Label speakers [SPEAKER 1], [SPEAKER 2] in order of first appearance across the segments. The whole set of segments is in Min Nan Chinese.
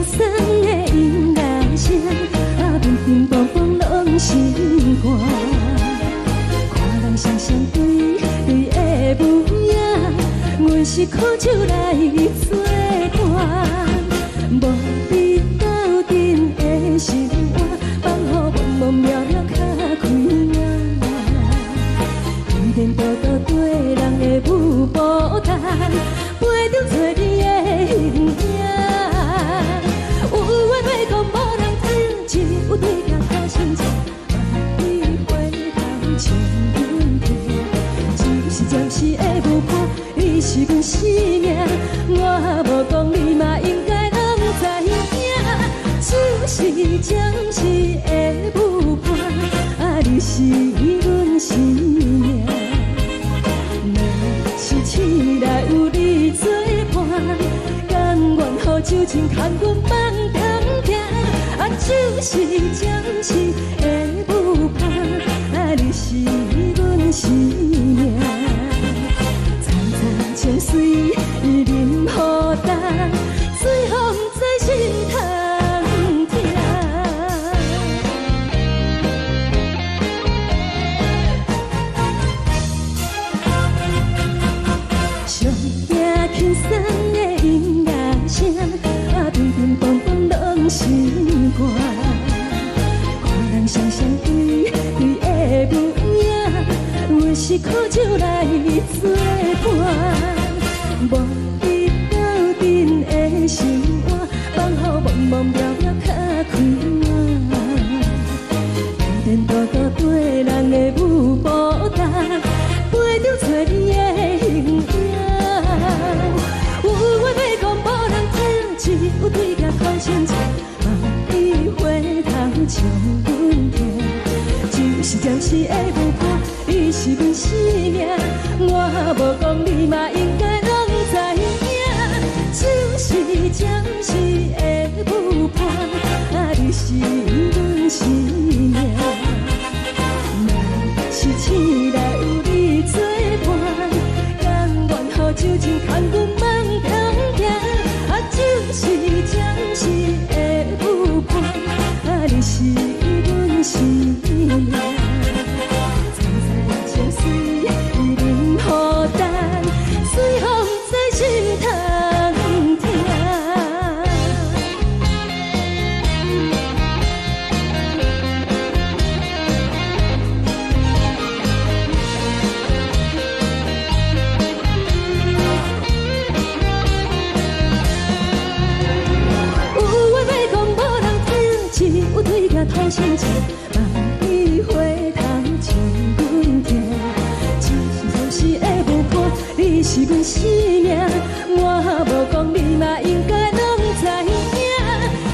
[SPEAKER 1] 鬆的音樂聲，啊，乒乒乓乓攏心肝。看人雙雙對對的舞影，阮是苦酒來做伴，無你鬥陣的生活，放予茫茫渺渺較開眼。依然獨獨綴人的舞步單，陪著找你的形影。有話欲講無人聽，只有對鏡苦心情，萬里回頭笑阮聽。只是暫時的舞伴，你是阮生命，我無講你嘛應該攏知影。只是暫時的舞伴，啊，你是阮生命。若是醒來有你做伴，甘願予酒精牽阮放長行。啊，只是暫時的舞伴，啊，你是阮生命。層層情水伊啉予乾，最予毋知心通疼。上驚輕鬆的音樂聲，啊，乒乒乓乓攏心肝。看人雙雙對對的舞影，阮是苦酒來做伴，無你鬥陣的生活，放予茫茫渺渺較開眼。依然獨獨綴人的舞步單，陪著找你的形影。有話欲講無人聽，只有對鏡苦心情，萬里回頭笑阮聽。只是暫時的舞伴，你是阮生命，我無講你嘛應該攏知影。只是暫時的舞伴，啊，你是阮生命。若是醒來有你做伴，甘願予酒精牽阮放長行。啊，只是暫時的舞伴，啊，你是阮生命。層層情水伊啉予乾，最予毋知心通疼。有話欲講無人聽，只有對鏡吐心情，萬里回頭笑阮聽。只是暫時的舞伴，你是阮生命，我無講你嘛應該攏知影。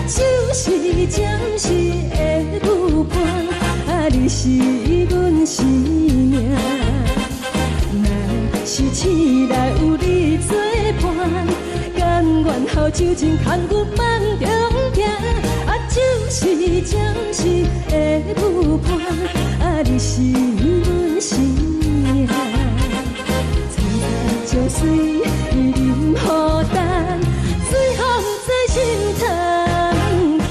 [SPEAKER 1] 只是暫時的舞伴，啊，你是阮生命。若是醒來有你做伴，甘願予酒精牽阮放長行。啊，只是暫時的舞伴，啊，你是阮生命。層層情水伊啉予乾，最予毋知心通疼。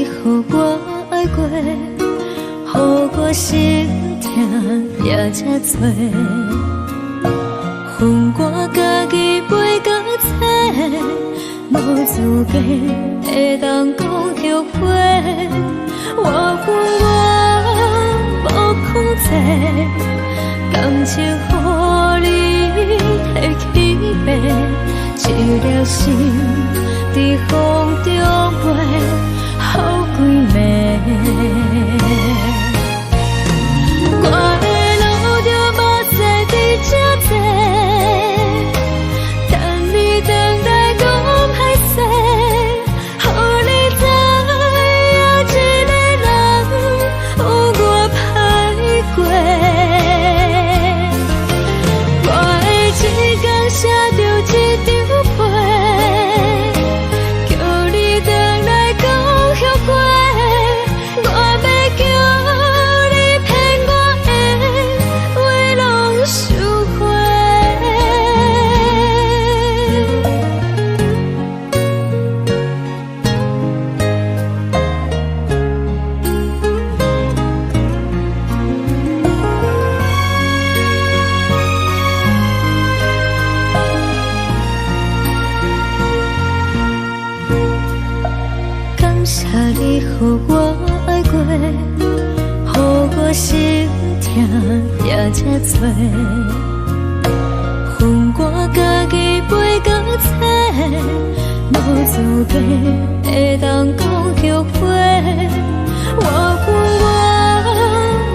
[SPEAKER 1] 予我愛過，予我心疼也這多。予我家己飞到册，無資格會當講後悔。我分我無控制，感情予你提去爬，一粒心佇風中飛，予幾暝。我會流著目屎佇這坐，等你轉來講歹勢，予你知影一个人有偌歹過。我會一工寫著一張批，叫你轉來講後悔。我欲叫你騙我的話攏收回。感謝你予我愛過，予我心疼也這多。予我家己飞到册，無資格會當講後悔。我分我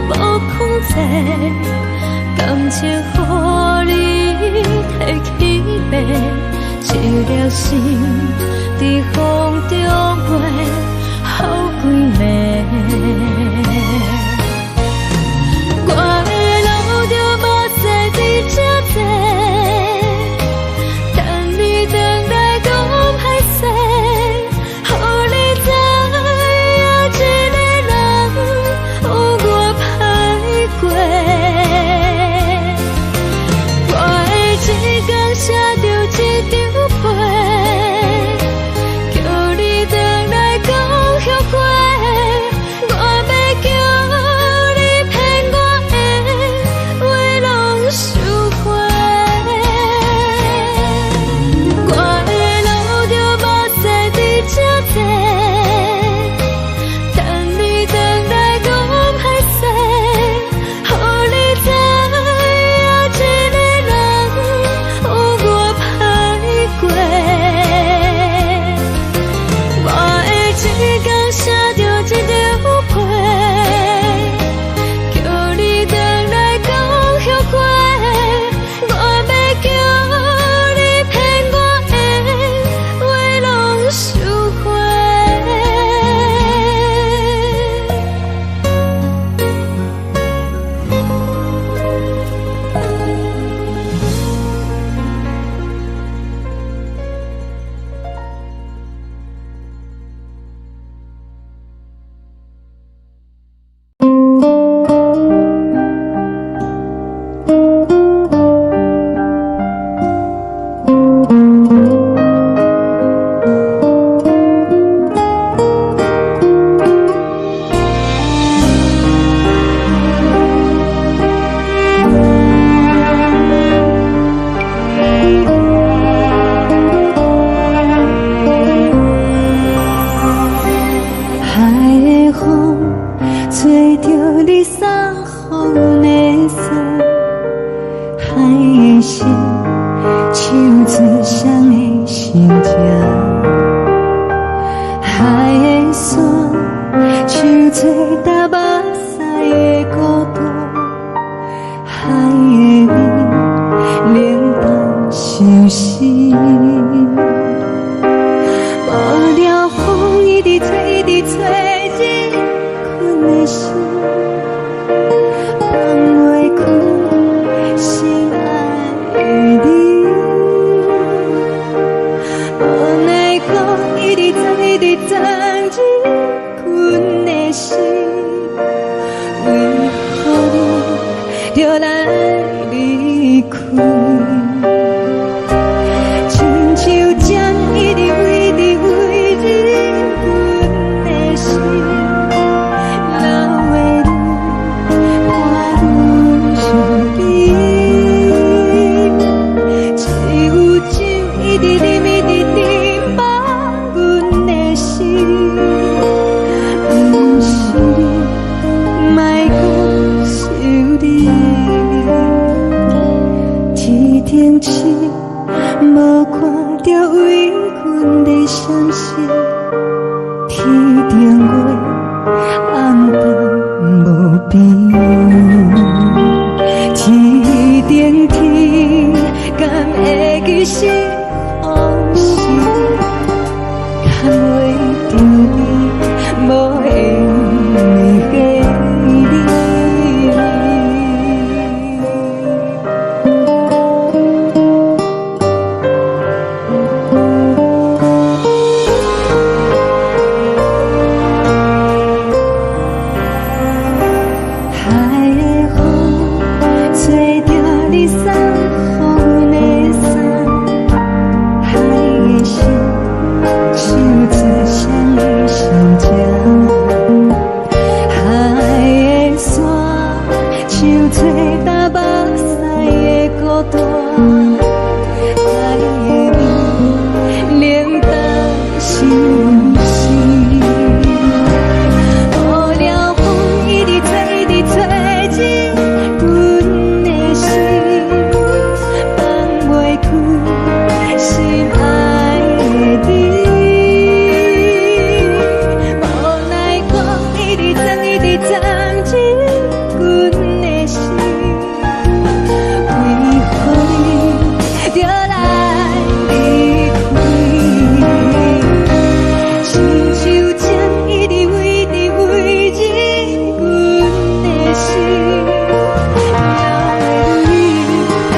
[SPEAKER 1] 無控制，感情予你提去爬，一粒心佇風中飛，予幾暝。我會流著目屎佇這坐，等你轉來講歹勢，予你知影一個人有偌歹過。我會一工寫著一張批，叫你轉來講後悔。我欲叫你騙我的話攏收回。我會流著目屎佇這坐，等你轉來講歹勢，予你知影一個人有偌歹過。我會一工寫著一張批，叫你轉來講後悔。我欲叫你騙我的話攏收回。
[SPEAKER 2] 海的風吹著你送予阮的衫，海的心唱出誰的心情，海的山唱出踏目屎的孤獨，海的味冷淡相思。無聊風一直吹，一直吹，這困的心放袂開心愛的你。無奈何一直藏，一直藏這困的心。明月暗淡無邊。天頂天，敢會記是予是？牽袂著你，無緣的你。海的風吹著你送予阮的衫，海的心唱出誰的心情？海的沙唱出東北西的孤單，海的味冷淡是阮心。無聊風一直吹，一直吹進阮的心，放袂開心愛的你。無奈風一直鑽，一直鑽進阮的心，為何你著來離開？親像針一直圍直圍進阮的心，了你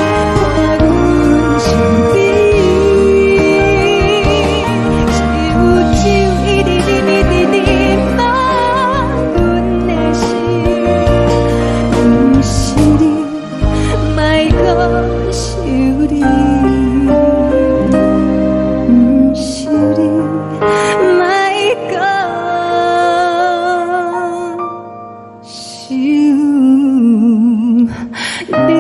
[SPEAKER 2] 伴阮身邊。只有酒一直啉，一直啉滿阮的心，毋是你，莫閣想你，毋是你，莫閣想你。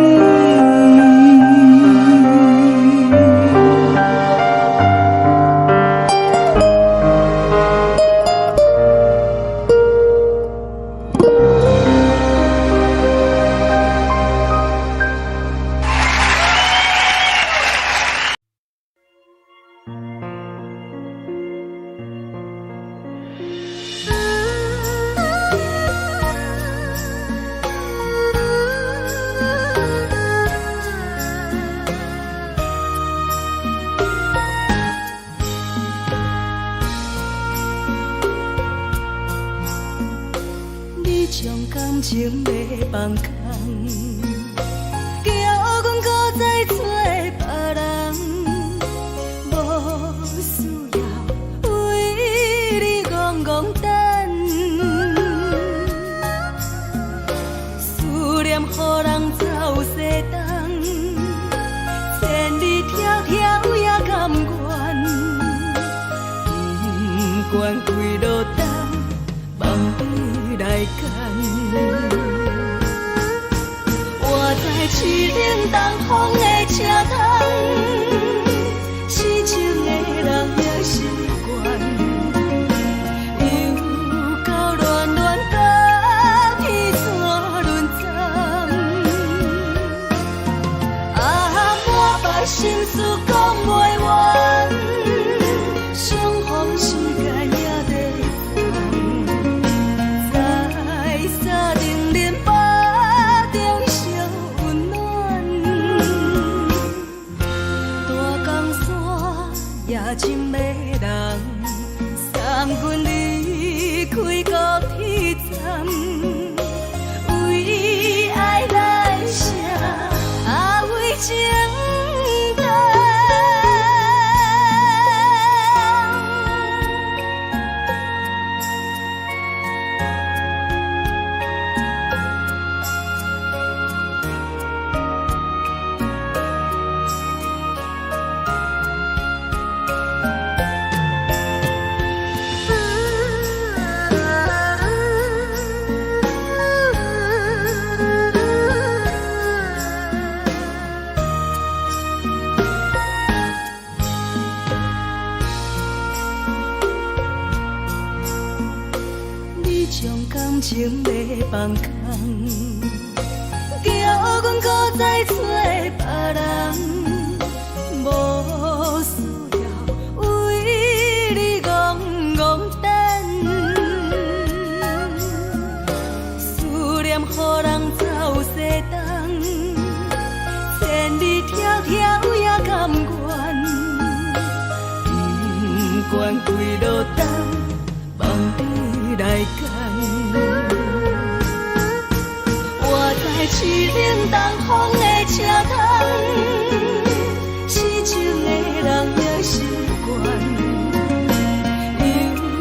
[SPEAKER 1] 你將感情欲放空，叫阮閣再找別人，無需要為你戇戇等，思念予人走西東，千里迢迢也甘願，不管幾落冬，望你來牽。活在凄冷東風的車窗，痴情的人也習慣，又到暖暖甲天山轮转，啊，满腹心事講袂完，相逢時間也短暫，在三重林腹中相溫暖，大江山也真迷人，送阮離開高鐵站，為愛來寫，啊為情等。你將感情欲放空，叫阮閣再找別人，無需要為你戇戇等，擔，望你來揀。活在淒冷東風的車窗，痴情的人也習慣。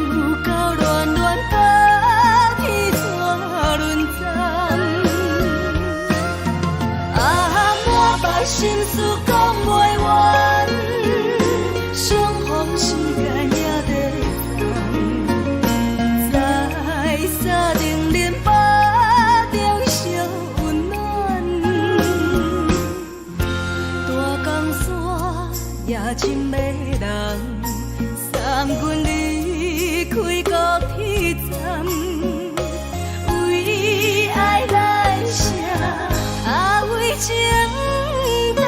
[SPEAKER 1] 又到暖暖冬天怎輪轉？啊，滿腹心事講袂完，相逢時間也短暫，在三重恁腹中相溫暖。大江山也真迷人，送阮離開高鐵站，為愛來寫，啊為情等。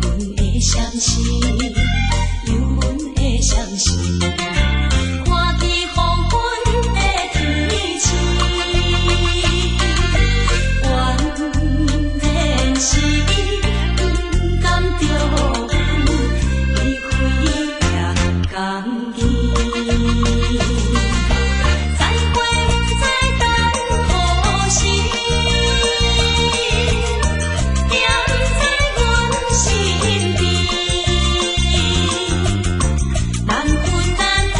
[SPEAKER 2] 阮的相思，有阮的相思，看见黃昏的天星，原來是伊不甘著阮，伊飛行江邊。再會不知等何時，惦在阮身邊。難分難捨。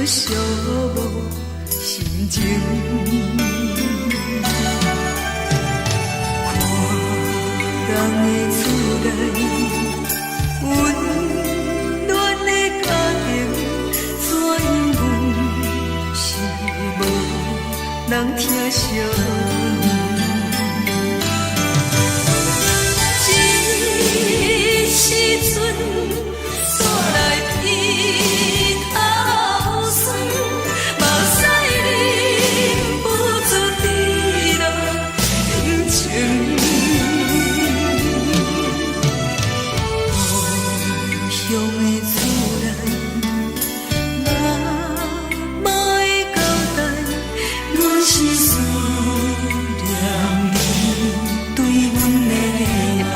[SPEAKER 2] 寂寞心情。看人的厝內，溫暖的家庭，怎樣是無人疼惜阮。這時陣煞來鼻頭酸，目屎忍不住滴落眼睛。故鄉的厝內，媽媽的交代，阮是思念你對阮的愛。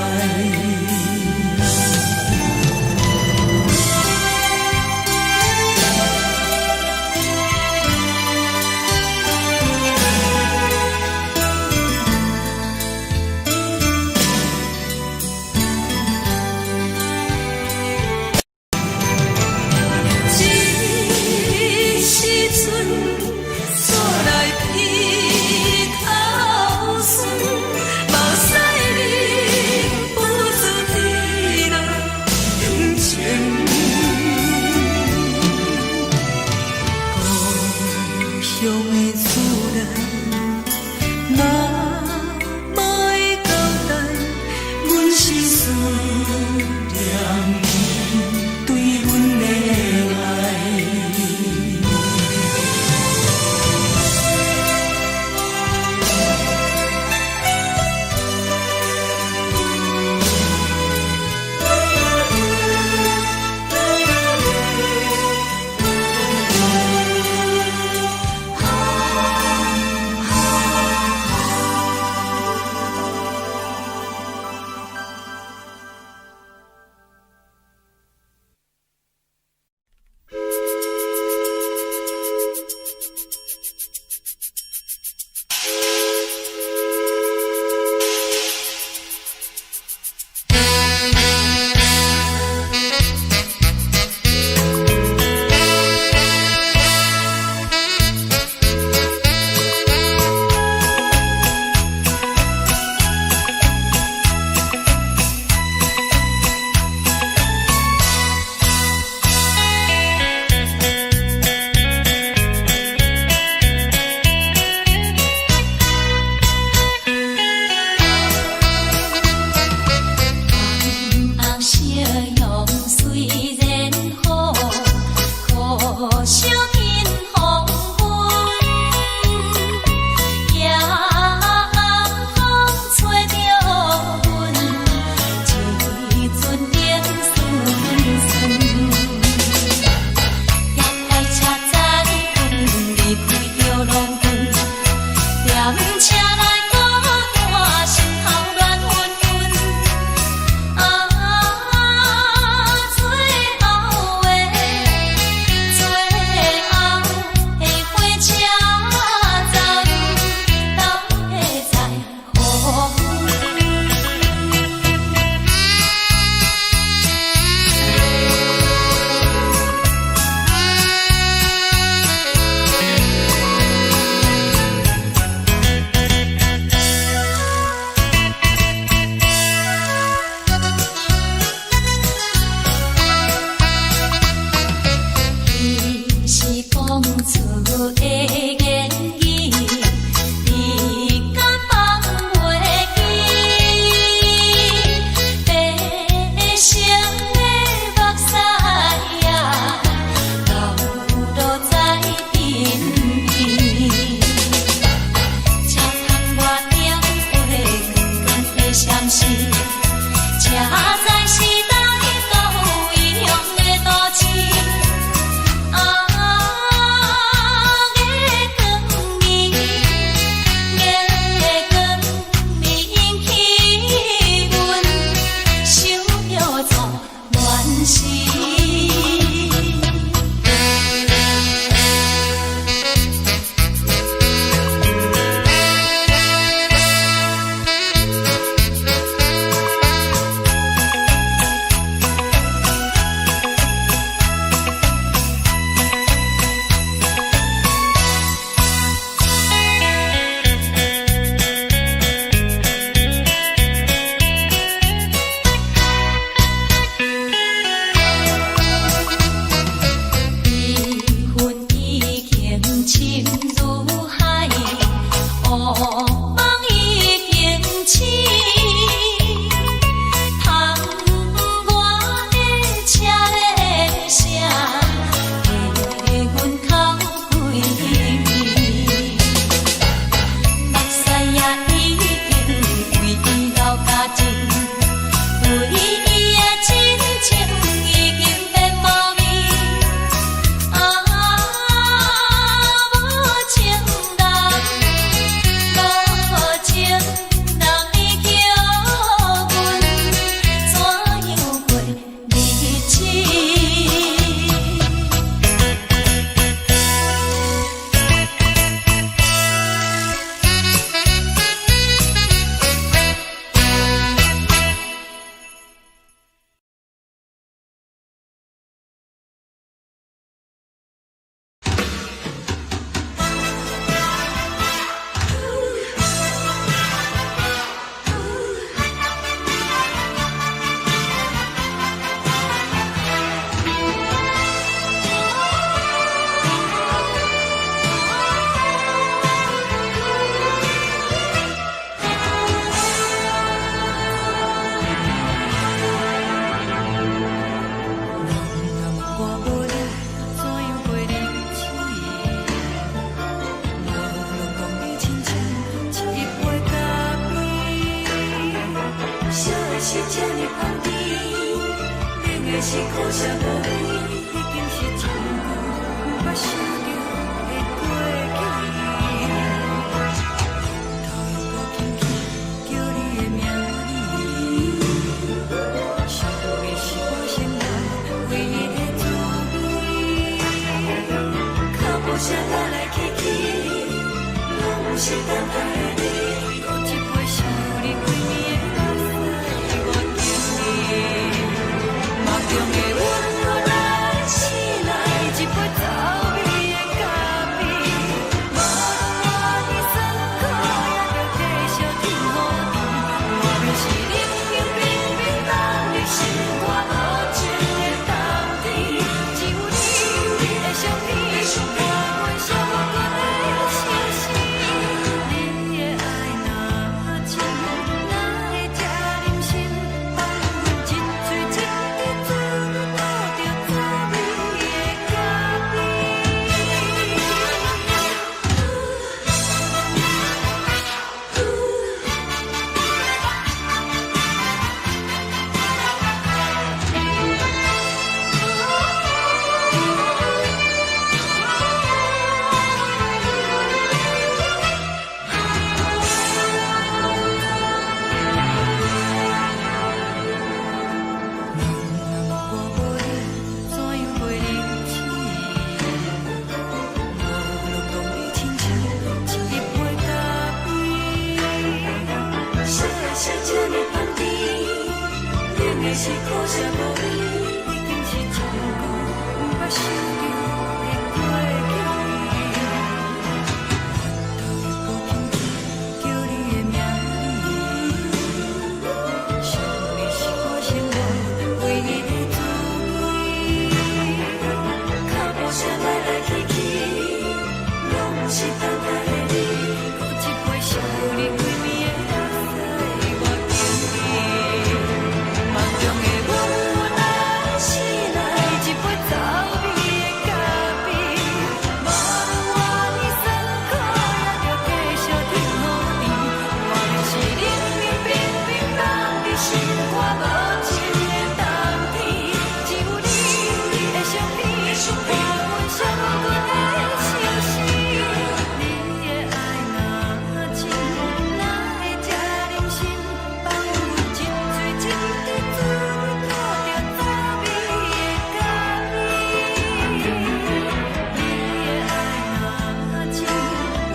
[SPEAKER 1] 是等待的你。閣一杯想你規暝的目屎，我敬你。夢中的阮予咱醒來，一杯走味的咖啡。無論偌尼酸苦，也著繼續天雨甜。外面是冷冷冰冰凍入心肝無情的冬天，只有你的相片，伴阮寂寞的相思。你的愛若真，哪會這忍心放阮一喙一滴水吐著走味的咖啡？我無你，怎樣過日子？無論當你親像一杯咖啡，燒的是這呢香甜，冷的是苦澀無味，已經是真久毋捌想著的過去。頭又閣輕輕叫你的名字，想你是我生活唯一的滋味。腳步聲來來去去，攏是等待的你。閣一杯想你規暝的目屎，我敬你。夢中的阮來醒來，一杯走味的咖啡。無論偌尼酸苦，也著繼續天雨甜。外面是冷冷冰冰凍入心肝無情的冬天，只有你的相片，伴阮寂寞的相思。你的愛若真，哪會這忍心放阮一喙一滴水吐著走味的咖啡？你的愛若真，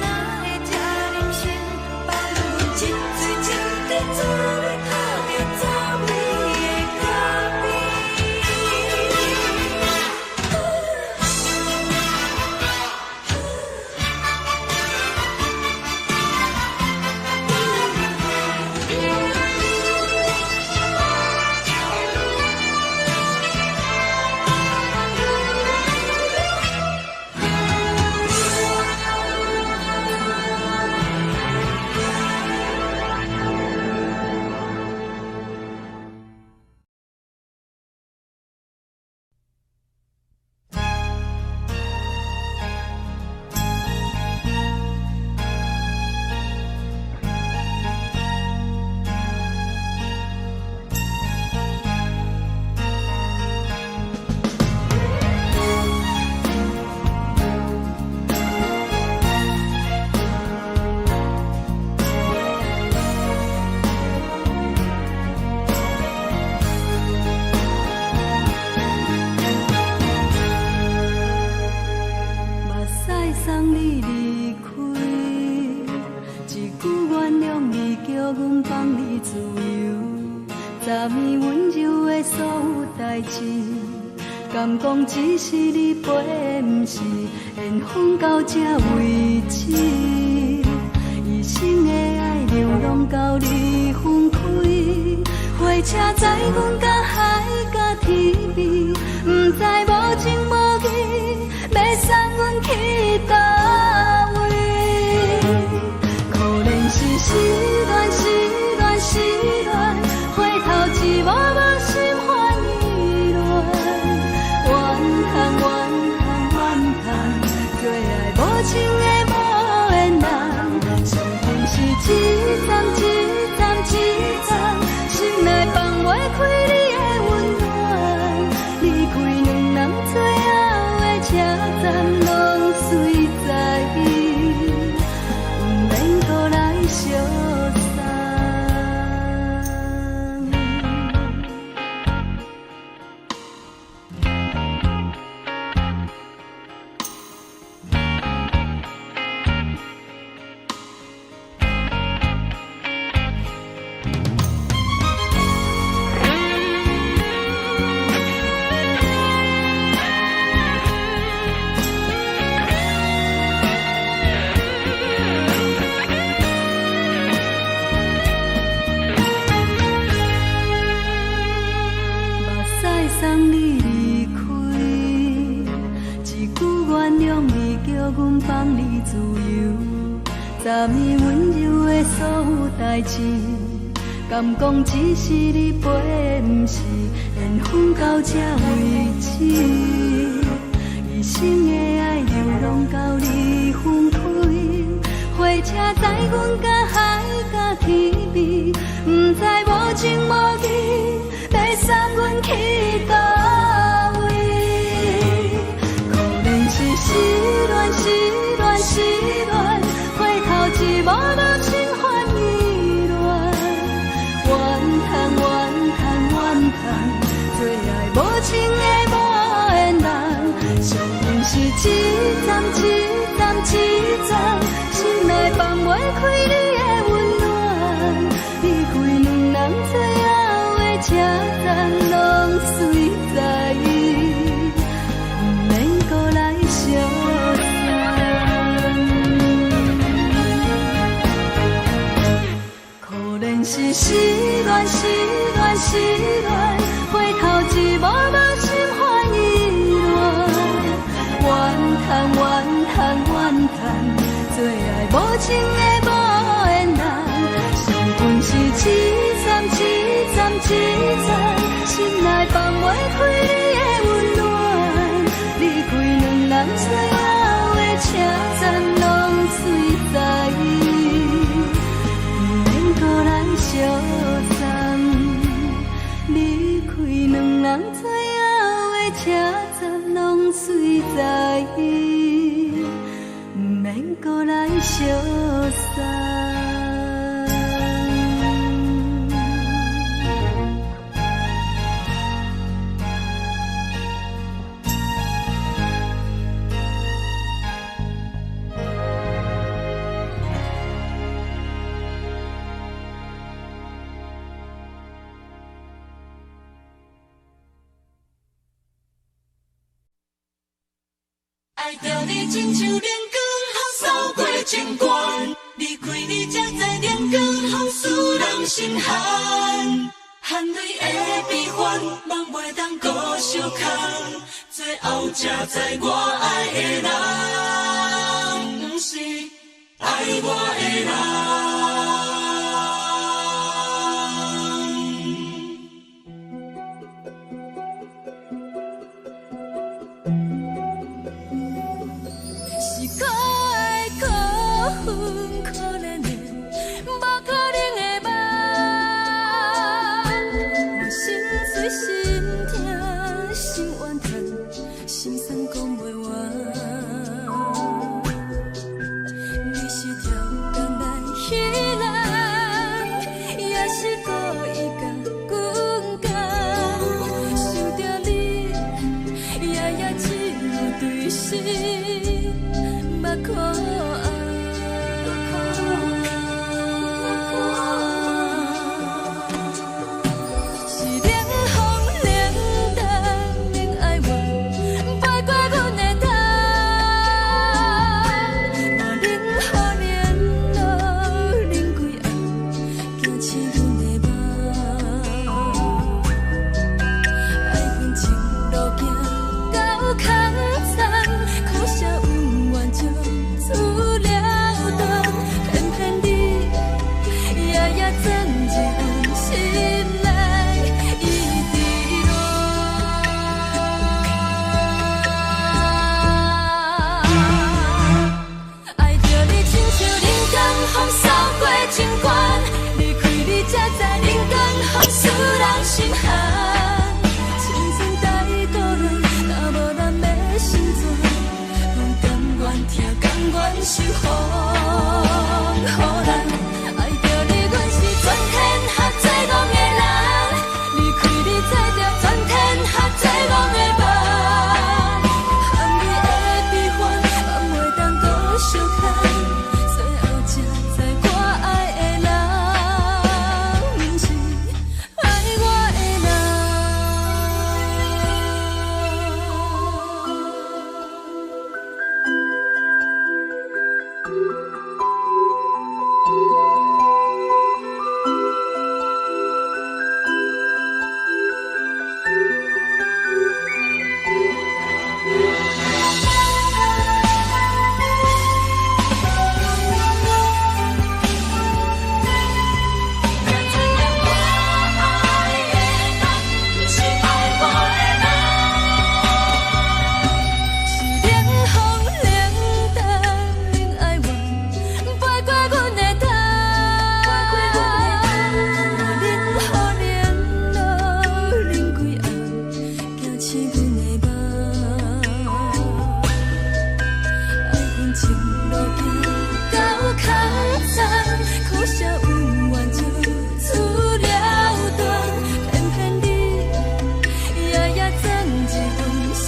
[SPEAKER 1] 哪會這忍心放阮一喙一滴水吐著走味的咖啡？目屎送你離開，一句原諒你，叫阮放你自由。昨暝溫柔的所有代誌，敢講只是你陪，毋是緣分到這為止。一生的愛流浪到你分開，火車載阮甲海甲天邊，毋知無情無義，欲送阮去佗位？可憐是失戀，失戀，失戀，回頭一幕幕心煩意亂。怨嘆怨嘆怨嘆，做愛無情的無緣人，傷心是一站一站一站，心內放袂開你的溫暖。離開兩人最後的車站，攏隨在意，毋免閣來相送。
[SPEAKER 2] 自由，昨暝温柔的所有代誌，敢講只是你陪，毋是緣分到這為止。一生的愛流浪到你分開，火車載阮甲海甲天邊，毋知無情無義，欲送阮去佗位？可能是失戀，失戀，失戀，回頭一幕幕心煩意亂，怨嘆怨嘆怨嘆，做愛無情的無緣人，相信是一站一站一站，心內放袂開你的溫暖，離開兩人最後的車站，攏隨在伊，毋免閣來相送。可憐是失戀，失戀，失戀，回頭一幕幕心煩意亂，怨嘆怨嘆怨嘆，做愛無情的無緣人，相逢是一站一站一站，心內放袂開你的溫暖，離開兩人最後的車站，攏隨在伊，毋免閣來相送。離開兩人最後的車站，攏隨在伊，毋免閣來相送。
[SPEAKER 3] 愛著你親像冷光予掃過情關，離開你才知冷光予使人心寒。含淚的悲歡，夢袂當閣相空，最後才知我愛的人，毋是愛我的人。
[SPEAKER 1] 是可愛可恨可憐的，無可能的夢。我心碎心痛心怨嘆，心酸講袂完。你是超工來彼人，也是故意共阮講。想著你，夜夜只有對心目苦紅。是冷風冷淡免哀怨，飞過阮的頭。無冷雨連露冷幾暗，驚醒阮的夢。愛恨情路行到空残，可惜恩怨情自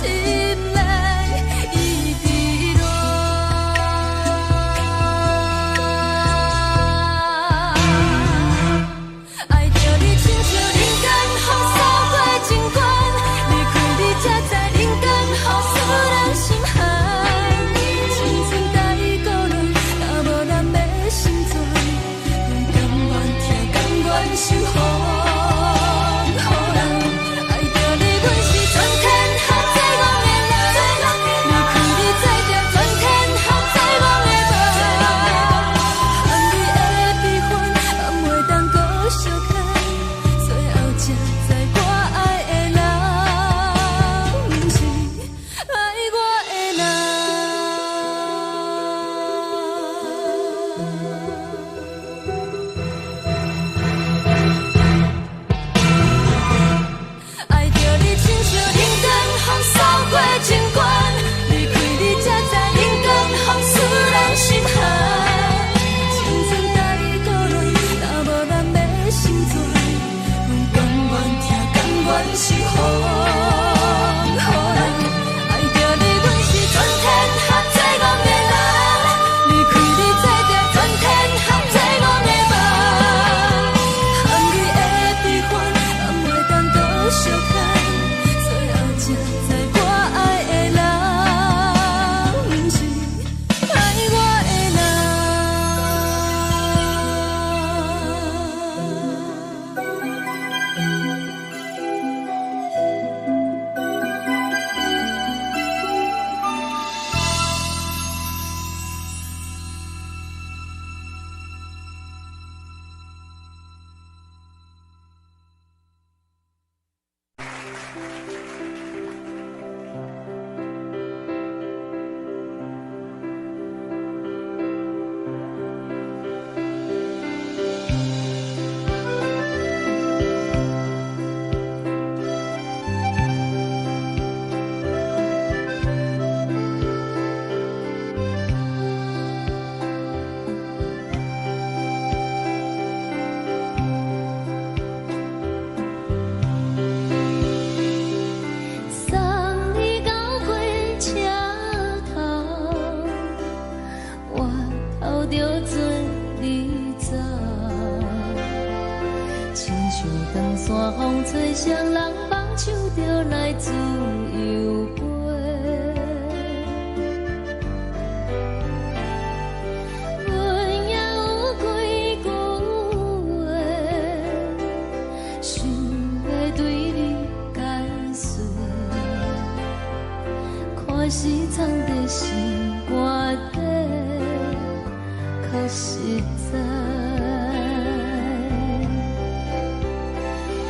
[SPEAKER 1] 心內一直熱。愛著你親像人間風掃過情關，離開你才知人間雨使人心寒。青春太孤單，若無咱欲成全，阮甘願疼，甘願受予人。愛著你，阮是全天下最戇的人。離開你才知全天下最戇的夢。含淚的悲歡，嘛袂當閣相牽。最後才知我愛的人，毋是愛我的人。愛著你親像人間風掃過情關，離開你才知人間風使人心寒。青春太孤單，若無咱欲成全，阮甘願疼，甘願受予人。愛著你，阮是全天下最戇的人。離開你才知全天下最戇的夢。含淚的悲歡，嘛袂當閣相牽。最後才知我愛的人，毋是愛我的人。送你到火車頭，我頭著做你走，親像長山風吹誰人放手就來自由飛。阮也有幾句話，想欲對你解說，看是藏佇心肝底，較實在。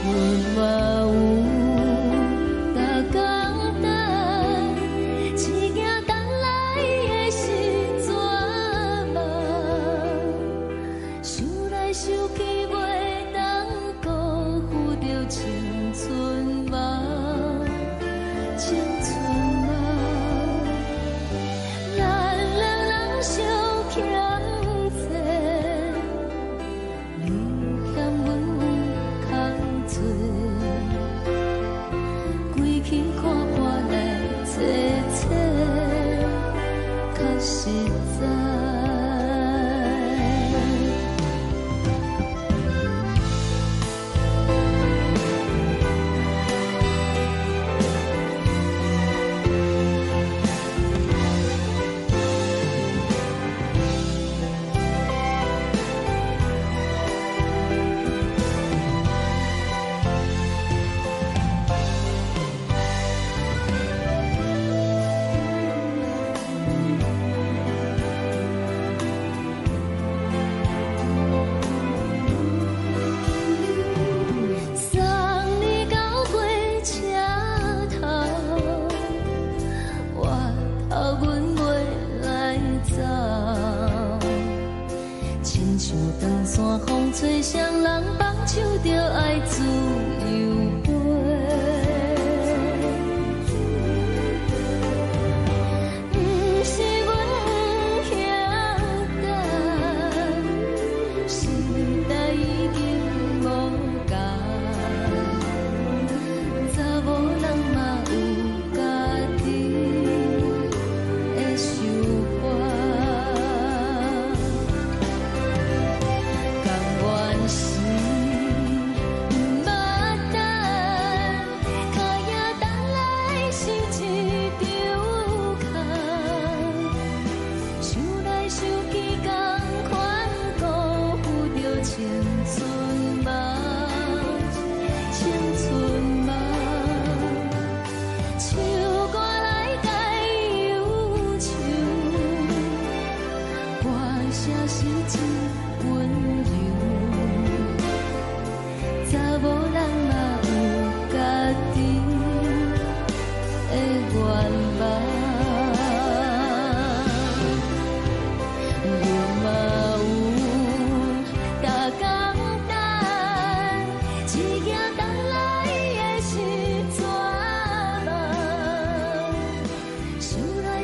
[SPEAKER 1] 阮嘛有逐工等，只驚等來的是絕望。想來想去，袂當辜負著青春夢，青春夢。咱兩人相欠債，你欠阮有空做，規氣看破來找找，較實在。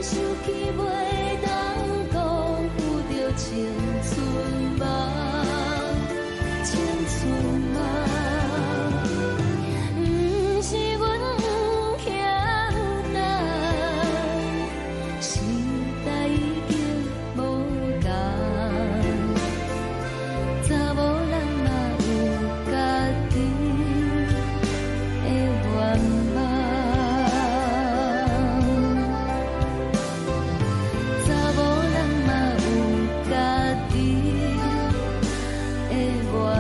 [SPEAKER 1] 想起袂當辜負著青春夢，青春夢。毋是阮毋曉等，時代已經無仝，查某人嘛有家己的願望，查某人嘛有家己的願望。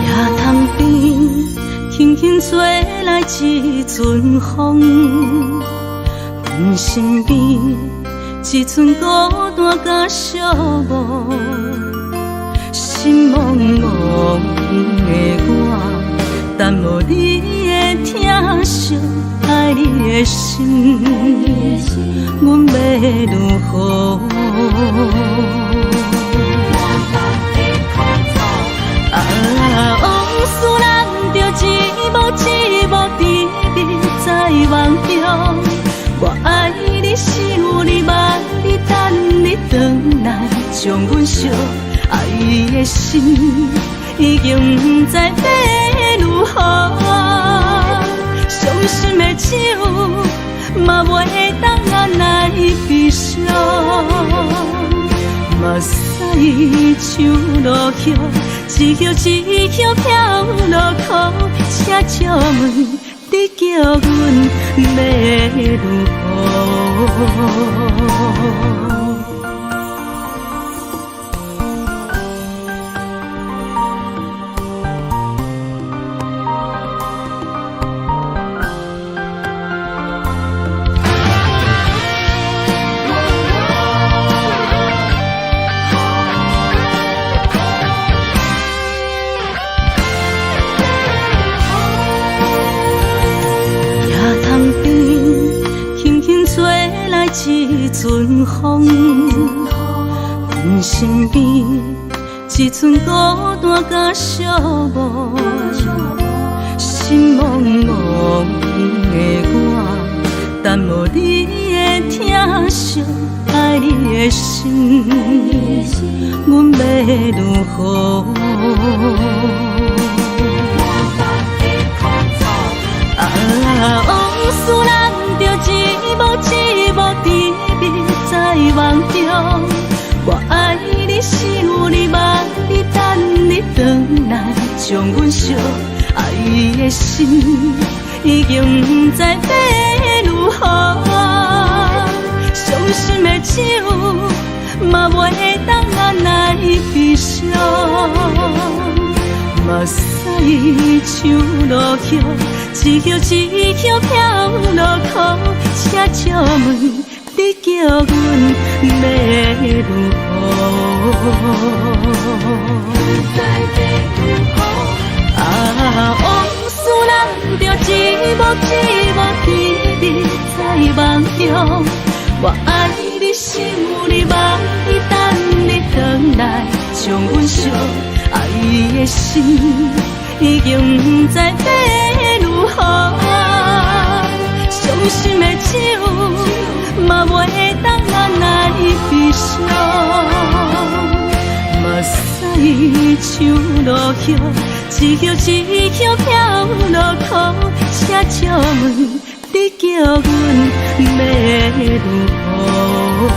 [SPEAKER 3] 野塘邊，輕輕吹來一陣風，阮身邊一陣孤單佮寂寞，心茫茫的我，等無你的疼惜，愛你的心，阮欲如何？啊，往事咱著一幕一幕甜蜜在夢中。我愛你，想你，望你，等你轉來，將阮惜愛的心已經毋知欲如何。傷心的酒嘛袂當按來悲傷，目屎像落雨，一葉一葉飄落苦，請借問你叫阮欲如何？野塘邊，輕輕吹來一陣風，阮身邊一陣孤單佮寂寞，心茫茫的我，等無你的疼惜，愛你的心，阮欲如何？啊，往事咱著一幕一幕甜蜜在夢中。我愛你，想你，望你，等你轉來，將阮惜愛的心已經毋知欲如何。傷心的酒嘛袂當按來悲傷，目屎像落雨，一葉一葉飄落苦，請借問你叫阮欲如何？啊，往事咱著一幕一幕甜蜜在夢中。我愛你，想你，望你，等你轉來，將阮惜愛的心已經毋知欲如何。傷心的酒嘛袂當按來悲傷，目
[SPEAKER 1] 葉，一葉一葉飄落苦，請借問你叫阮欲如何？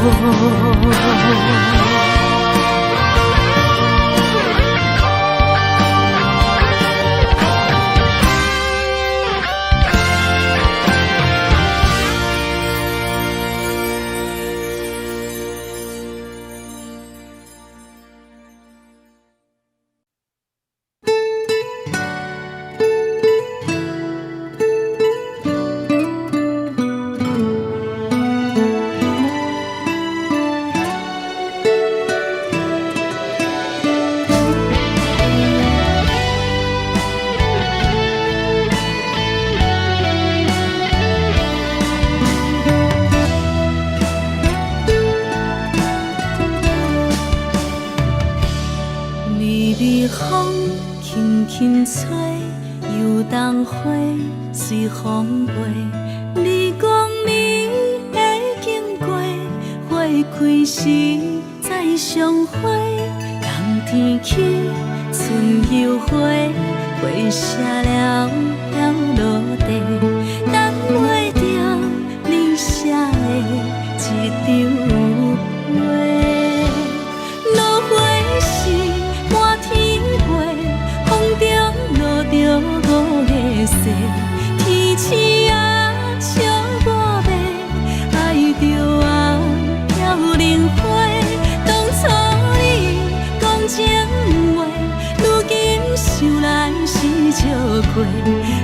[SPEAKER 1] 微微風輕輕吹，油桐花隨風飛。你講你會經過，花開時再相會。冬天起，春又回，花謝了飄落地，等袂著你寫的一張批。落花時滿天飛，風中落著五个誓，天星啊笑我欲，愛著啊飄零花。當初你講情話，如今想來是笑虧。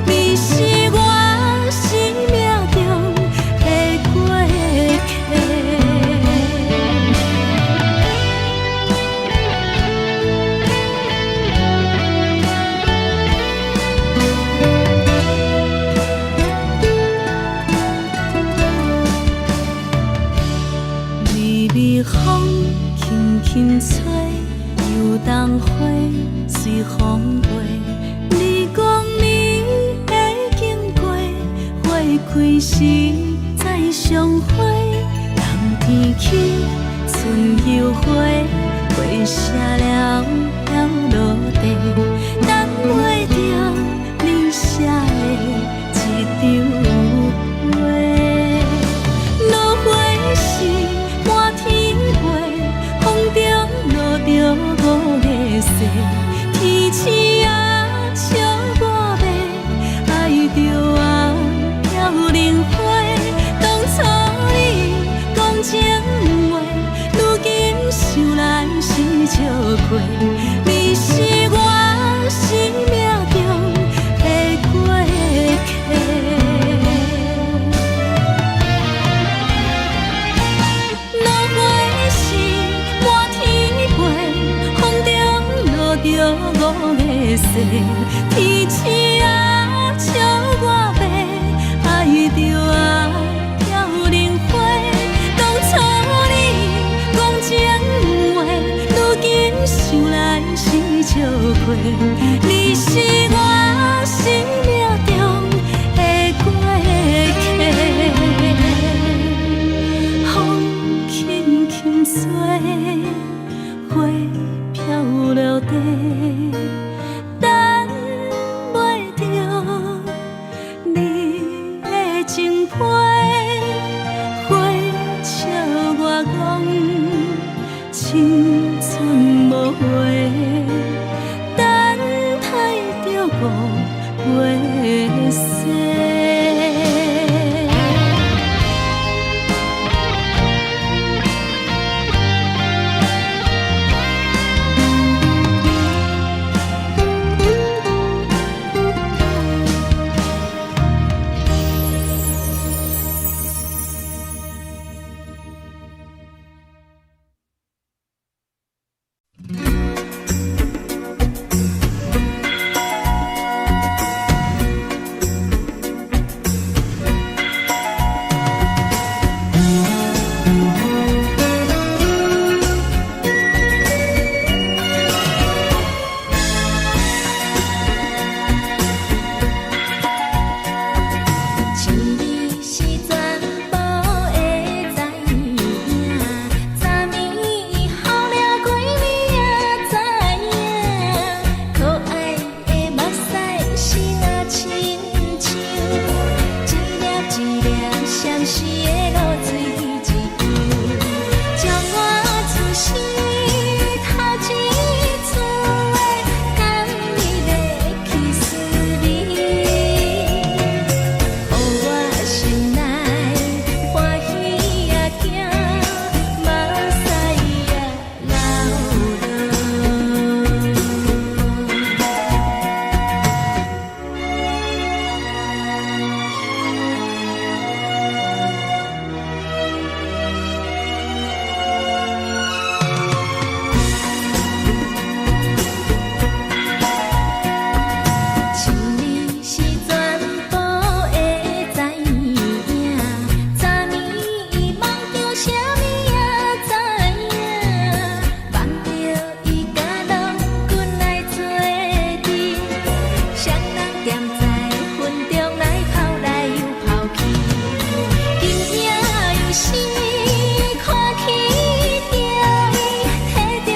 [SPEAKER 1] 你是我生命中的過客。微微風輕輕吹，油桐花隨風飛。你講你會經過，花開時再相會。冬天起，春又回，花謝了飄落地，等袂著你寫的一張批。落花時滿天飛，風中落著五个誓，天星啊笑我欲，愛著啊飄零花。當初你講情話，如今想來是笑虧。你是我生命中的過客。落花時滿天飛，風中落著五个誓，天星啊笑我欲，愛著啊飄零花。當初你講情話，如今想來是笑虧。你是我生命中的過客。風輕輕吹，花飄落地，等袂著你的情批。花笑我講青春無話，等待著五月雪。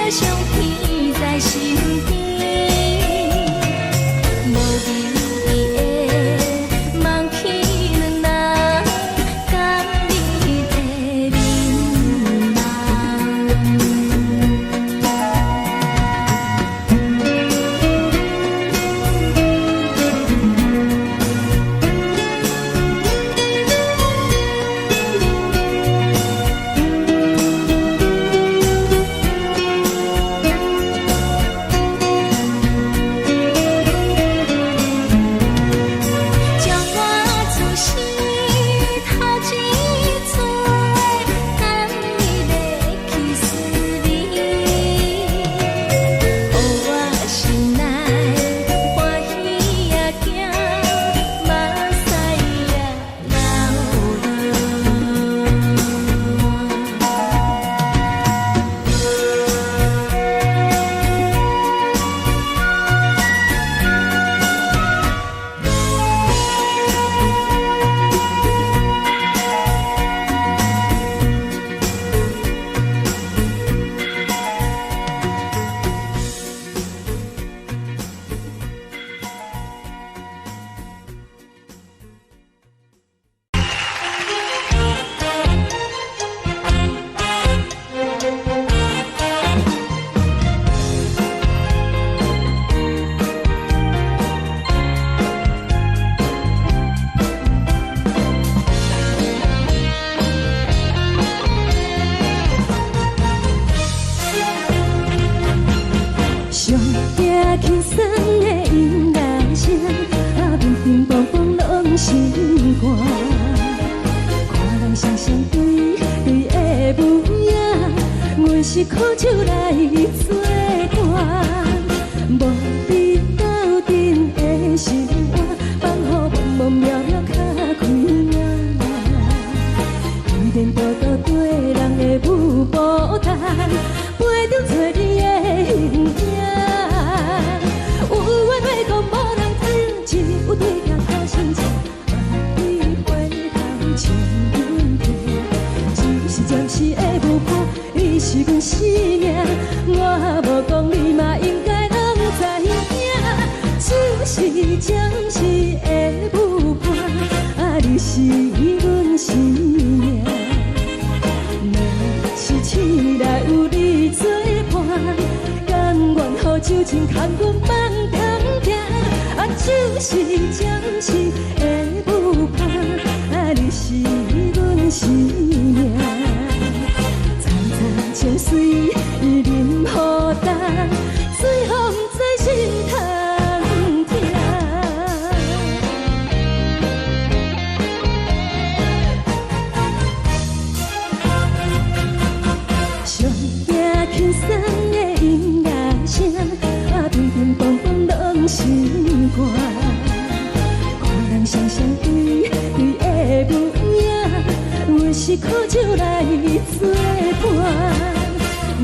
[SPEAKER 2] 相片在身邊，無意義的忘去兩人甘美的面貌。將我自死頭一撮甘美的 kiss 你，予我心內歡喜也驚，目屎也流落。
[SPEAKER 1] 上驚輕鬆的音樂聲，啊，乒乒乓乓攏心肝。看人雙雙對對的舞影，阮是苦酒來做伴，無你鬥陣的生活，放予茫茫渺渺較開眼。依然獨獨綴人的舞步單，陪著找你的形影。有話欲講無人聽，只有對鏡苦心情，望你回頭笑阮聽。只是暫時的舞伴，你是阮生命，我無講你嘛應該攏知影。只是暫時的舞伴，啊，你是阮生命。若是醒來有你作伴，甘願予酒精牽阮放長行。啊，只是暫時的舞伴，啊，你是阮生命。層層情隨淋雨重，最予毋知心通疼。上驚輕鬆的音樂聲，啊，乒乒乓乓攏心肝。看人雙雙對對的舞影，阮是苦酒來做伴，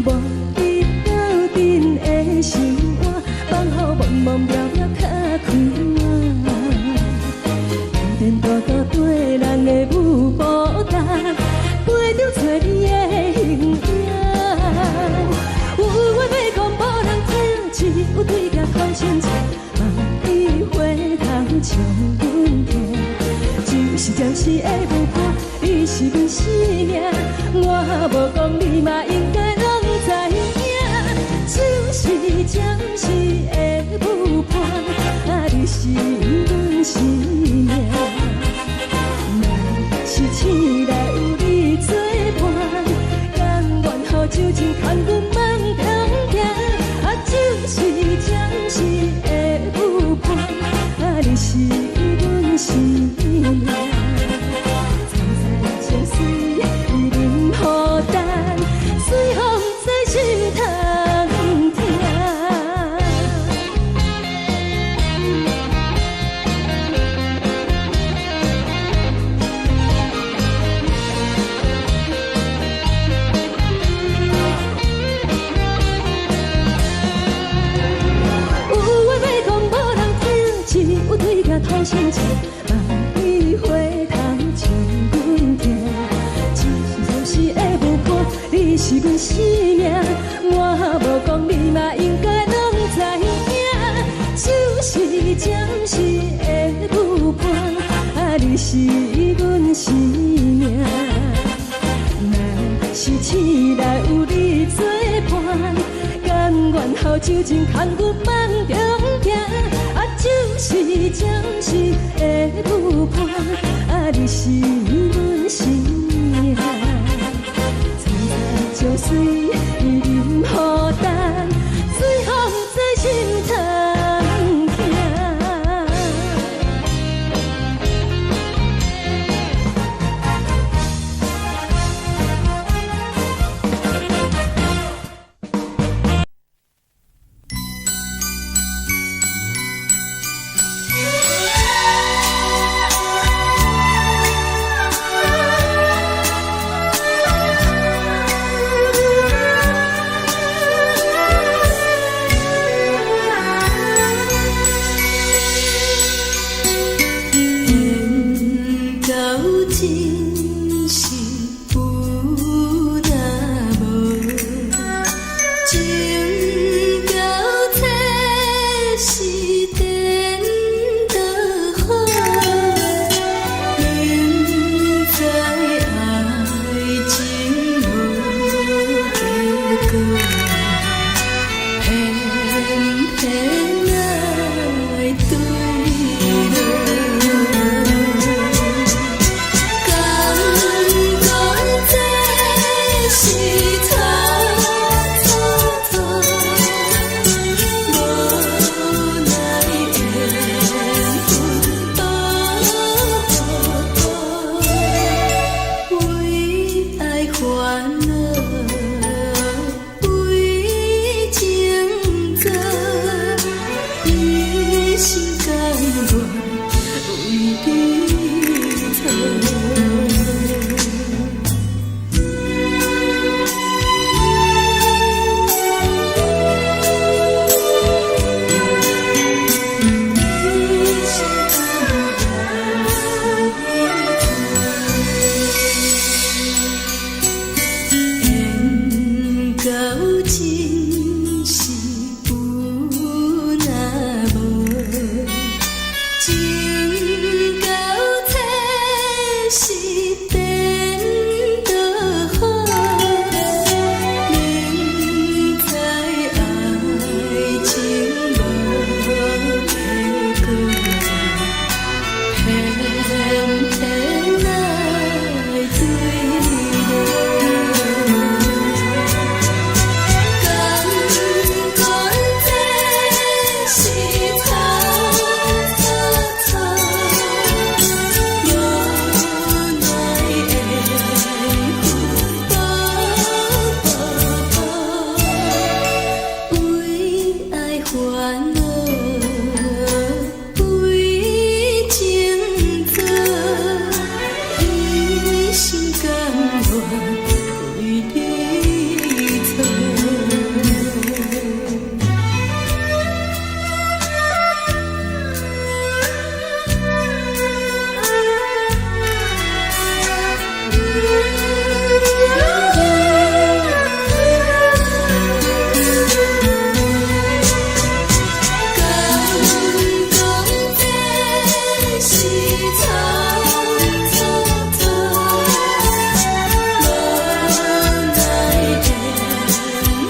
[SPEAKER 1] 無你鬥陣的生活，放予茫茫渺渺較開眼。依然獨獨綴人的舞步重，陪著找你的形影。有話欲講無人聽，只有對鏡苦心情，望你回頭笑阮聽。只是暫時的舞伴，你是阮生命，我無講你嘛應該攏知影。只是暫時的舞伴，啊，你是阮生命。若是醒來有你作伴，甘願予酒精牽阮放長行。啊，只是暫時的舞伴，啊，你是阮生命。層層情隨淋雨重，最予毋知心通疼。有話欲講無人聽，只有對鏡吐心情，望你回頭笑阮聽。只是暫時的舞伴，你是阮生命，我無講後手真牽阮放中行，啊，就是暫時的舞伴，啊，你是阮生命。苍苍潮水淋雨干，随风在心头疼。
[SPEAKER 2] 缘到真是有若无，情到这是颠倒好，明知爱情无结果，偏偏爱坠落。感觉这是错错错，无奈缘分薄薄，为爱烦恼，为情做，一心甘愿为你错。一心甘愿为你错。缘到真是有若无，情到这是颠倒好，明知爱情无结果，偏偏爱坠落。感觉这是错错错，无奈缘分薄薄薄，为爱烦恼，为情做，一心甘愿为你错。感觉这是错错错，无奈缘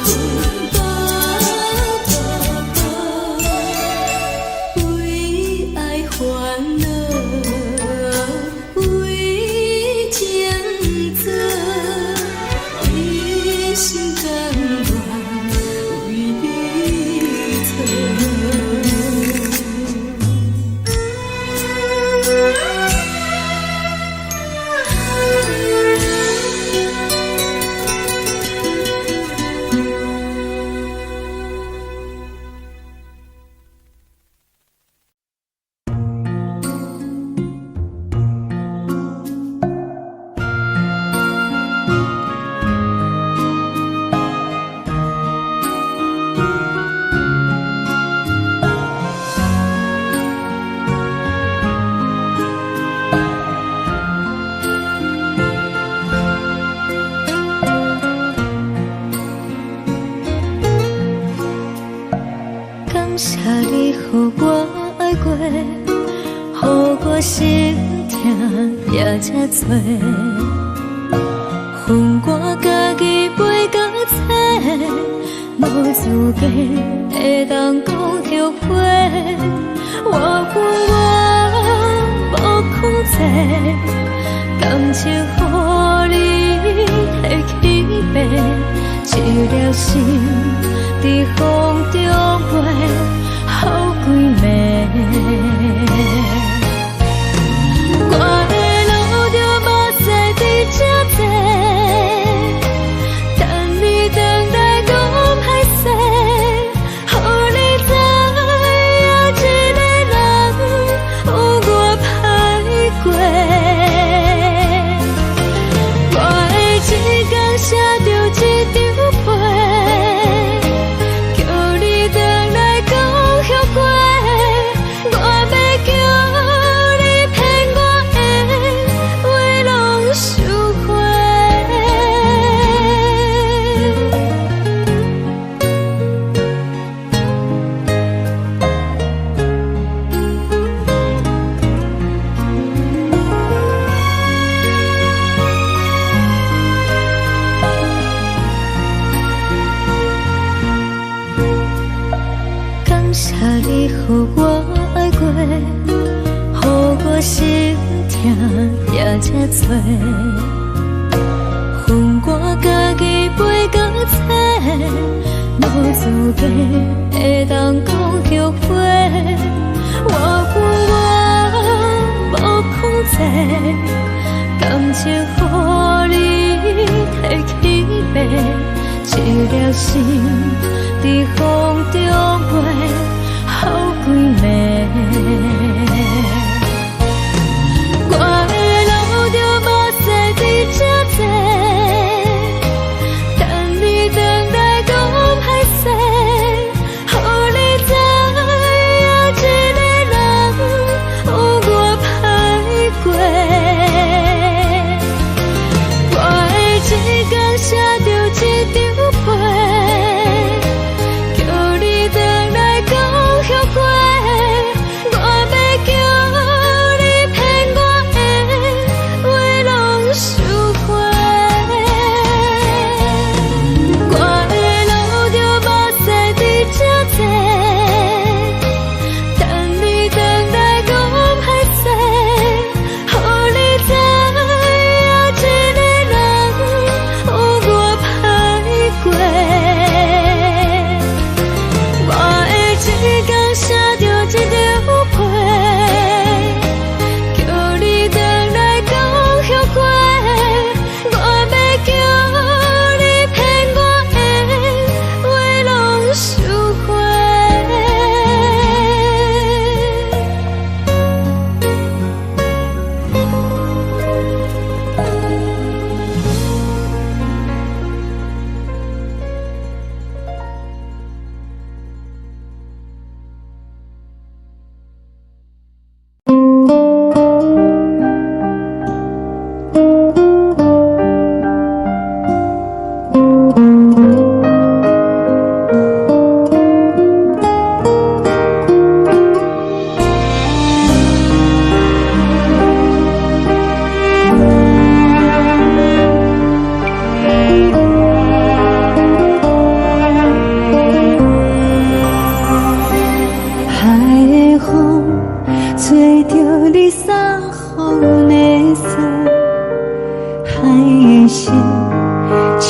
[SPEAKER 2] 分薄薄薄，为爱烦恼，为情做，一心甘愿为你错。
[SPEAKER 1] 感谢你予我爱过，予我心疼也这多。分我家己飞到册，無資格會當講後悔。我有我無控制，感情予你提起爬，一粒心佇風中飛，予幾暝。我會流著目屎佇這坐，等你轉來講歹勢，予你知影一个人有偌歹過。我會一工寫著一張批，叫你轉來講後悔。我欲叫你騙我的話攏收回。感謝你予我愛過，予我心疼也這多。予我家己飛到找，無資格會當講後悔。我有我無控制，感情予你提起爬，一粒心佇風中飛，予幾暝。我會流著目屎佇這坐，等你轉來講歹勢，予你知影一個人有偌歹過。我會一工寫著一張批，叫你轉來講後悔。我欲叫你騙我的話攏收回。我會流著目屎佇這坐，等你轉來講歹勢，予你知影一個人有偌歹過。我會一工寫著一張批，叫你轉來講後悔。我欲叫你騙我的話攏收回。
[SPEAKER 2] 海的風吹著你送予阮的衫，海的心唱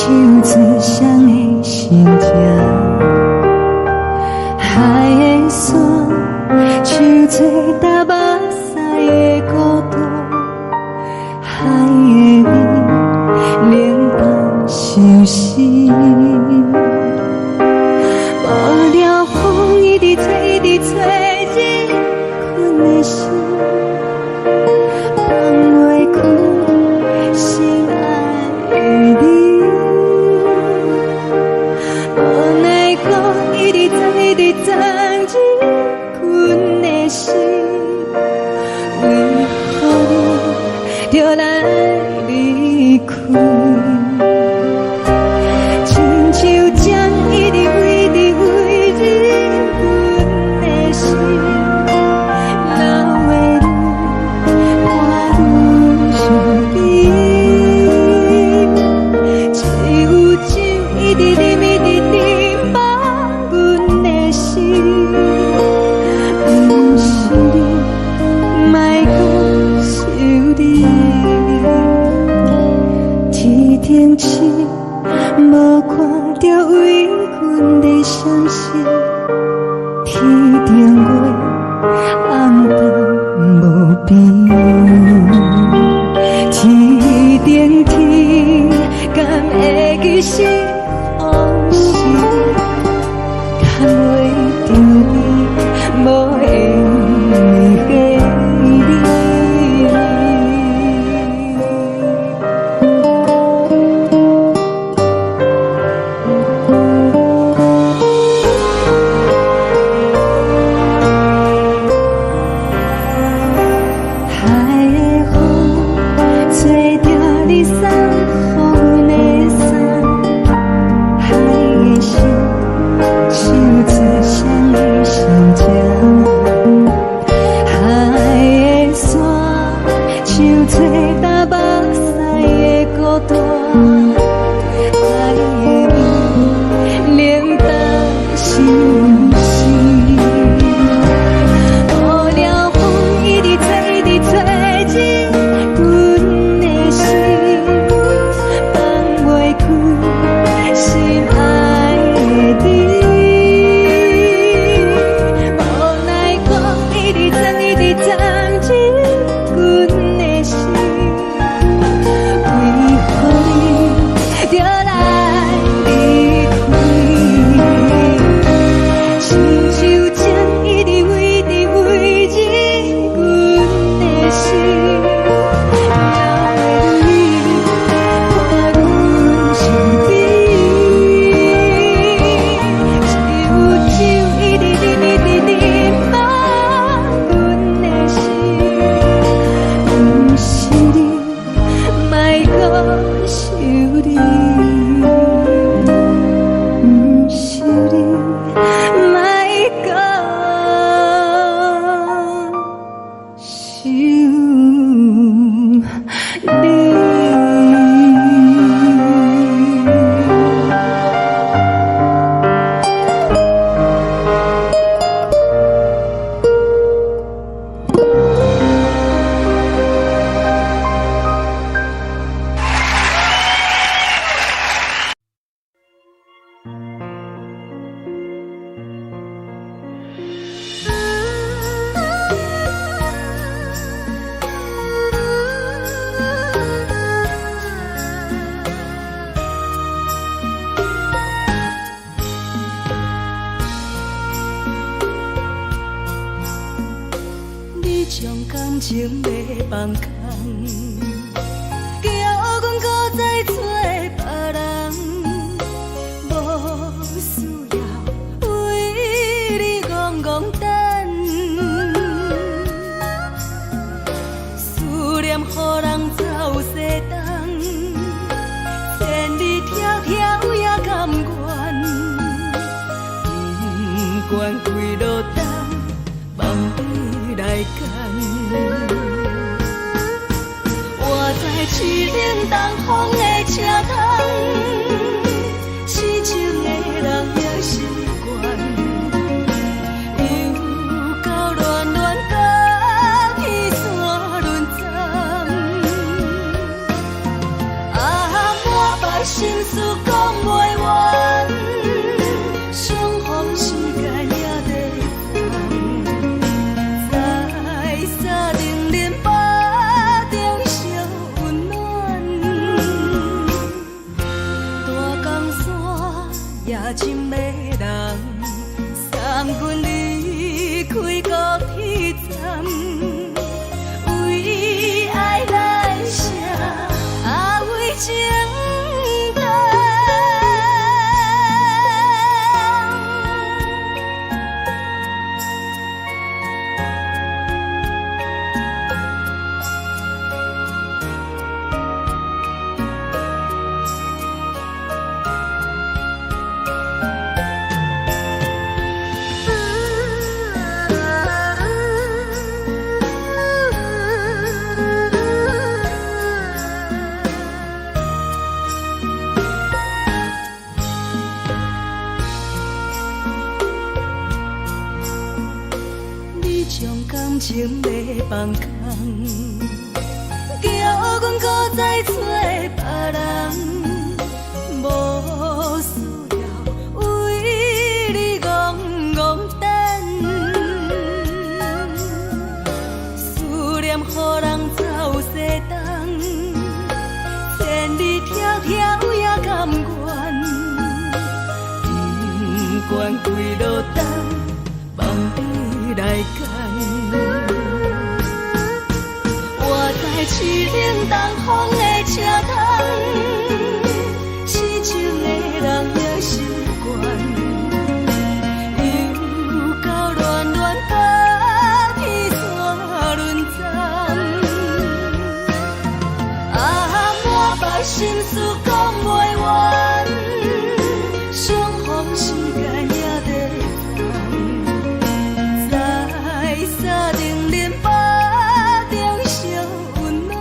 [SPEAKER 2] 出誰的心情，海的山唱出搭目屎的孤獨，海的味冷淡相思。無聊風一直吹，一直吹，入困的心，放袂開心愛的你。無奈何一直鑽，一直鑽入困的心，為何你著來離開？親像針一直飛，一直飛入阮的心。相信，天頂月暗淡無邊，天頂天敢會記是予是，牽袂著你無緣的你。海的風吹著你送予阮的衫，海的心唱出誰的心情？海的山像吹干目屎的孤單，海的味冷淡心事。無聊風一直吹，一直吹入阮的心，放袂開心愛的你。無奈風一直鑽，一直鑽入阮的心，為何你著來離開？親像情一直飛，一直飛入阮的心，哪會離看阮身邊？只有酒一直啉，一直啉滿阮的心，毋是你，莫閣想你，毋是你，莫閣想你。
[SPEAKER 1] 你將感情欲放空，叫阮閣再找別人，無需要為你戇戇等，思念予人走西東，千里迢迢也甘願，不管幾落冬，望你來牽。活在凄冷東風的車窗，痴情的人也習慣，又到暖暖甲彼山轮转，啊，满腹心事講袂完，相逢時間也短暫，在三重林腹中相溫暖，大江山也真迷人，送阮離開高鐵站，為愛來寫，啊為情等。你將感情欲放空，叫阮閣再找別人，無需要為願跪落等，望你來牽。我在凄冷東風的車窗，痴情的人也習慣，又到暖暖甲天線輪轉。啊，滿腹心事講袂完，相逢時間也短暫，在三重恁腹中相溫暖。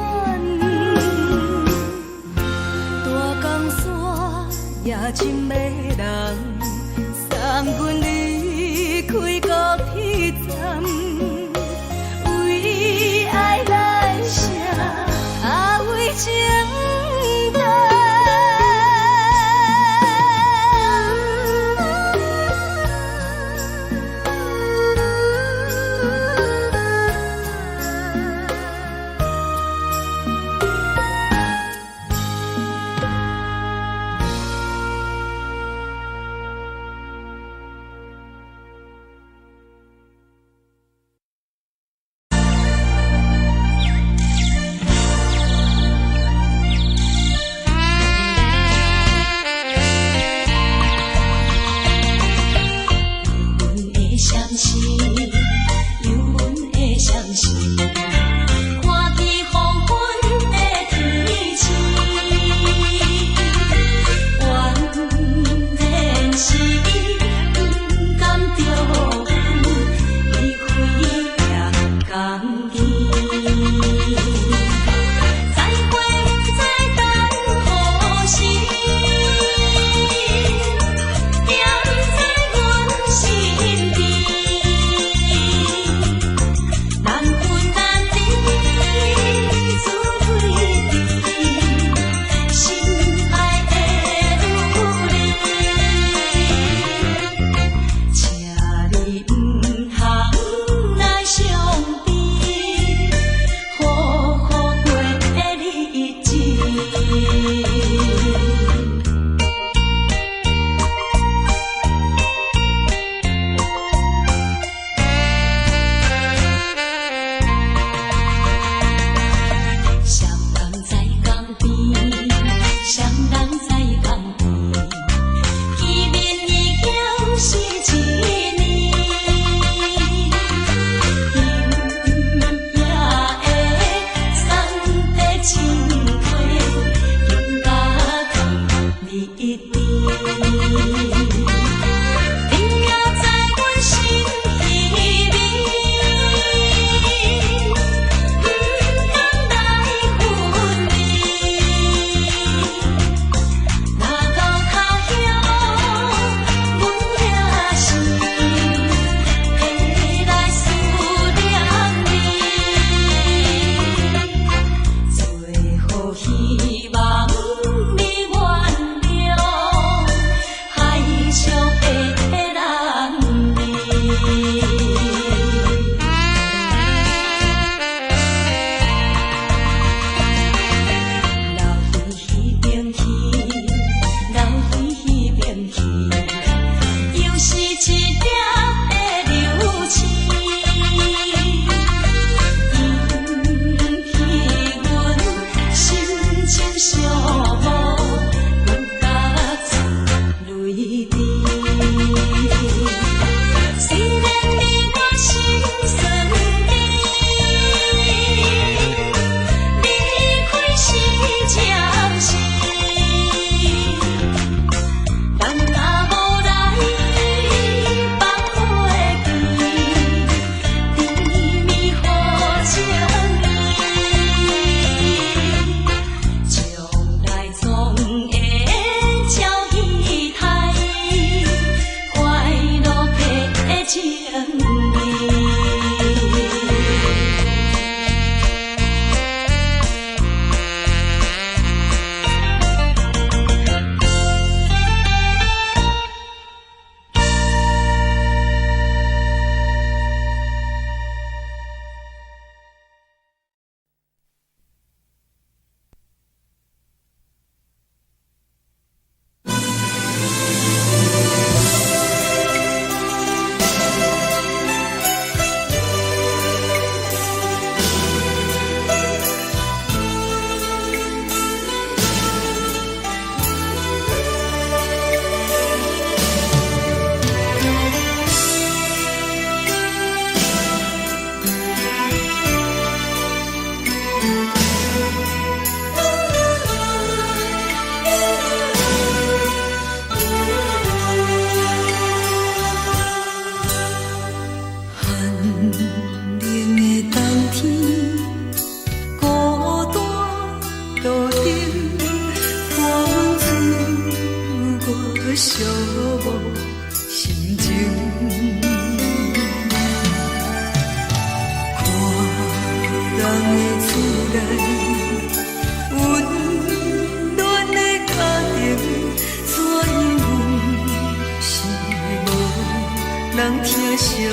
[SPEAKER 3] 人疼惜你。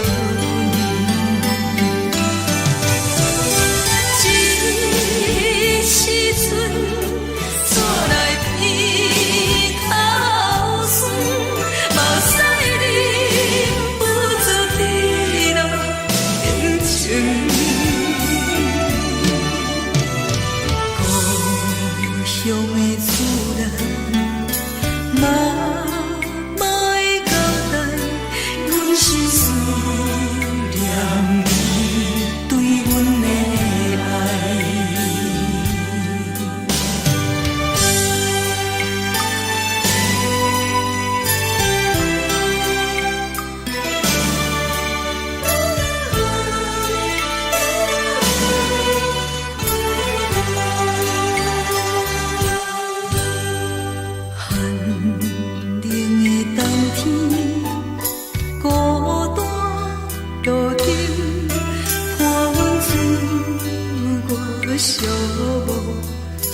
[SPEAKER 3] 這時陣，煞來鼻頭酸，目屎忍不住滴落眼睛。故鄉的厝內，媽媽的交代，阮是思念你對阮的愛。寒冷的冬天，孤單路燈，伴阮自我寂寞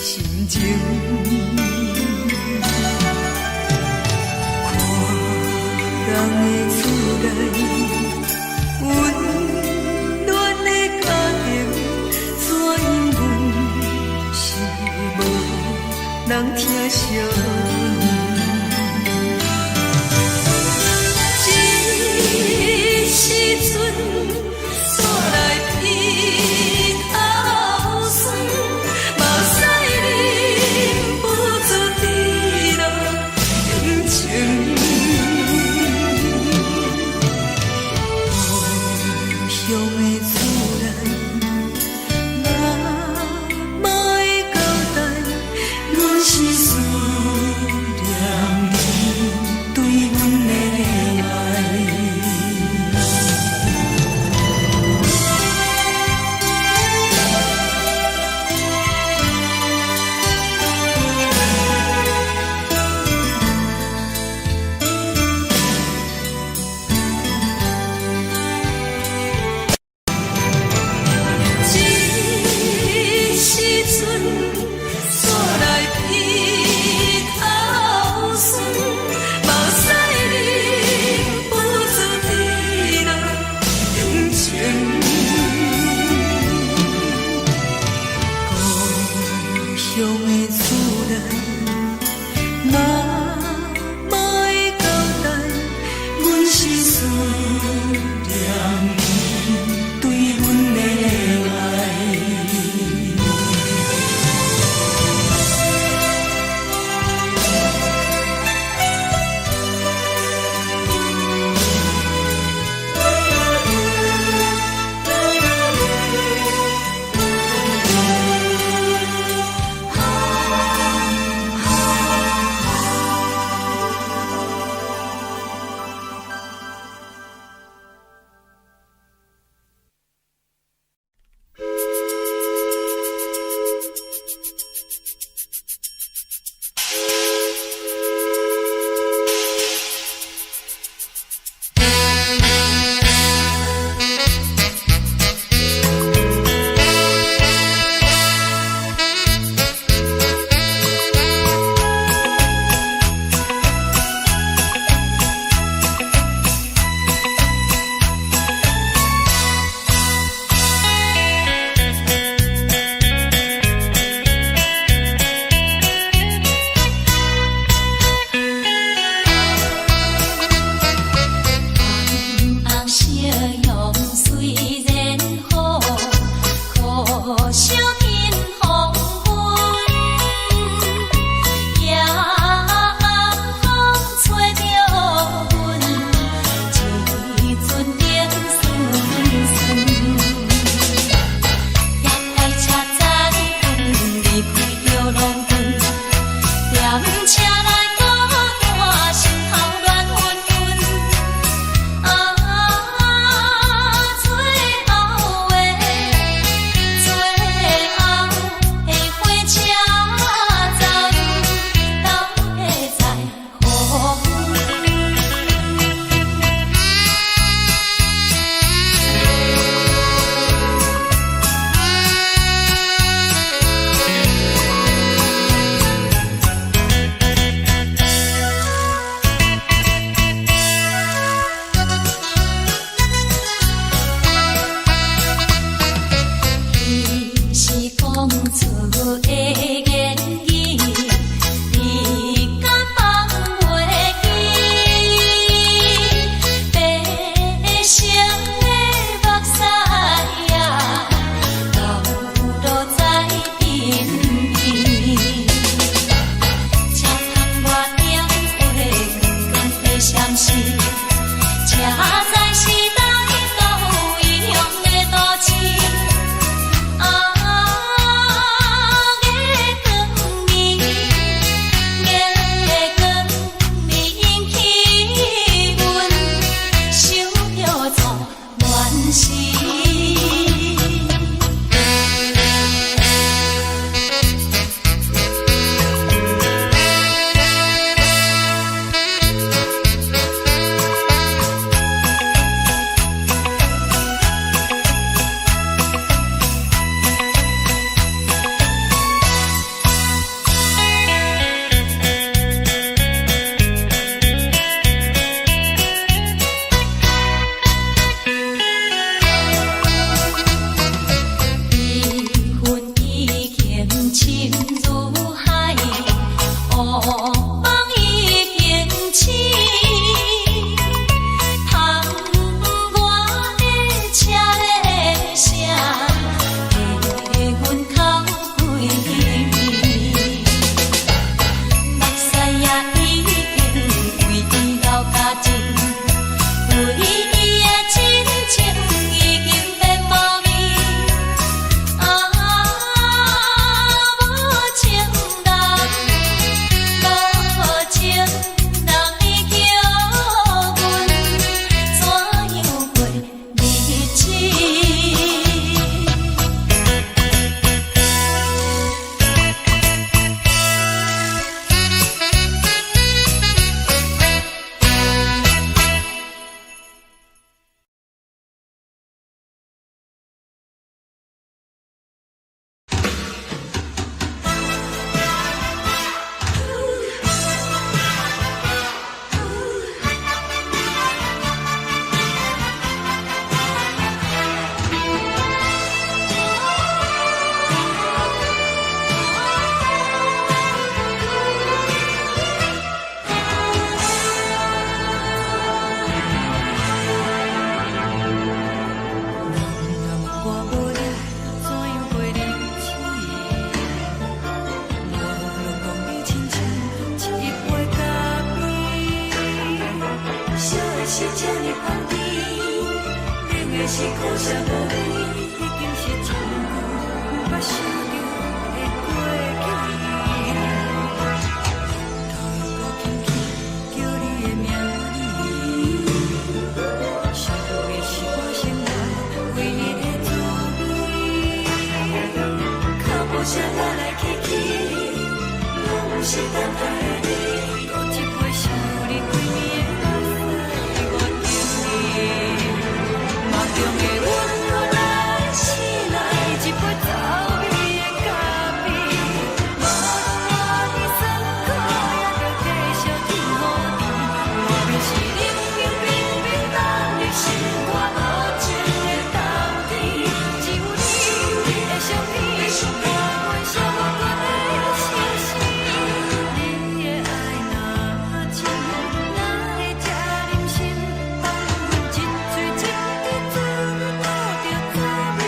[SPEAKER 3] 心情。看人的厝內，溫暖的家庭，怎樣阮是無人疼惜你。這時陣，煞來鼻頭酸，目屎忍不住滴落眼睛。故鄉的厝內，媽媽的交代，阮是思念你對阮的愛。這時陣，煞來鼻頭酸，目屎忍不住滴落眼睛。故鄉的厝內，媽媽的交代，阮是思念你對阮的愛。是這呢香甜，冷的是苦澀無味，已經是真久毋捌想著的過去。頭又閣輕輕叫你的名字，想的是我生活唯一的滋味。腳步聲來來去去，攏是等待的你。閣一杯想你規暝的目屎，我等你。夢中的阮予咱醒來，一杯走味的咖啡。無論偌尼酸苦，也著繼續天予甜。外面是冷冷冰冰凍入心肝無情的冬天，只有你的相片，伴阮寂寞的相思。你的愛若真，哪會這忍心放阮一喙一滴水吐著走味的咖啡？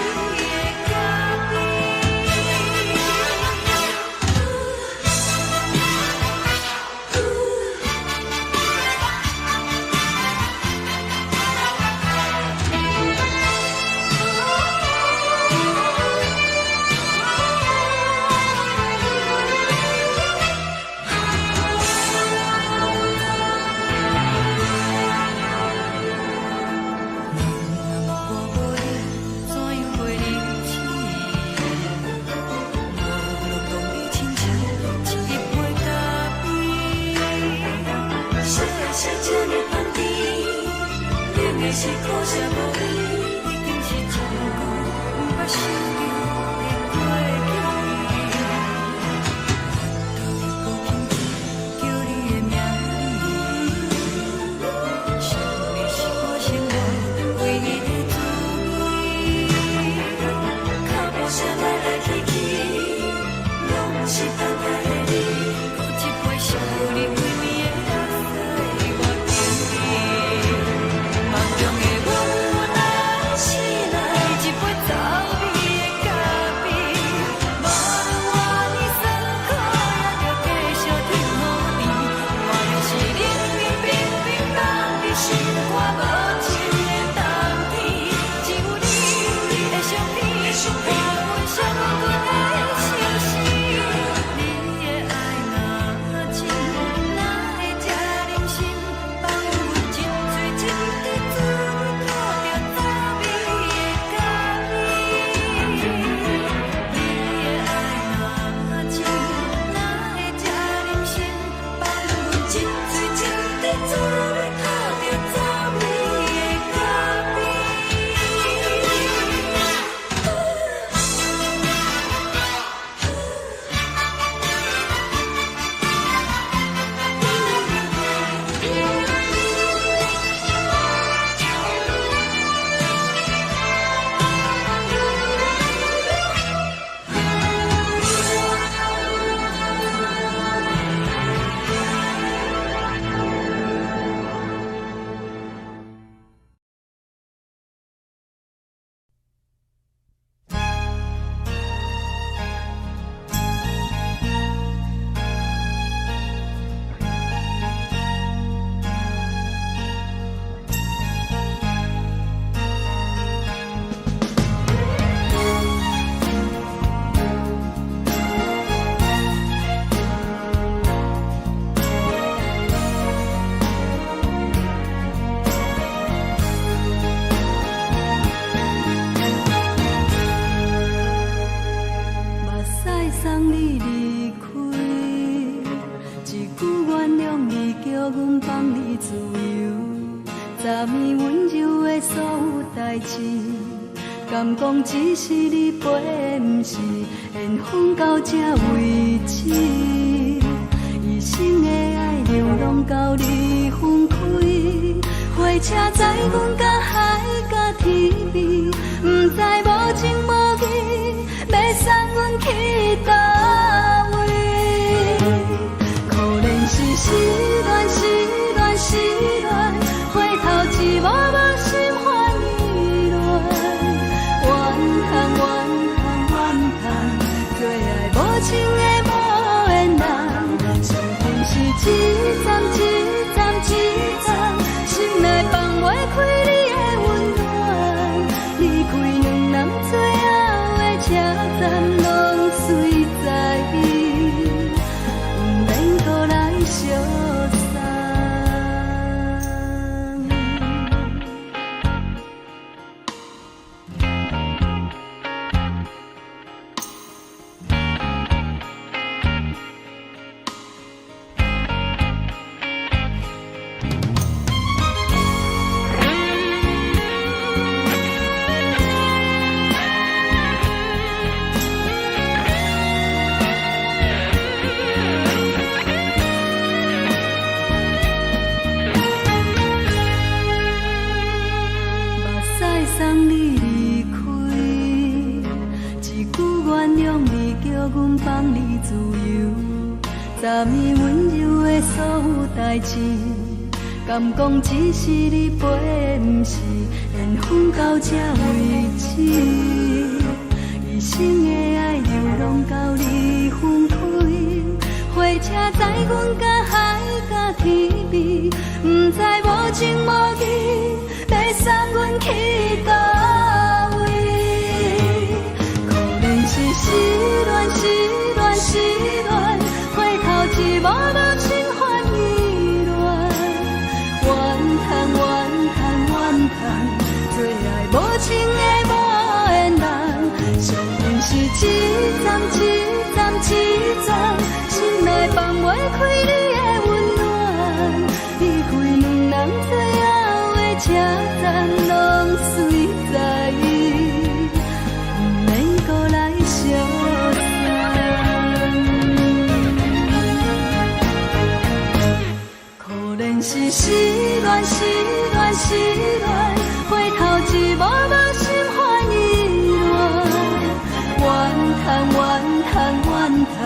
[SPEAKER 3] 我無你，怎樣過日子？無論當你親像一杯咖啡。啥的是這呢香甜，冷的是苦澀無味，已經是真久毋捌想著的過去。頭又閣輕輕叫你的名字，想的是我生活唯一的滋味。腳步聲來來去去，攏是等待的你。閣一杯想你規暝的目屎，我等你。夢中的阮予咱醒來，一杯走味的咖啡。無論偌尼酸苦，也著繼續天予甜。外面是冷冷冰冰凍入心肝無情的冬天，只有你的相片，伴阮寂寞的相思。你的愛若真，哪會這忍心放阮一喙一滴水吐著走味的咖啡？你的愛若真，哪會這忍心放阮一喙一滴水吐著走味的咖啡？
[SPEAKER 1] 目屎送你離開，一句原諒你，叫阮放你自由。昨暝溫柔的所有代誌，敢講只是你陪的，毋是緣分到這為止。一生的愛流浪到你分開，火車載阮到海角天邊，毋知無情無義，欲送阮去佗位？可憐是失戀，失戀，失戀，回頭一幕幕心煩意亂，怨叹怨叹怨叹，做愛無情的無緣人，上天是一站一站一站，心內放昨暝溫柔的所有代誌，敢講只是你陪，毋是緣分到這為止。一生的愛流浪到你分開，火車載阮甲海甲天邊，毋知無情無義欲送阮去佗位。可憐是失戀，失戀，失戀，回頭一幕幕心煩意亂，怨嘆怨嘆怨嘆，做愛無情的無緣人，相信是一站一站一站，心內放袂開你的溫暖，離開兩人最後的車站，攏隨在伊，毋免閣來相送。可憐是失戀，失戀，失戀，回頭一幕幕心煩意亂，怨嘆怨嘆怨嘆，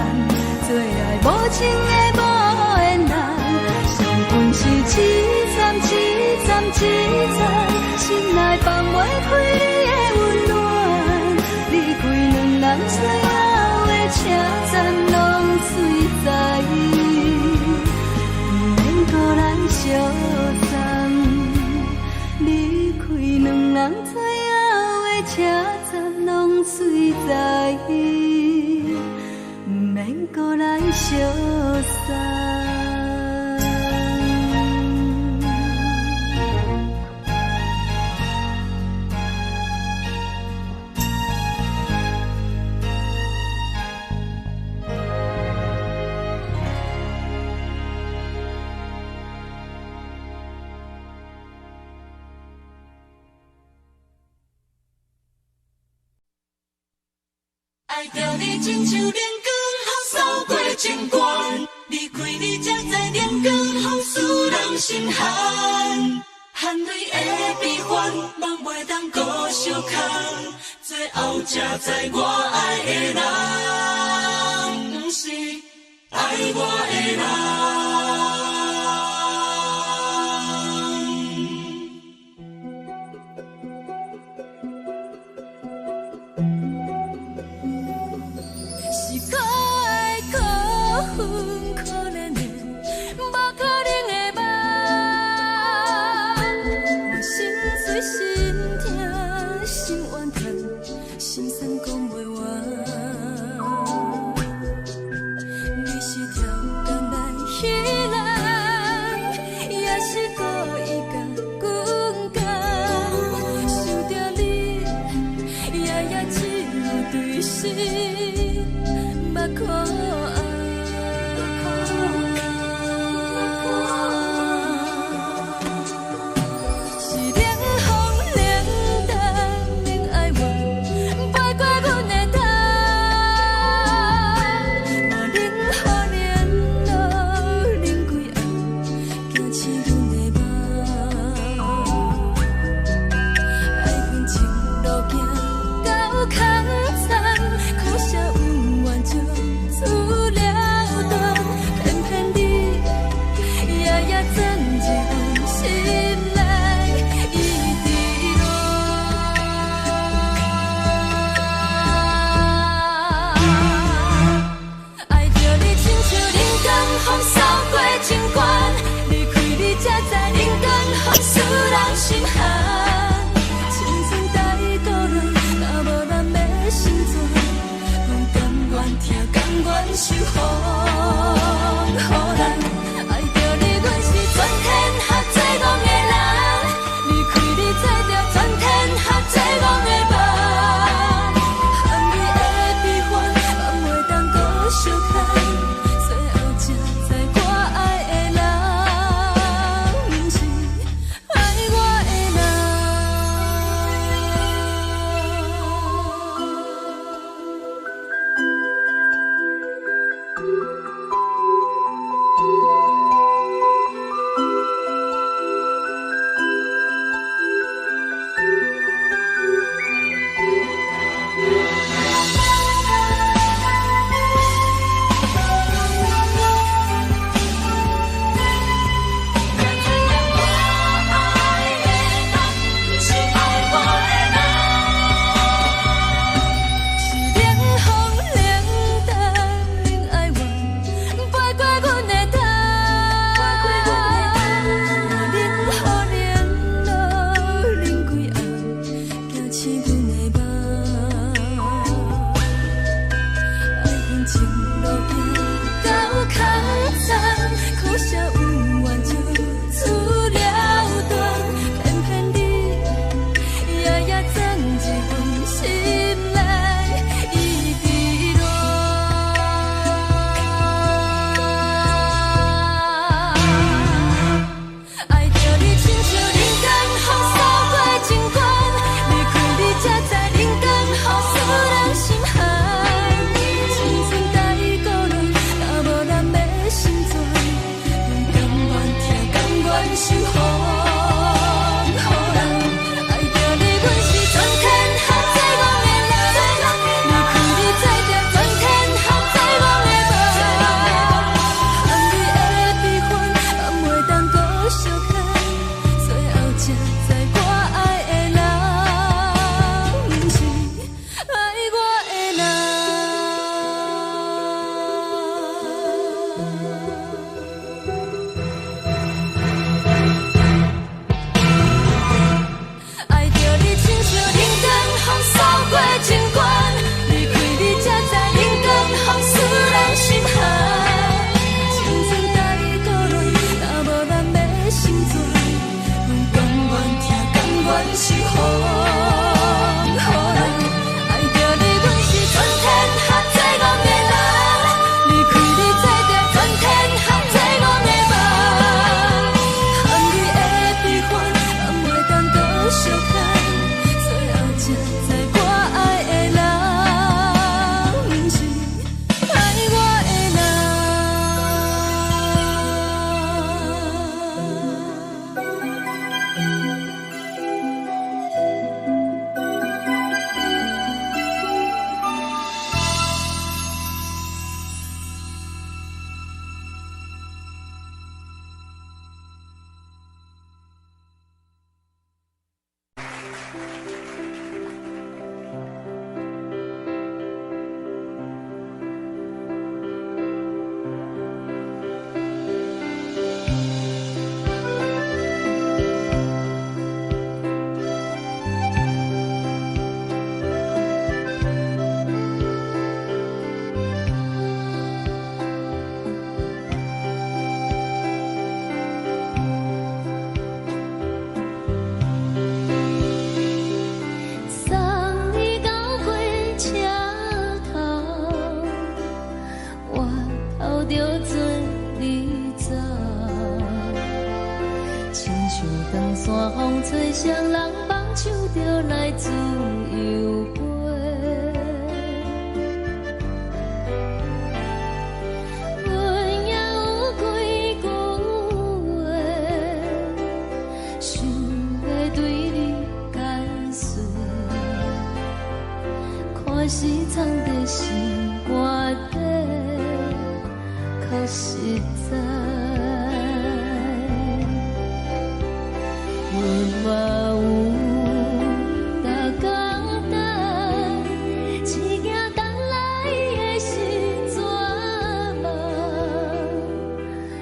[SPEAKER 1] 做愛無情的無緣人，相逢是一站一站一站，心內放袂開你的溫暖，離開兩人最後的車站，攏隨在伊，毋免閣來相送。離開兩人最後的車站，攏隨在伊，毋免閣來相送。
[SPEAKER 3] 愛著你親像冷光予掃過情關，離開你才知冷光予使人心寒，汗淚的悲歡，夢袂當閣相牽，最後才知我愛的人，毋是愛我的人。
[SPEAKER 1] 是可愛可恨可憐的，無可能的夢。我心碎心痛心怨嘆，心酸講袂完。你是超工來彼
[SPEAKER 3] 是風予人。愛著你，阮是全天下最戇的人。離開你，做著全天下最戇的夢。含你的悲歡，放袂當閣相看。最後才知我愛的人，毋是愛我的人。
[SPEAKER 1] 送你到火車頭，我頭著做你走，親像長山風吹，雙人放手就來自由飛。阮也有幾句話，想欲對你解釋。看是藏佇心肝底，較實在。阮嘛有逐工等，一件等來的是绝望。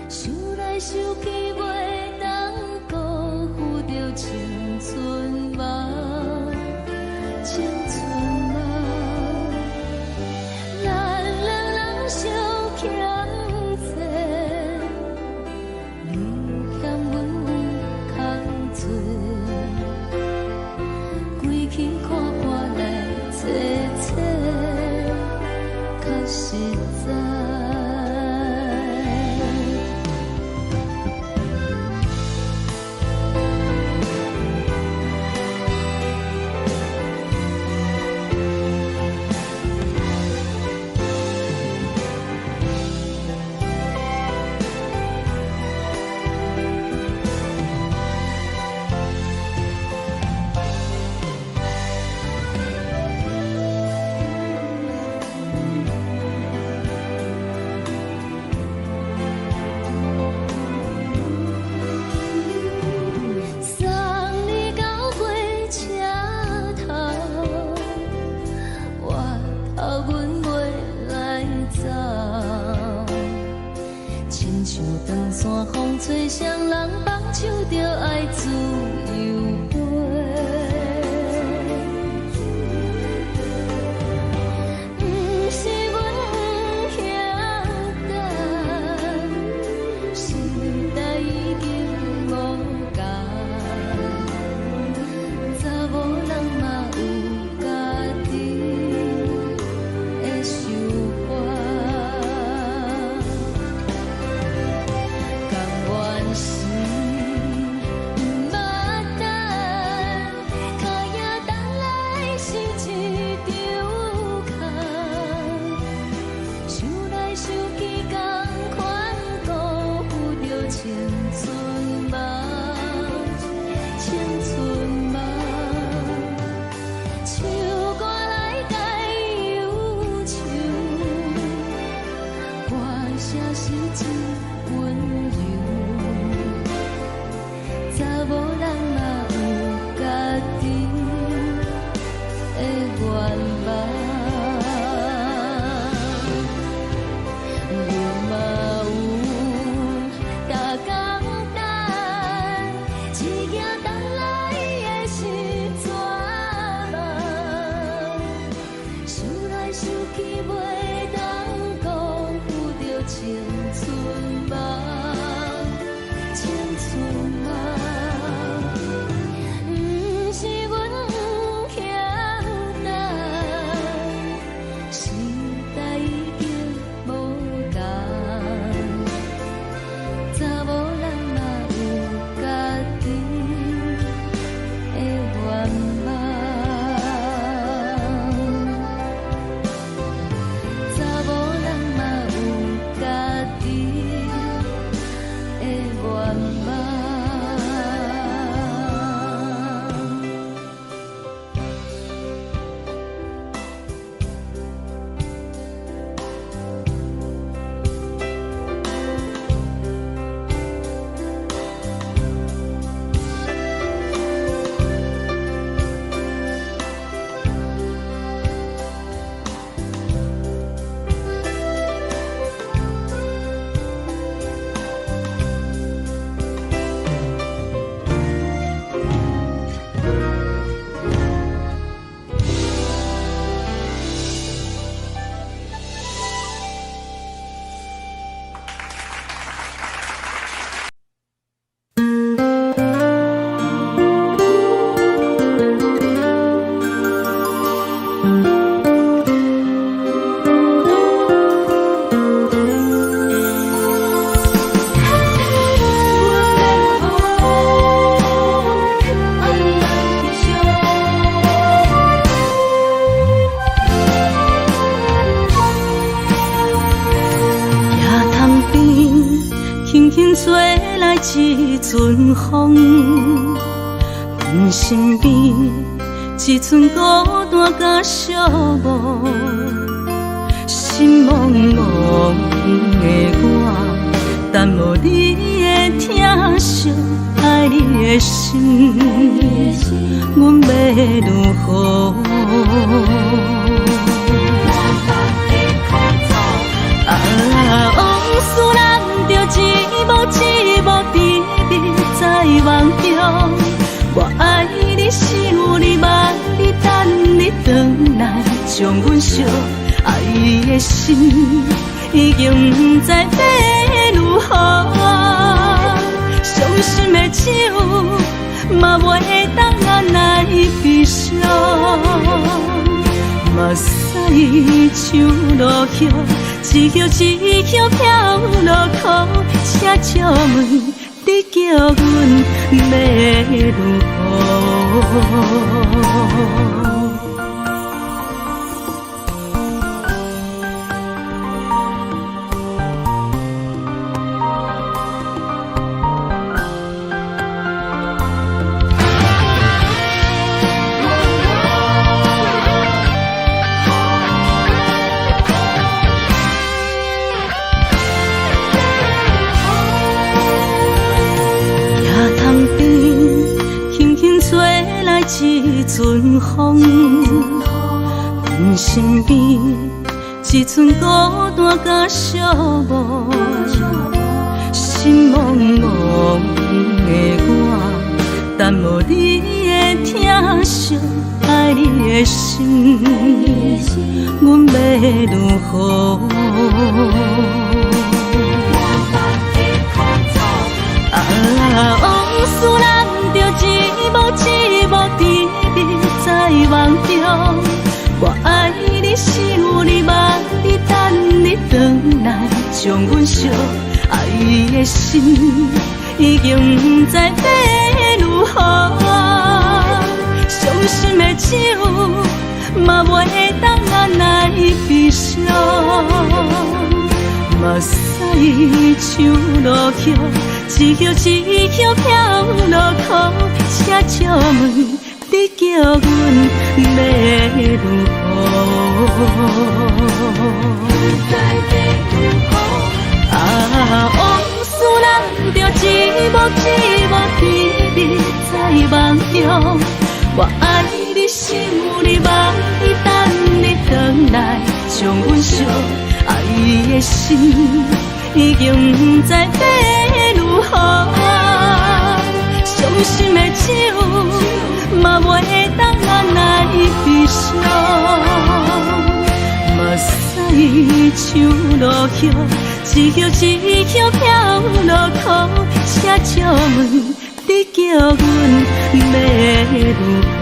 [SPEAKER 1] 想來想去，袂當辜負著青春夢，青春夢。咱兩人相欠債，一陣風，阮身邊一寸孤單佮寂寞，心茫茫的我，等無你的疼惜，愛你的心，阮欲如何？啊，往事咱著一幕一幕甜蜜在夢中。我愛你，想你，望你，等你轉來，將阮惜愛的心已經毋知欲如何。傷心的酒嘛袂當按來悲傷，目屎像落雨，一葉一葉飄落苦，請借問你叫阮欲如何？一陣風，阮身邊一寸孤單佮寂寞，心茫茫的我，等無你的疼惜，愛你的心，阮欲如何？啊，往事咱著一幕一幕甜蜜在夢中。我愛你，想你，望你，等你轉來，將阮惜愛的心已經毋知欲如何。傷心的酒嘛袂當按來悲傷，目屎像落雨，一葉一葉飄落苦，請借問你叫阮欲如何？啊，往事咱著一幕一幕甜蜜在夢中。我愛你，想你，望你，等你轉來，將阮惜愛的心已經毋知欲如何。傷心的酒嘛袂當按來悲傷，目屎像落雨，一葉一葉飄落苦，請借問你叫阮欲如何？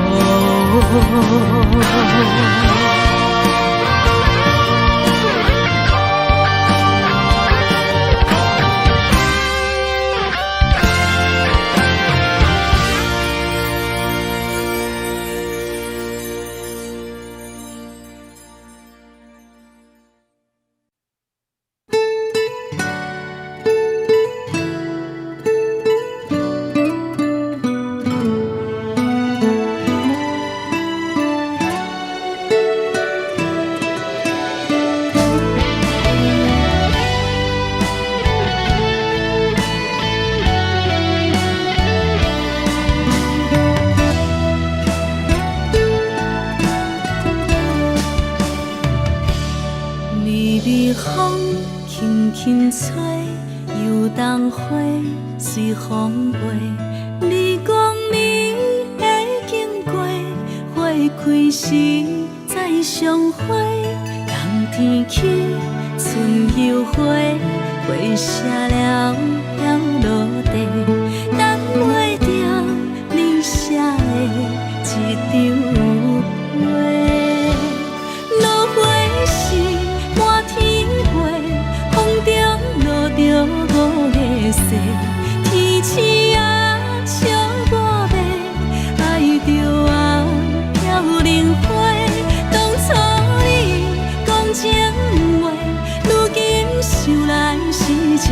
[SPEAKER 1] 想來是笑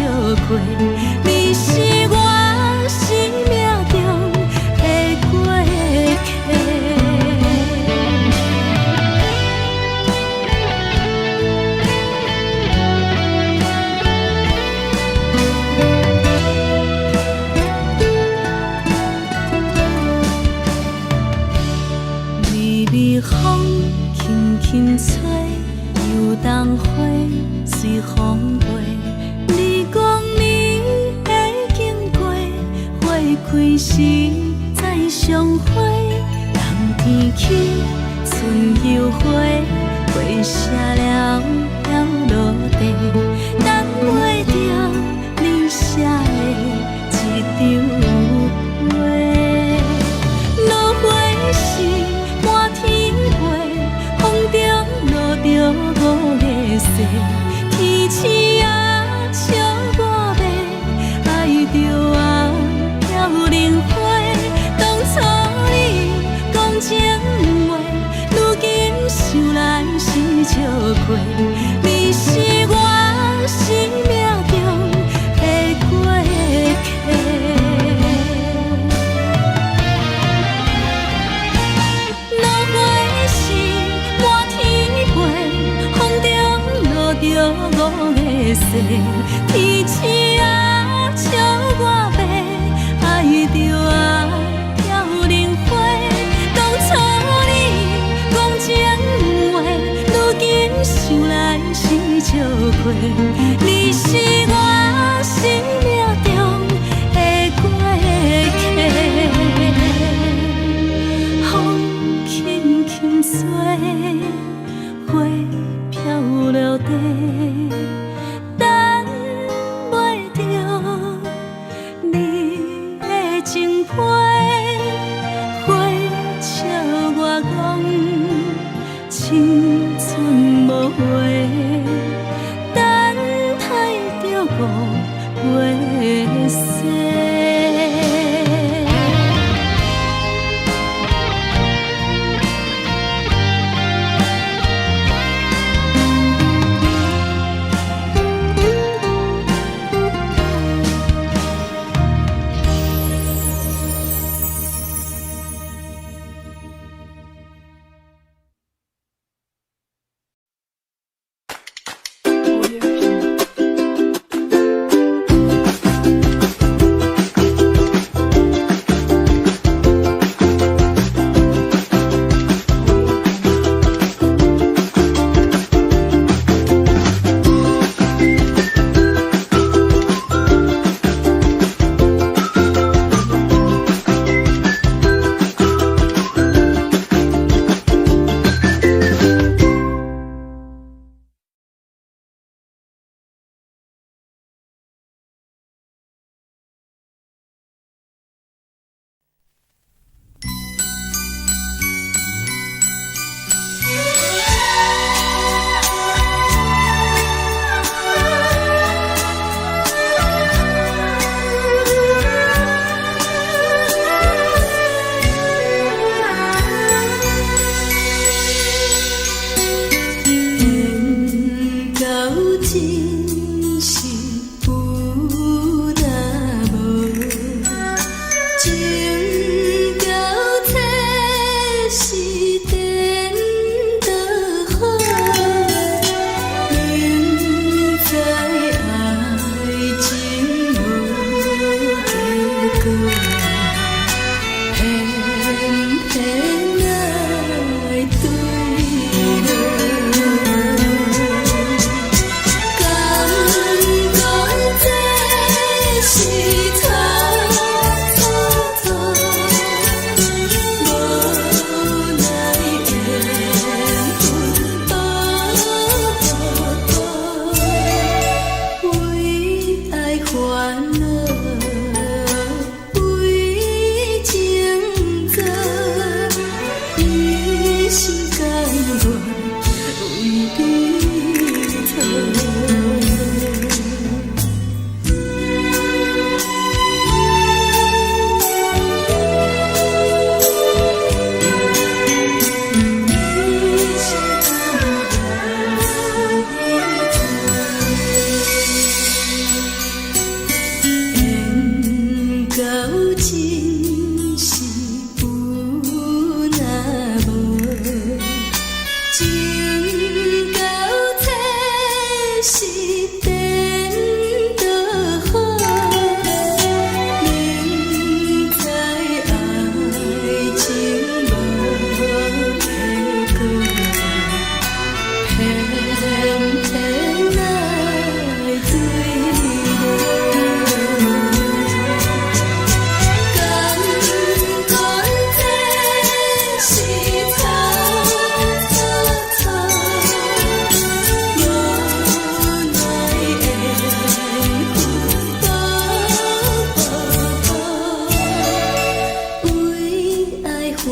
[SPEAKER 1] 過，你是我。輕吹，油桐花隨風飛。你講你會經過，花開時再相會。冬天起，春又回，花謝了飄落地，等袂著你寫的這張批。落花時滿天飛，風中落著五个誓，天星啊笑我欲，愛著啊飄零花。當初你講情話，如今想來是笑話。你是我生命中的過客。落花時滿天飛，風中落著五个誓，天星啊笑我欲，愛著啊飄零花。當初你講情話，如今想來是笑話。你是我生命中的過客。風輕輕吹，花飄落地，等袂著你的情批。花笑我講青春無話，等待著五月雪。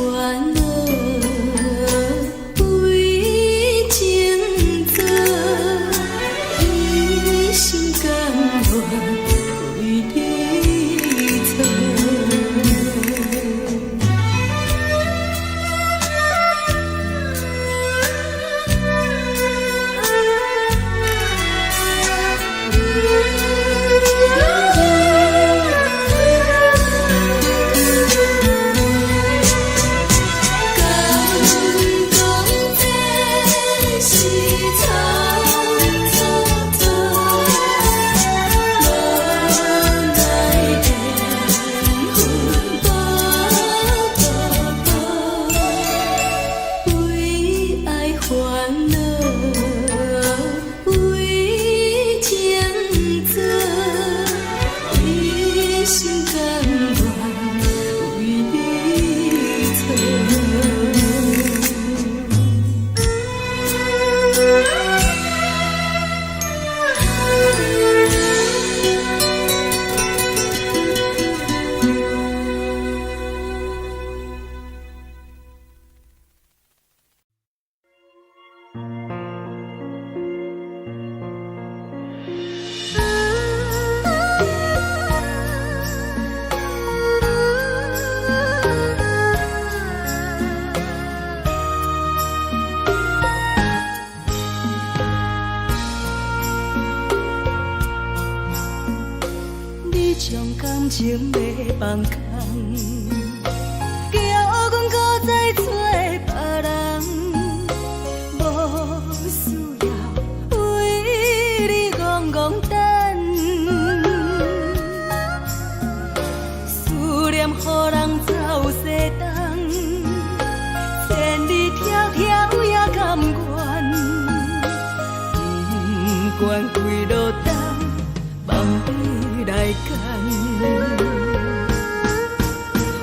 [SPEAKER 1] 煩惱，為情做，一心甘願為你做。敢講這是倉促做，無奈緣分無為愛煩惱，為情做，一心甘願為你做。你將感情欲放空，叫阮閣再找別人，無需要為你戇戇等，思念予人走西東，千里迢迢也甘願，不管幾落冬，望你來牽。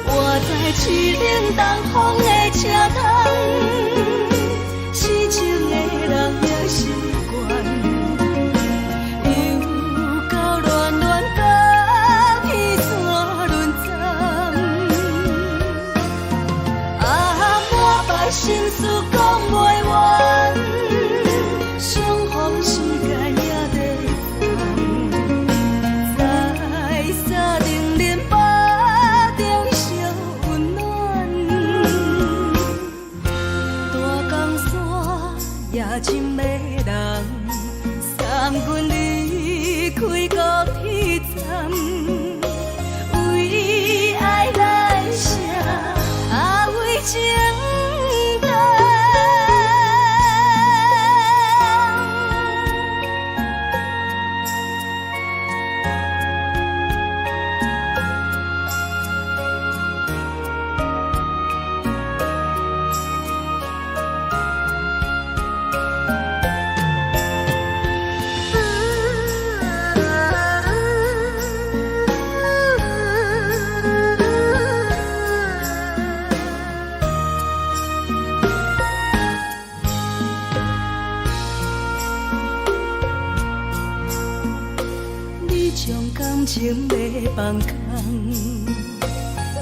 [SPEAKER 1] 我知淒冷東風的車窗，痴情的人也習慣，又到戀戀甲天山輪轉，啊，滿腹心事講袂完，相逢時間也短暫，在三重恁腹中相溫暖，大江山也真迷人，送阮離開高鐵站，為愛來寫，啊為情等。你將感情欲放空，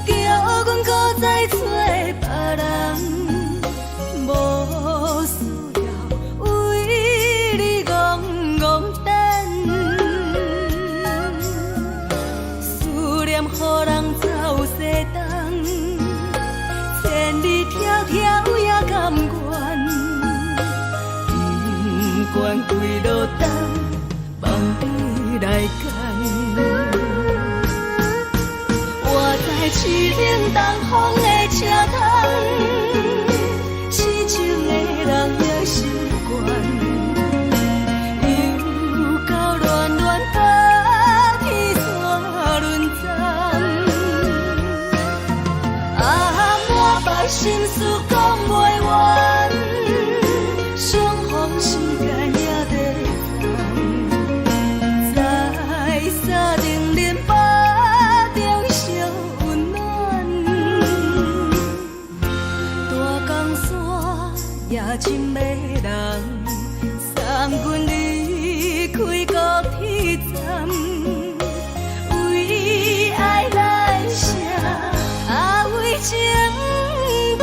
[SPEAKER 1] 叫阮閣再找別人，無需要為你戇戇等，思念予人走西東，千里迢迢也甘願，不管幾落冬，望你來牽。我知淒冷東風的車窗，痴情的人也習慣，又到戀戀甲天山輪轉，啊，滿腹心事講袂完，相逢時間也短暫，在三重恁腹中相溫暖，大江山也真迷人，送阮離開高鐵站，為愛來寫，啊為情等。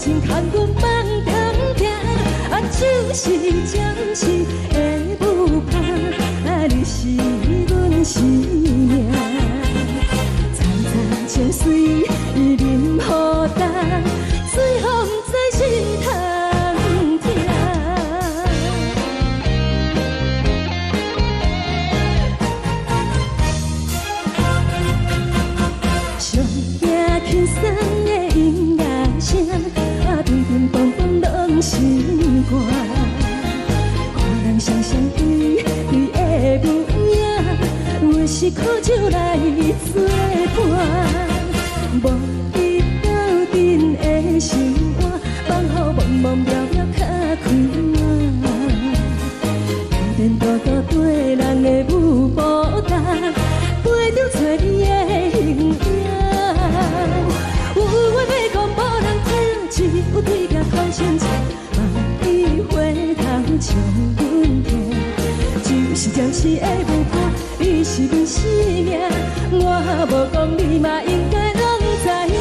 [SPEAKER 1] 情牽阮夢中行，啊，就是暫時的舞伴，啊，你是阮生命。層層情隨淋雨重，水予毋知心通疼。上驚輕鬆的音樂聲，啊，乒乒乓乓攏心肝。看人雙雙對對的舞影，有是苦酒來作伴。無你鬥陣的生活，放予茫茫渺渺較開朗。顛顛倒倒綴人的舞步重，飞中揣你的形影。有話欲講無人聽，只有對鏡講親情，望你回頭笑阮聽。就是暫時的舞伴，你是阮生命，我無講你嘛應該攏知影。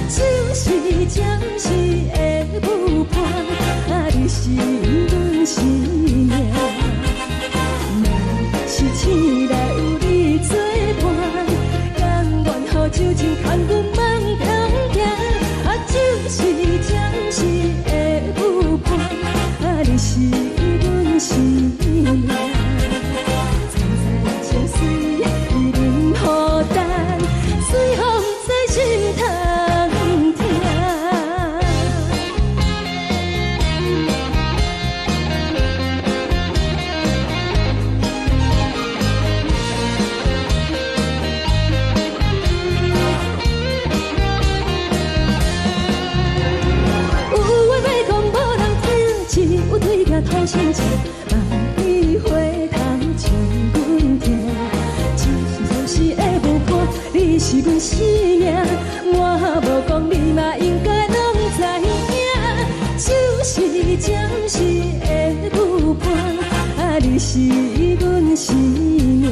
[SPEAKER 1] 就是暫時的舞伴，啊，你是阮生命。若是醒來有你作伴，甘願予酒精牽阮夢中行。啊，就是暫時的舞伴，啊，你是阮生命。層層情隨淋雨重，水予毋知心通疼。有話欲講無人聽，只有對鏡吐心情，望你回頭笑阮聽。只是暫時的舞伴，你是阮生命，我無講你嘛應該攏知影。就是暫時的舞伴，啊，你是阮生命。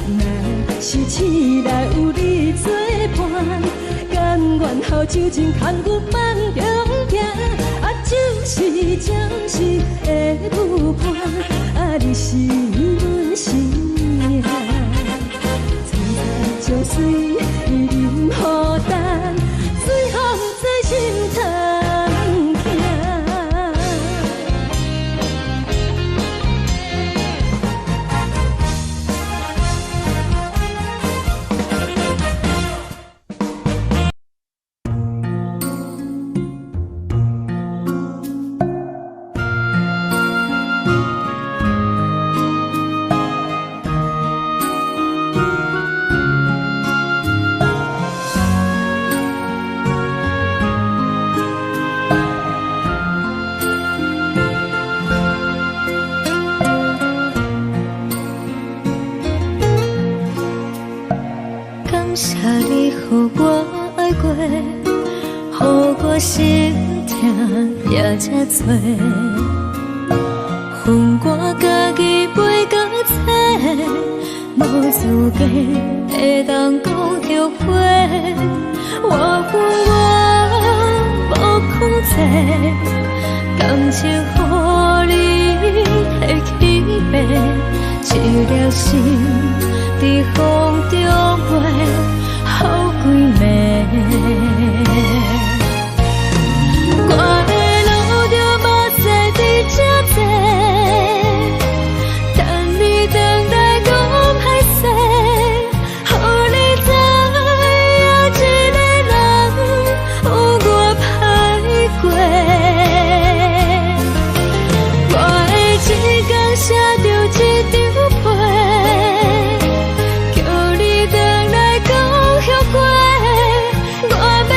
[SPEAKER 1] 若是醒來有你作伴，甘願予酒精牽阮夢中行。啊，就是暫時的舞伴，啊，你是阮生命。層層情隨淋雨重，水予毋知心通疼。
[SPEAKER 2] 感謝你予我愛過，予我心疼也這多。分我家己飛到找，無資格會當講後悔。我分我無控制，感情予你提去爬，一粒心佇風中飛，予規暝。我會流著目屎佇這坐，等你轉來講歹勢，予你知影一個人有偌歹過。我會一工寫著一張批，叫你轉來講後悔。我欲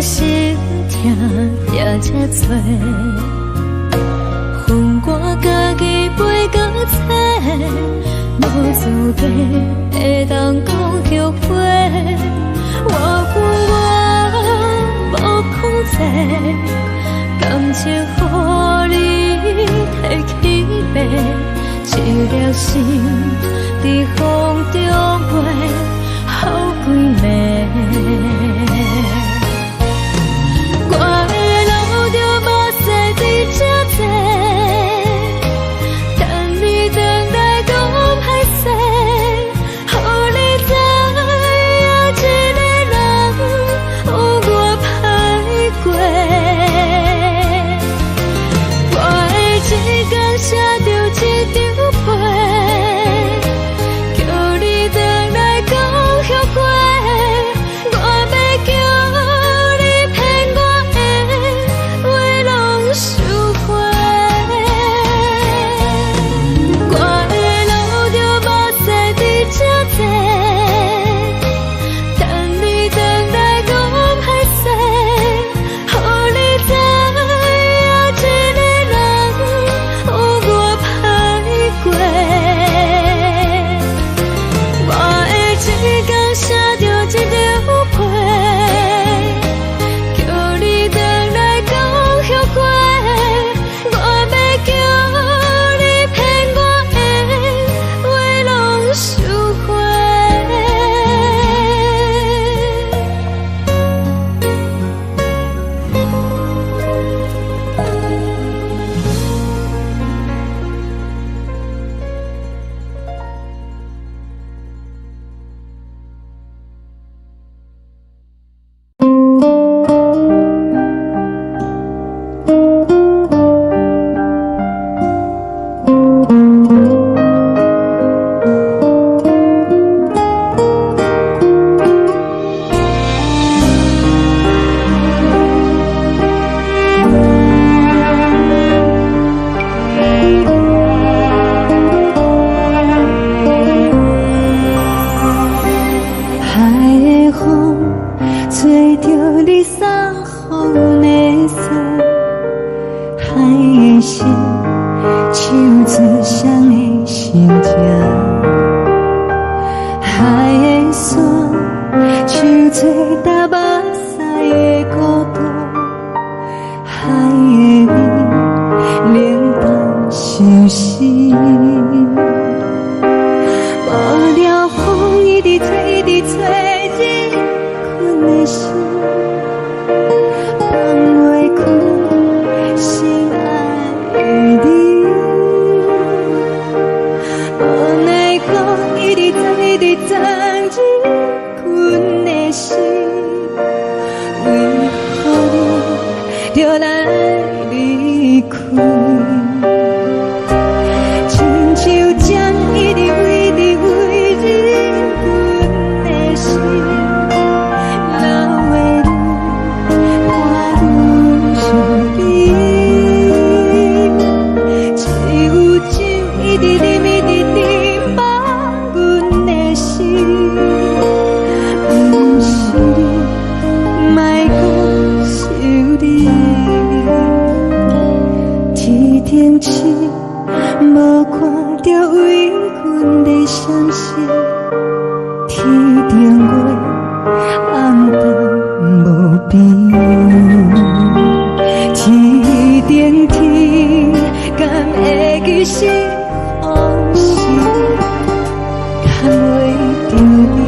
[SPEAKER 1] 心疼掠這多，予我家己飞到册，無資格會當講後悔。我有我無控制，感情予你提去爬，一粒心佇風中飛，予幾暝。我會流著目屎佇這坐，等你轉來講歹勢，予你知影一个人有偌歹過。我會一工寫著一張批，叫你轉來講後悔。我欲叫你騙我的話攏收回。我會流著目屎佇這坐，等你轉來講歹勢，予你知影一個人有偌歹過。我會一工寫著一張批，叫你轉來講後悔。我欲叫你騙我的話攏收回。
[SPEAKER 2] 海的風吹著你送予阮的衫，海的心唱出誰的心情，海的山唱出台北市的孤單，海的雨冷淡相思。無聊風一直吹，一直吹，入阮的心，放袂開心愛的你。無奈風一直鑽，一直鑽入阮的心，為何你著來離開？親像針一直一直飛入阮的心，老的你伴阮身邊，只有酒一直啉一直啉，放阮的心，毋是你，莫閣想你。天頂星無看著為阮咧閃爍，天頂月暗淡無邊，天頂天敢會記是予是？牽袂著你，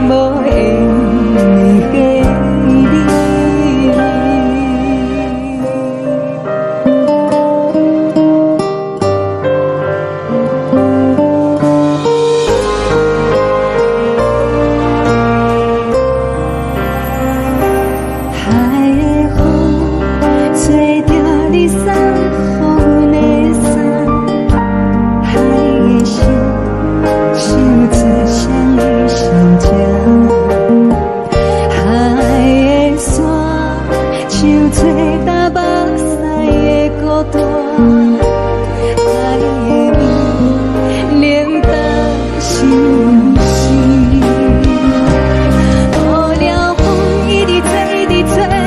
[SPEAKER 2] 無緣的你。海的風吹著你送予阮的衫，海的心唱出誰的心情，海的山唱出台北市的孤單，海的雨冷淡相思。無聊風一直吹，一直吹。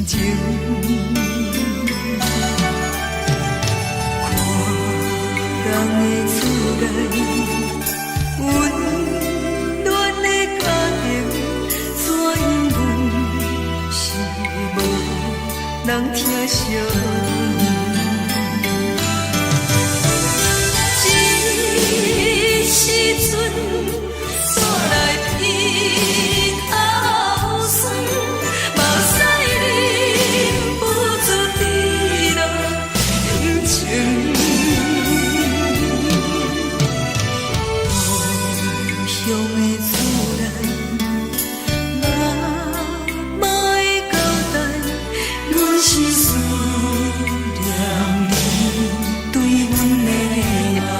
[SPEAKER 3] 情。看人的厝內，溫暖的家庭，怎樣阮是無人疼惜阮。這時陣煞來鼻頭酸，目屎忍不住滴落眼睛。故鄉的厝內，媽媽的交代，阮是思念你對阮的愛。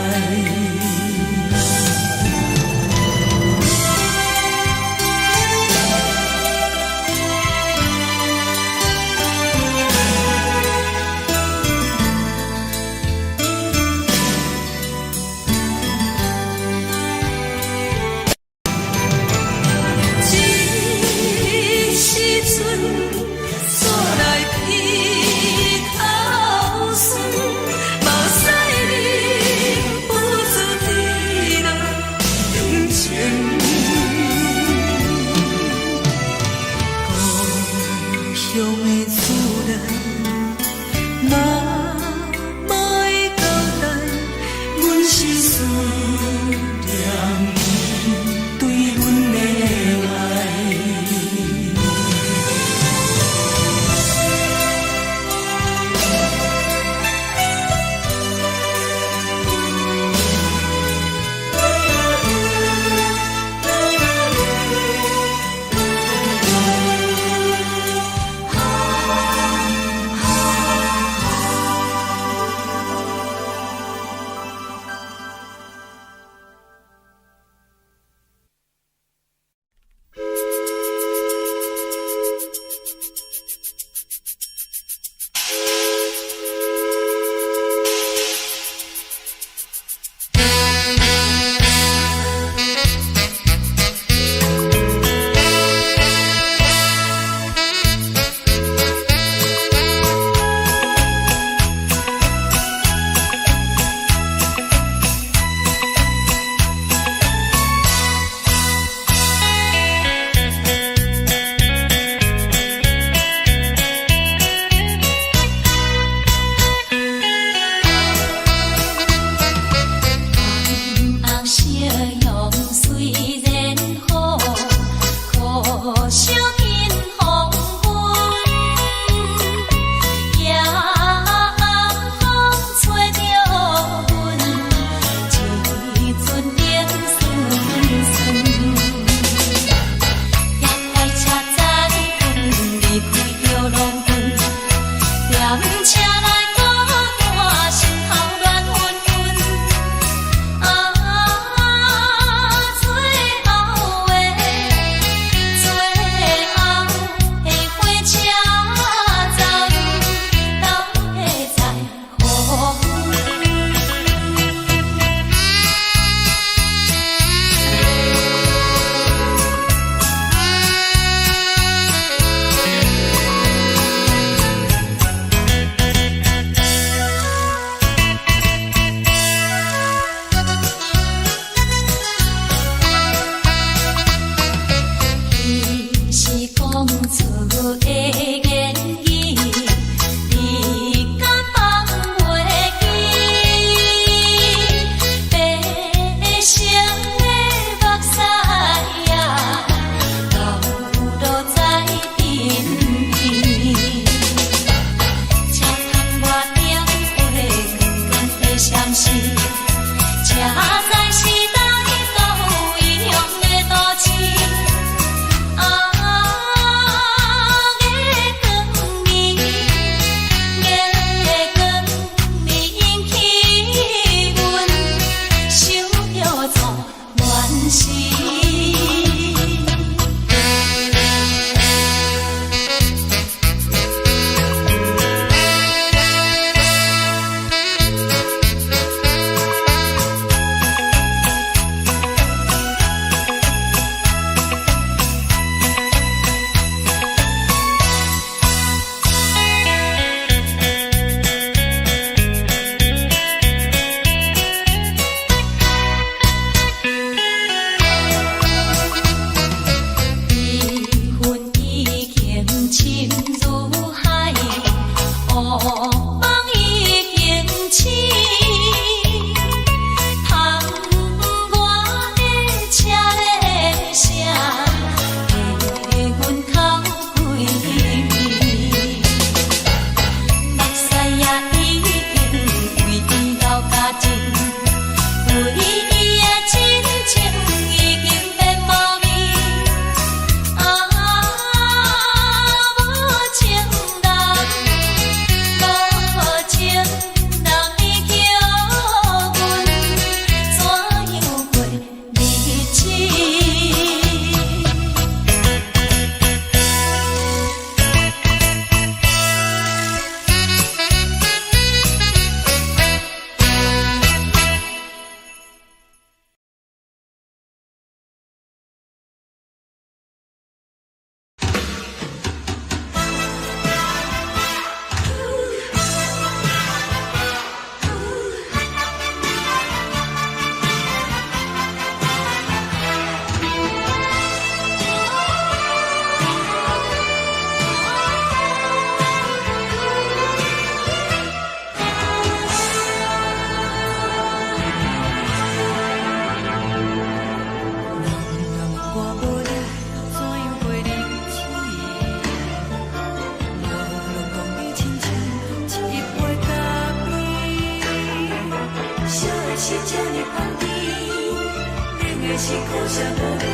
[SPEAKER 3] 無你，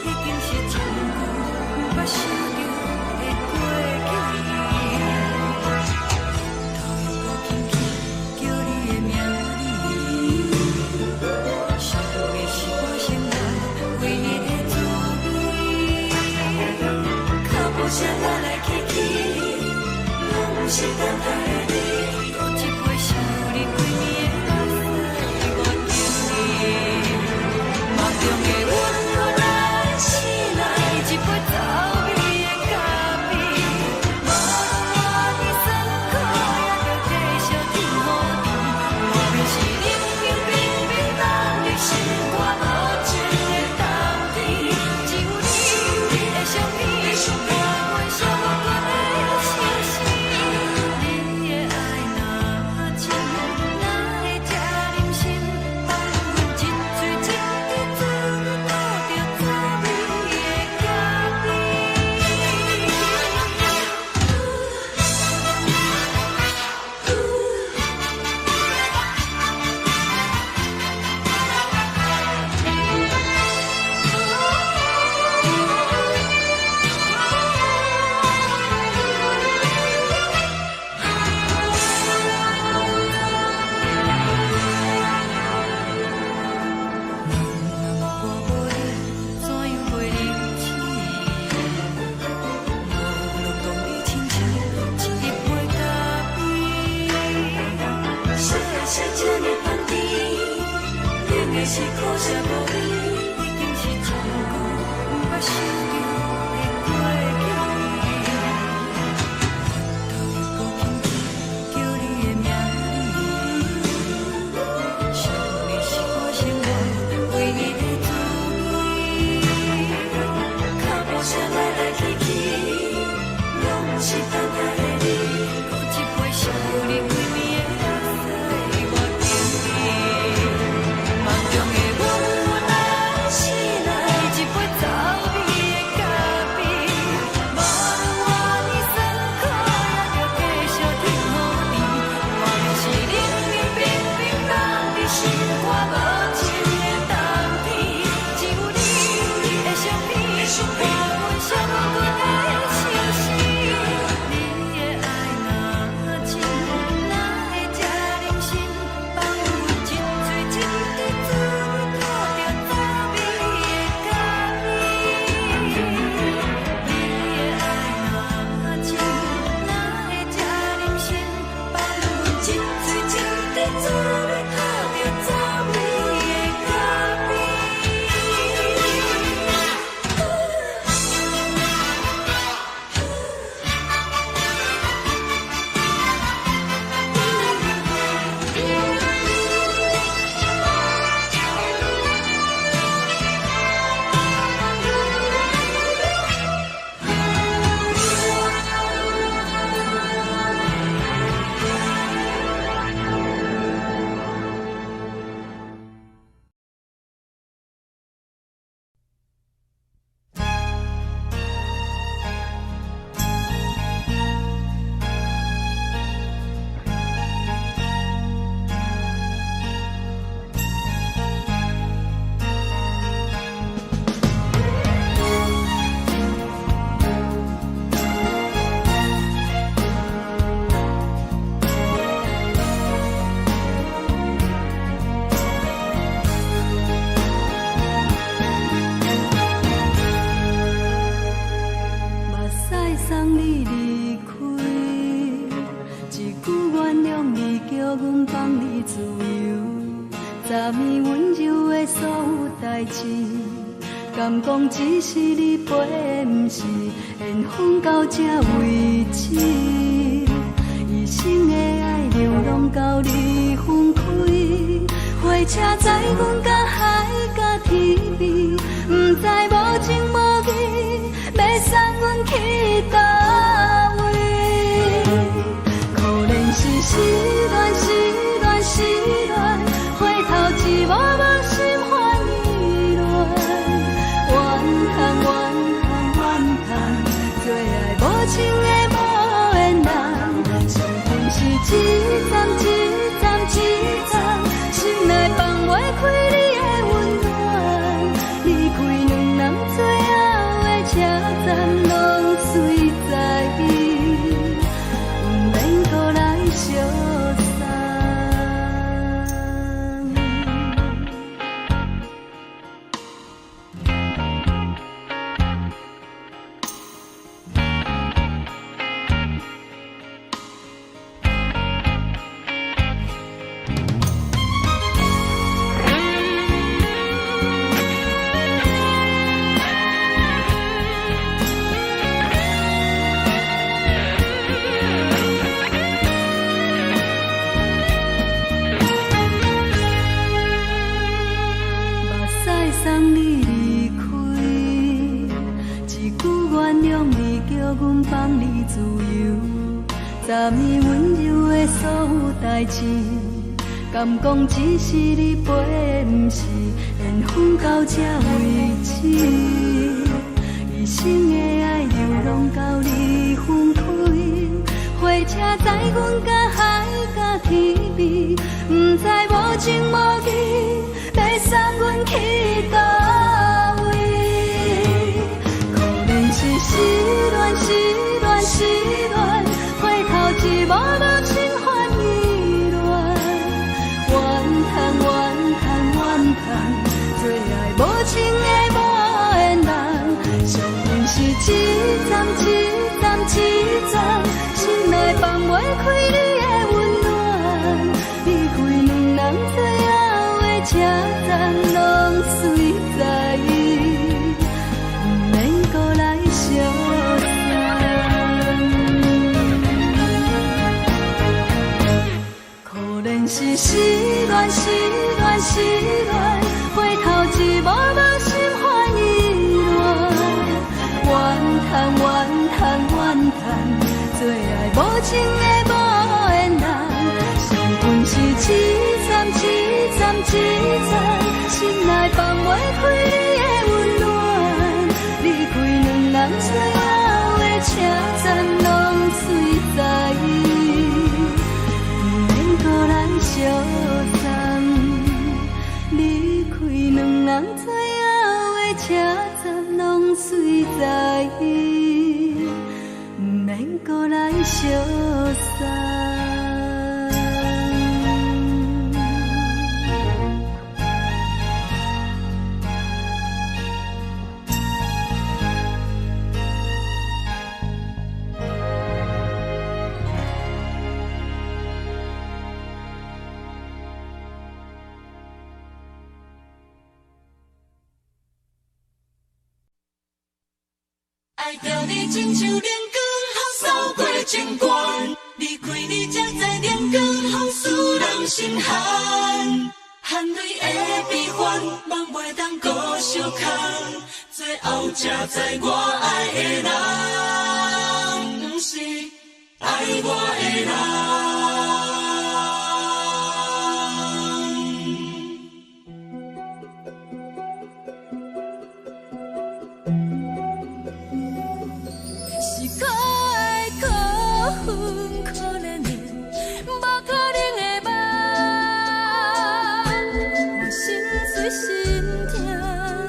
[SPEAKER 3] 已經是真久毋捌想著的過去。頭又閣輕輕叫你的名字，想的是我生活唯一的滋味。腳步聲來來去去，攏毋是等待的你。閣一杯想你規暝的目屎，我敬你。夢中的阮予咱醒來，一杯走味的咖啡。無論偌尼酸苦，也著繼續天雨甜。外面是冷冷冰冰凍入心肝無情的冬天，只有你，你的相片，伴阮寂寞的相思。你的愛若真，哪會這忍心放阮一醉一滴醉吐著滋味的咖啡？我無你，怎樣過日子？無論講你親像一杯咖啡。啥是這呢香甜？冷的是可惜無你，已經是真久毋捌想著的過去。頭又閣輕輕叫你的名字，想你是我生活唯一的滋味。腳步聲來來去去，攏毋是等待的你。閣一杯想你規暝的目屎，我敬你。夢中的阮予咱醒來，一杯走味的咖啡。無論偌尼酸苦，也著繼續天雨甜。外面是冷冷冰冰凍入心肝無情的冬天，只有你，你的相片，伴阮寂寞的相思。你的愛若真，哪會這忍心放阮一醉一滴醉吐著滋味的咖啡？你的愛若真，哪會這忍心放阮一醉一滴醉吐著滋味的咖啡？
[SPEAKER 1] 目屎送你離開，一句原諒你，叫阮放你自由。昨暝溫柔的所有代誌，敢講只是你陪的，毋是緣分到這為止。一生的愛流浪到你分開，火車載阮甲海甲天邊，毋知無情無義，欲送阮去佗位？可憐是失戀，失戀，失戀，回頭一幕幕心煩意亂。怨嘆怨嘆怨嘆，做愛無情的無緣人，傷心是一站一站一站，心內放袂開你的溫暖。離開
[SPEAKER 2] 站攏随在，毋免阁來相送。目屎送你離開，一句原諒你，叫阮放你自由。昨暝溫柔的所有代誌，敢講只是你陪，毋是緣分到這為止。一生的愛流浪到你分開，火車載阮甲海甲天邊，毋知無情無義，欲送阮去佗位？可憐是失戀，失戀，失戀，回頭一幕幕心煩意亂。怨嘆怨嘆怨嘆，做愛無情的無緣人，相信是一站一站一站，心內放袂開你的溫暖。離開兩人最後的車站，攏隨在，毋免閣來相送。可憐是失戀，失戀，失戀，回頭一幕幕心煩意亂。怨嘆怨嘆怨嘆，做愛無情的無緣人，相逢是一站一站一站，心內放袂開你的溫暖。離開兩人最後的車站，攏隨在，毋免閣來相送。離開兩人最後的車站，攏隨在，毋免閣來相送。
[SPEAKER 3] 愛著你親像冷光予掃過情關，離開你才知冷光予使人心寒。汗淚的悲歡，夢袂當閣相牽，最後才知我愛的人，毋是愛我的人。
[SPEAKER 1] 是可愛可恨可憐的，無可能的夢。我心碎心痛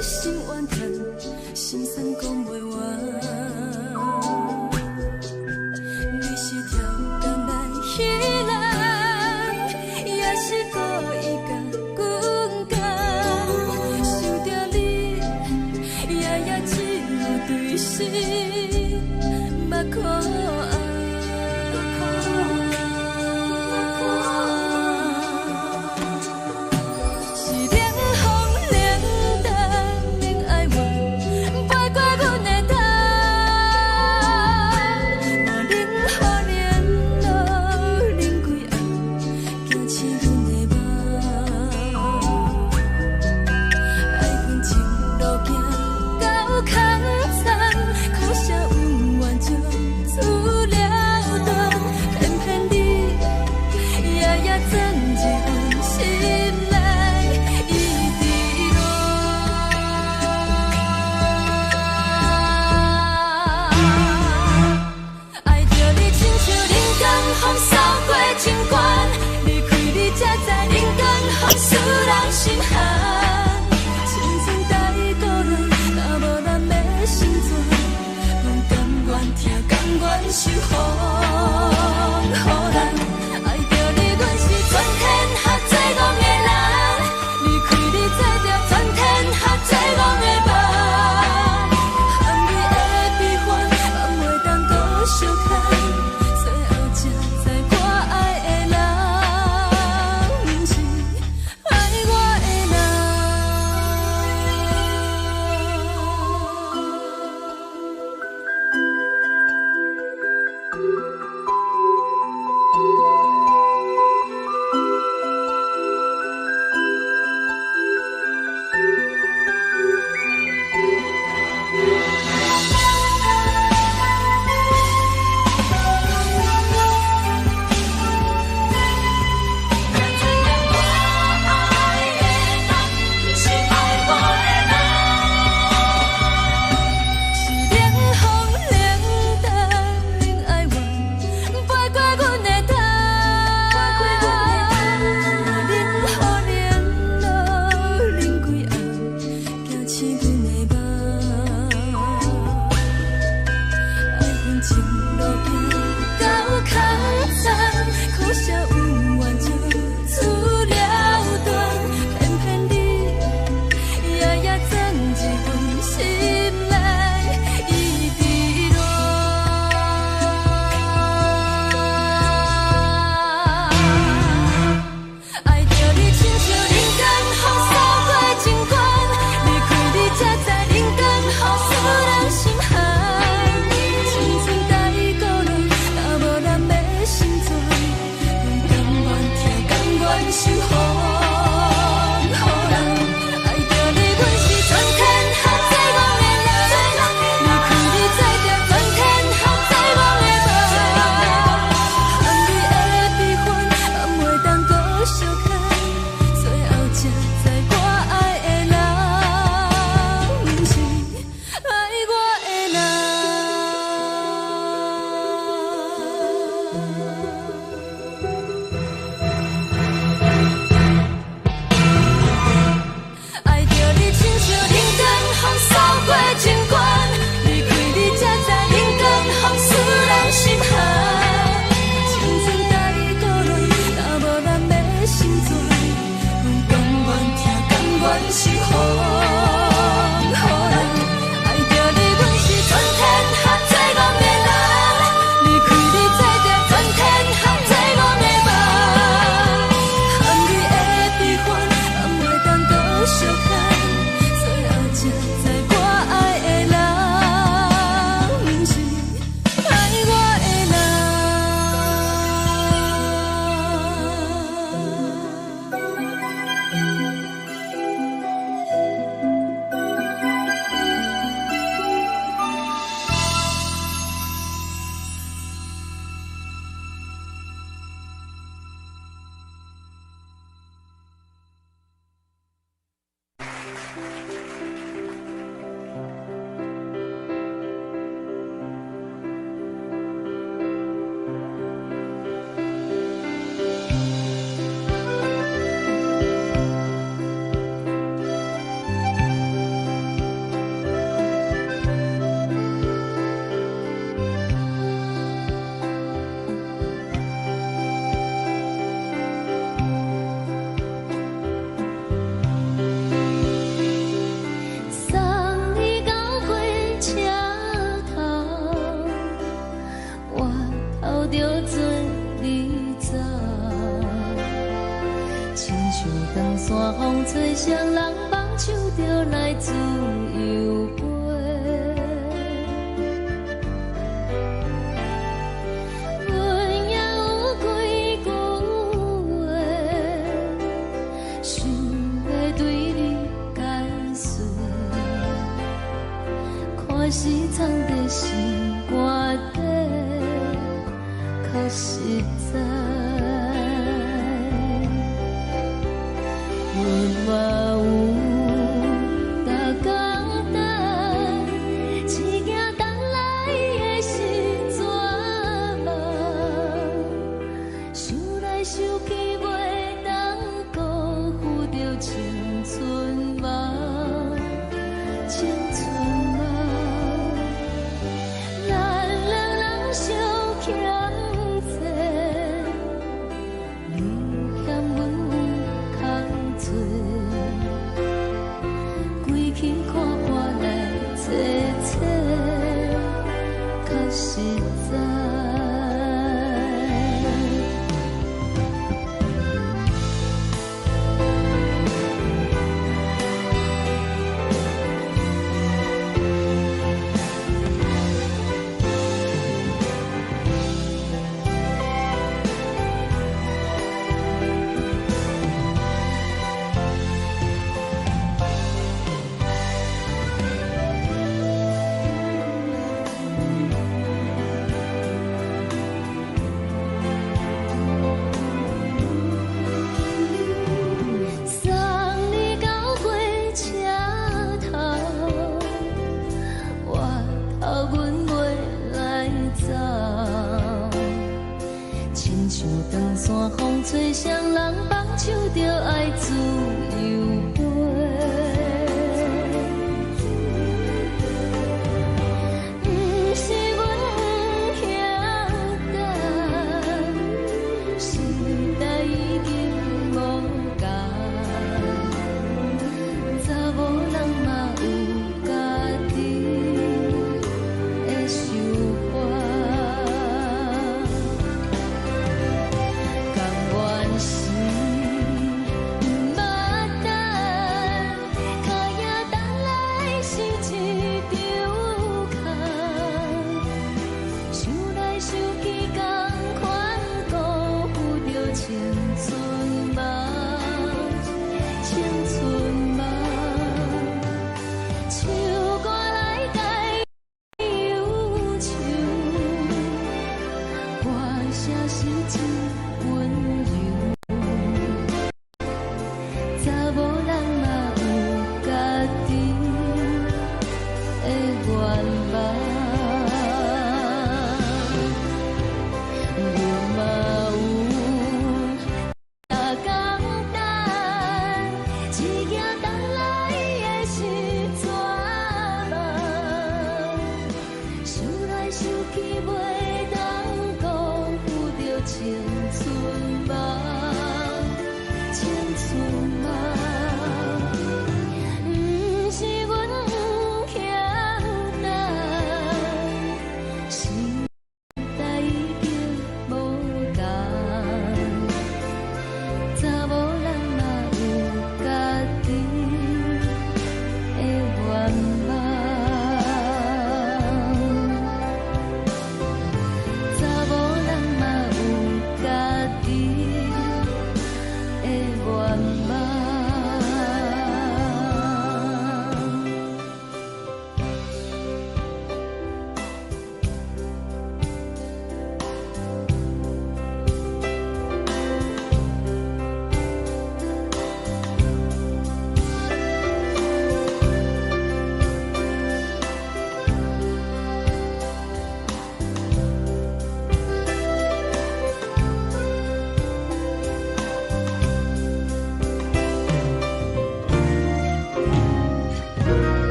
[SPEAKER 1] 心怨嘆，心酸講袂完。你是超工來彼人，也是故意共阮講。想著你，夜夜只有對心目苦紅。是冷風冷淡冷愛怨，飛過阮的頭。我冷雨冷露冷規暗，驚醒阮的夢。愛恨情路行到空残，苦涩永遠將此了斷。偏偏你夜夜鑽入阮心內，一直戀。愛著你親像冷光予掃過情關，離開你才知冷光予使人心寒。青春太孤單，若無咱欲成全，找啥人放手就來自由飛。阮也有幾句話，想欲對你解說，看是藏佇心肝底，較實在。阮嘛有逐工等，只驚等來的是绝望。想來想去，袂當辜負著青春夢，青春夢。咱兩人相欠債，你嫌阮有空做，規氣看破來坐坐，較實在。送你到火車頭，我頭阮袂來走。親像長山風吹，啥人放手就愛自由飛。毋是阮不曉等，時代已經無仝，查某人嘛有家己的想法。甘願是毋捌等，跤影等來是一場空。想來想去，仝款辜負著青春夢，青春夢。唱歌來解憂愁，歌聲是真溫柔。查某人嘛有家己的願望，阮嘛有逐工等，只驚等來的是絕望。想來想去，袂當辜負著青春夢，青春夢。毋是阮不曉等，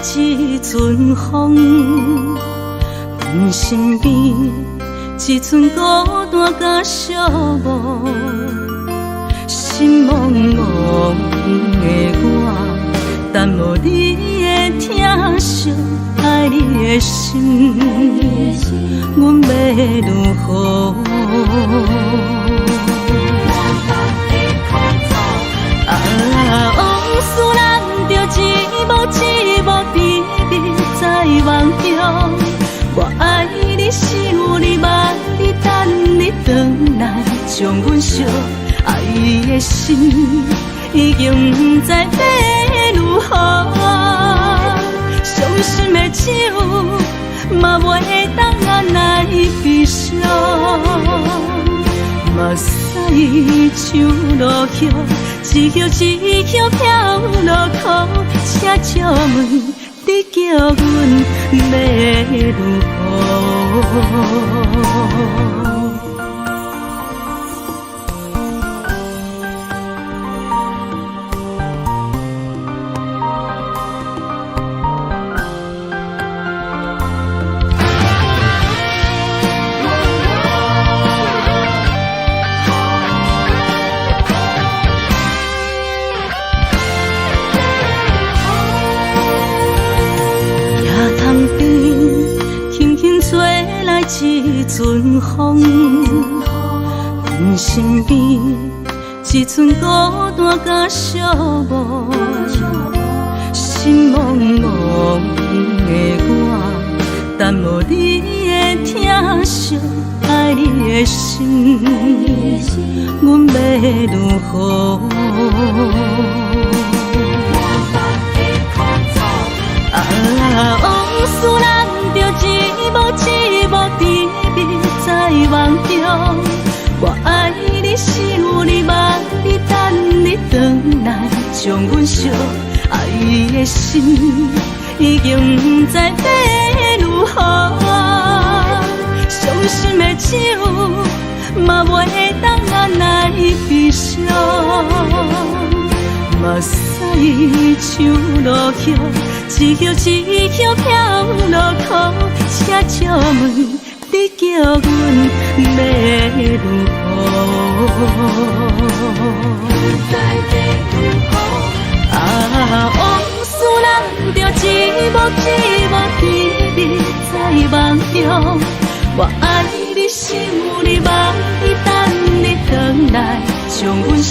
[SPEAKER 1] 一陣風，阮身邊一陣孤單佮寂寞，心茫茫的我，等無你的疼惜，愛你的心，阮欲如何？啊，往事咱著一幕一幕甜蜜在夢中。我愛你，想你，望你，等你轉來，將阮惜。愛的心已經毋知欲如何，傷心的酒嘛袂當按來悲傷，目屎像落葉，一葉一葉飄落空，請借問你叫阮欲如何？野塘邊，輕輕吹來一陣風，阮身邊一陣孤單佮寂寞，心茫茫的我，等無你的疼惜，愛你的心，阮欲如何？啊，往事咱著一幕一幕甜蜜在夢中。我愛你，想你，望你，等你轉來，將阮惜。愛的心已經毋知欲如何，傷心的酒嘛袂當按來悲傷，目屎像落葉，一葉一葉飄落空，請借問你叫阮欲如何？啊，往事咱著一幕一幕甜蜜在夢中。我愛你，想你，望你，等你轉來，將阮惜。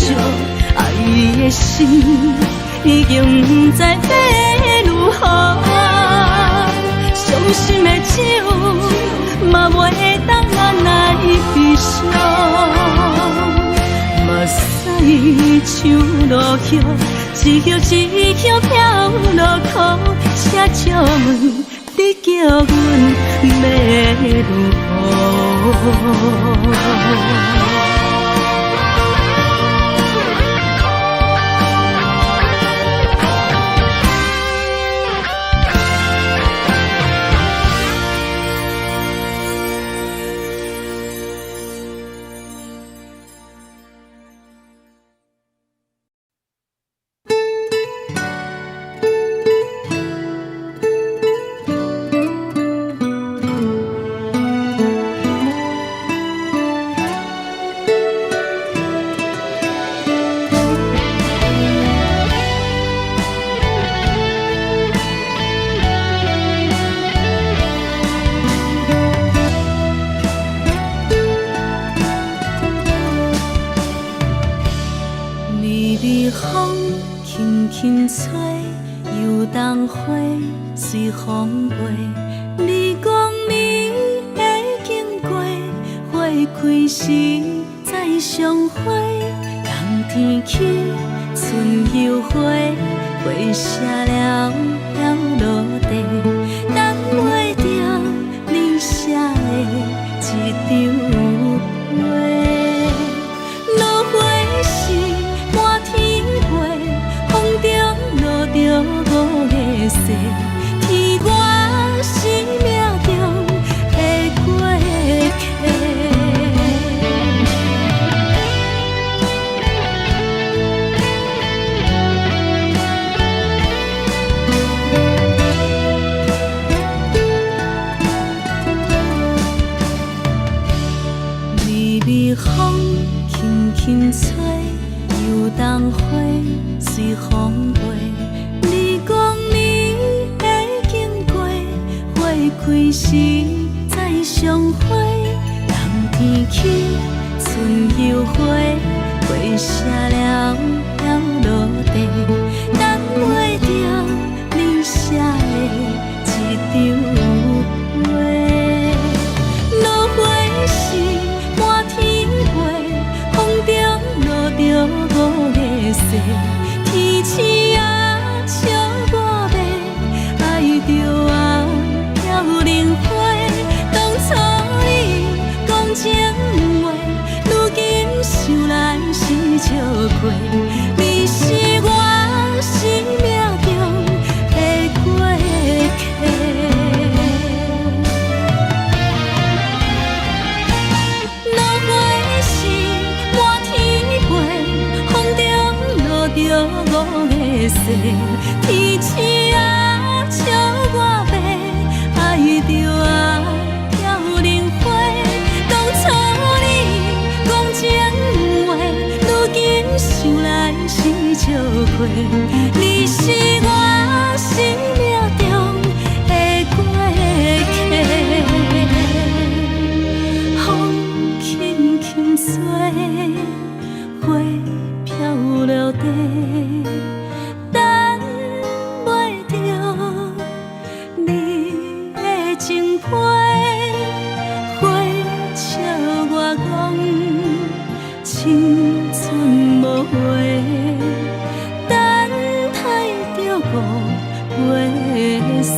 [SPEAKER 1] 愛的心已經毋知欲如何，傷心的酒嘛袂當按來悲傷，目屎像落葉，一葉一葉飄落空，請借問你叫阮欲如何？微微風輕輕吹，油桐花隨風飛。你講你會經過，花開時再相會。冬天起，春又回，花謝了飄落地，等袂著你寫的這張批。落花是滿天飛，風中落著五个雪，天我生命中的過客。微風輕輕吹，油桐花隨風飛。你講你會經過，花開時再相會。冬天起，春又回，花謝了了落地，等袂著你寫的一張批。落花時滿天飛，風中落著五个誓，天星啊笑我欲，愛著啊飄零花。當初你講情話，如今想來是笑話。你是我生命中的過客。落花時滿天飛，風中落著五个誓，天星啊笑我欲，愛著啊飄零花。當初你講情話，如今想來是笑話。你是我生命中的過客。風輕輕吹，花飄落地，等袂著你的情批，花笑我講青春無話，等待著五月雪。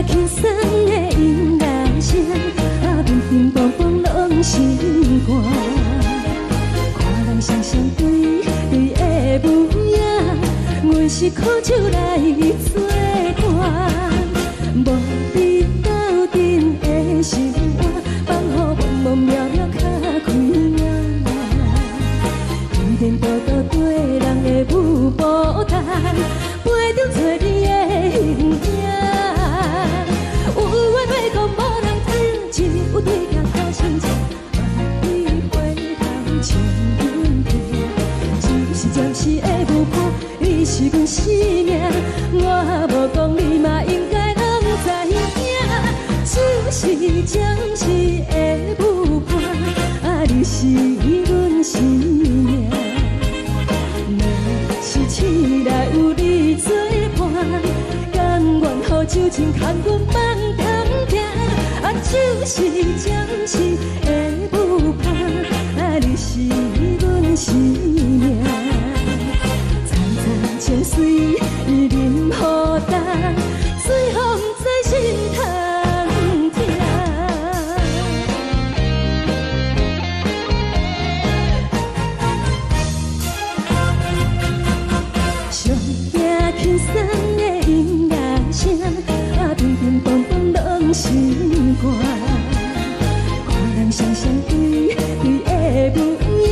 [SPEAKER 1] 輕鬆的音樂聲，啊，乒乒乓乓攏心肝。看人雙雙對對的舞影，阮是苦酒來做伴，無你鬥陣的心肝，放予茫茫渺渺較開眼。天天多多對人的舞步動，陪著找你的形影。有話欲講無人聽，只有對鏡看心情。萬里回頭唱阮聽，只是暫時的舞伴，你是阮生命。我無講你嘛應該攏知影，只是暫時的舞伴，啊，你是阮生命。若是醒來有你做伴，甘願予酒精牽阮放通行。啊，只是暫時的舞伴，啊，你是阮生命。層層情水啉予乾，最予毋知心通疼。上驚輕鬆的音樂聲，啊，乒乒乓乓攏心肝。看人雙雙對對的舞影，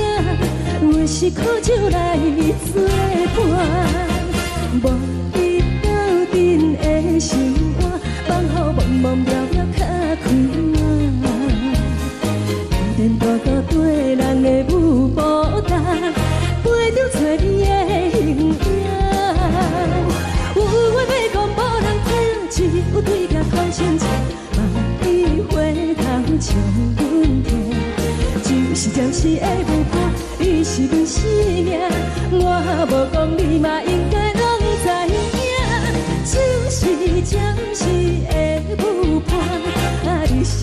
[SPEAKER 1] 阮是苦酒來做伴，無你鬥陣的心肝，放予茫茫渺渺較開眼。天天多多對人的舞步動，陪著找你的形影。有話欲講無人聽，只有對鏡看心情。望你回頭唱阮聽，只是暫時的舞伴，你是阮生命。我無講你嘛應該攏知影，只是暫時的舞伴，啊，你是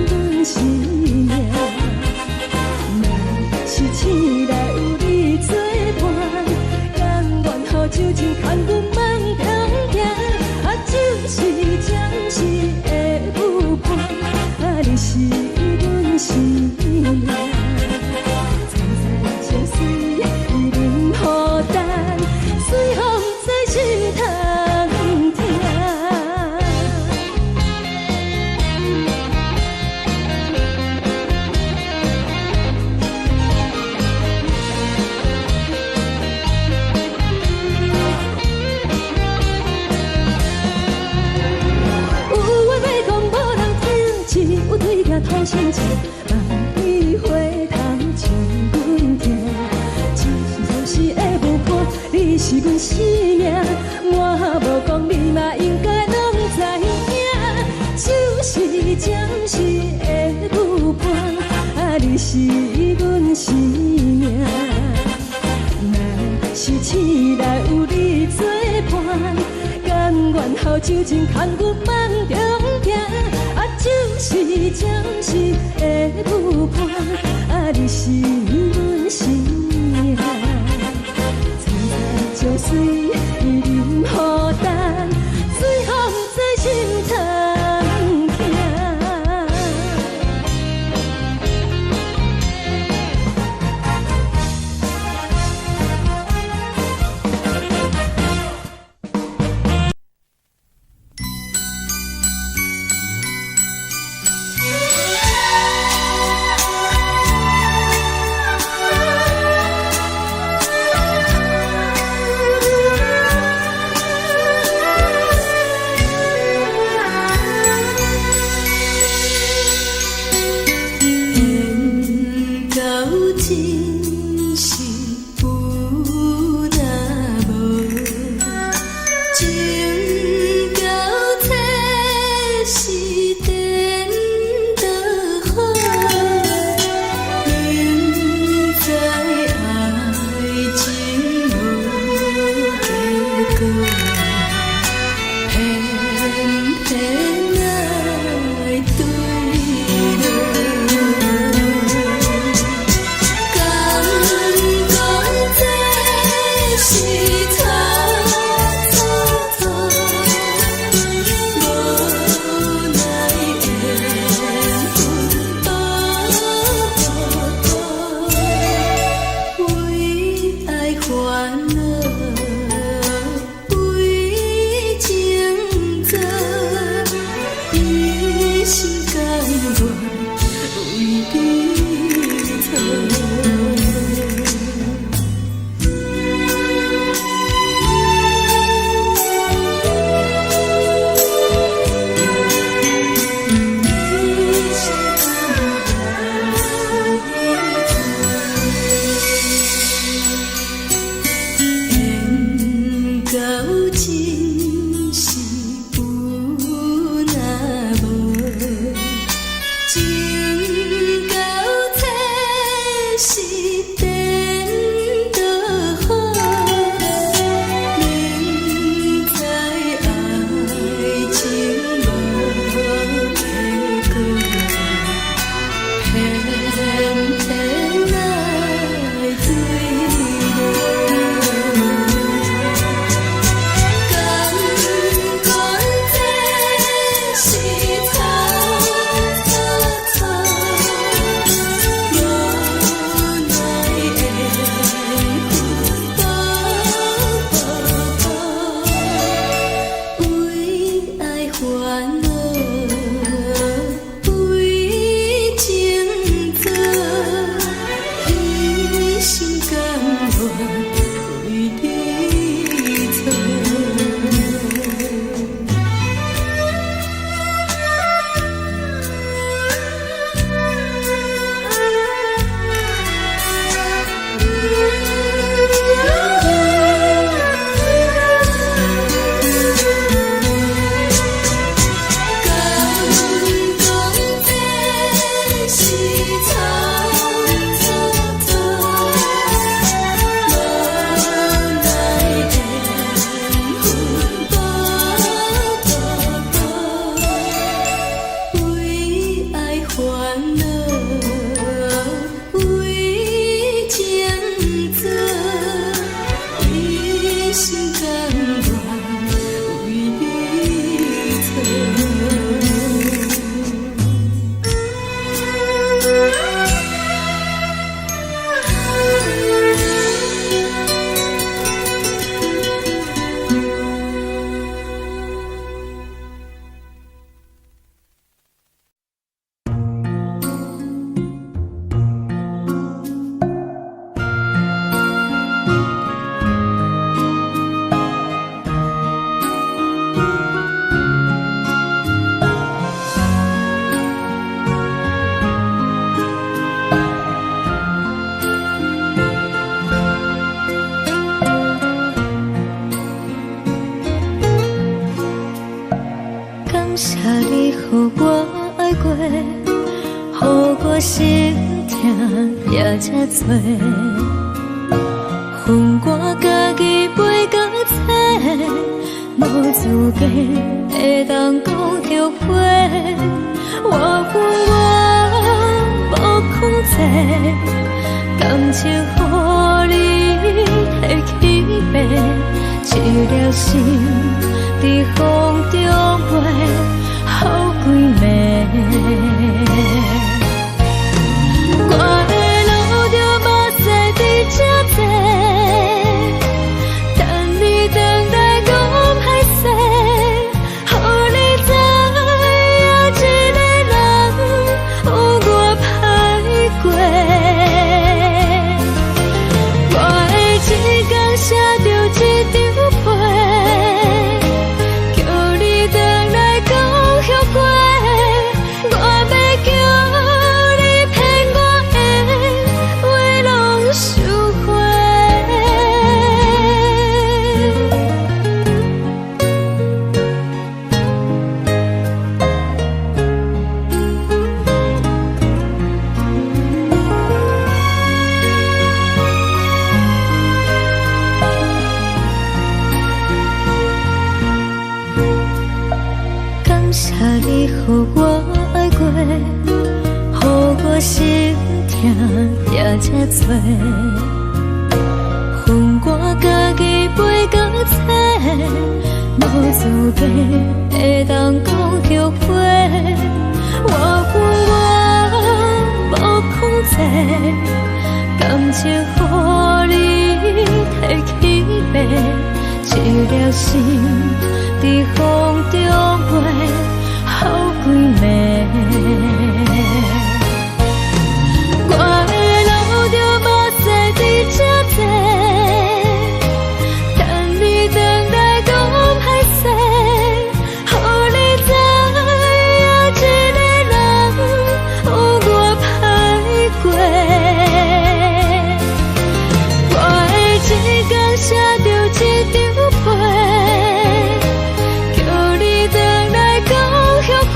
[SPEAKER 1] 阮生命。若是醒來有你做伴，甘願予酒精牽阮放通行。啊，只是暫時的舞伴，啊，你是阮生命。層層情水啉予乾，最予毋知心通疼。有話欲講無人聽，只有對鏡吐心情。望你回頭唱阮聽，只是暫時的舞伴，你是阮生命。我無講你嘛應該攏知影，只是暫時的舞伴，啊，你是阮生命。若是醒來有你做伴，甘願予酒精牽阮放中行。啊，只是暫時的舞伴，啊，你是阮生命。層層情水啉予乾，最予毋知心通疼。心甘願為你做。感謝你予我愛過，予我心疼也這多。予我家己飛到找，無資格會當講後悔。我有我無控制，感情予你提去爬，一粒心佇風中飛，予規暝。我會流著目屎佇這坐，等你轉來講歹勢，予你知影一个人有偌歹過。我會一工寫著一張批，叫你轉來講後悔。我欲叫你騙我的話攏收回。感謝你予我愛過，予我心疼也這多。予我家己飛到找，無資格會當講後悔。我有我無控制，感情予你提去爬，一粒心佇風中飛，予規暝。我會流著目屎佇這坐，等你轉來講歹勢，予你知影一個人有偌歹過。我會一工寫著一張批，叫你轉來講後悔。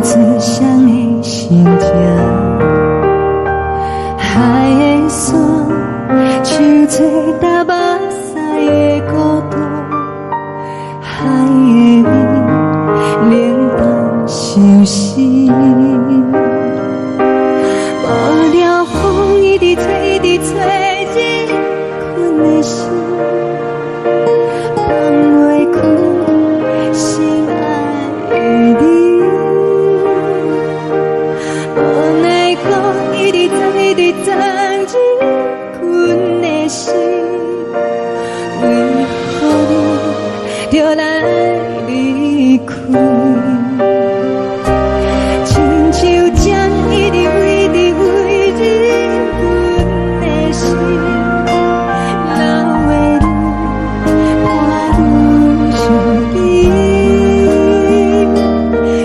[SPEAKER 2] 做誰的心情？海的山，像做焦目屎的孤單，海的味，冷淡相思。無聊風一直吹，一直吹，入阮的心，放袂開心愛的你。無奈何一直鑽，一直鑽入阮的心，為何你著來離開？親像針一直一直飛入阮的心，流的淚伴阮相依。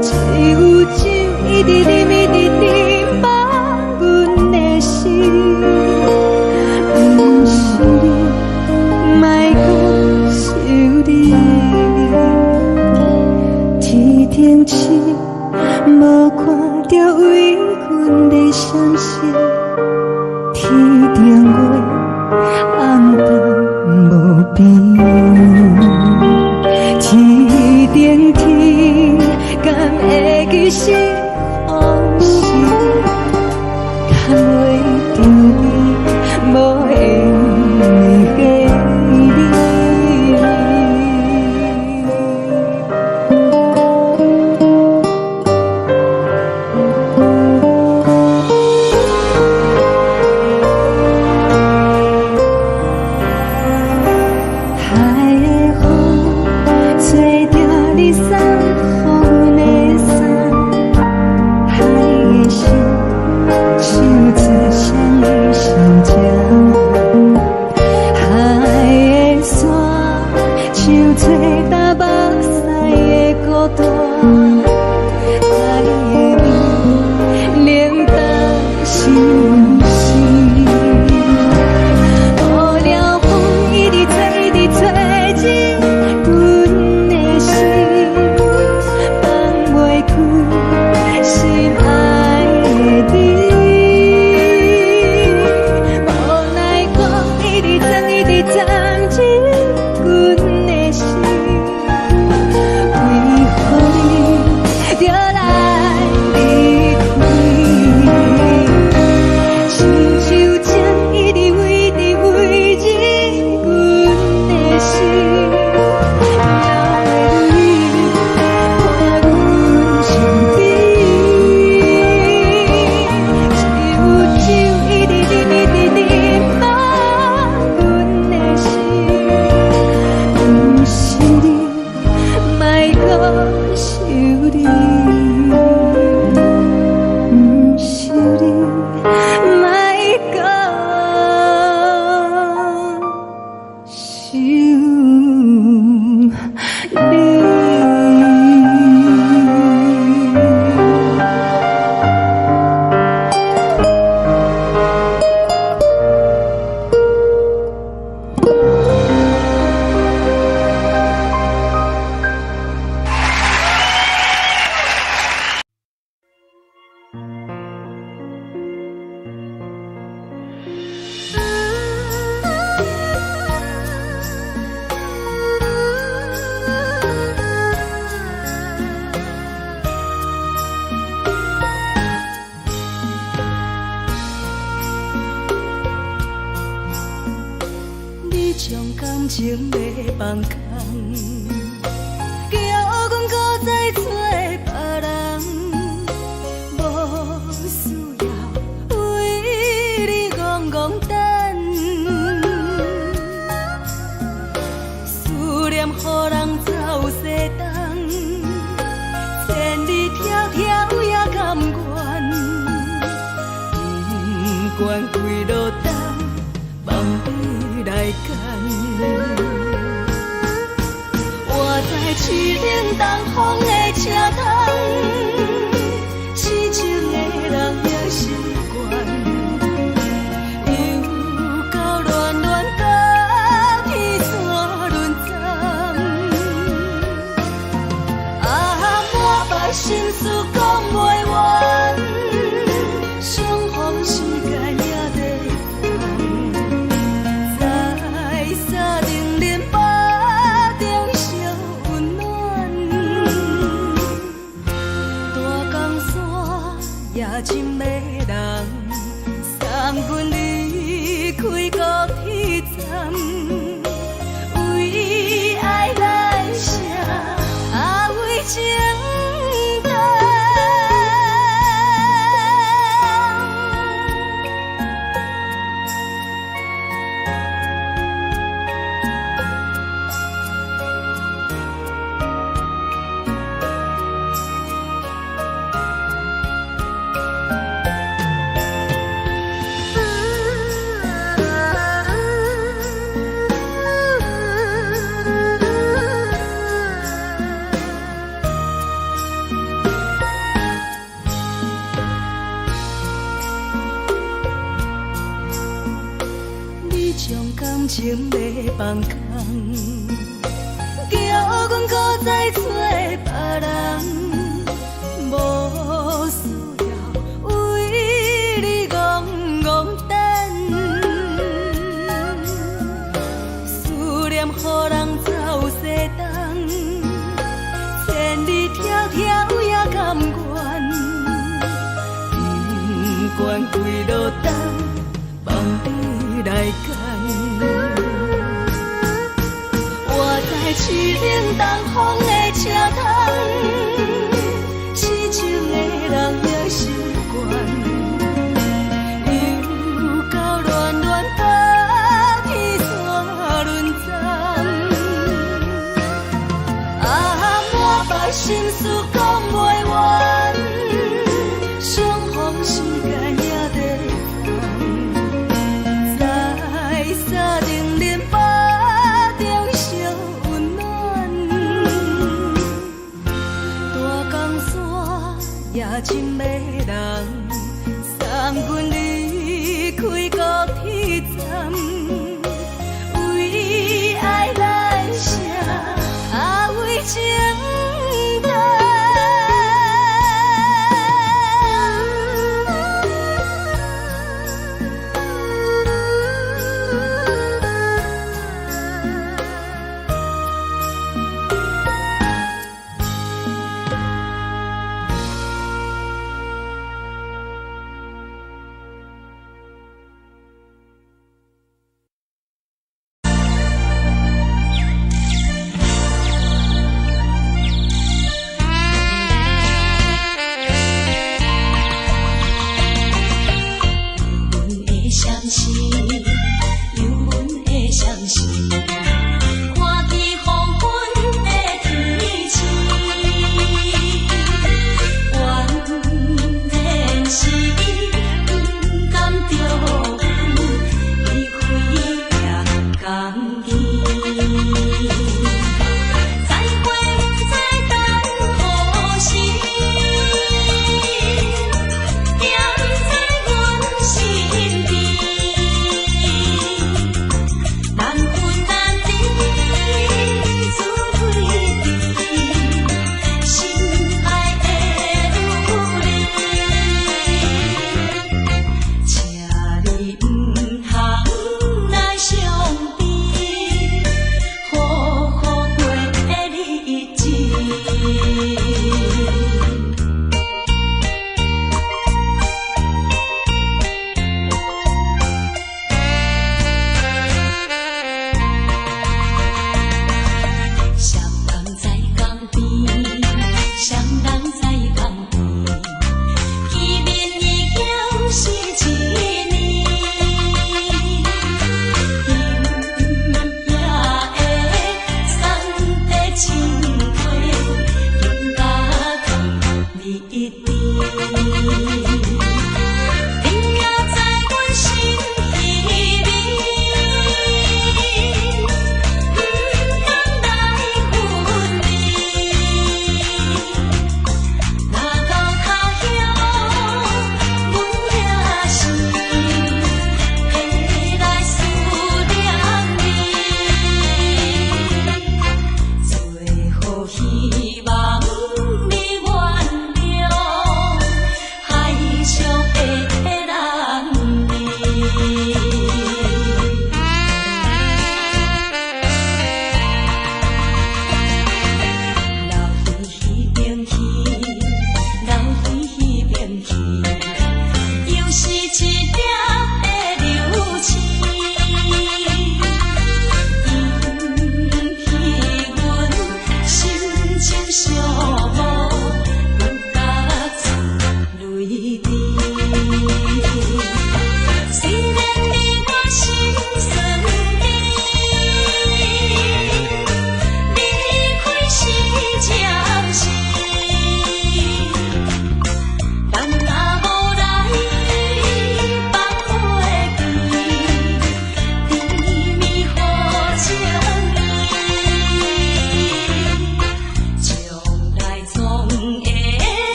[SPEAKER 2] 只有酒一直啉，一直啉，放阮的心，毋是你，莫閣想你。天頂星無看著為阮咧閃爍，天頂月暗淡無邊。天頂天，敢會記是予是？牽袂著你，無緣的你。海的風吹著你送予阮的衫，海的心像做誰的心情？海的山像做焦目屎的孤單，海的味冷淡相思。無聊風一直吹，一直吹入阮的心，放袂開心愛的你。無奈何一直鑽，一直鑽入阮的心，為何你著來離開？親像針一直飛，一直飛入阮的心，流的淚伴阮相依。只有酒一直啉，一直啉，放阮的心，毋是你，莫閣想你，毋是你，莫閣想你。
[SPEAKER 1] 你將感情欲放空，叫阮閣再找別人，無需要為你戇戇等，思念予人走西東，千里迢迢也甘願，不管幾落冬，望你來牽。我知凄冷東風的車窗，痴情的人也習慣，又到暖暖甲天山輪鬃。啊，满腹心事講也真迷人，送阮離開高鐵站，為愛來寫，啊為情等。你將感情欲放空，叫阮閣再找別人，無需要為你戇戇等，思念予人走西東，千里迢迢也甘願，不管幾落冬，放你來揀。我在凄冷東風的車窗，痴情的人也習慣，又到暖暖高鐵線輪站，啊，滿腹心事講袂完，相逢時間也短暫，在三重林腹中相溫暖，大江山也真迷人，送阮離開高鐵站，為愛來寫，啊為情等。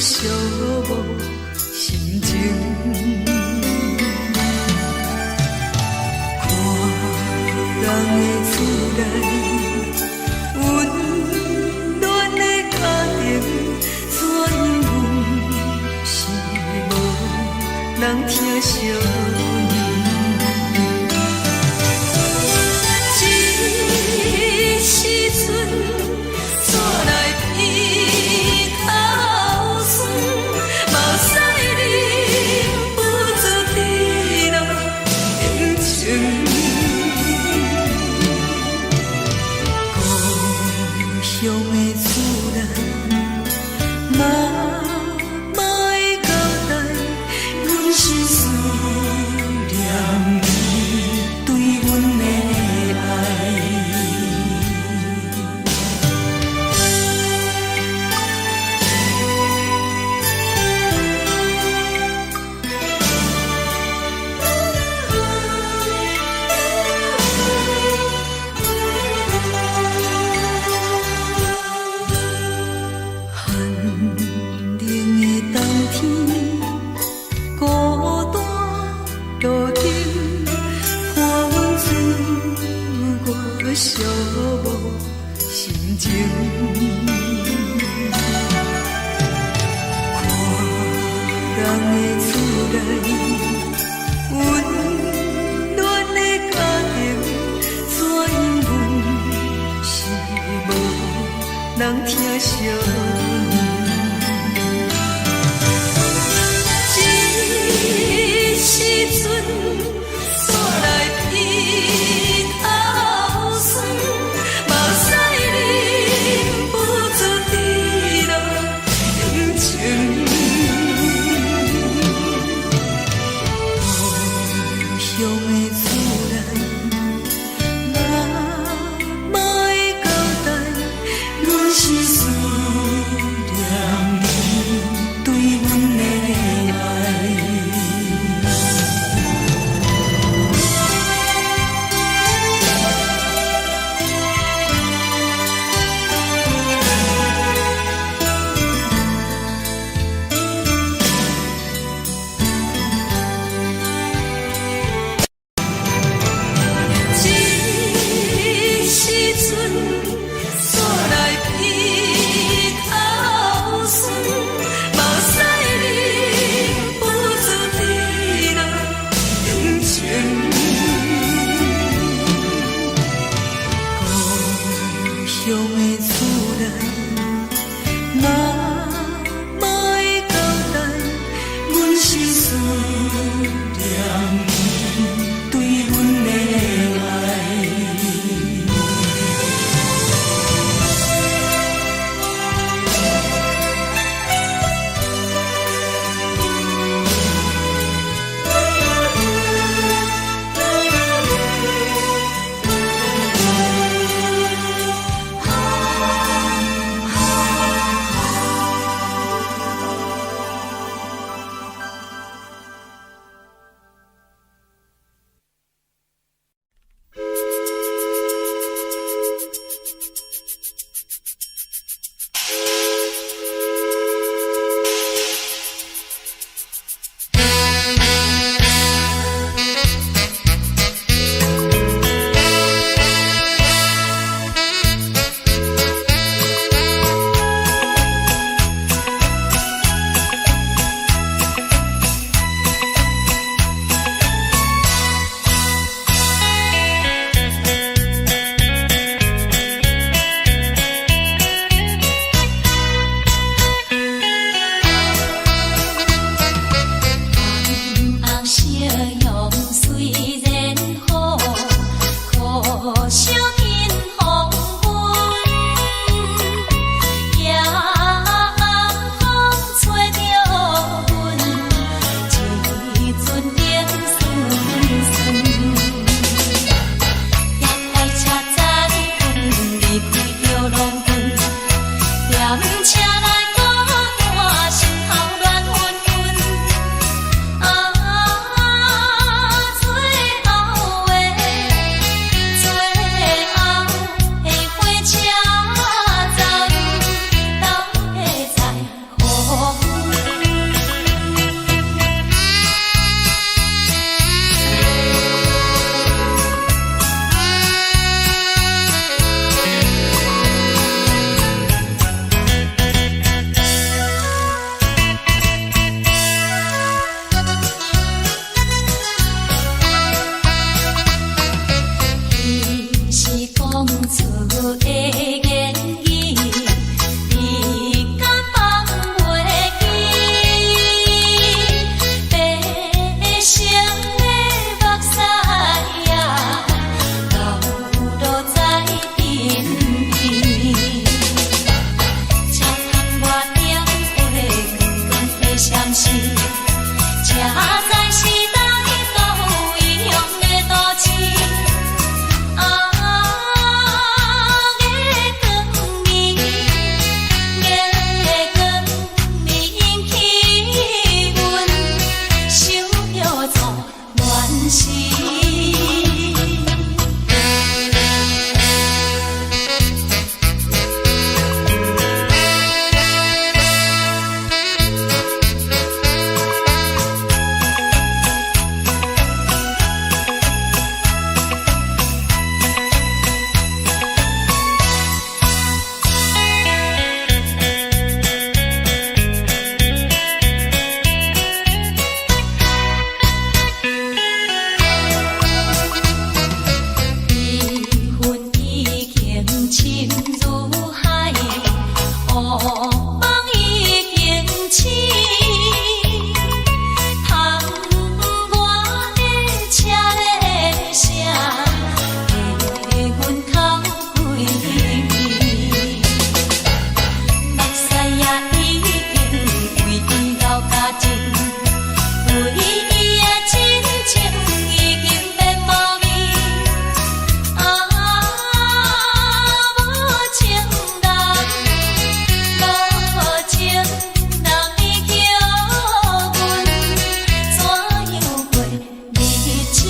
[SPEAKER 3] 寂寞心情。看人的厝內，溫暖的家庭，怎樣阮是無人疼惜阮。這時陣煞來鼻頭酸，目屎忍不住滴落眼睛。故鄉的厝內，媽媽的交代，阮是思念你對阮的愛。寒冷的冬天，孤單路燈，伴阮自我寂寞心情。看人的厝內，溫暖的家庭，怎樣阮是無人疼惜阮。這時陣煞來鼻頭酸，目屎忍不住滴落眼睛。故鄉的厝內，媽媽的交代，阮是思念你對阮的愛。市，才知時代到異鄉的都市。啊，月光暝，月光暝引起阮想著做恋事。悲恨已經深如海，烏夢已經醒。窗外的車鈴聲，替阮哭規暝。目屎也已經為伊流乾淨，對伊的真情已經變無味。啊，無情人，無情人，伊叫阮怎樣過日子？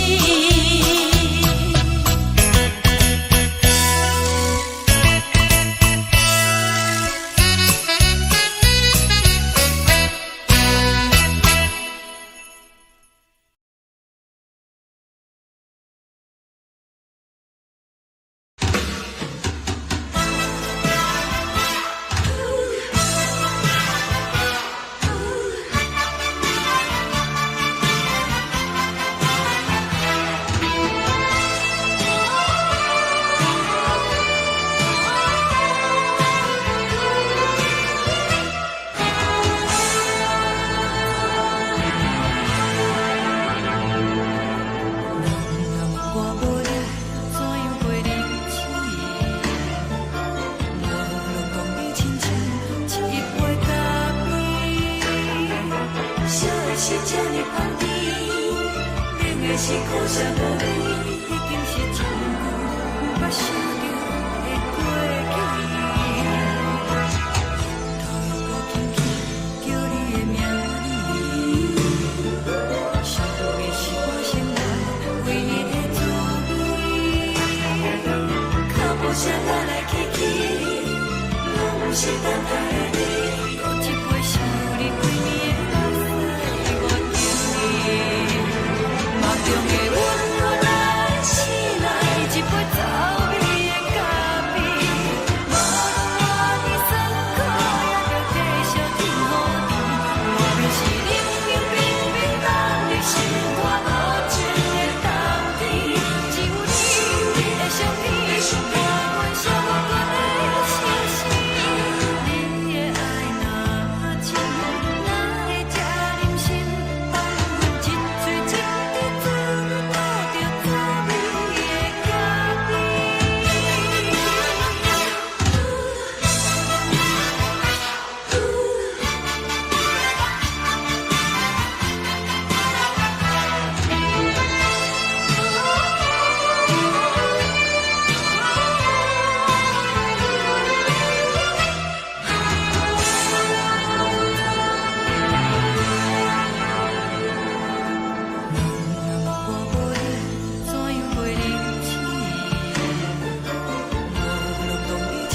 [SPEAKER 2] 人若問我無你，怎樣過日子？我攏講你親像一杯咖啡，燒的是這呢香甜，冷的是苦澀無味，已經是真久毋捌想著的過去。頭又閣輕輕叫你的名字，想你是我生活唯一的滋味。腳步聲來來去去，攏毋是等待的你。閣一杯想你規暝的目屎，我敬你。夢中的阮予咱醒來，一杯走味的咖啡。無論偌尼酸苦，也著繼續天雨甜。外面是冷冷冰冰凍入心肝無情的冬天，只有你的相片，伴阮寂寞的相思。你的愛若深，哪會這忍心放阮一喙一滴怎倒著滋味的咖啡？人若問我無你，怎樣過日子？我攏講你親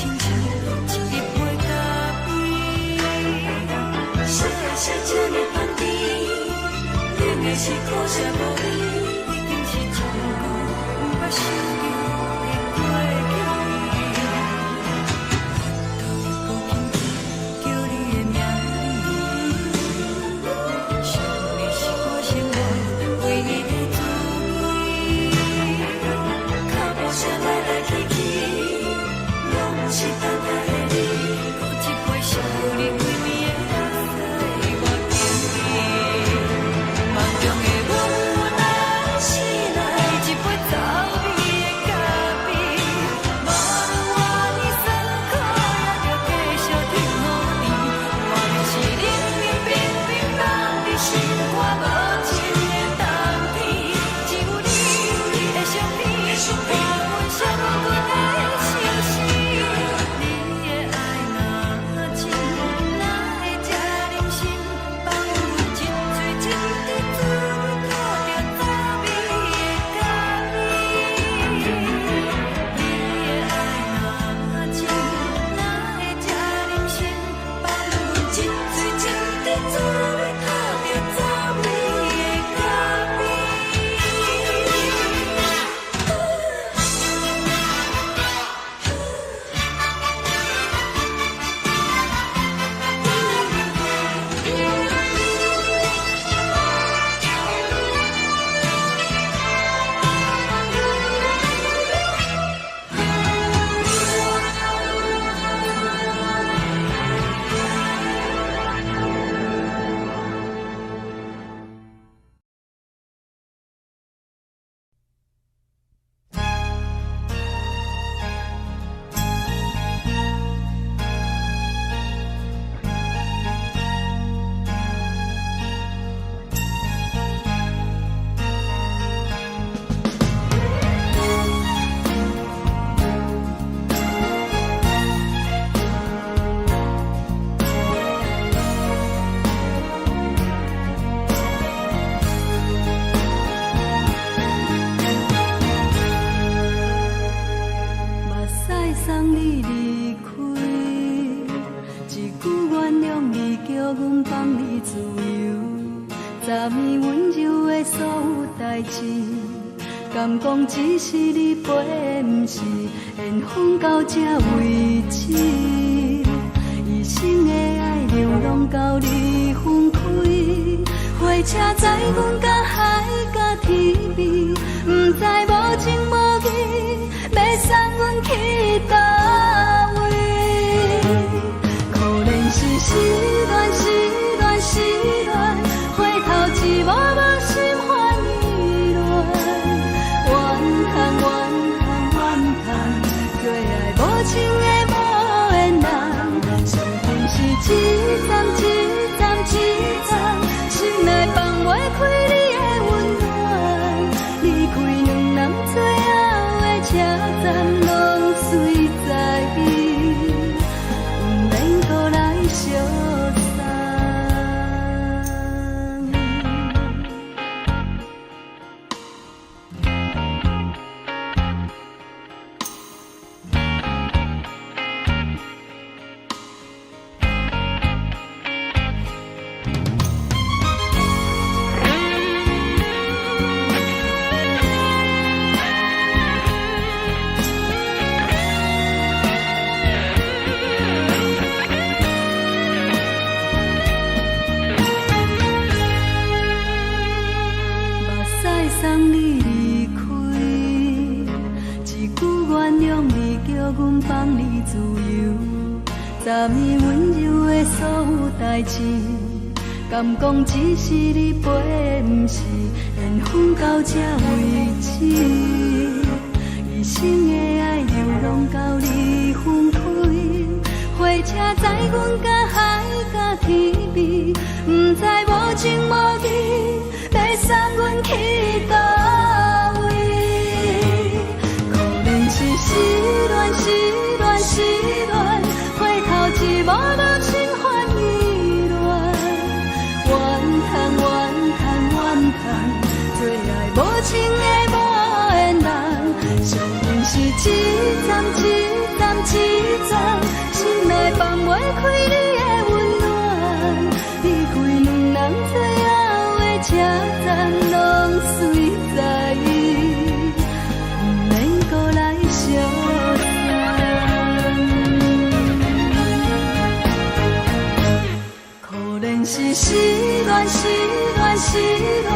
[SPEAKER 2] 像一杯咖啡。
[SPEAKER 3] 燒的是這呢香甜，冷的是苦澀無味，
[SPEAKER 2] 已經是真久毋捌想著的過去。頭又閣輕輕叫你的名字，想你是我生活唯一的滋味。
[SPEAKER 3] 腳步聲來來去去，攏毋是等待的你。
[SPEAKER 2] 閣一杯想你規暝的目屎，我敬你。夢中的阮
[SPEAKER 3] 醒來，
[SPEAKER 2] 一杯走味的咖
[SPEAKER 1] 昨暝溫柔的所有代誌，敢講只是你陪，毋是緣分到這為止。一生的愛流浪到你分開，火車載阮到海角天邊，毋知無情無義，欲送阮去佗位？可憐是失戀，失戀，失戀，回頭一幕幕心煩意亂，怨嘆怨嘆怨嘆，做愛無情的無緣人，相逢是一站一站一站，心內放袂開你的溫暖，離開兩人最後的車站，攏隨在伊，毋免閣來相送。目屎送你離開，一句原諒你，叫阮放你自由。昨暝溫柔的所有代誌，敢講只是你陪，毋是緣分到這為止。一生的愛流浪到你分開，火車載阮到海角天邊，毋知無情無義，欲送阮去佗位？可憐是失戀，失戀，失戀，回頭一幕幕心煩意亂，怨嘆怨嘆怨嘆，做愛無情的無緣人，相逢是一站一站一站，心內放袂開你的溫暖，離開兩人最後的車站，攏隨在伊，毋免閣來相送。可憐是失戀，失戀，失戀，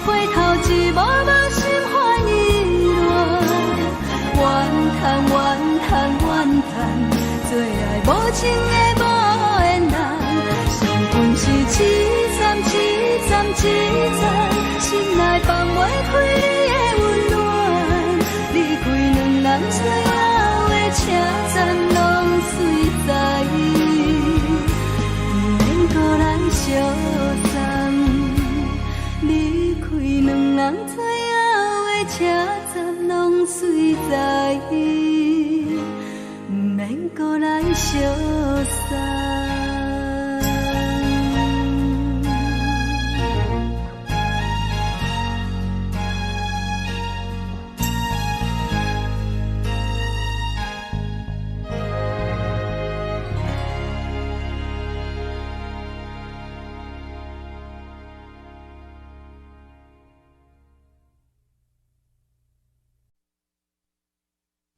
[SPEAKER 1] 回頭一幕幕心煩意亂，怨嘆怨嘆怨嘆，做愛無情的無緣人，相逢是一站一站一站，心內放袂開你的溫暖，離開兩人最後的車站，攏隨在伊，毋免閣來相送。離開兩人最後的車站，攏隨在伊，毋免閣來相送。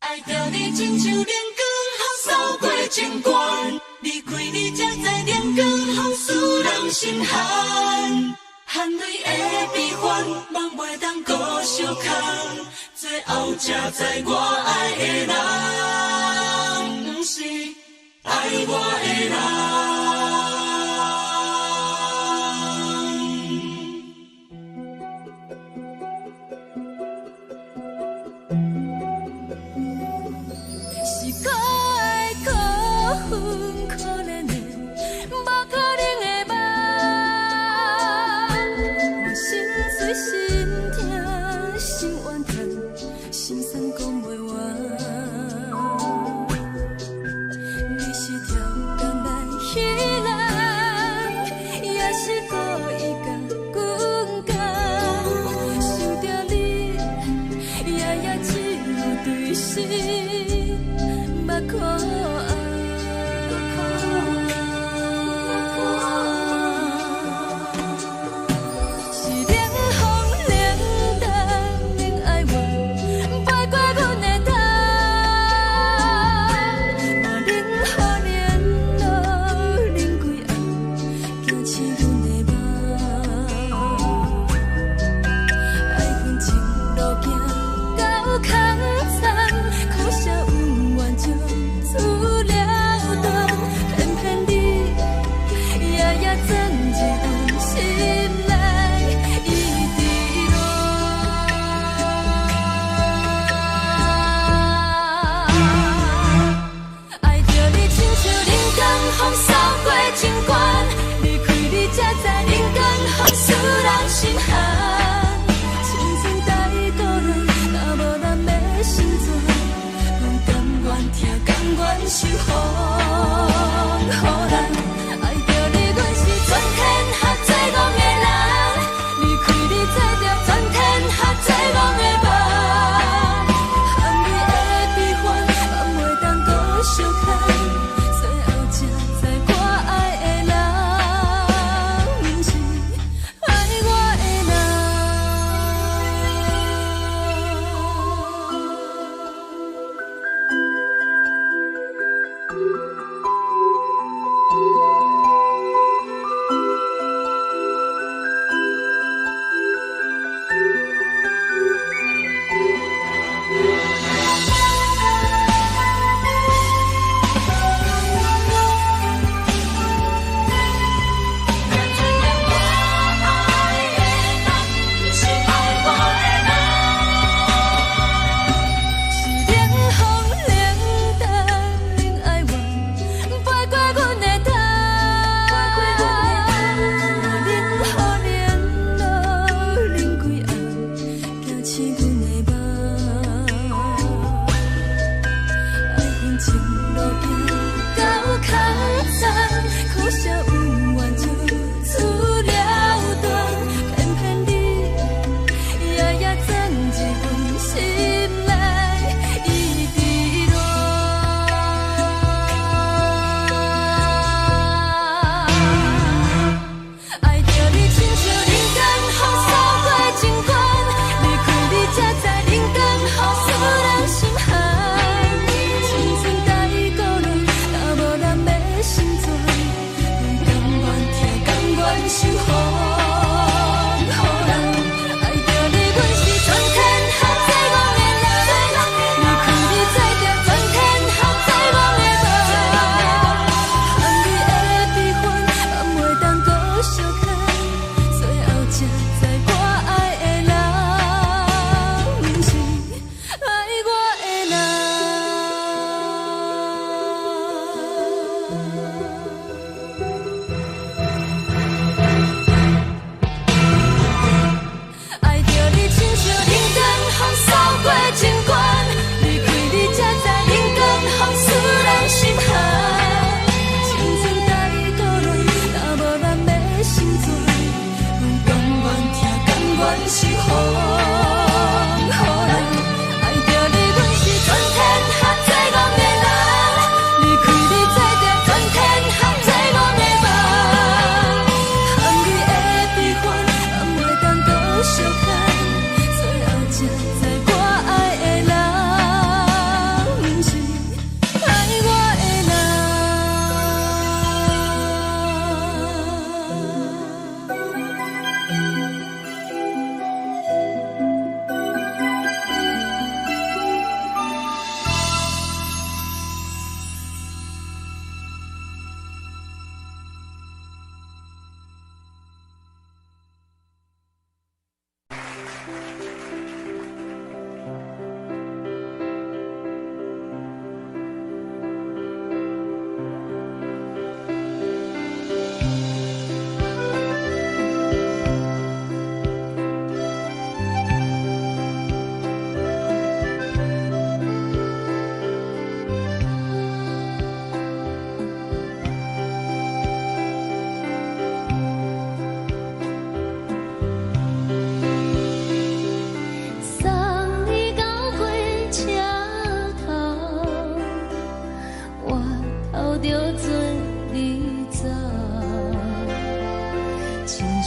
[SPEAKER 3] 愛著你親像冷光予掃過情關，離開你才知冷光予使人心寒，汗淚的悲歡，夢袂當閣相空，最後才知我愛的人，毋是愛我的人。
[SPEAKER 1] 是可愛可恨可憐的，無可能的夢。我心碎心痛心怨嘆，心酸講袂完。你是超工來彼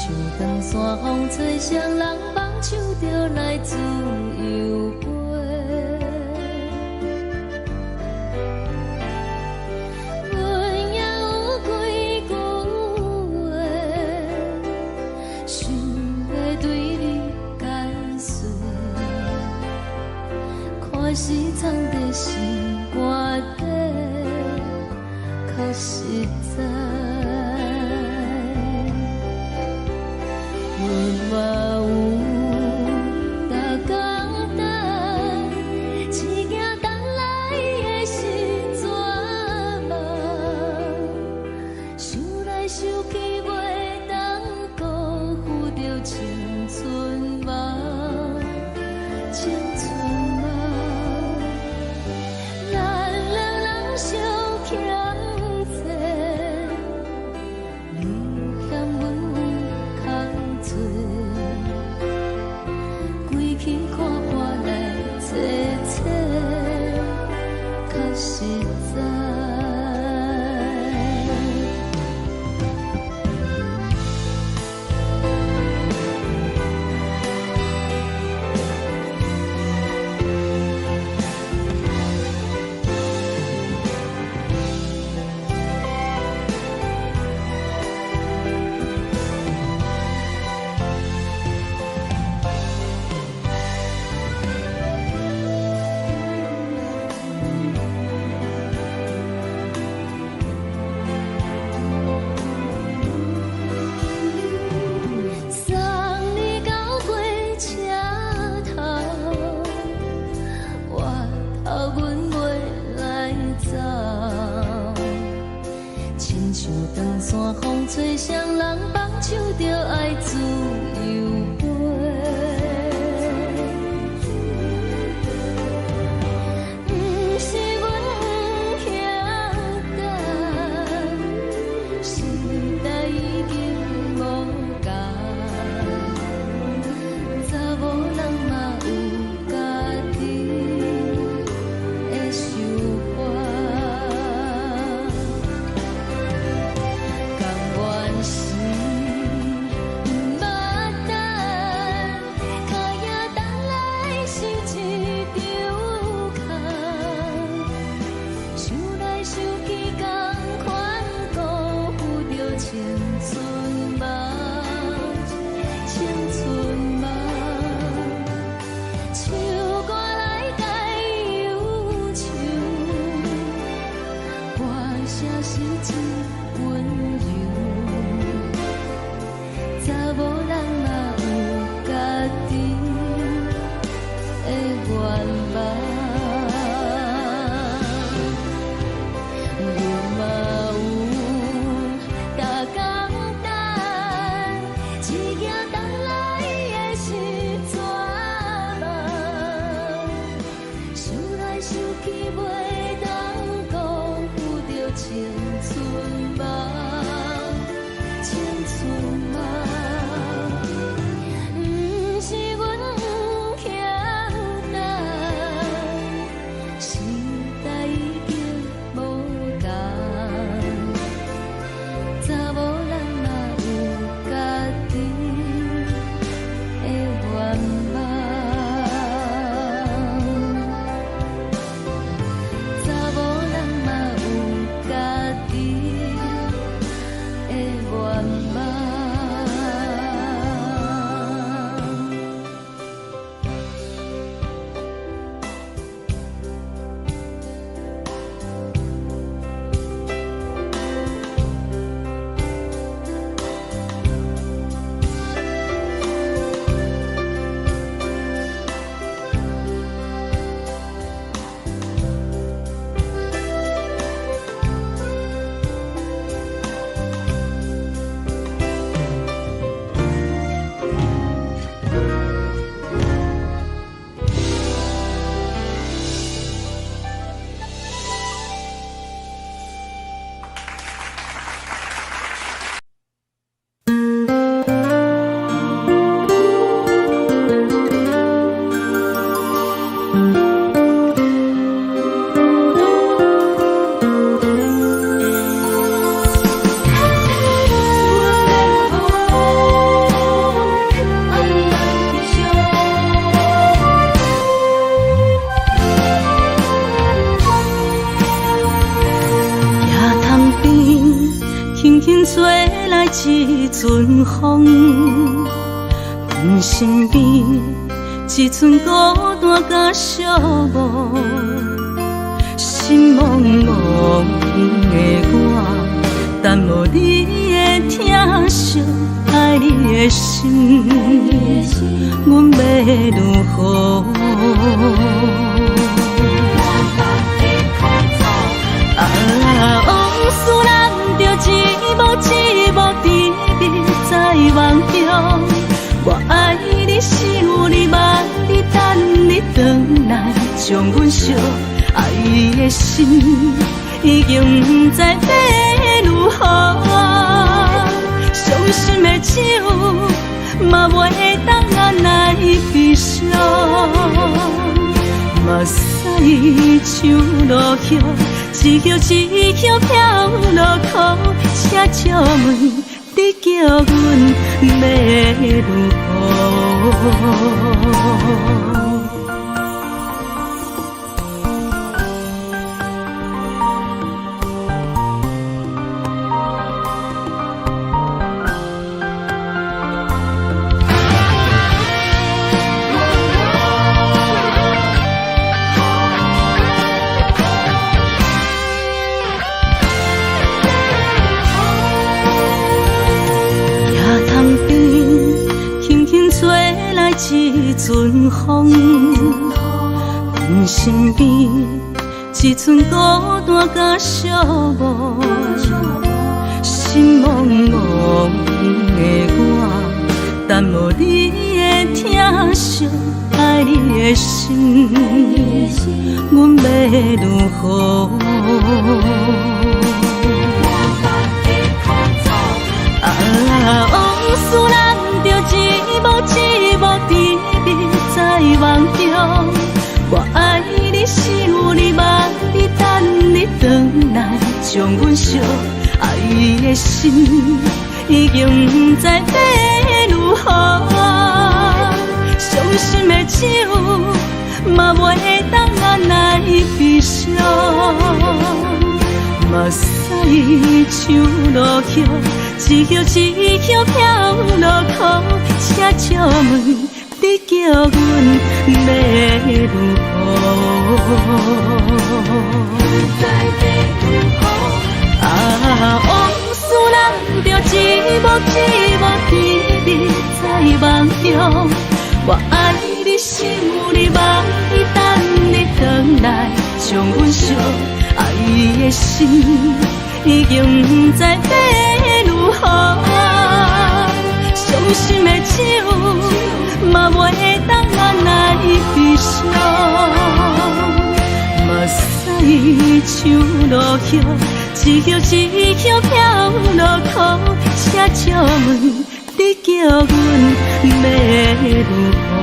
[SPEAKER 1] 像長山風吹，雙人放手就來自由飛。阮也有幾句話，想欲對你解說，看是藏佇心肝底，較實在。阮嘛有逐工等，只驚等來的是绝望。想來想去，袂當辜負著青春夢，青春夢。咱兩人相欠債，你嫌阮有空做，規氣看破來找找，較實在。送你到火車頭，我頭阮袂來走。親像長山風吹，雙人放手就愛自由飛。毋是阮毋曉等，時代已經無仝，查某人嘛有家己的想法。甘願是毋捌一陣風，阮身邊一陣孤單佮寂寞，心茫茫的我，等無你的疼惜，愛你的心，阮欲如何？啊，往事難著一幕一幕甜蜜在夢中，我愛你，想你，望你，等你轉來，將阮惜愛的心已經毋知欲如何，傷心的酒嘛袂當來悲傷，目屎像落雨，一葉一葉飄落苦，請借問你叫阮欲如何？一陣風，阮身邊一陣孤單佮寂寞，心茫茫的我，等無你的疼惜，愛你的心，阮欲如何？啊，往事難著一幕一幕甜蜜在夢中，我愛你，想你，望你，等你轉來，將阮惜愛的心已經毋知欲如何，傷心的酒嘛袂當來悲傷，目屎像落雨，一葉一葉飄落苦，請借問你叫阮欲如何？啊，往事難著一幕一幕甜蜜在夢中，我愛你，想你，望你，等你轉來，將阮惜愛的心已經毋知欲如何，傷心的酒嘛袂當來悲傷，目屎像落雨，一葉一葉飄落苦，請借問你叫阮欲如何？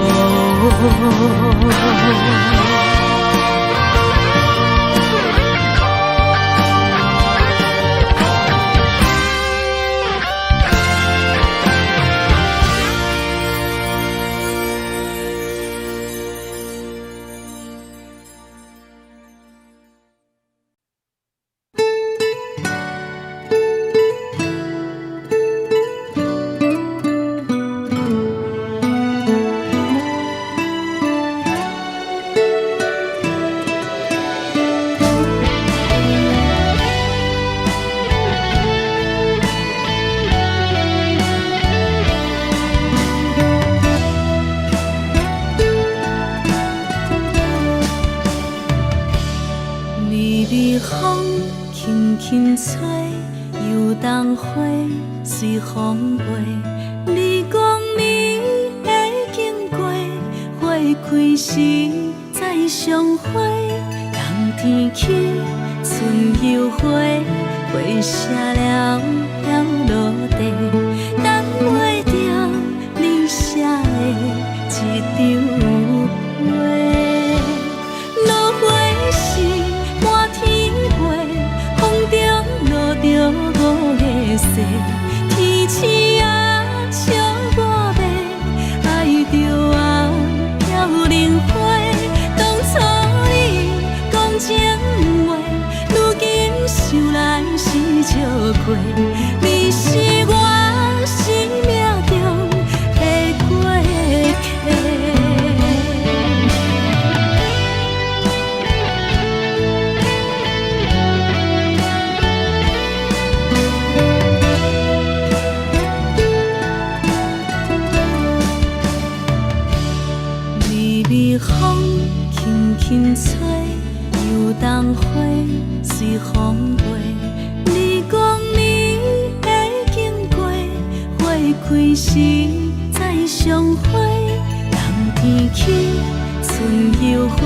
[SPEAKER 1] 微微風輕輕吹，油桐花隨風飛。你講你會經過，花開時再相會。冬天起，春又回，花謝了飄落地，等袂著你寫的這張批。落花時滿天飛，風中落著五月雪，天星啊笑我欲愛著啊飄零花。當初你講情話，如今想來是笑虧。你是輕吹，油桐花隨風飛。你講你會經過，花開時再相會。冬天起，春又回，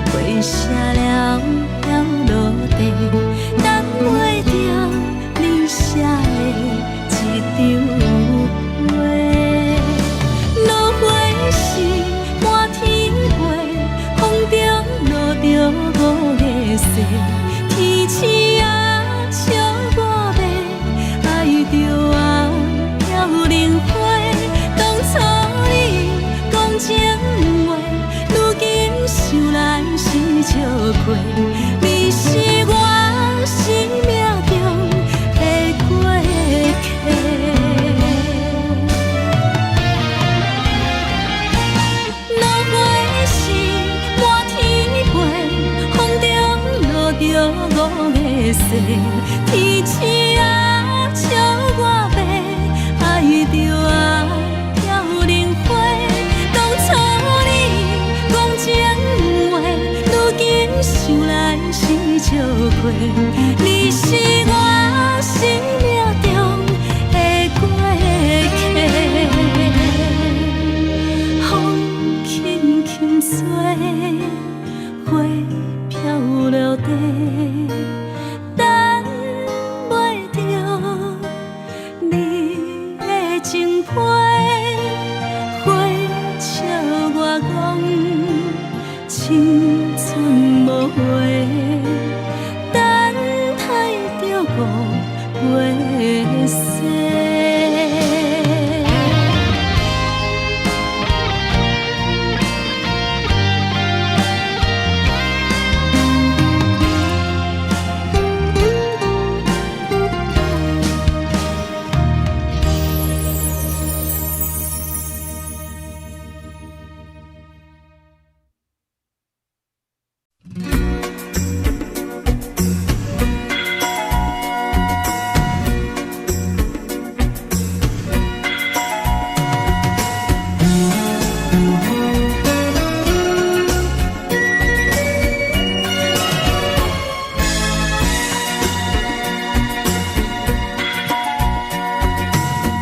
[SPEAKER 1] 花謝了飄落地，等袂著你寫的一張批。落花時滿天飛，風中落著五月雪，天鼠仔笑我欲，愛著啊飄零花。當初你講情話，如今想來是笑虧。你是我生命中的過客。落花時滿天飛，風中落著五月雪，天鼠仔笑我欲，愛著啊飄零花。當初你講情話，如今想來是笑虧。你是我生命中的過客。風輕輕吹，花飄落地，等袂著你的情批，花笑我講青春無話，等待著五月雪。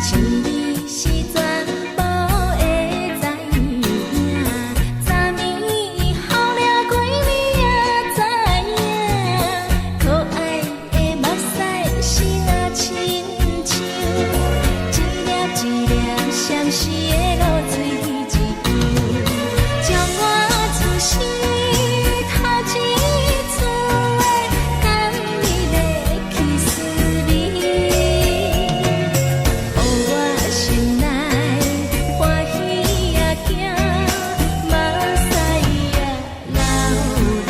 [SPEAKER 2] 像你是全部會知影，昨暝雨掠過你也知影，可愛的目屎是若親像一粒一粒相思的露水一樣，將我此生頭一次的甘美的 kiss 你。予我心內歡喜也驚，目屎也流落。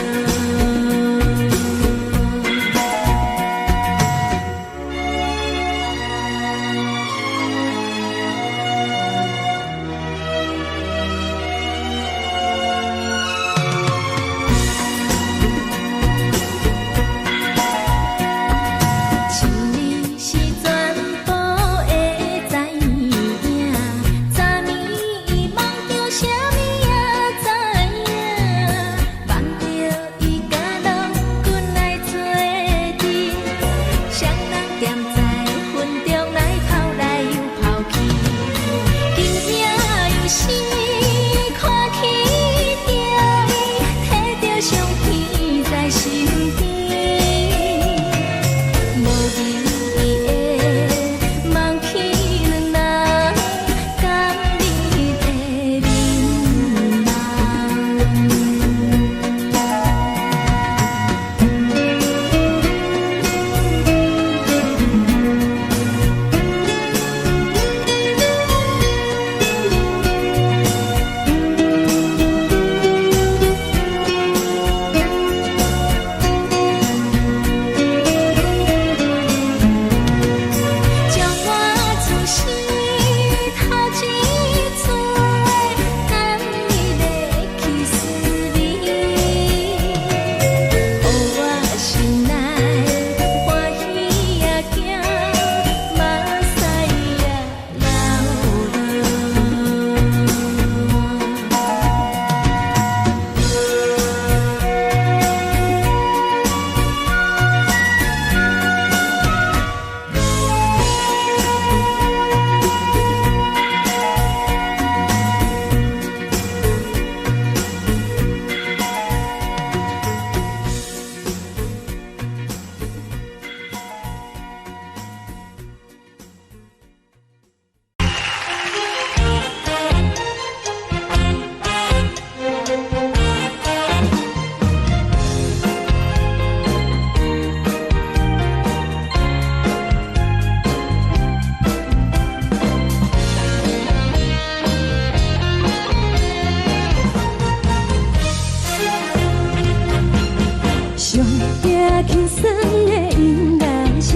[SPEAKER 1] 驚輕鬆的音樂聲，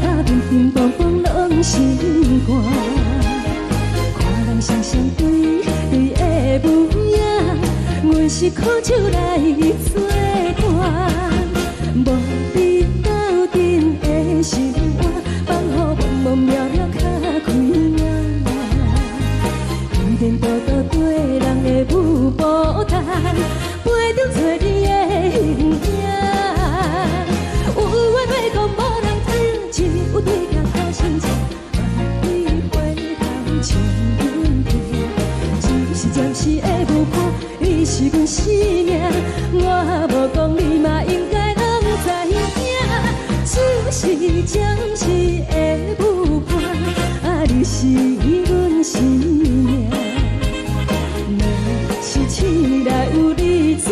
[SPEAKER 1] 啊，乒乒乓乓攏心肝。看人雙雙對對的舞影，阮是苦酒來做伴，無比鬥陣的心肝，放予茫茫渺渺較開眼。天顛倒倒對人的舞步動，陪著找你的形影。有話欲講無人聽，只有對鏡看心情，萬里回頭唱阮聽。只是暫時的舞伴，你是阮生命，我無講你嘛應該攏知影。只是暫時的舞伴，啊，你是阮生命。若是醒來有你做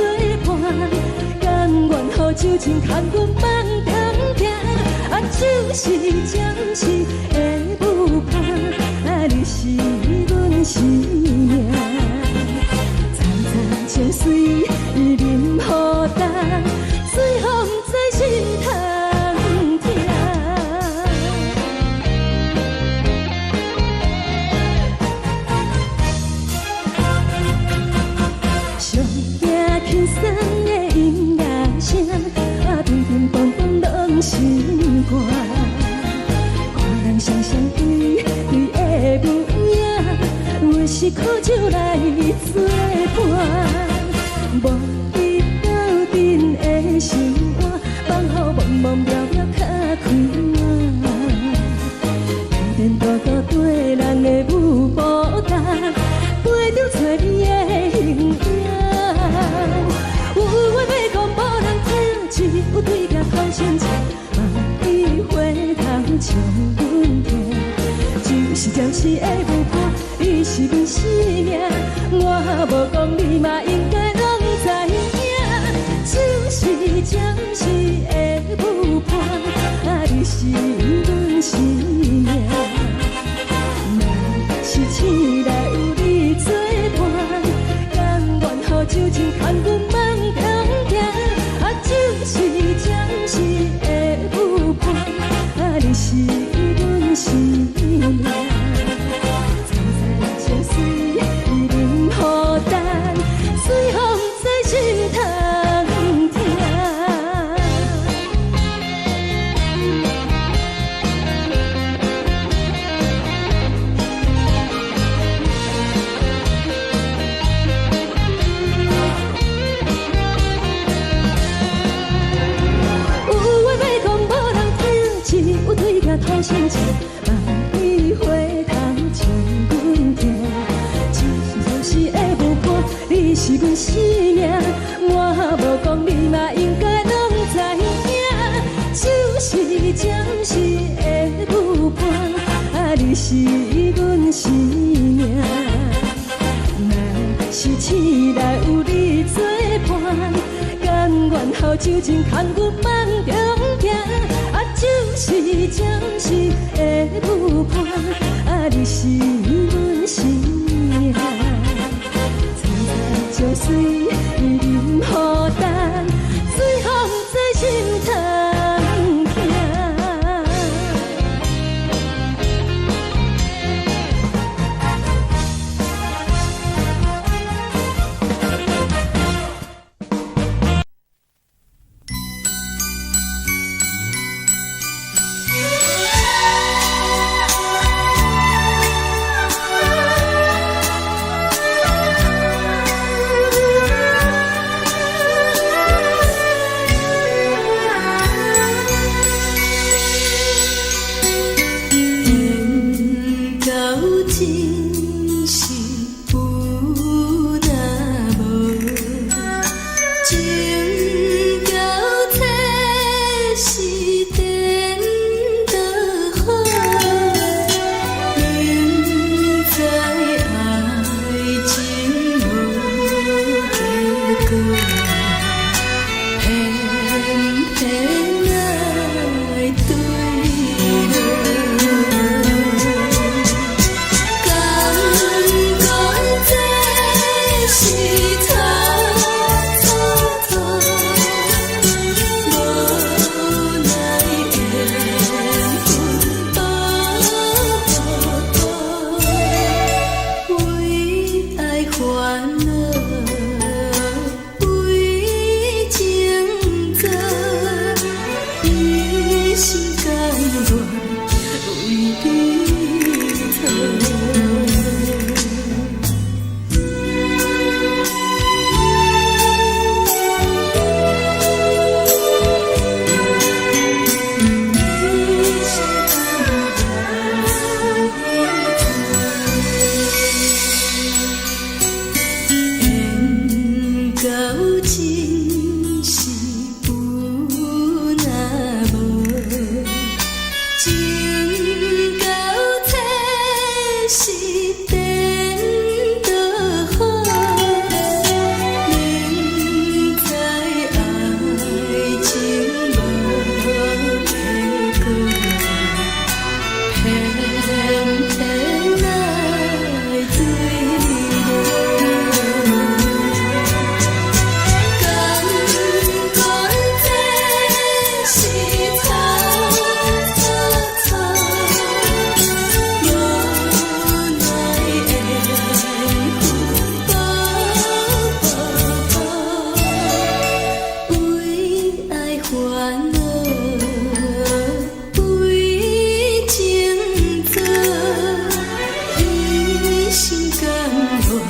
[SPEAKER 1] 伴，甘願予酒精牽阮放通行。啊，只是暫時的舞伴，啊，你是阮生命。層層情水啉予乾，最予毋知心通疼。上驚輕鬆的音樂聲，啊，乒乒乓乓攏心肝。看人雙雙對對的舞影，阮是苦酒來做伴，無比鬥陣的心肝，放予茫茫渺渺較開眼。天顛倒倒對人的舞步動，陪著找你的形影。有話欲講無人聽，只有對鏡看心情，萬里回頭唱阮聽。只是暫時的舞伴，你是阮生命，我無講你嘛應該攏知影。只是暫時的舞伴，啊，你是阮生命。若是醒來有你做伴，甘願予酒精牽阮放通行。啊，只是暫時的舞伴，啊，你是阮生命。層層情水啉予乾，最予毋知心通疼。有話欲講無人聽，只有對鏡吐心情，萬里回頭唱阮聽。只是暫時的舞伴，你是阮生命，我無講你嘛應該攏知影。只是暫時的舞伴，啊，你是阮生命。若是醒來有你做伴，甘願予酒精牽阮放中行。啊，只是暫時的舞伴，啊，你是阮生命。層層情水啉予乾，最予毋知心通疼。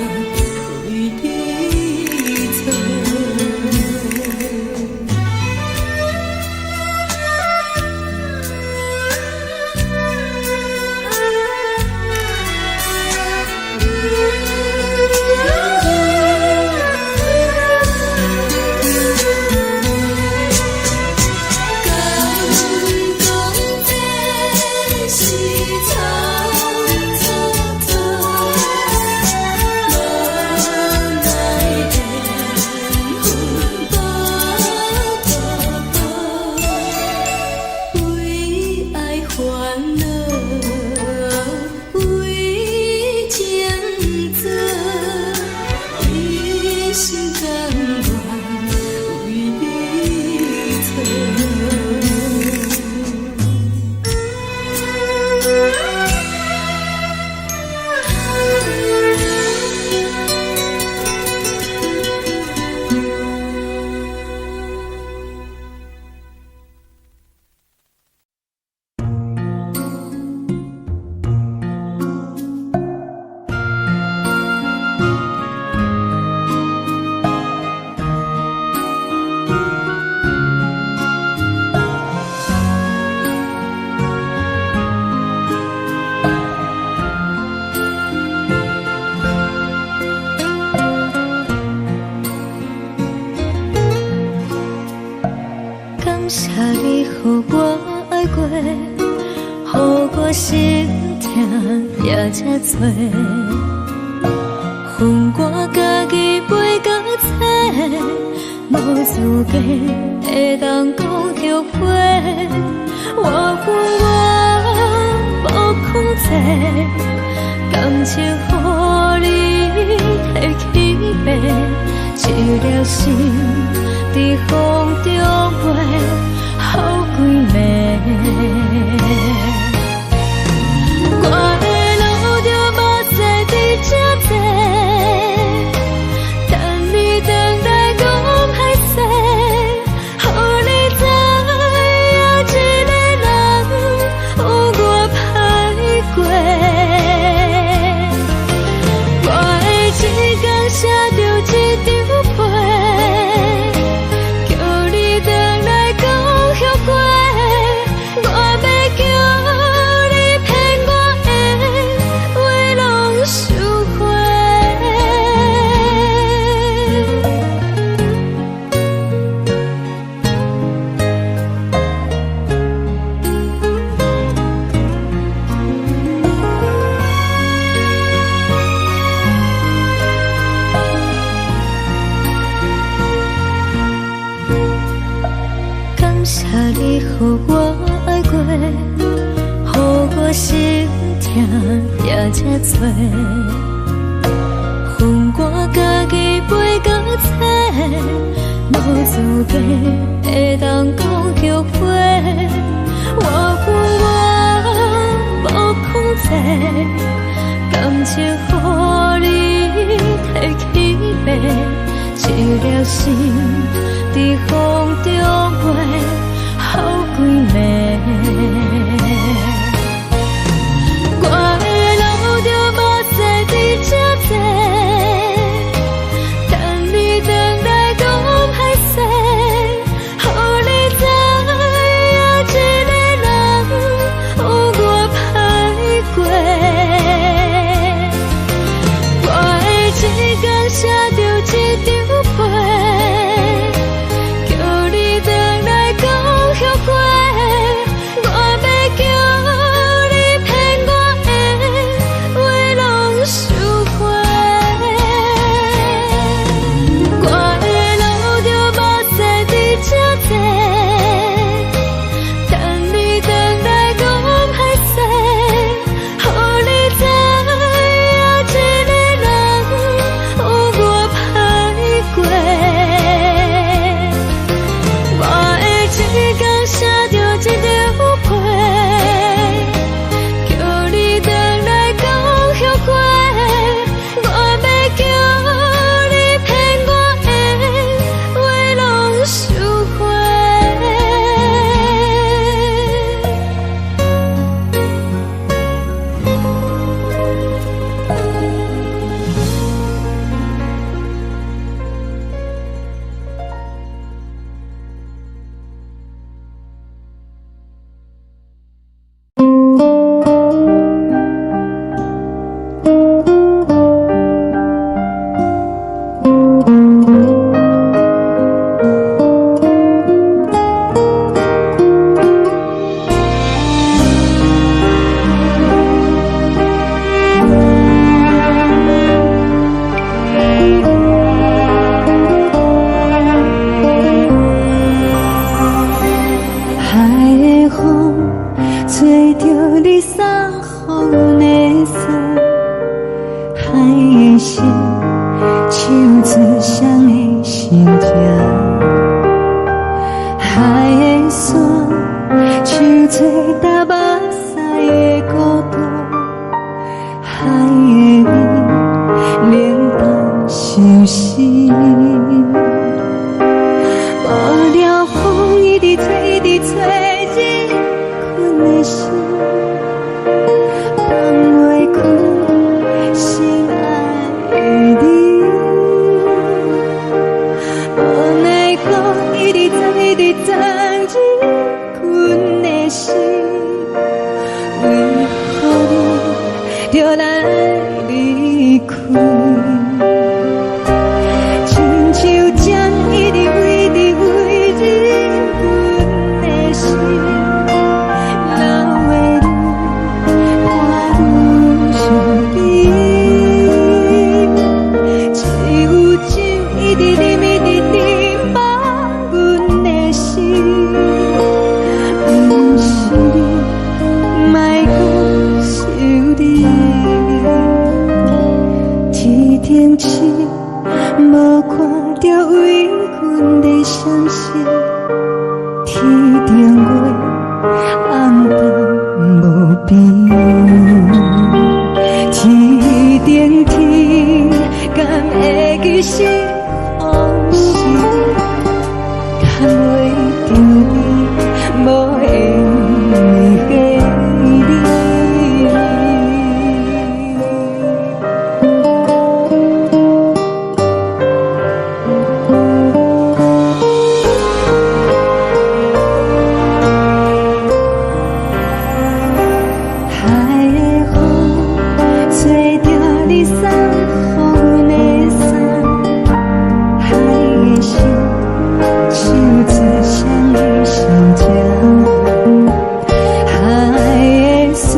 [SPEAKER 1] 為你做。敢講這是草草草，無奈緣分薄薄薄，為愛煩惱，為情做，一心甘願為你做。感謝你予我愛過，予我心疼也這多，予我家己背甲切，無資格會當講後悔。我恨我無控制，感情予你提去爬，一粒心佇風中飛，予規暝。我會流著目屎佇這坐，等你轉來講歹勢，予你知影一个人有偌歹過。我會一工寫著一張批，叫你轉來講後悔。我欲叫你騙我的話攏收回。感謝你予我愛過，予我心疼也這多，予我家己背甲切，無資格會當講後悔。我恨我無控制，感情予你提去爬，一粒心佇風中飛，予規暝。我會流著目屎佇這坐，等你轉來講歹勢，予你知影一個人有偌歹過。我會一工寫著一張批，叫你轉來講後悔。我欲
[SPEAKER 2] 海的心，唱出誰的心情。海的山，唱出踏目屎的孤單。海的味，冷淡相思。無聊風一直吹，一直吹，入阮的心，放袂開心愛的你。無奈何一直鑽，一直鑽入阮的心，為何你著來離開？親像針一直飛，一直飛入阮的心，流的淚伴阮身邊。只有酒一直啉，一直啉，放阮的心。毋是你，莫閣想你。天頂星，無看著為阮咧閃爍，天頂月，暗淡無邊。天頂天，敢會記是予是？牽袂著你，無緣的你。海的風，吹著你送予阮的衫，海的心，唱出誰的心情。海的山，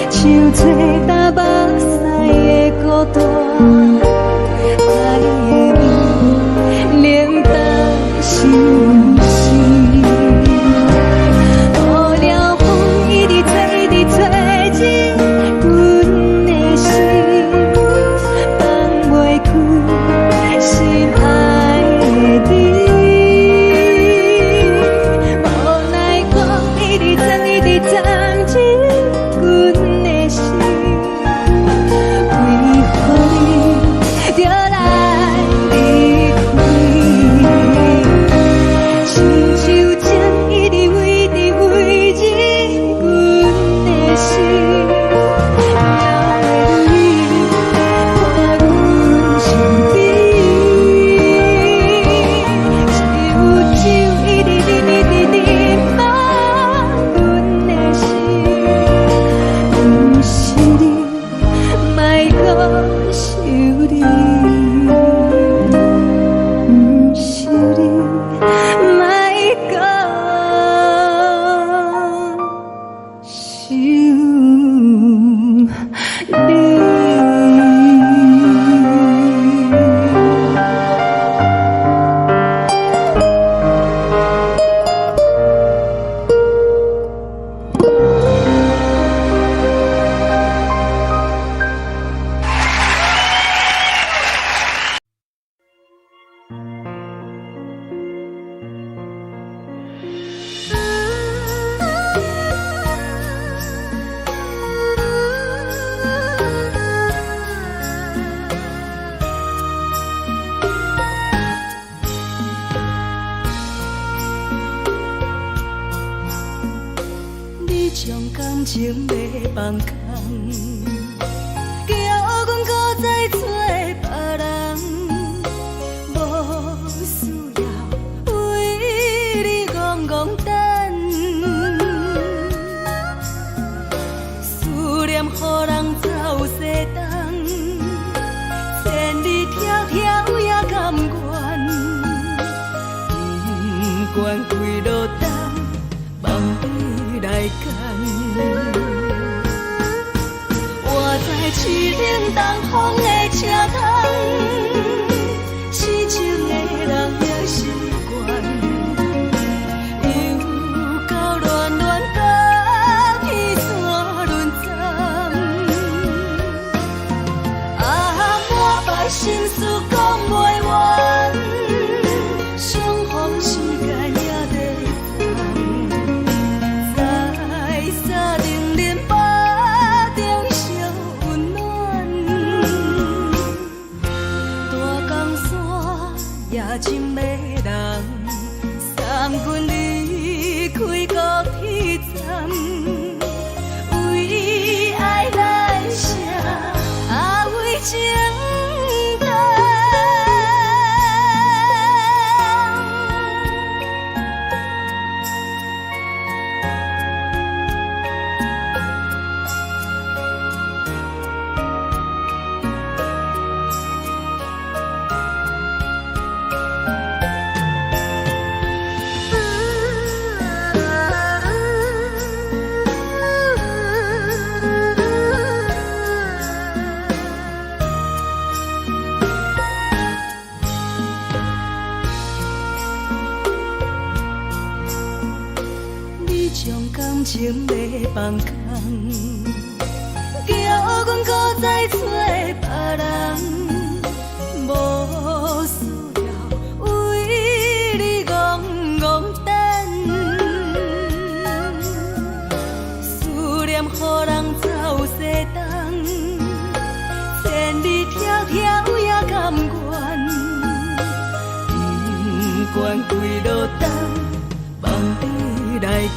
[SPEAKER 2] 唱出踏目屎的孤單。海的味，冷淡相思。無聊風一直吹，一直吹入阮的心，放袂開心愛的你。無奈何一直鑽，一直鑽入阮的心，為何你著來離開？親像針一直飛，一直飛入阮的心，流的淚伴阮身邊。只有酒一直啉，一直啉，放阮的心。毋是你，莫閣想你。毋是你，莫閣想你。
[SPEAKER 3] 你將感情欲放空，叫阮閣再找別人，無需要為你戇戇等，思念予人走西東，千里迢迢也甘願，不管幾落冬，望你來牽。我知凄冷東風的車窗，痴情的人也習慣，又到亂亂甲彼山輪鏨。
[SPEAKER 1] 心事講袂完，相逢時間也在等，在三重恁腹中相溫暖。大江山也真迷人，送阮離開高鐵站，為愛來寫，啊為情等。你將感情欲放空，叫阮閣再揣別人，無需要為你戇戇等，思念予人走西東，千里迢迢也甘願，不管幾落冬，望你來牽。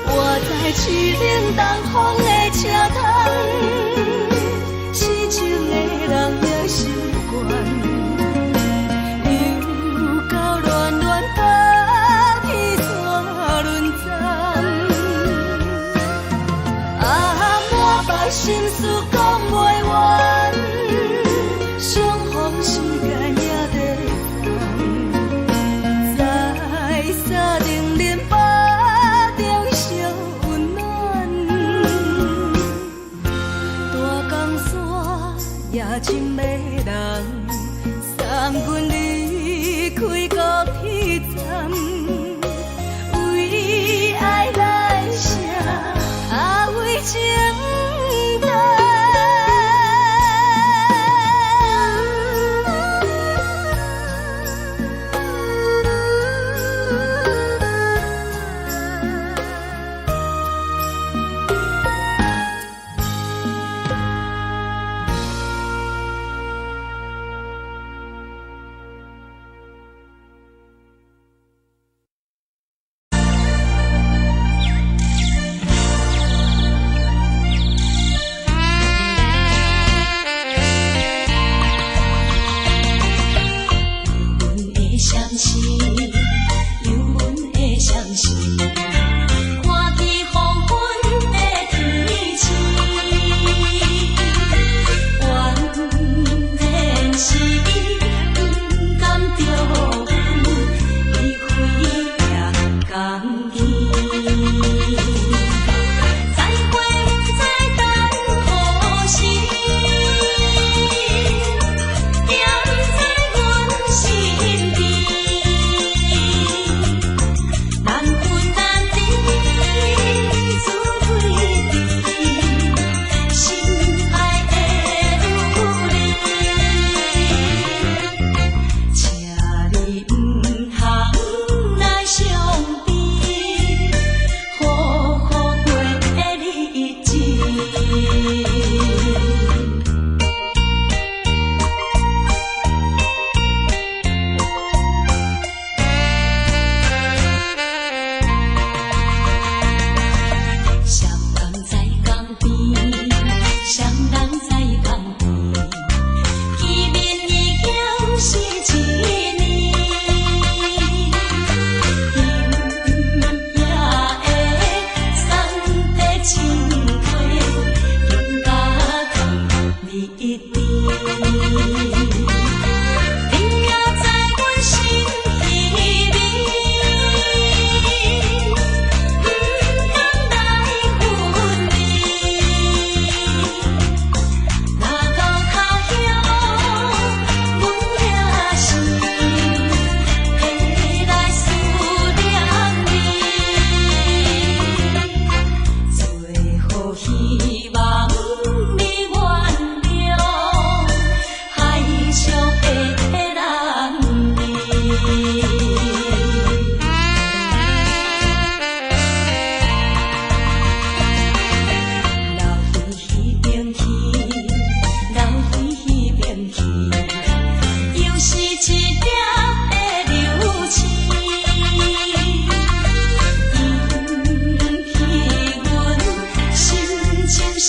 [SPEAKER 1] 我在淒冷東風的車窗，痴情的人也習慣，又到暖暖高鐵線輪站，啊，滿腹心事講袂完，相逢時間也在等，在三重恁腹中相溫暖。大江山也真迷人，送阮離開高鐵站，為愛來寫，啊為情等。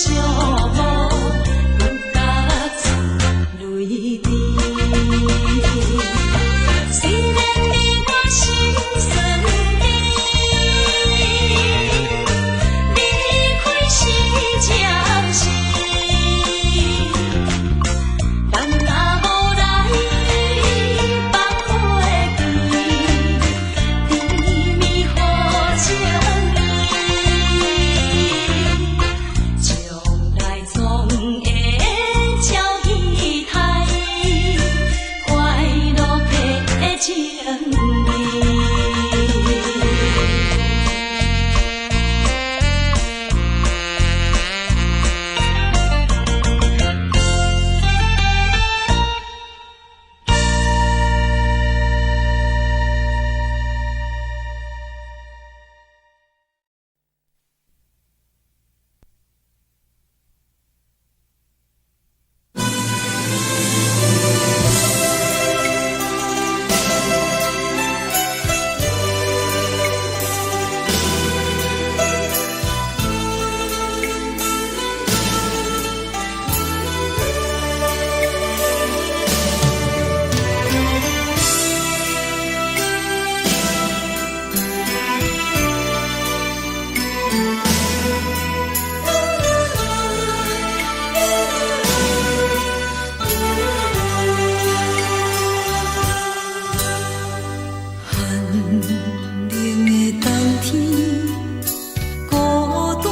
[SPEAKER 1] 寂寞，阮甲出淚滴。雖然你我心酸甜，離開是暫時，人若無來放袂記，甜蜜予情意，將來總會照期待，快樂的情意。
[SPEAKER 2] 寒冷的冬天，孤單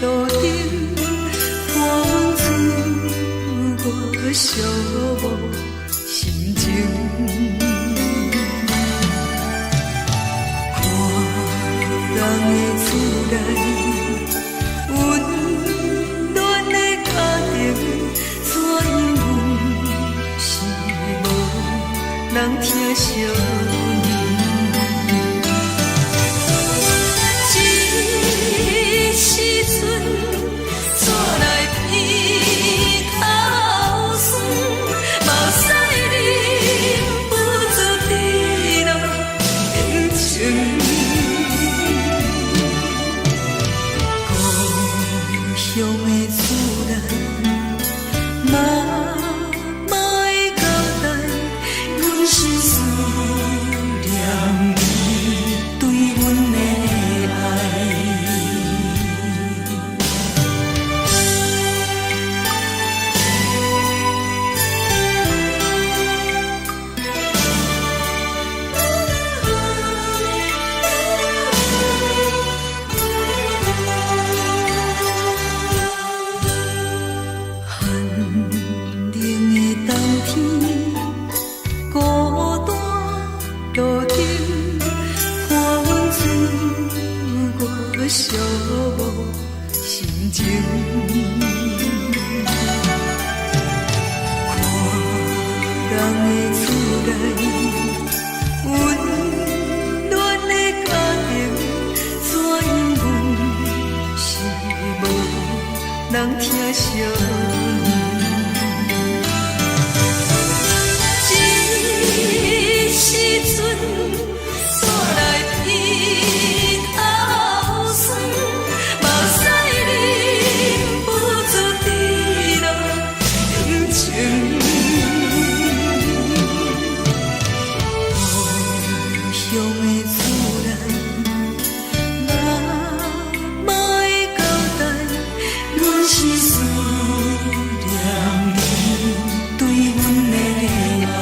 [SPEAKER 2] 路燈，看阮自我寂寞心情。看人的厝內，溫暖的家庭，怎樣阮是無人疼惜阮。這時陣煞來鼻頭酸，目屎忍不住滴落眼睛。故鄉的厝內，媽媽的交代，阮是思念伊對阮的愛。寒冷的冬天，孤單路燈，看阮自我寂寞心情。看人的厝內，溫暖的家庭，怎樣阮是無人疼惜阮。這時陣煞來鼻頭酸，目屎忍不住滴落眼睛。故鄉的厝內，媽媽的交代，阮是思念伊對阮的愛。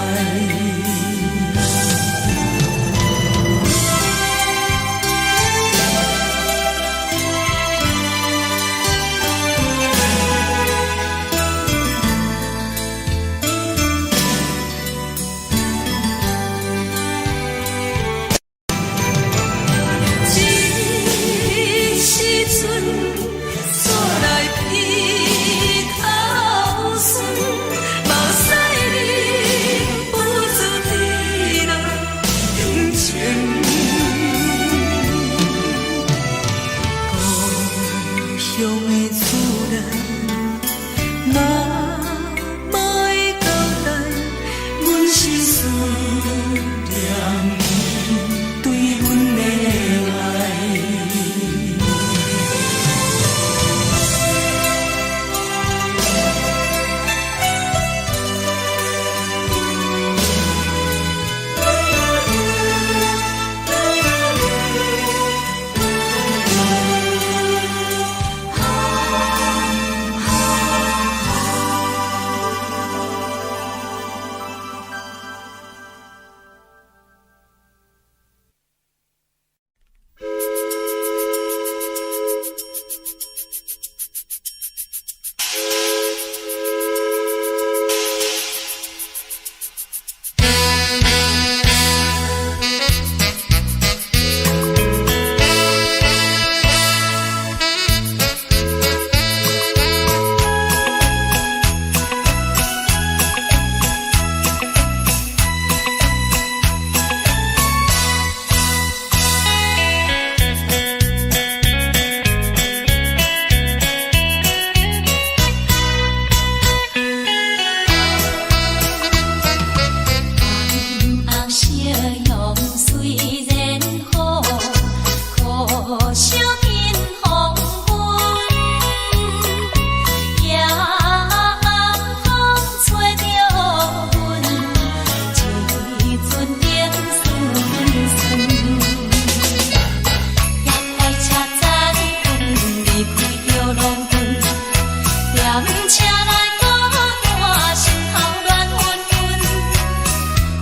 [SPEAKER 1] 車來孤單，心頭亂紛紛。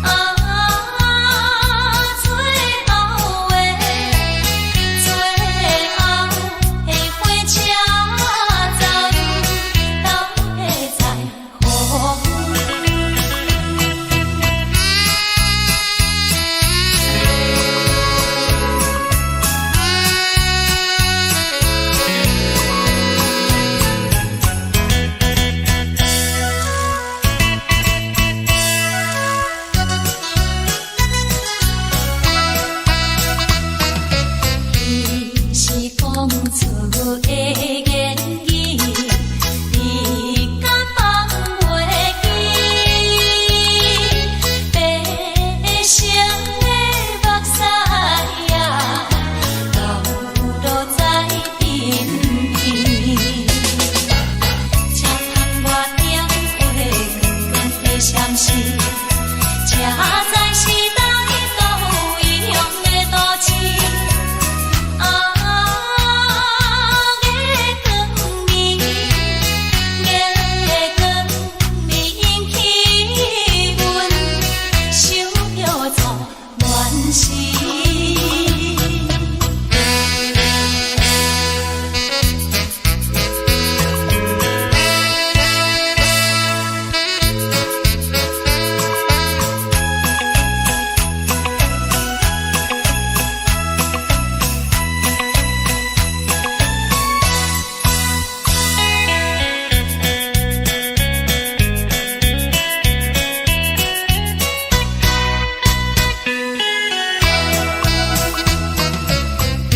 [SPEAKER 1] 啊，最後的最後的火車站，敢會再予阮？彼是講出的言語，你敢放袂記？白色的目屎啊，流落在鬢邊。車窗外燈火光光的閃烁，這才是來到異鄉的都市。啊，月光暝，月光暝引起阮想著做亂時。悲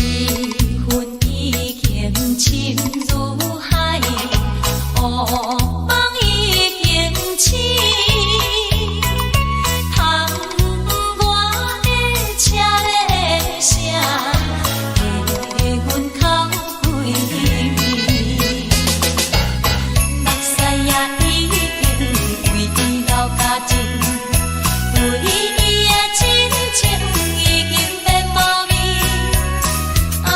[SPEAKER 1] 恨已經深如海，惡夢已經醒。窗外的車鈴聲，替阮哭規暝。目屎也已經為伊流乾淨，對伊的真情已經變無味。啊，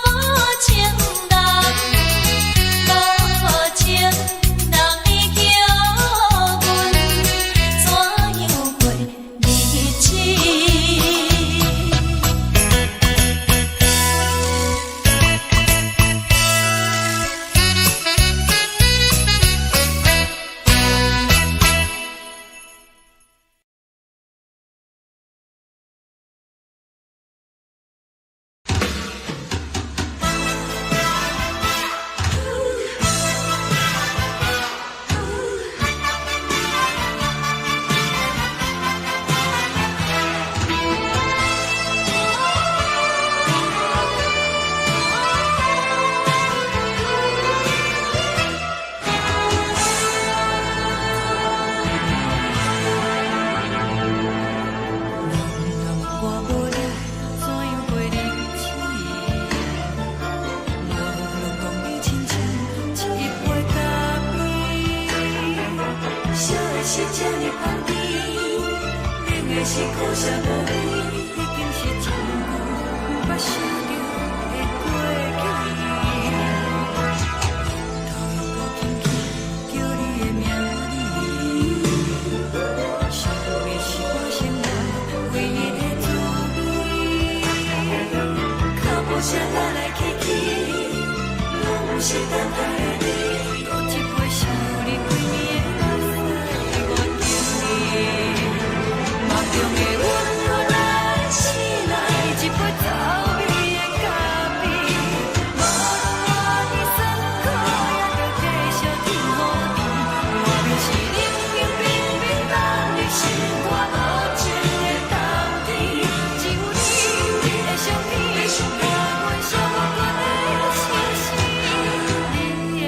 [SPEAKER 1] 無情人，無情人，你叫阮怎樣過日子？
[SPEAKER 3] 人若問我無你，怎樣過日子？我攏講你親像一杯咖啡，燒的是這呢香甜，冷的是苦澀無味，已經是真久毋捌想著的過去。頭殼輕輕叫你的名字，想的是我生活唯一的滋味。腳步聲來來去去，攏毋是等待的你。閣一杯想你規暝的目屎，我敬你。夢中的阮予咱醒來，一杯走味的咖啡。無論偌尼酸苦，也著繼續天雨甜。外面是冷冷冰冰，等你心肝無情的冬天。只有你的相片，陪阮相伴的相思，你的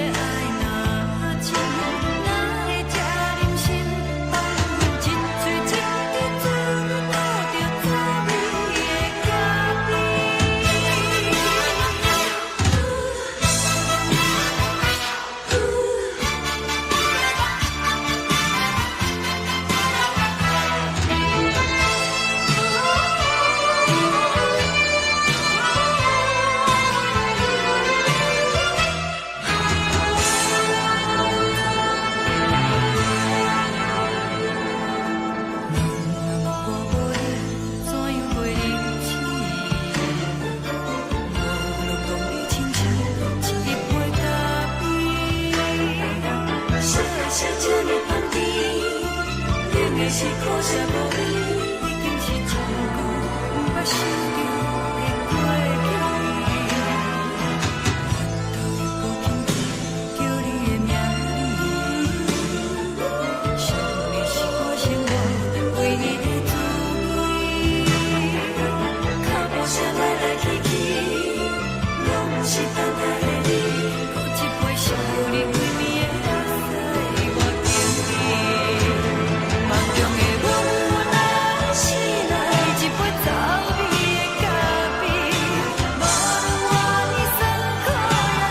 [SPEAKER 3] 惜這呢香甜，冷的是苦澀無味，已經是真久毋捌想著的過去。腹肚又閣輕輕叫你的名字，想的是我生活唯一的滋味。腳步聲來來去去，攏是等待的你，閣一杯想你規暝的目屎，我敬你。夢中的阮來是來一杯走味的咖啡，無論偌呢酸苦，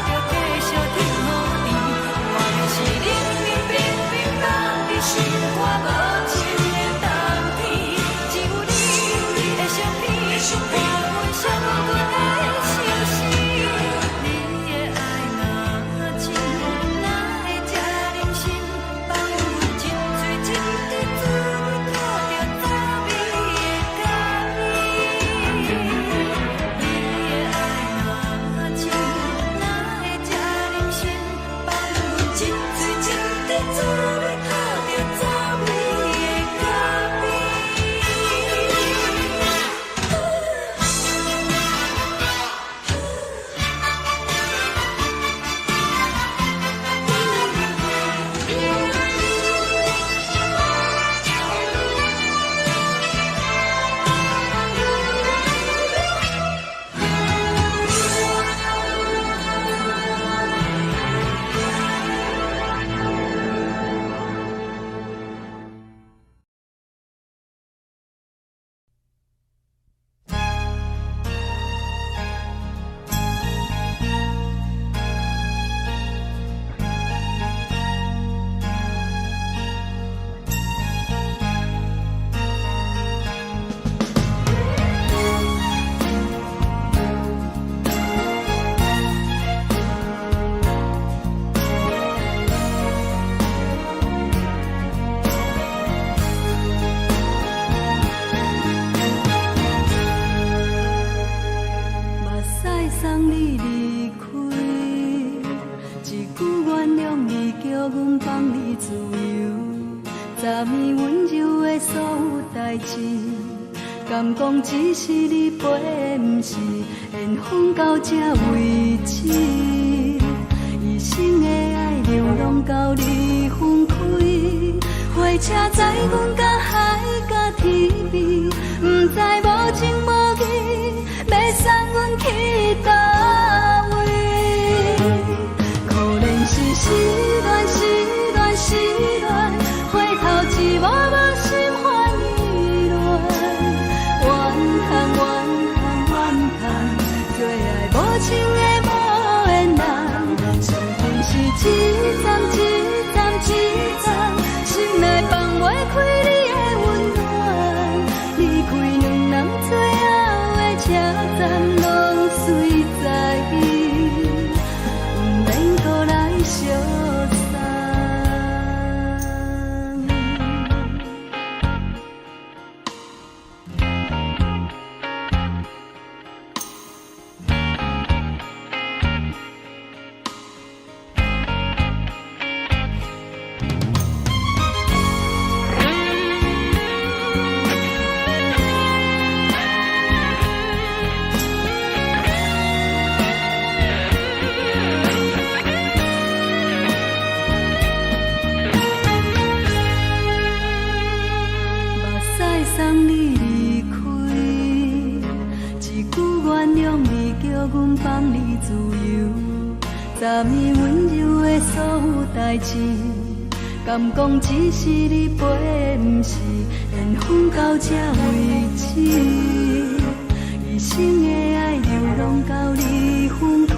[SPEAKER 3] 也著繼續挺予甜。我就是冷冷冰冰凍佇心肝無情的冬天，只有你的相片，伴阮寂寞的相思。你的愛若真，哪會這忍心放阮一喙一滴滋味吐著走味的咖啡？你的愛若真，哪會這忍心放阮一喙一滴滋味吐著走味的咖啡？
[SPEAKER 1] 目屎送你離開，一句原諒你，叫阮放你自由。昨暝溫柔的所有代誌，敢講只是你陪的，毋是緣分到這為止。一生的愛流浪到你分開，火車載阮到海角天邊，毋知無情無義，欲送阮去佗位？可憐是失戀，失戀，失戀，回頭一幕幕心煩意亂。怨嘆怨嘆怨嘆，做愛無情的無緣人，上恨是一站一站一站，心內放袂開你的溫暖。離開兩人最後的車站，攏隨在意，毋免閣來相送。目屎送你離開，一句原諒你，叫阮放你自由。昨暝溫柔的所有代誌，敢講只是你陪的，毋是緣分到這為止。一生的愛流浪到你分開，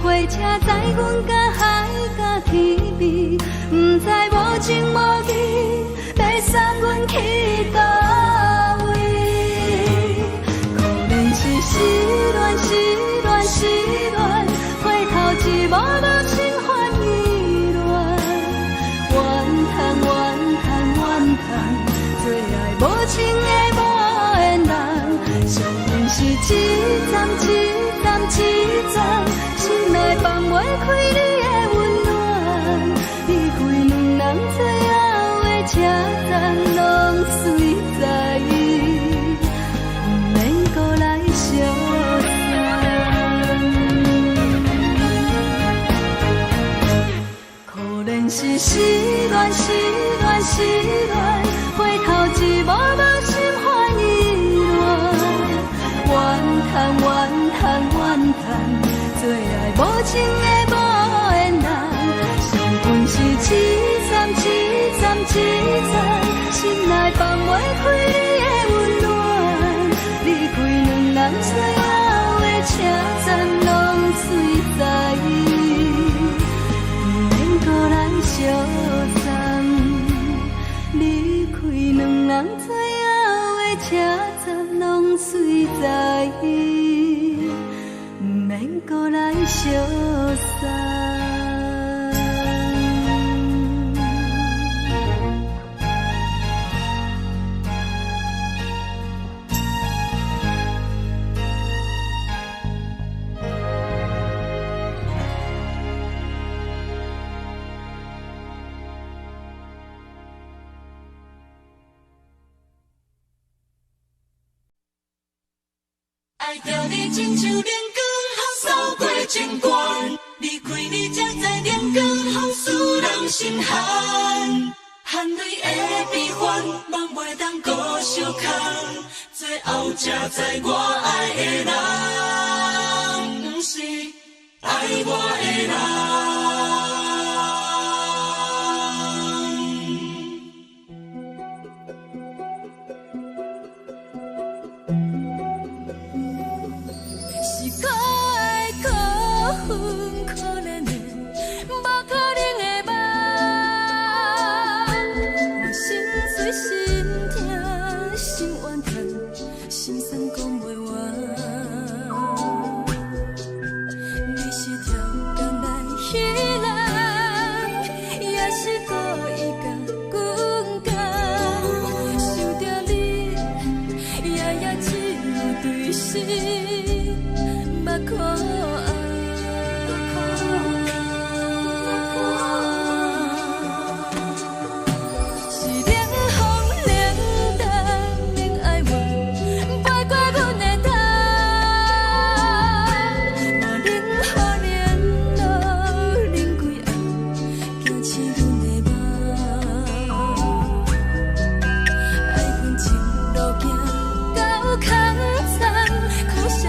[SPEAKER 1] 火車載阮到海角天邊，毋知無情無義，欲送阮去佗位？可憐是失戀，失戀，失戀，回頭一幕幕心煩意亂。怨嘆怨嘆怨嘆，做愛無情的無緣人，上恨是一站一站一站，心內放袂開你的溫暖。離開兩站攏随在，毋免閣來相送。可憐是失戀，失戀，失戀，回頭一望無心煩意亂，怨嘆怨嘆怨嘆，做愛無情的無緣人，上阮是淒慘淒慘淒慘，心內放袂開你的溫暖，離開兩人最後的車站，攏隨在，毋免閣來相送。離開兩人最後的車站，攏隨在，毋免閣來相送。
[SPEAKER 3] 愛著你親像冷光予掃過情關，離開你才知冷光予使人心寒，汗淚的悲歡，夢袂當閣相牽，最後才知我愛的人，毋是愛我的人。
[SPEAKER 1] 是可愛可恨可憐的，無可能的夢。我心碎心疼心怨嘆，心酸講袂完。你是超工來彼人，也是故意共阮講？想著你，夜夜只有對心目苦紅。是冷風冷淡免哀怨，飛過阮的頭。我冷雨冷露冷規暗，驚醒阮的夢。愛阮情路行到空残，可惜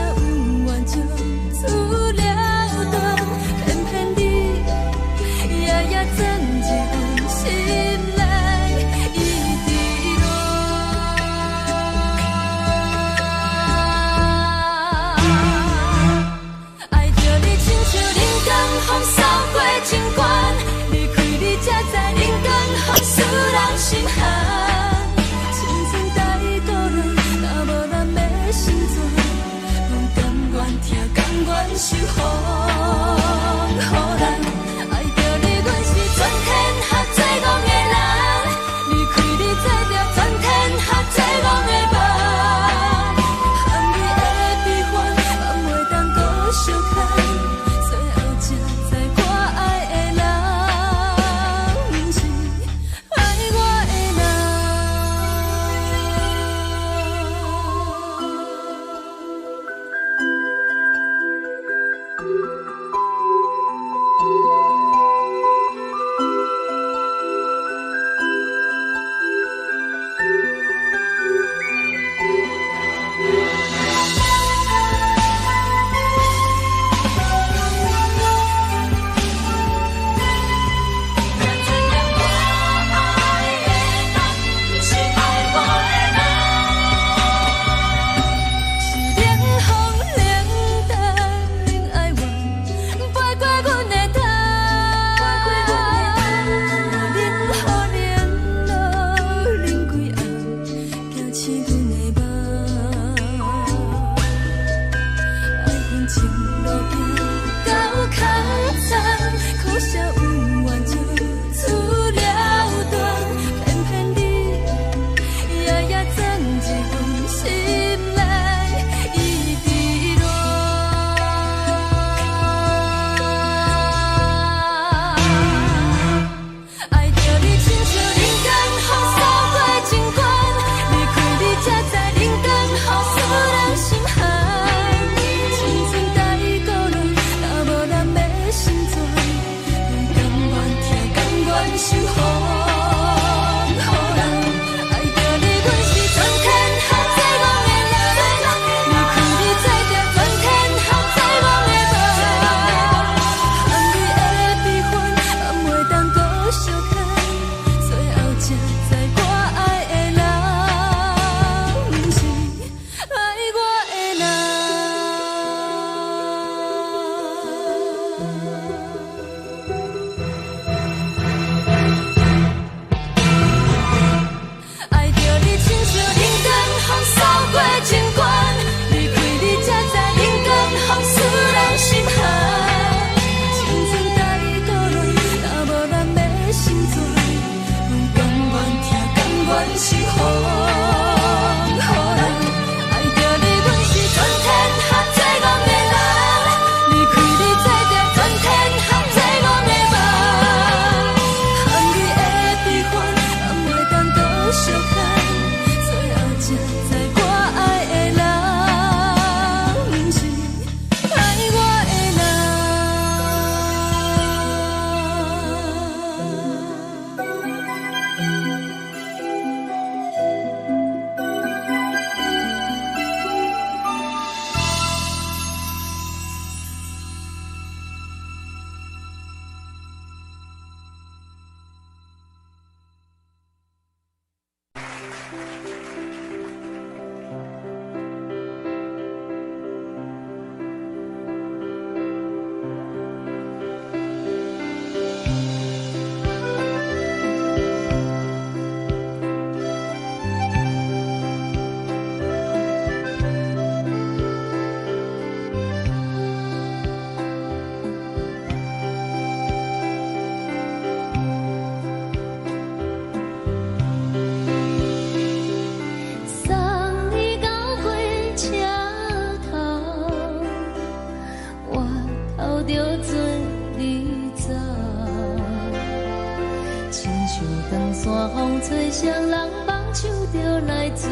[SPEAKER 1] 長山風吹，誰人放手就來自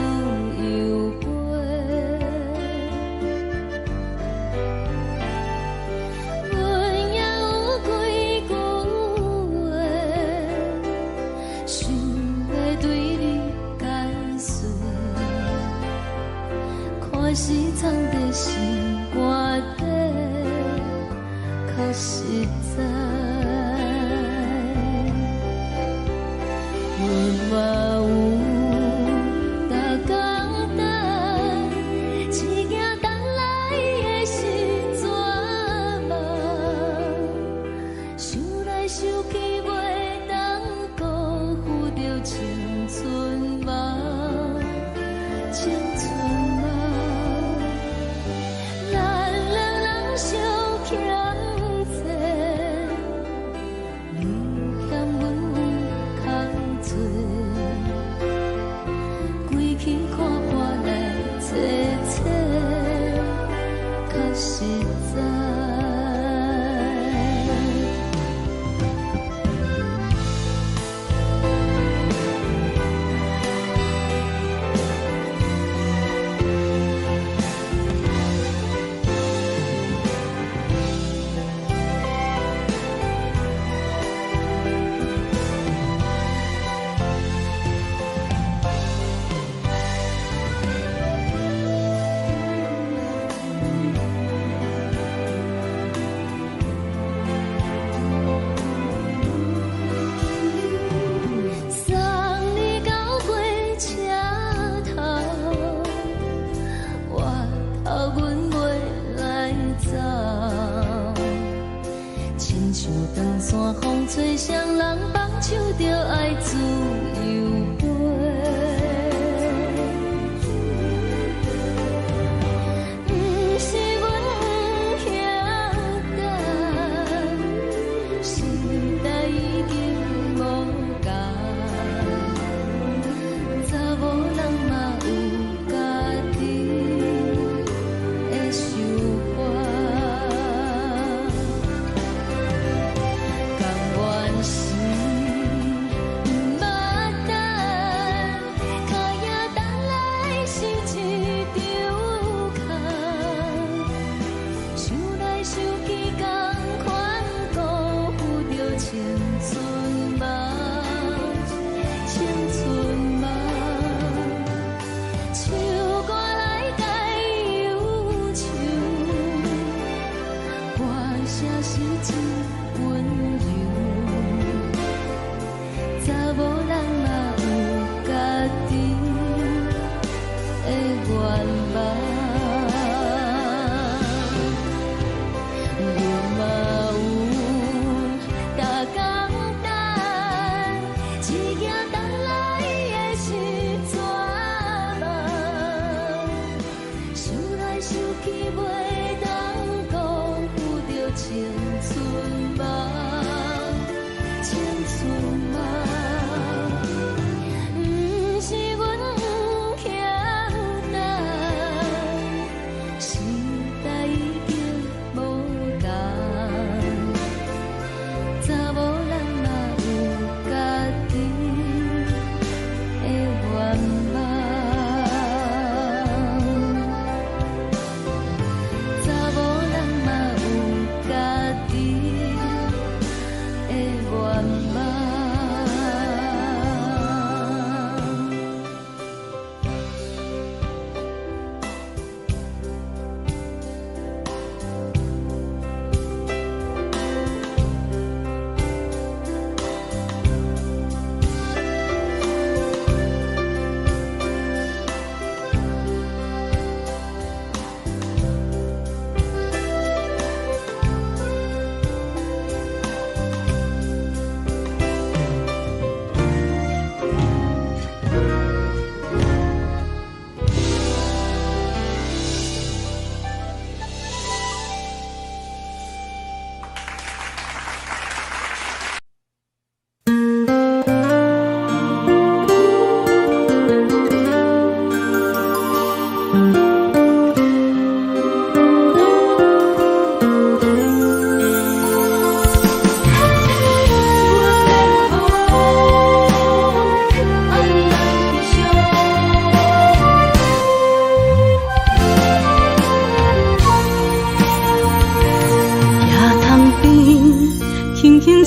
[SPEAKER 1] 由飛。阮也有幾句話，想欲對你解說，看是藏佇心肝底，較實在。阮嘛有逐工等，只驚等來的是绝望。想來想去，袂當辜負著青春夢，青春夢。咱兩人相欠債，你嫌阮有空濟，規氣看破來坐坐，較實在。送你到火車頭，我頭阮袂來走。親像長山風吹，誰人放手就愛自由飛。毋是阮不曉等，時代已經無仝，查某人嘛有家己的想法。甘願是毋捌等，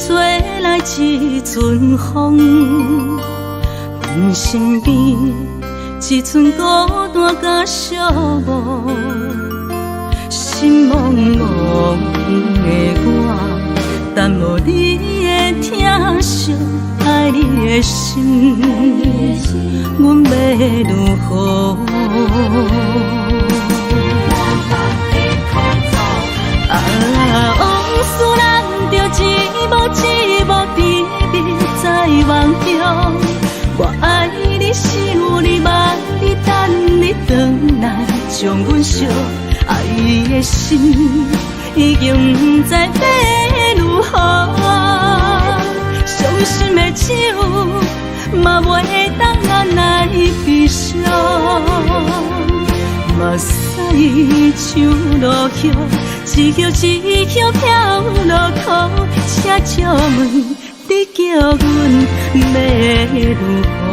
[SPEAKER 1] 吹來一陣風，阮身邊一陣孤單佮寂寞，心茫茫的我，等無你的疼惜，愛你的心，阮欲如何？啊，往事難著一幕一幕甜蜜在夢中。我愛你，想你，望你，等你轉來，將阮惜。愛的心已經毋知欲如何，傷心的酒嘛袂當按來悲傷。目屎像落雨，一葉一葉飄落苦，請借問你叫阮欲如何？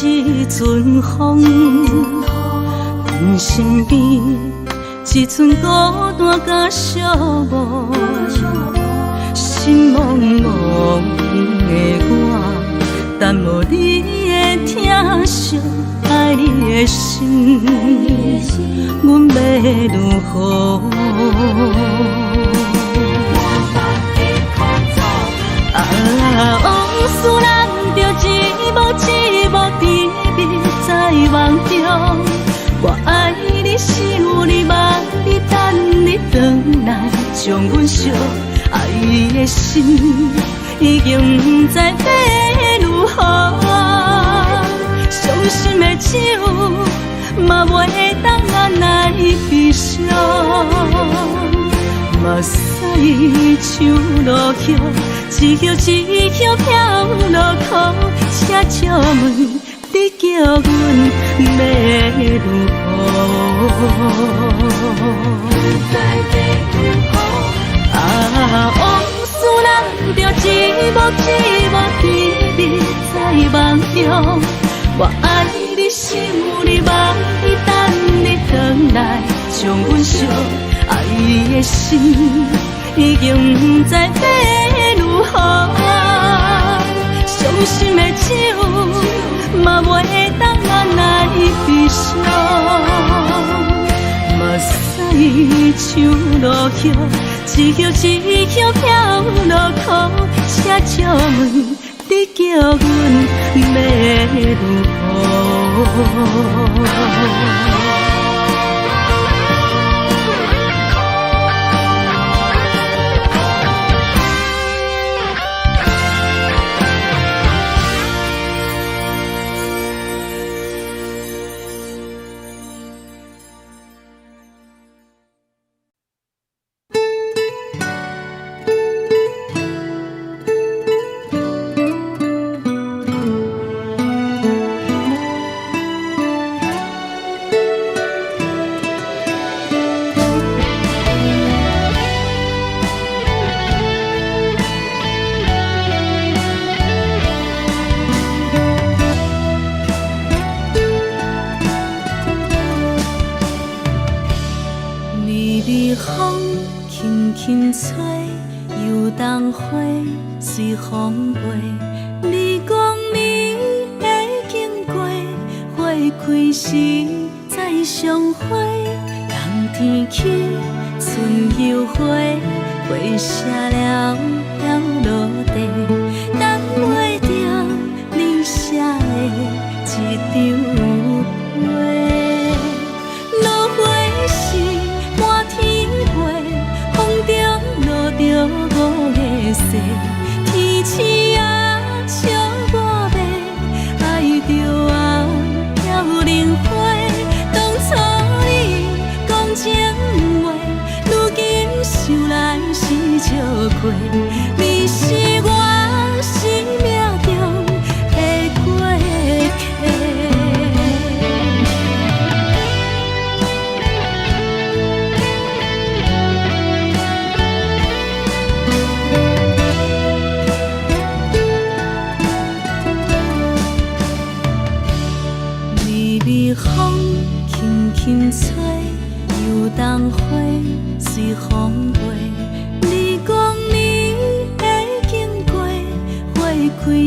[SPEAKER 1] 一陣風，阮身邊一陣孤單佮寂寞，心茫茫的我，等無你的疼惜，愛你的心，阮欲如何？啊，往事難著一幕一幕甜蜜在夢中。我愛你，想你，望你，等你轉來，將阮惜。愛的心已經毋知欲如何，傷心的酒嘛袂當按來悲傷。目屎像落雨，一葉一葉飄落苦，請借問你叫阮欲如何？啊，往事難著一幕一幕甜蜜在夢中。我愛你，想你，望你，等你轉來，將阮惜。愛的心已經毋知欲如何，傷心的酒嘛袂當按來悲傷。目屎像落雨，一葉一葉飄落苦，請借問你叫阮欲如何？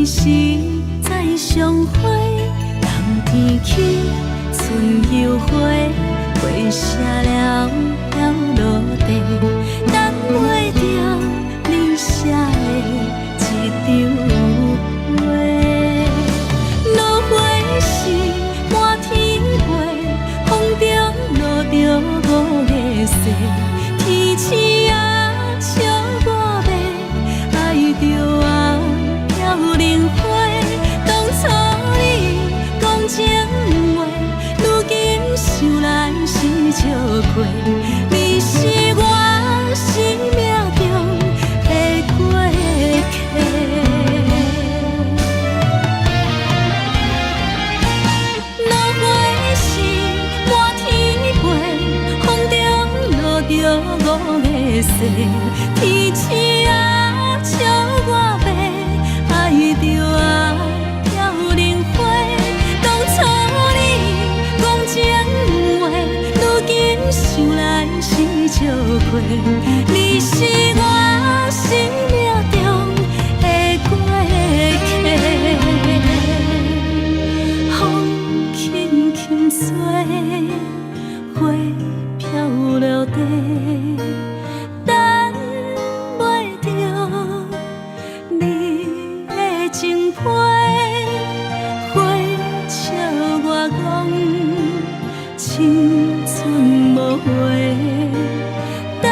[SPEAKER 1] 時再相會，冬天起春又回，花謝了飄落地，等袂著你寫的一張批。落花時滿天飛，風中落著五个誓，天星啊笑我欲，愛著啊飄零花。當初你講情話，如今想來是笑虧。你是我生命中的過客。落花時滿天飛，風中落著五个誓，天星啊笑我欲，愛著啊飄零花。當初你講情話，如今想來是笑虧。你是我生命中的過客。風輕輕吹，花飄落地，等袂著你的情批。花笑我講青春無話，等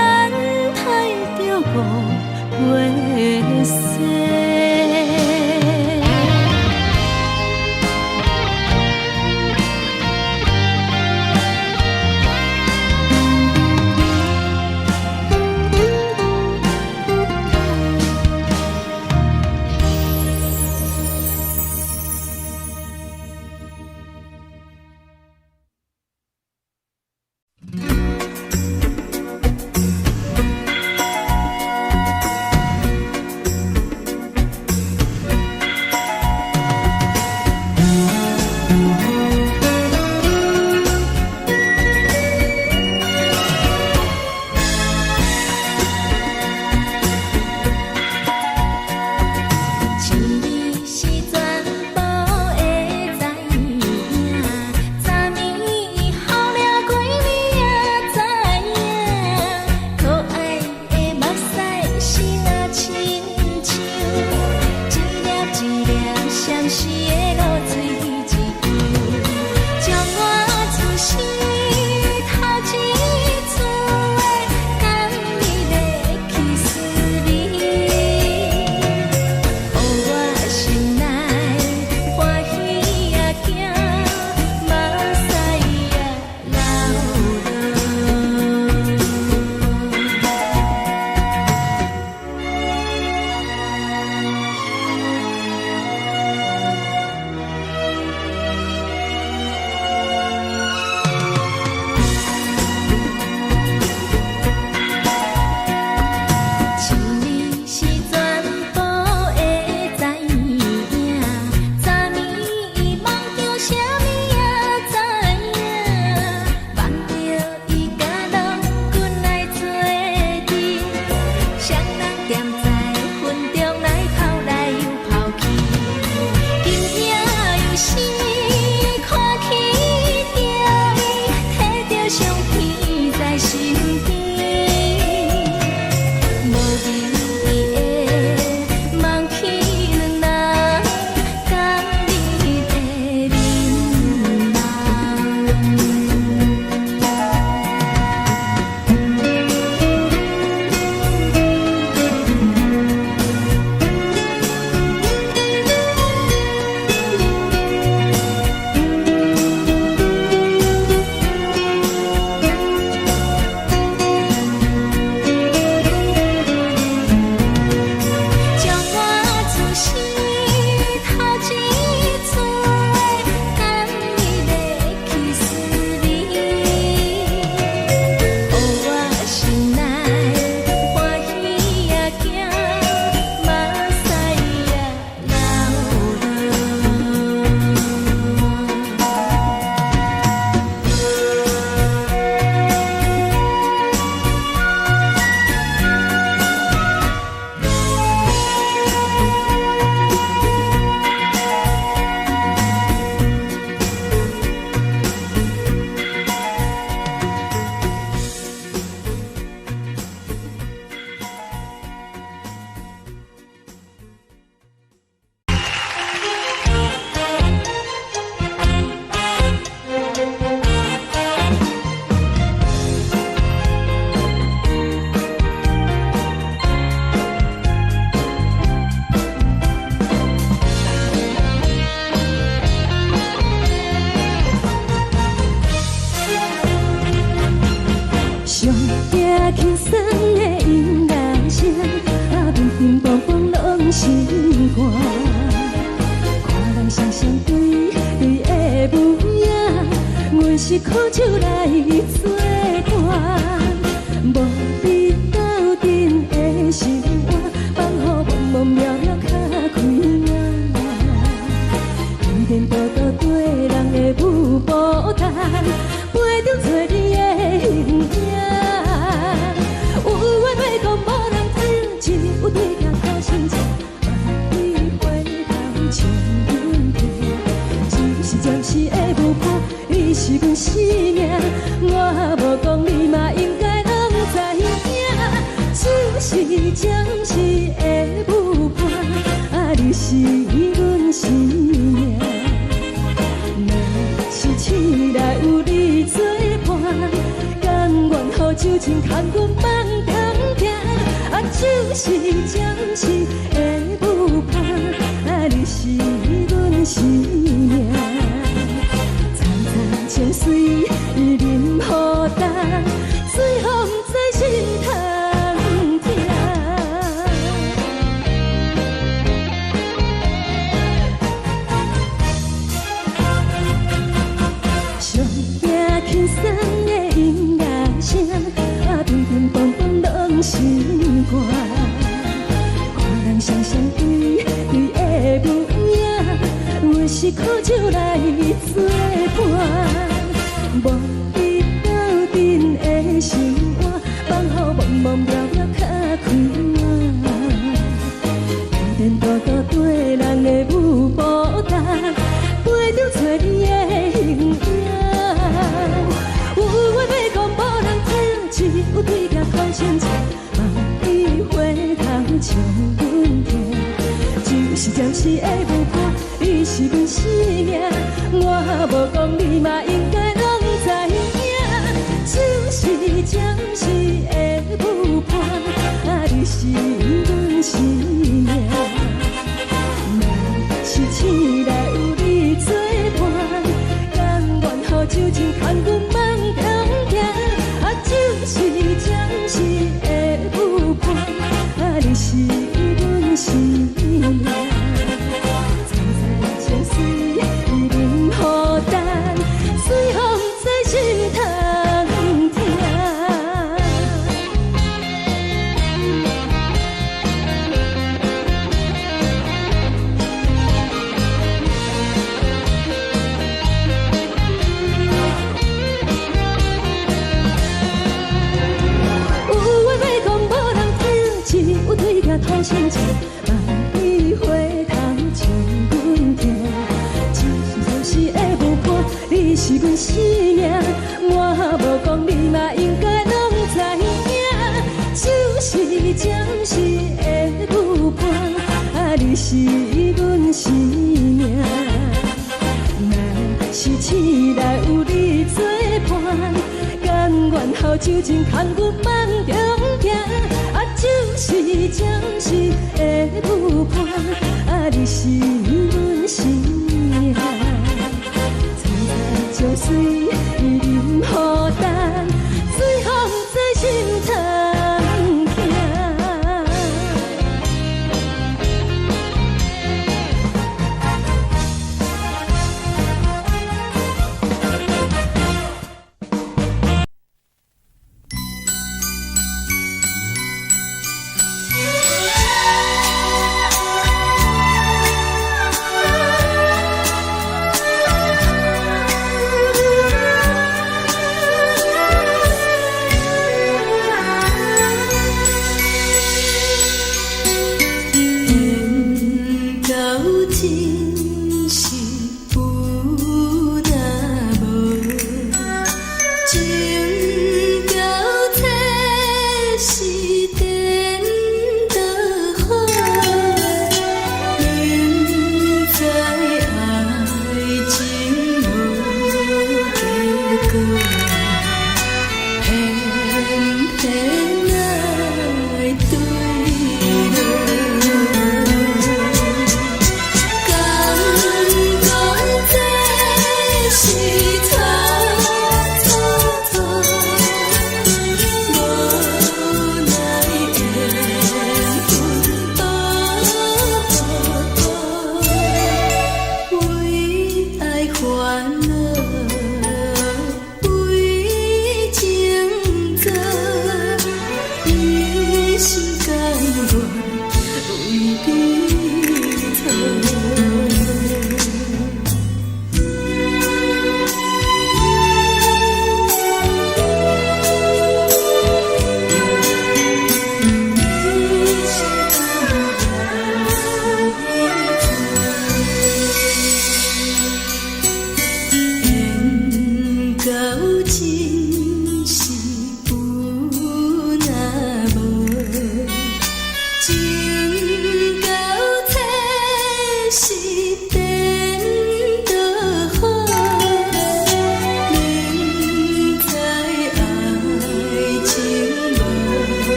[SPEAKER 1] 心肝。看人雙雙對對的母影，阮是苦酒來做伴，無比鬥陣的心肝，放予茫茫渺渺較開眼。天顛倒倒對人的舞步動，陪著找你的形影。有話欲講無人聽，只有對鏡苦心情，萬里回頭笑阮聽。只是暫時的舞伴，你是阮生命，我無講你嘛應該攏知影。只是暫時的舞伴，啊，你是阮生命。若是醒來有你做伴，甘願予酒精牽阮放通行。啊，只是暫時的舞伴，啊，你是阮生命。層層情水啉予乾，醉予毋知心通疼。上驚輕鬆的音樂聲，啊，乒乒乓乓攏心肝。看人雙雙對對的舞影，阮是苦酒來做伴，無比鬥陣的心肝，放予茫茫渺渺較開眼。天顛倒倒對人的舞步動，陪著找你的形影。有話欲講無人聽，只有對鏡苦心情，萬里回頭笑阮聽。只是暫時的舞伴，你是阮生命，我無講你嘛應該攏知影。只是暫時的舞伴，啊，你是阮生命。若是醒來有你做伴，甘願予酒精牽阮放通行。啊，只是暫時的舞伴，啊，你是阮生命。層層情水啉予乾，醉予毋知心通疼。有話欲講無人聽，只有對鏡吐心情，萬里回頭笑阮聽。只是暫時的舞伴，你是阮生命，我無講你嘛應該攏知影。只是暫時的舞伴，啊，你是阮生命。若是醒來有你做伴，甘願予酒精牽阮放中行。啊，只是暫時的舞伴，啊，你是阮生命。層層情水啉予乾，醉予毋知心通疼。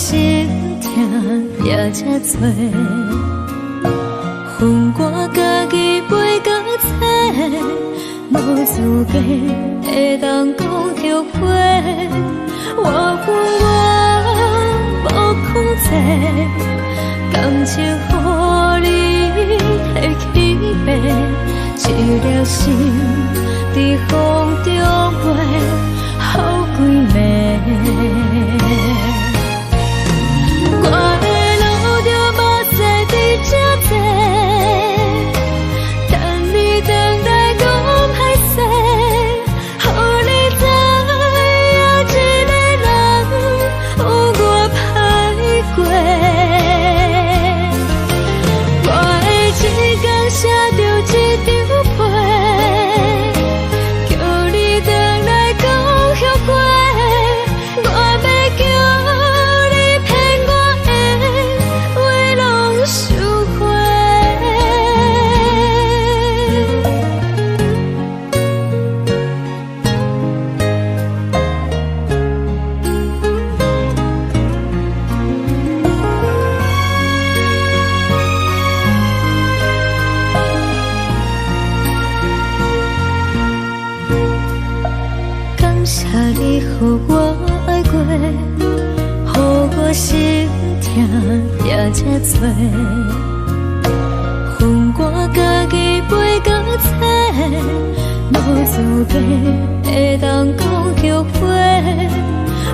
[SPEAKER 1] 心疼也這濟。分我家己飞到册，無資格會當講後悔。我有我無控制，感情予你提去爬，一粒心佇風中飛，予幾暝。我會流著目屎佇這坐，等你轉來講歹勢，予你知影一个人有偌歹過。我會一工寫著一張批，叫你轉來講後悔。我欲叫你騙我的話攏收回。感謝你予我愛過，予我心疼也這濟。分我家己飛到冊，無資格會當講後悔。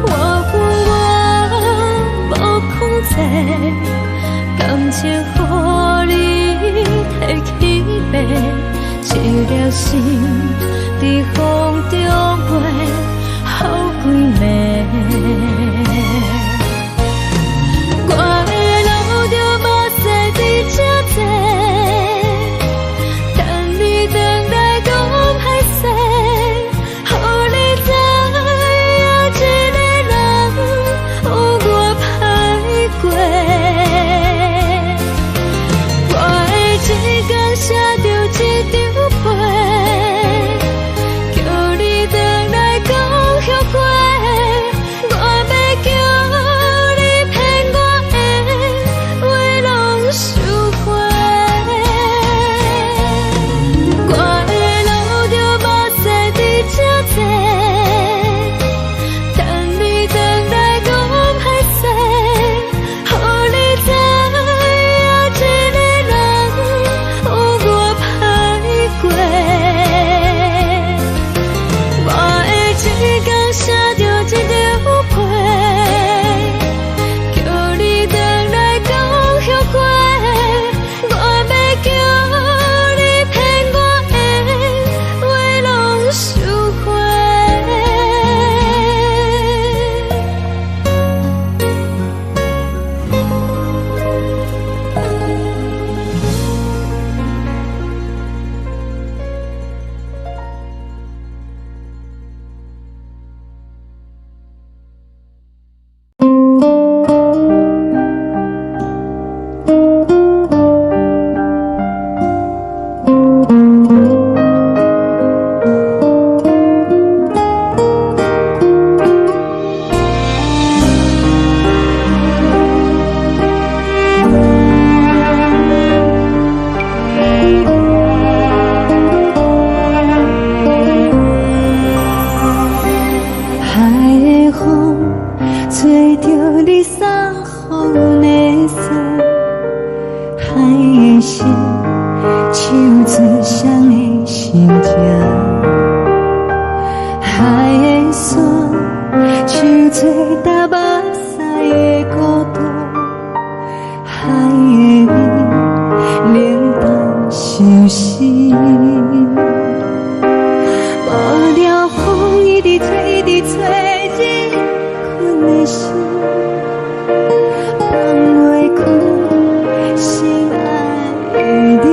[SPEAKER 1] 我有我無控制，感情予你提去爬，一粒心佇風中飛，予幾暝。我會流著目屎佇這坐，等你轉來講歹勢，予你知影一個人有偌歹過。我會一工寫著一張批，叫你轉來講後悔。我欲叫你騙我的話攏收回。我會流著目屎佇這坐，等你轉來講歹勢，予你知影一個人有偌歹過。我會一工寫著一張批，叫你轉來講後悔。我欲叫你騙我的話攏收回。
[SPEAKER 2] 海的風吹著你送予阮的衫，海的心唱出誰的心情，海的山唱出踏目屎的孤獨，海的味冷淡相思。無聊風一直吹，一直吹，入困的心，放袂開心愛的你。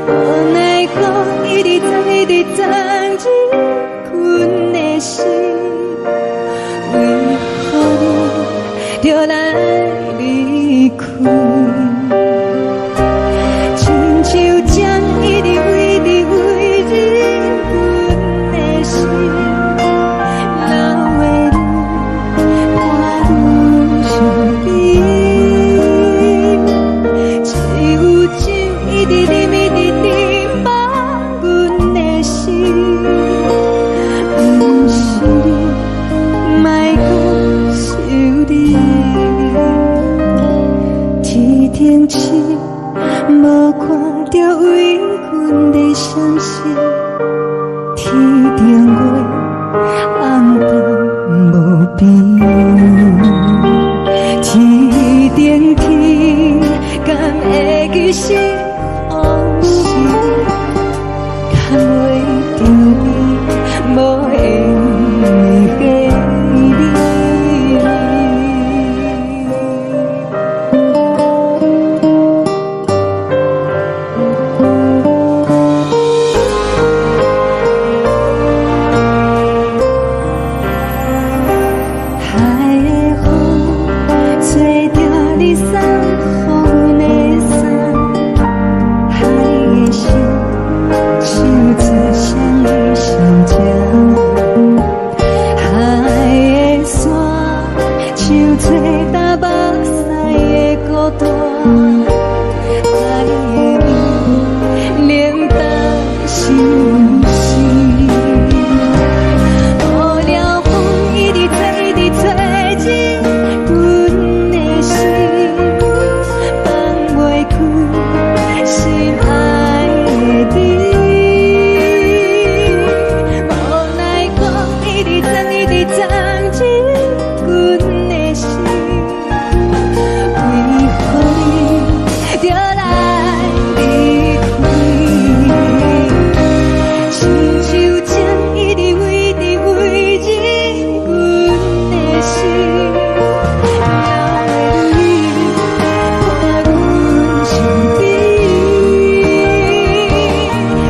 [SPEAKER 2] 無奈風一直鑽，一直鑽入困的心，為何你著來離開？親像針一直為你為入阮的心，流的淚想找焦目屎的孤單，愛的味冷淡相思。無聊風一直吹，一直吹入阮的心，放袂開心愛的你。無奈何一直鑽，一直鑽入阮的心，為何你著來離開？親像情一直圍，一直圍入阮的心，流的淚伴阮身邊。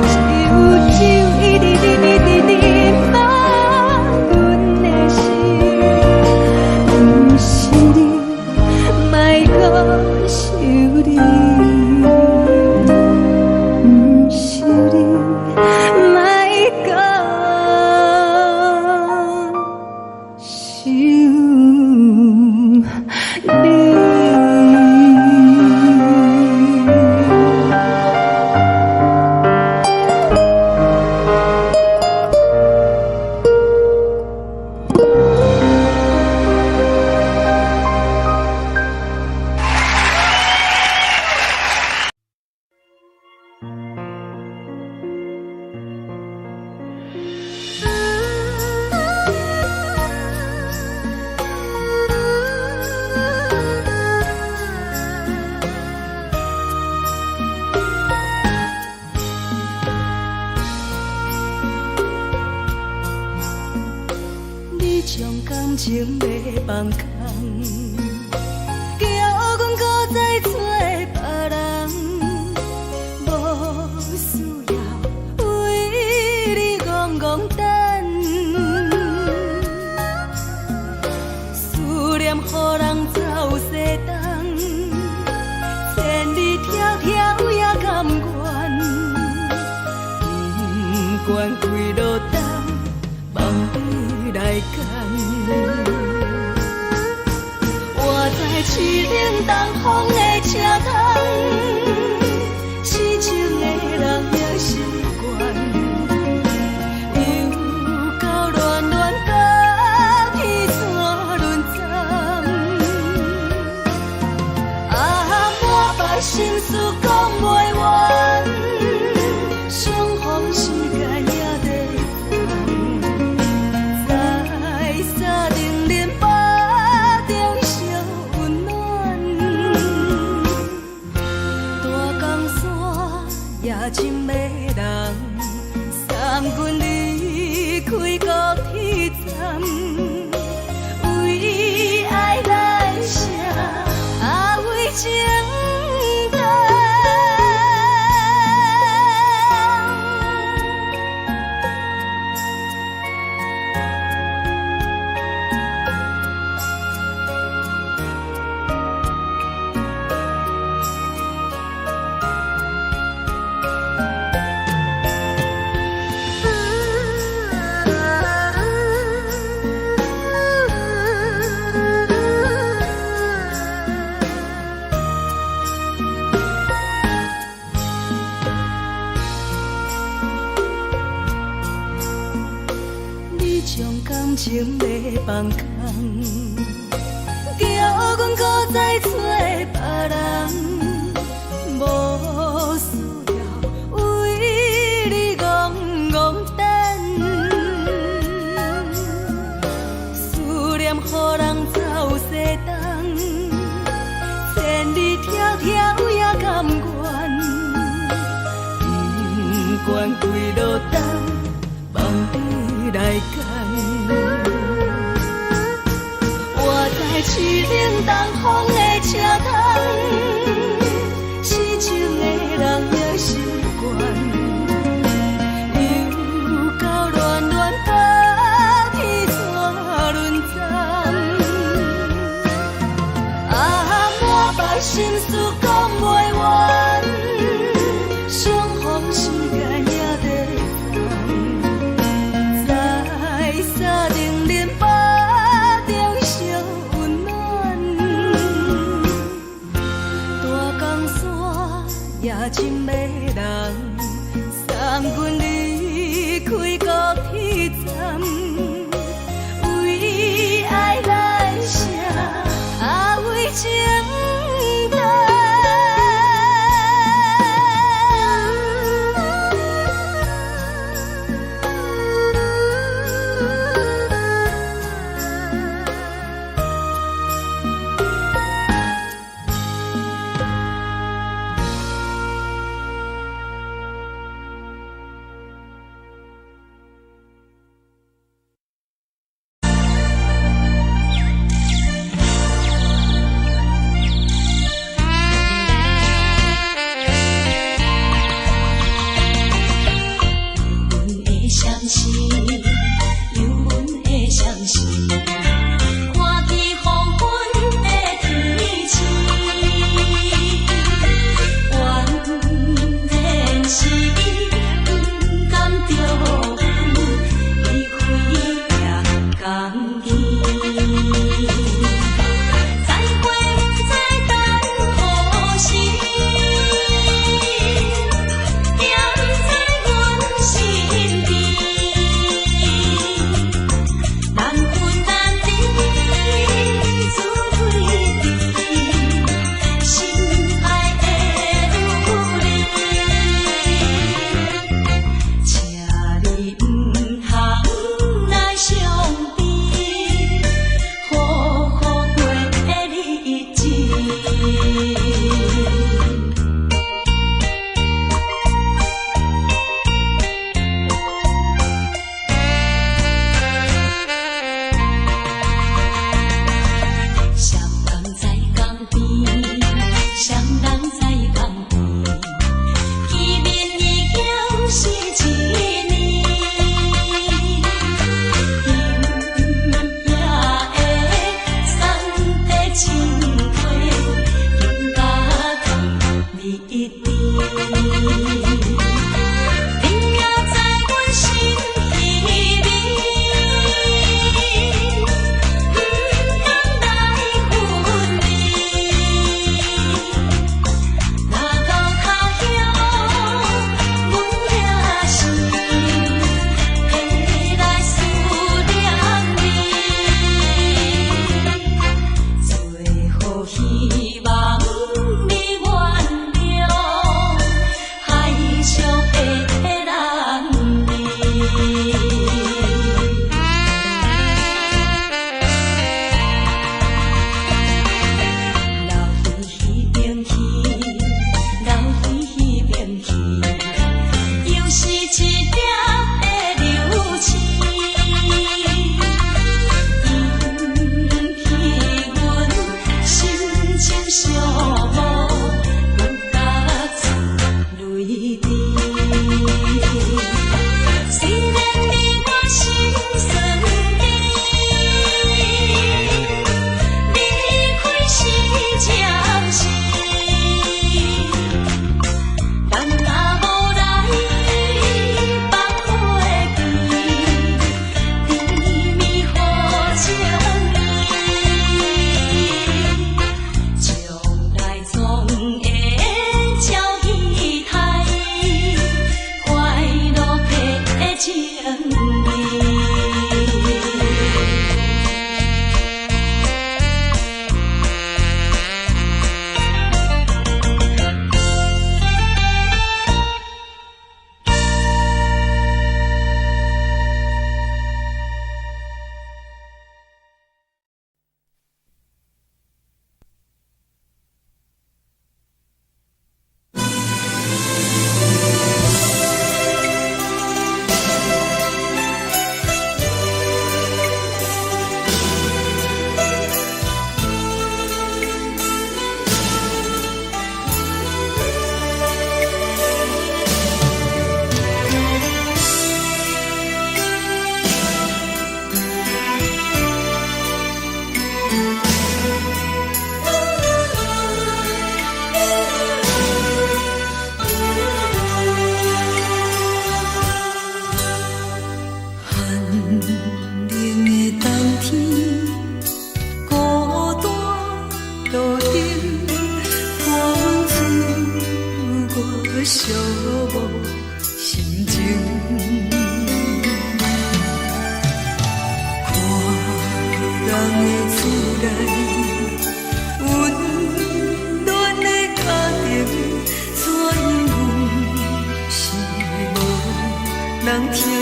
[SPEAKER 2] 只有酒一直啉，一直啉滿阮的心，毋是你，莫閣想你，毋是你，莫閣想你。
[SPEAKER 1] 你將感情欲放空，叫阮閣再找別人，無需要為你戇戇等，思念予人走西東，千里迢迢也甘願，不管幾落冬，望你來牽。活在凄冷東風的車窗，痴情的人也習慣，又到暖暖甲天山轮转。啊，满腹心事講袂完，相逢時間也在轉，在三重林腹中相溫暖。大江山也真迷人，送阮離開高鐵站，為愛來寫，啊為情等。你將感情欲放空，叫阮閣再找別人，無需要為你戇戇等，思念予人走西東，千里迢迢也甘願，不管幾落冬，望你來牽。活在凄冷東風的車窗，痴情的人也習慣，又到暖暖甲天山轮转。啊，滿腹心事講袂完，相逢時間也在轉，在三重林腹中相溫暖。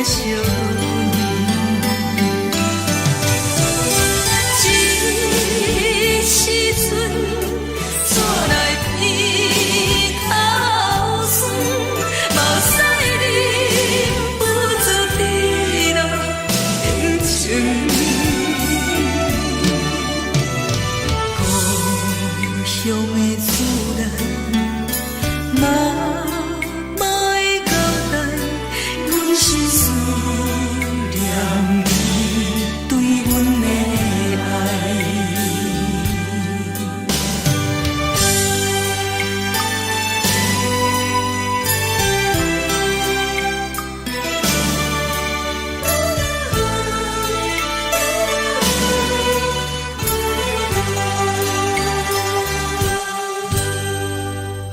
[SPEAKER 3] 惜你。這時陣煞來鼻頭酸，目屎忍不住滴落眼睛。故鄉的厝內，媽媽的交代，阮是思念你對阮的愛。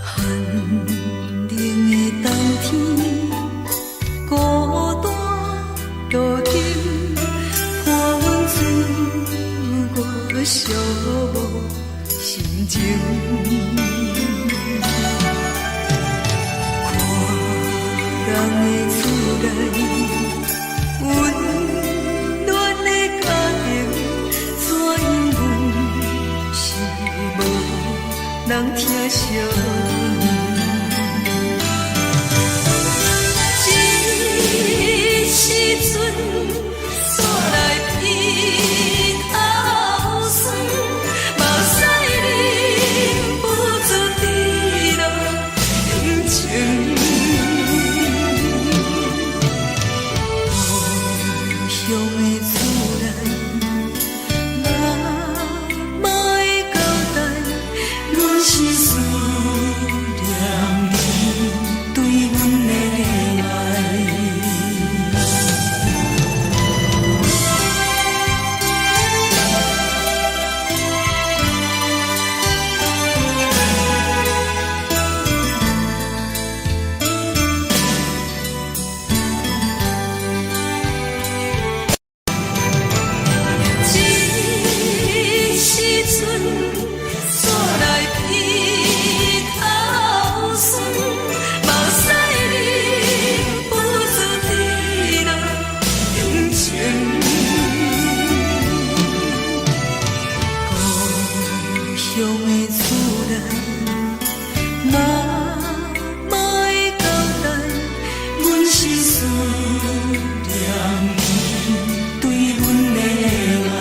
[SPEAKER 3] 寒冷的冬天，孤單路燈伴阮歲月寂寞心情。看人的厝內，溫暖的家庭，怎樣阮是無人疼惜你。這時陣煞來鼻頭酸，目屎忍不住滴落眼睛。故鄉的厝內，媽媽的交代，阮是思念你對阮的愛。這時陣煞來鼻頭酸，目屎忍不住滴落眼睛。故鄉的厝內，媽媽的交代，阮是思念你對阮的愛。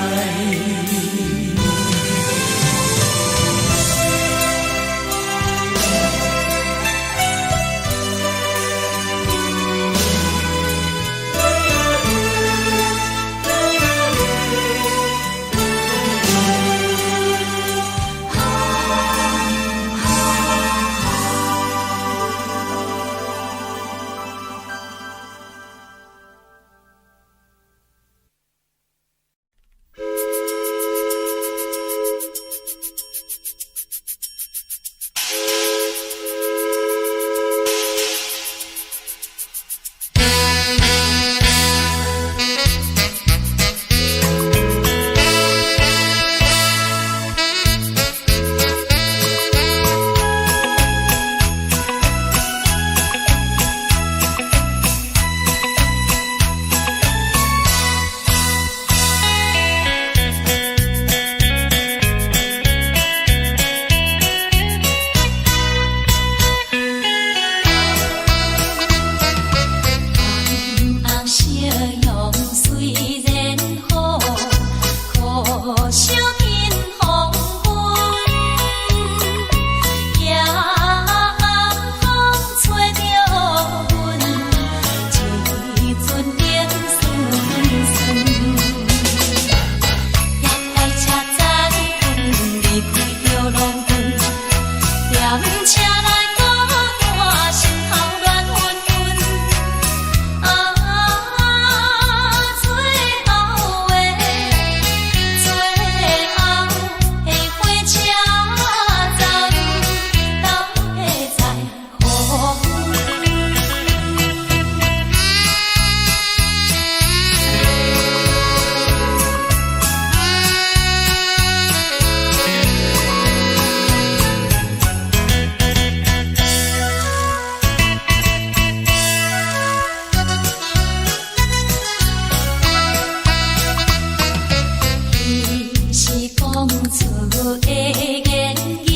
[SPEAKER 1] 言語，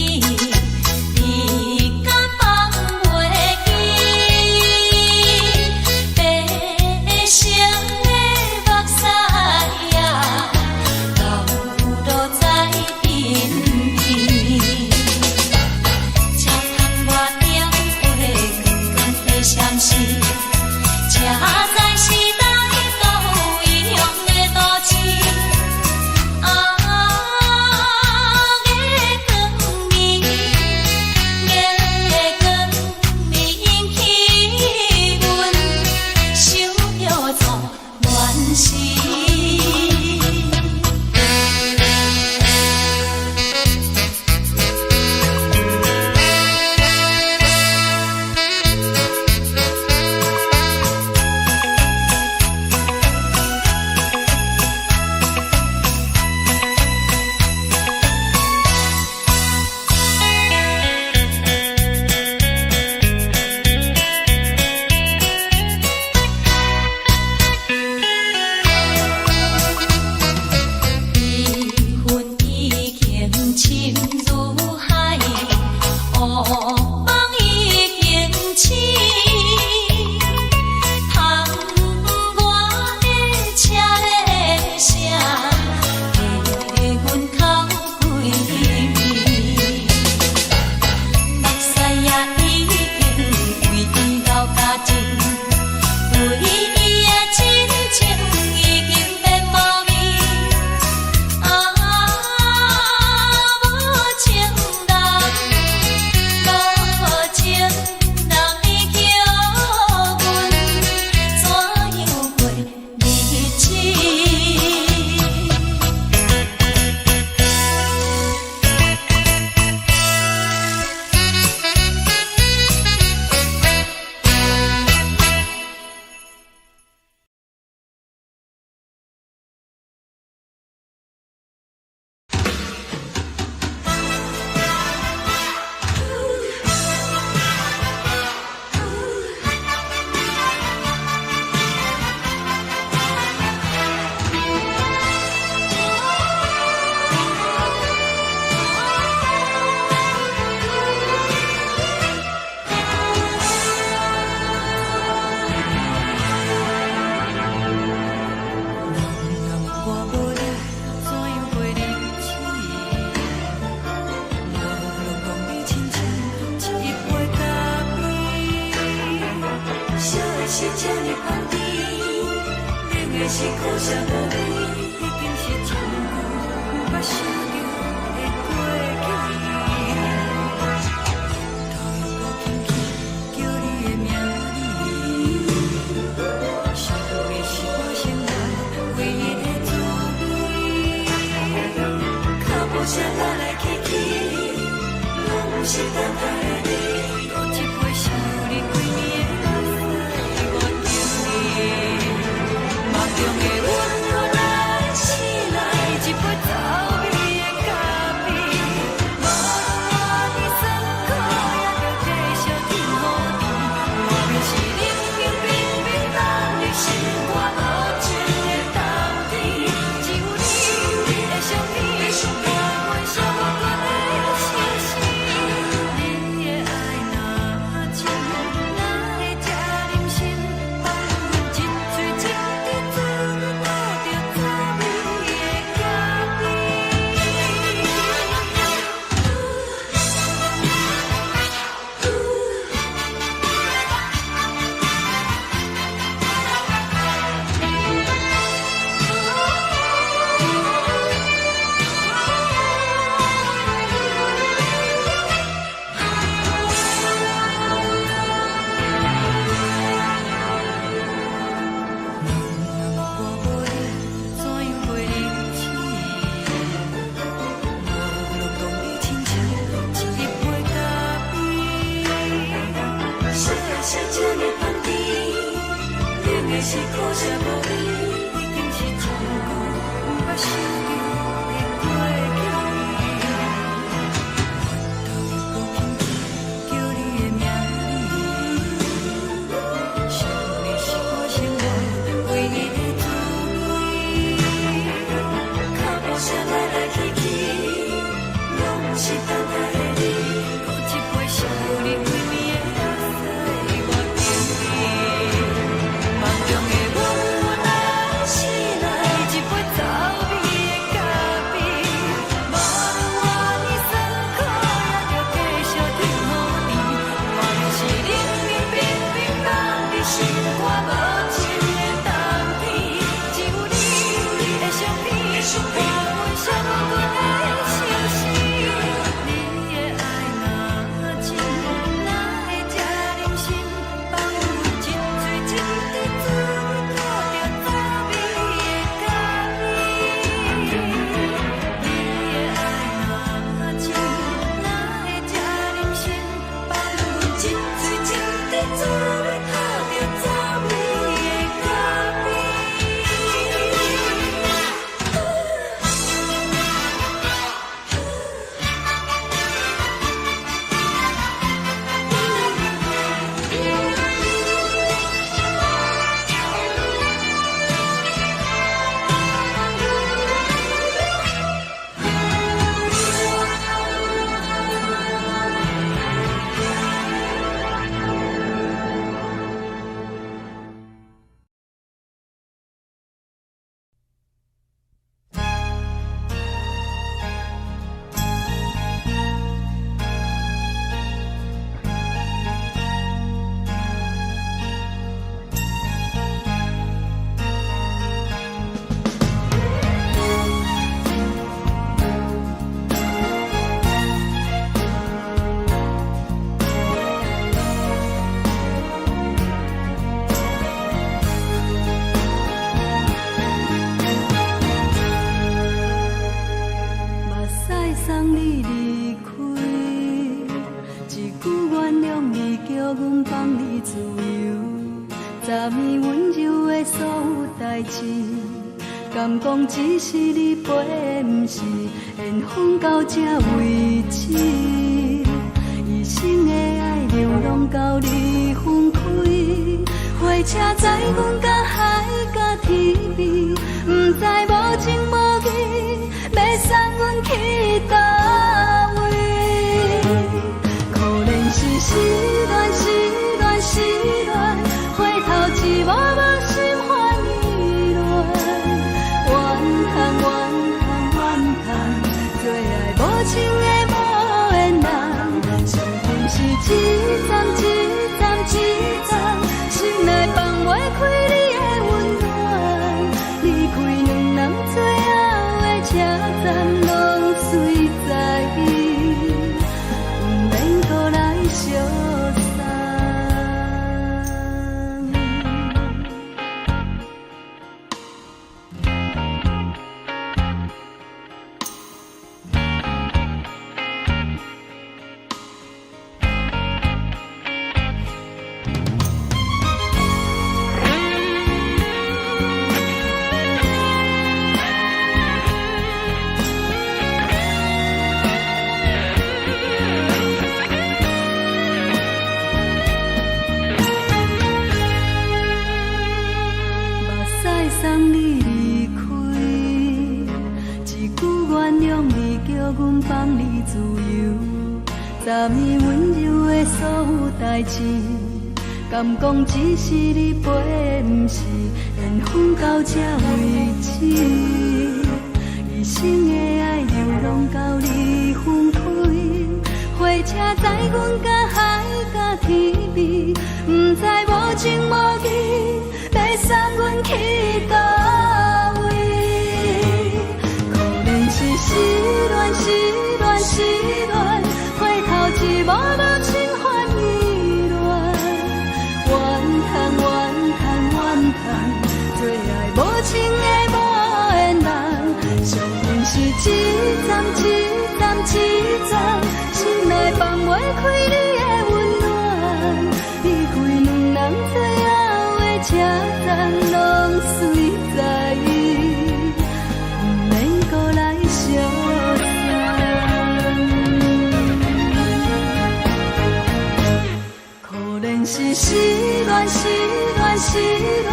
[SPEAKER 1] 你敢放袂記？白色的目屎啊，流落在鬢邊。才通我點話，光光的相思，才知是來到異鄉的都市。啊，月光暝，月光暝引起阮想著做怨思。悲恨已經深如海，惡夢已經醒。窗外的車鈴聲，替阮哭規暝。目屎也已經為伊流乾淨，為伊的真情已經變無味。啊，無情人，無情人，你叫阮怎樣過日子？
[SPEAKER 3] 人若我無你，怎樣過日子？無論講你親像一杯咖啡，燒的是這呢香甜，冷的是苦澀無味，已經是真久毋捌想著的過去。頭又閣輕輕叫你的名字，想的是我生活唯一的滋味。腳步聲來來去去，攏毋是等待的你。閣一杯想你規暝的目屎無停哩。夢中的阮予來醒來，一杯走味的咖啡。無論活佇酸苦，也著繼續天好甜。莫非是冷冰冰冰冷的心肝無情的冬天？只有你，你的相片，陪阮寂寞的相思。你的愛若真，哪會這忍心放阮一喙一滴做倒著滋味的咖啡？人若我無你，怎樣過日子？無論講你親像一杯咖啡，燒的是這呢香甜，冷的是苦澀無味，已經是真久毋捌想著的過去。頭又閣輕輕叫你的名字，想你是我生活唯一的滋味。腳步聲來來去去，攏是等待的你，閣一杯惜你規暝的眼屎我敬你。夢中的阮愛是來一杯走味的咖啡，無論偌呢酸苦，也著繼續挺予甜。原是冷冷冰冰放佇心肝無情的冬天，只有你的相片，伴阮寂寞的相思。你的愛若真，哪會這忍心放阮一嘴一滴水吐著走味的咖啡？你的愛若真，哪會這忍心放阮一嘴一滴水吐著走味的咖啡？
[SPEAKER 2] 目屎送你離開，一句原諒你，叫阮放你自由。昨暝溫柔的所有代誌，敢講只是你陪，毋是緣分到這為止。一生的愛流浪到你分開，火車載阮到海角天邊，毋知無情無義，欲送阮去佗位？可憐是失戀，失戀，失戀，回頭一幕幕心煩意亂。怨嘆怨嘆怨嘆，做愛無情的無緣人，傷心是一站一站一站，心內放袂開你的溫暖。離開兩人最後的車站，攏隨在意，毋免閣來相送。目屎送你離開，一句原諒你，叫阮放你自由。昨暝溫柔的所有代誌，敢講只是你陪，毋是緣分到這為止。一生的愛流浪到你分開，火車載阮到海角天邊，毋知無情無義，欲送阮去佗位？可憐是失戀，失戀，失戀，回頭一幕幕心煩意亂。怨嘆怨嘆怨嘆，做愛無情的無緣人，傷心是一站一站一站，心內放袂開你的溫暖。離開兩人最後的車站，攏隨在意，毋免閣來相送。可憐是失戀，失戀，失戀，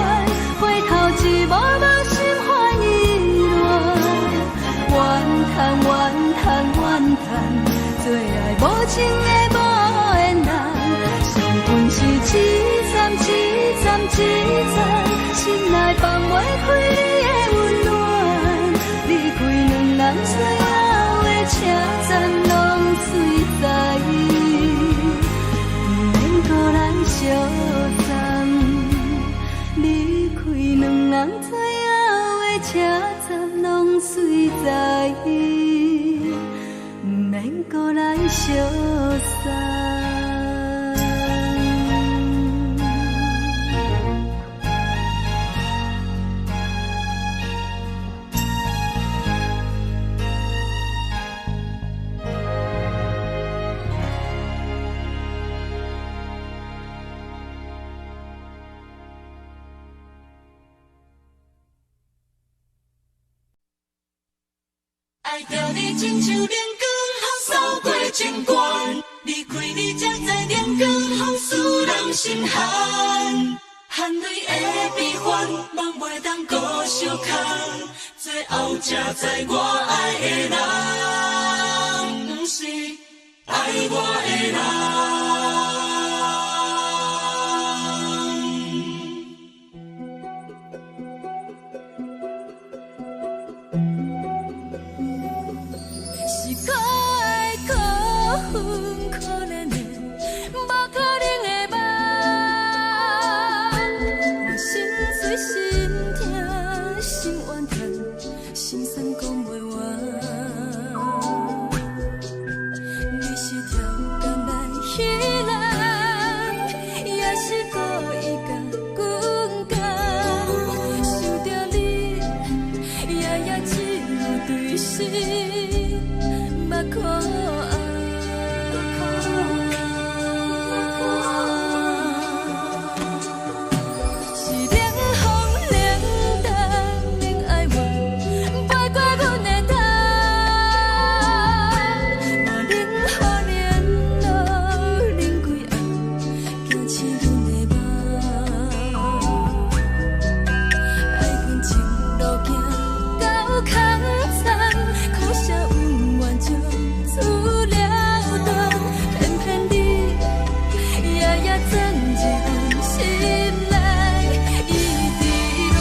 [SPEAKER 2] 回頭一幕幕心煩意亂。怨嘆怨嘆怨嘆，情的無緣人，上阮是一站一站一站，心內放袂開你的溫暖。離開兩人最後的車站，攏隨在，毋免閣來相送。離開兩人最後的車站，攏隨在，毋免閣來相送。
[SPEAKER 3] 愛著你親像冷光風掃過情關，離開你才知冷光風使人心寒。汗淚的悲歡，夢袂當閣相牽，最後才知我愛的人，毋是愛我的人。
[SPEAKER 1] 是可愛可恨可憐的，無可能的夢。我心碎心疼心怨嘆，心酸講袂完。你是超工來彼人，也是故意共阮講。想著你，夜夜只有對心目苦紅。是冷風冷淡冷哀怨，飞過阮的頭。嘛冷雨冷露冷規暗，驚醒阮的夢。愛阮情路行到空残，可惜恩怨就此了斷。偏偏你夜夜鑽入阮心內，一直亂。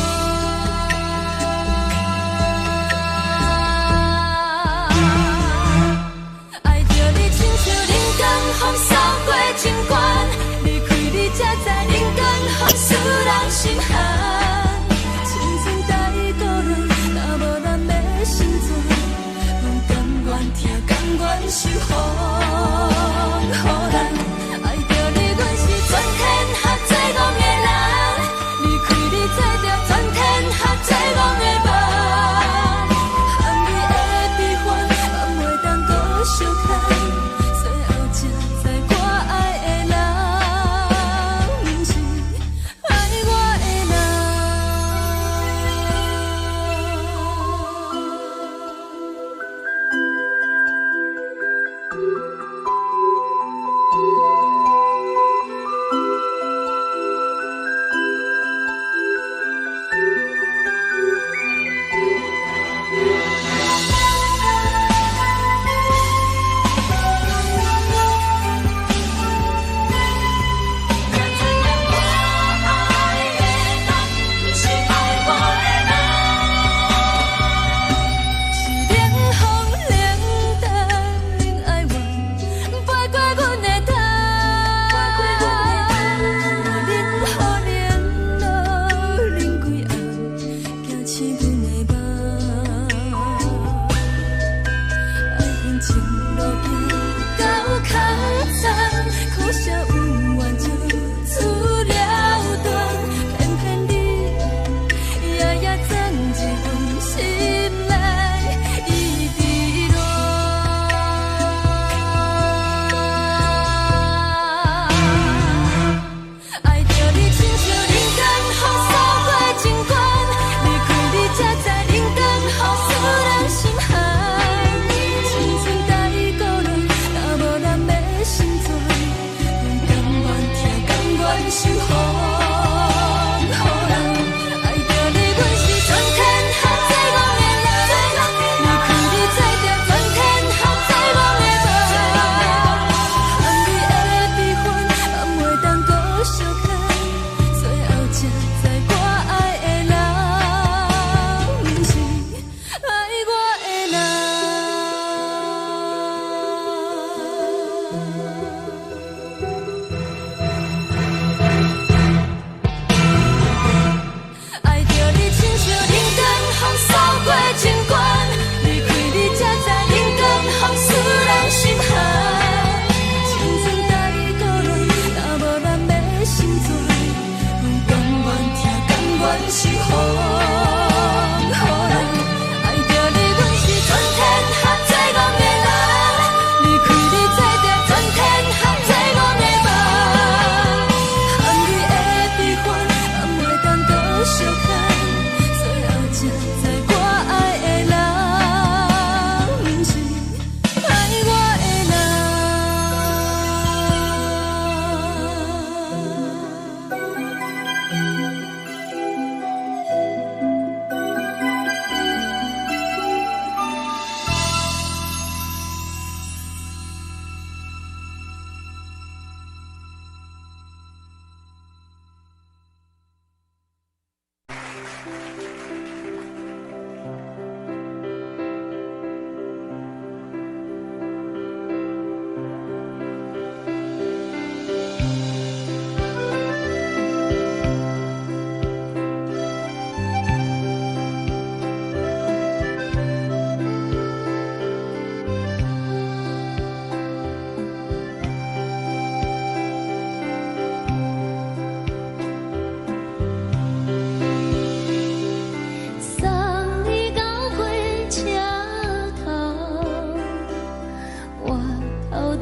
[SPEAKER 1] 愛著你親像冷光風掃過情關，離開你才知冷光風使人心寒。青春太多亂，若無咱欲成全，阮甘願疼，甘願受風雨難。愛著你，阮是全天下最戇的人，離開你做著全天下最戇的夢。含淚的悲歡，放袂當閣相牽，最後才知我愛的人，毋是愛我的人。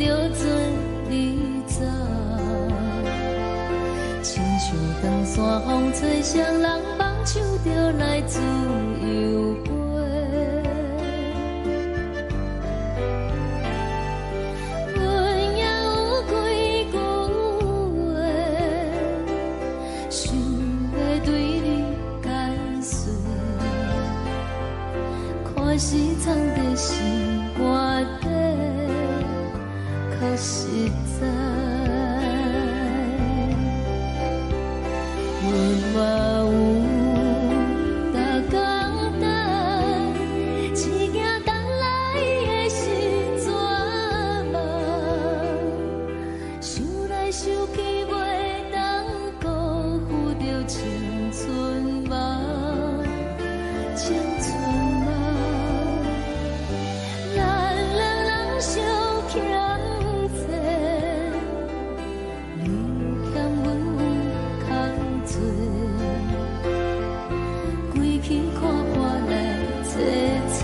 [SPEAKER 1] 著做你走。親像長山風吹，雙人放手就來自由飛。阮也有幾句話，想欲對你解說，看是藏佇心肝底，較實在。阮嘛有逐工等，只驚等來的是絕望。想來想去，袂當辜負著青春夢，青春夢。咱兩人相欠債，你欠阮有空做，規氣看破來坐坐，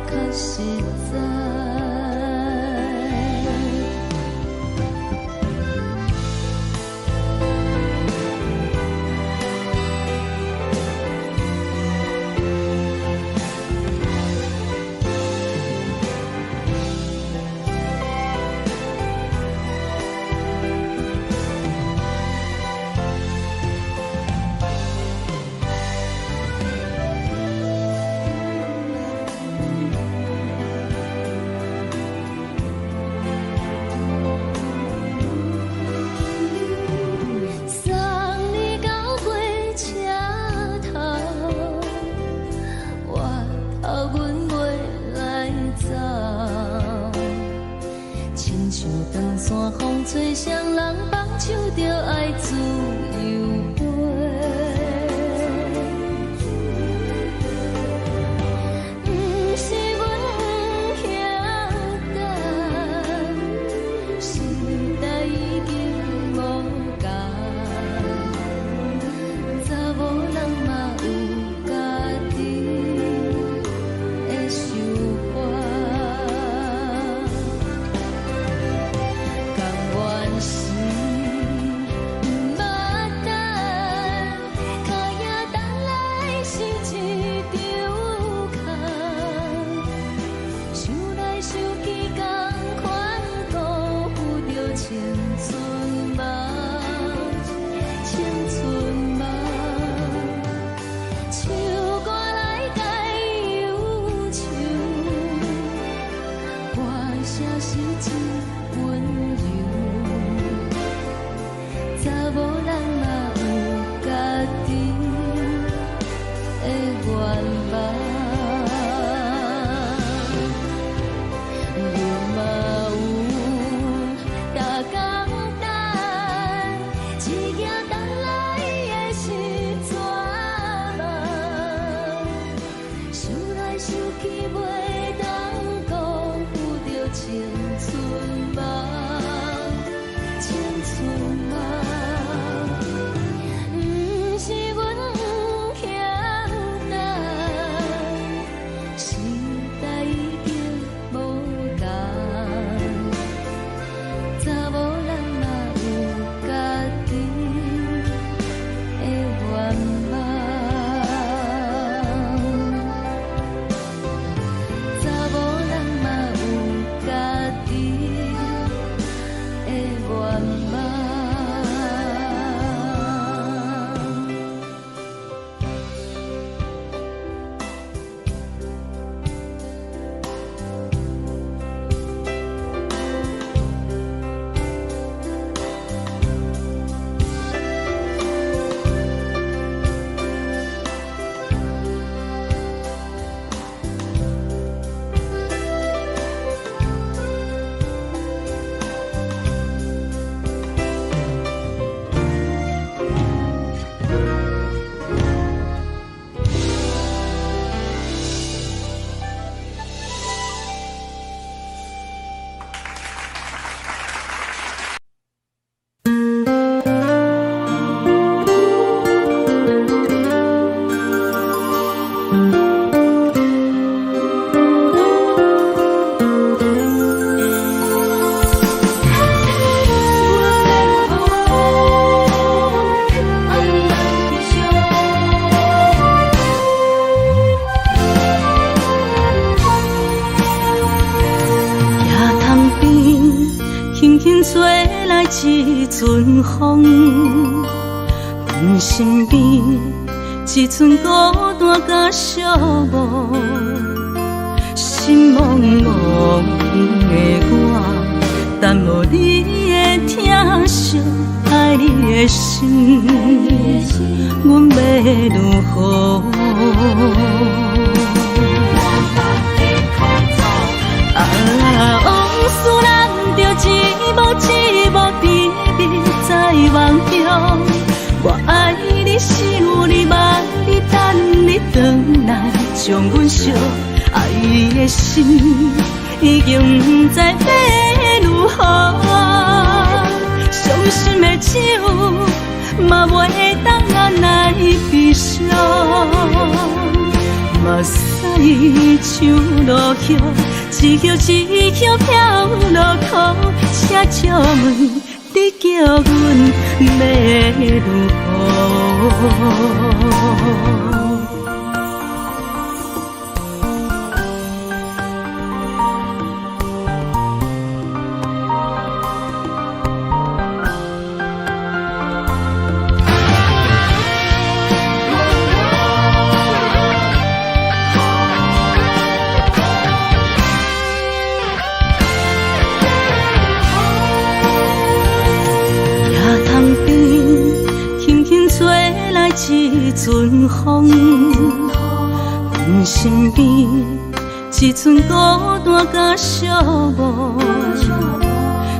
[SPEAKER 1] 較實在。送你到火車頭，我頭阮袂來走。親像長山風吹，雙人放手就愛自由飛。毋是阮不曉等，時代已經無仝，查某人嘛有家己的想法。甘願是毋捌等，跤影等來是一場空。想來想去，仝款辜負著青春夢，青春夢。唱歌來解憂愁，歌聲是真溫柔。查某人嘛有家己的願望。阮嘛有逐工等，只驚等來的是絕望。想來想去，袂當辜負著青春夢，青春夢。吹來一陣風，阮身邊一陣孤單佮寂寞，心茫茫的我，等無你的疼惜，愛你的心，阮欲如何？啊，往事咱著一幕一幕甜蜜在夢中。我愛你，想你，望你，等你轉來，將阮惜。愛的心已經毋知欲如何，傷心的酒嘛袂當來悲傷。目屎像落葉，一葉一葉飄落空，請借問你叫阮欲如何？一陣風，阮身邊一陣孤單佮寂寞，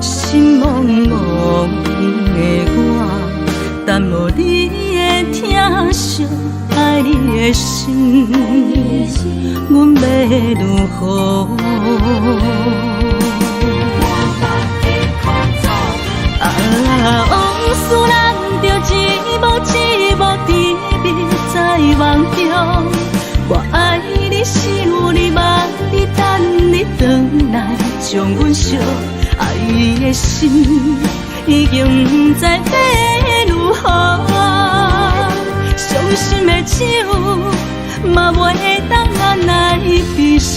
[SPEAKER 1] 心茫茫的我，等無你的疼惜，愛你的心，阮欲如何？啊，往事咱著一幕一幕甜蜜在夢中。我愛你，想你，望你，等你轉來，將阮惜。愛的心已經毋知欲如何，傷心的酒嘛袂當來悲傷。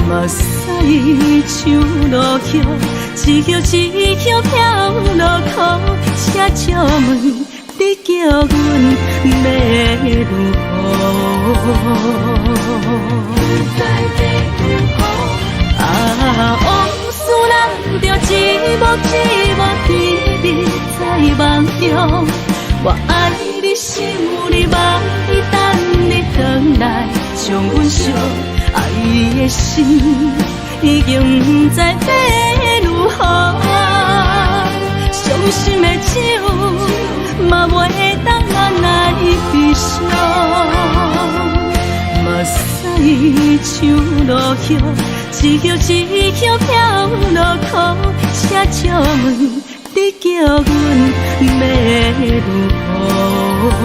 [SPEAKER 1] 目屎像落葉，一葉一葉飄落空，請借問你叫阮欲如何？啊，往事咱著一幕一幕甜蜜在夢中。我愛你，想你，望你，等你轉來，將阮惜。愛的心已經毋知欲如何，傷心的酒嘛袂當來悲傷。目屎像落葉，一葉一葉飄落空，請借問你叫阮欲如何？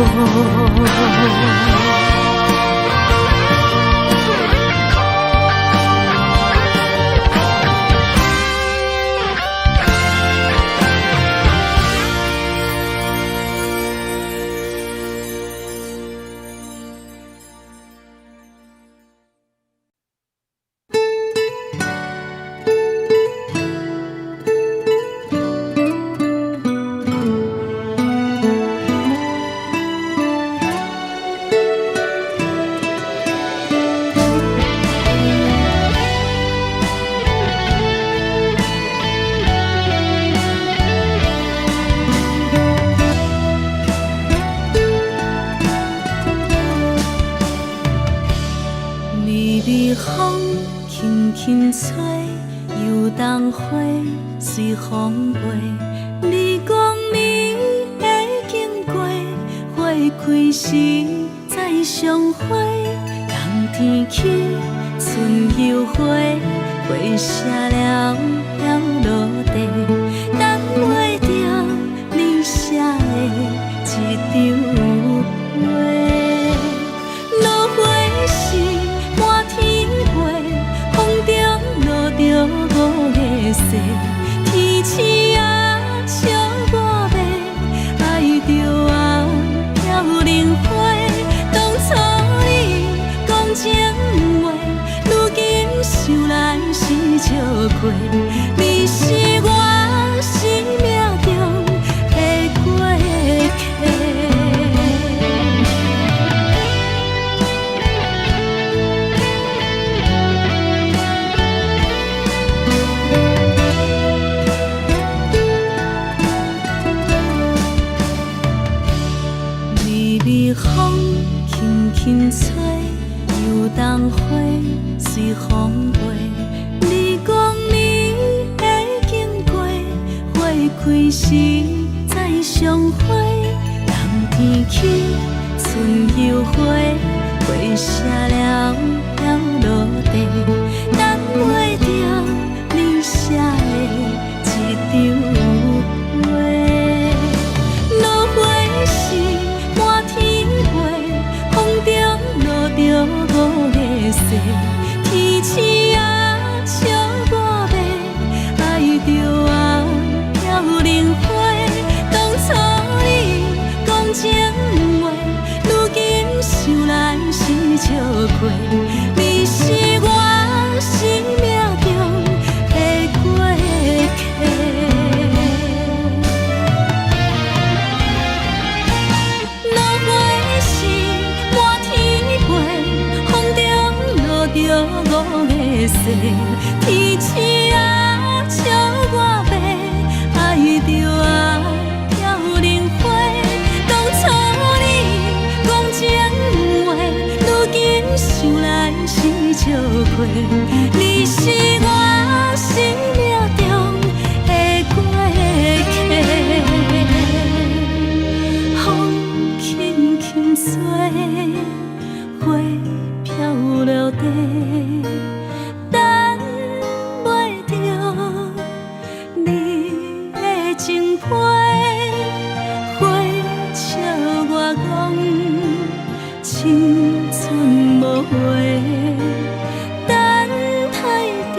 [SPEAKER 3] 想來是笑過，你是
[SPEAKER 1] 開時再相會，冬天起春又回，花謝了了落地，等袂著你寫的一張批。落花時滿天飛，風中落著五个誓，天星啊笑我欲，愛著啊飄零花。當初你講情話，如今想來是笑虧。你是我生命中的過客。落花時滿天飛，風中落著五个誓，天星啊笑我欲，愛著啊飄零花。當初你講情話，如今想來是笑虧。你是我生命中的過客。風輕輕吹，花飄落地，等袂著你的情批。花笑我講青春無話，等待著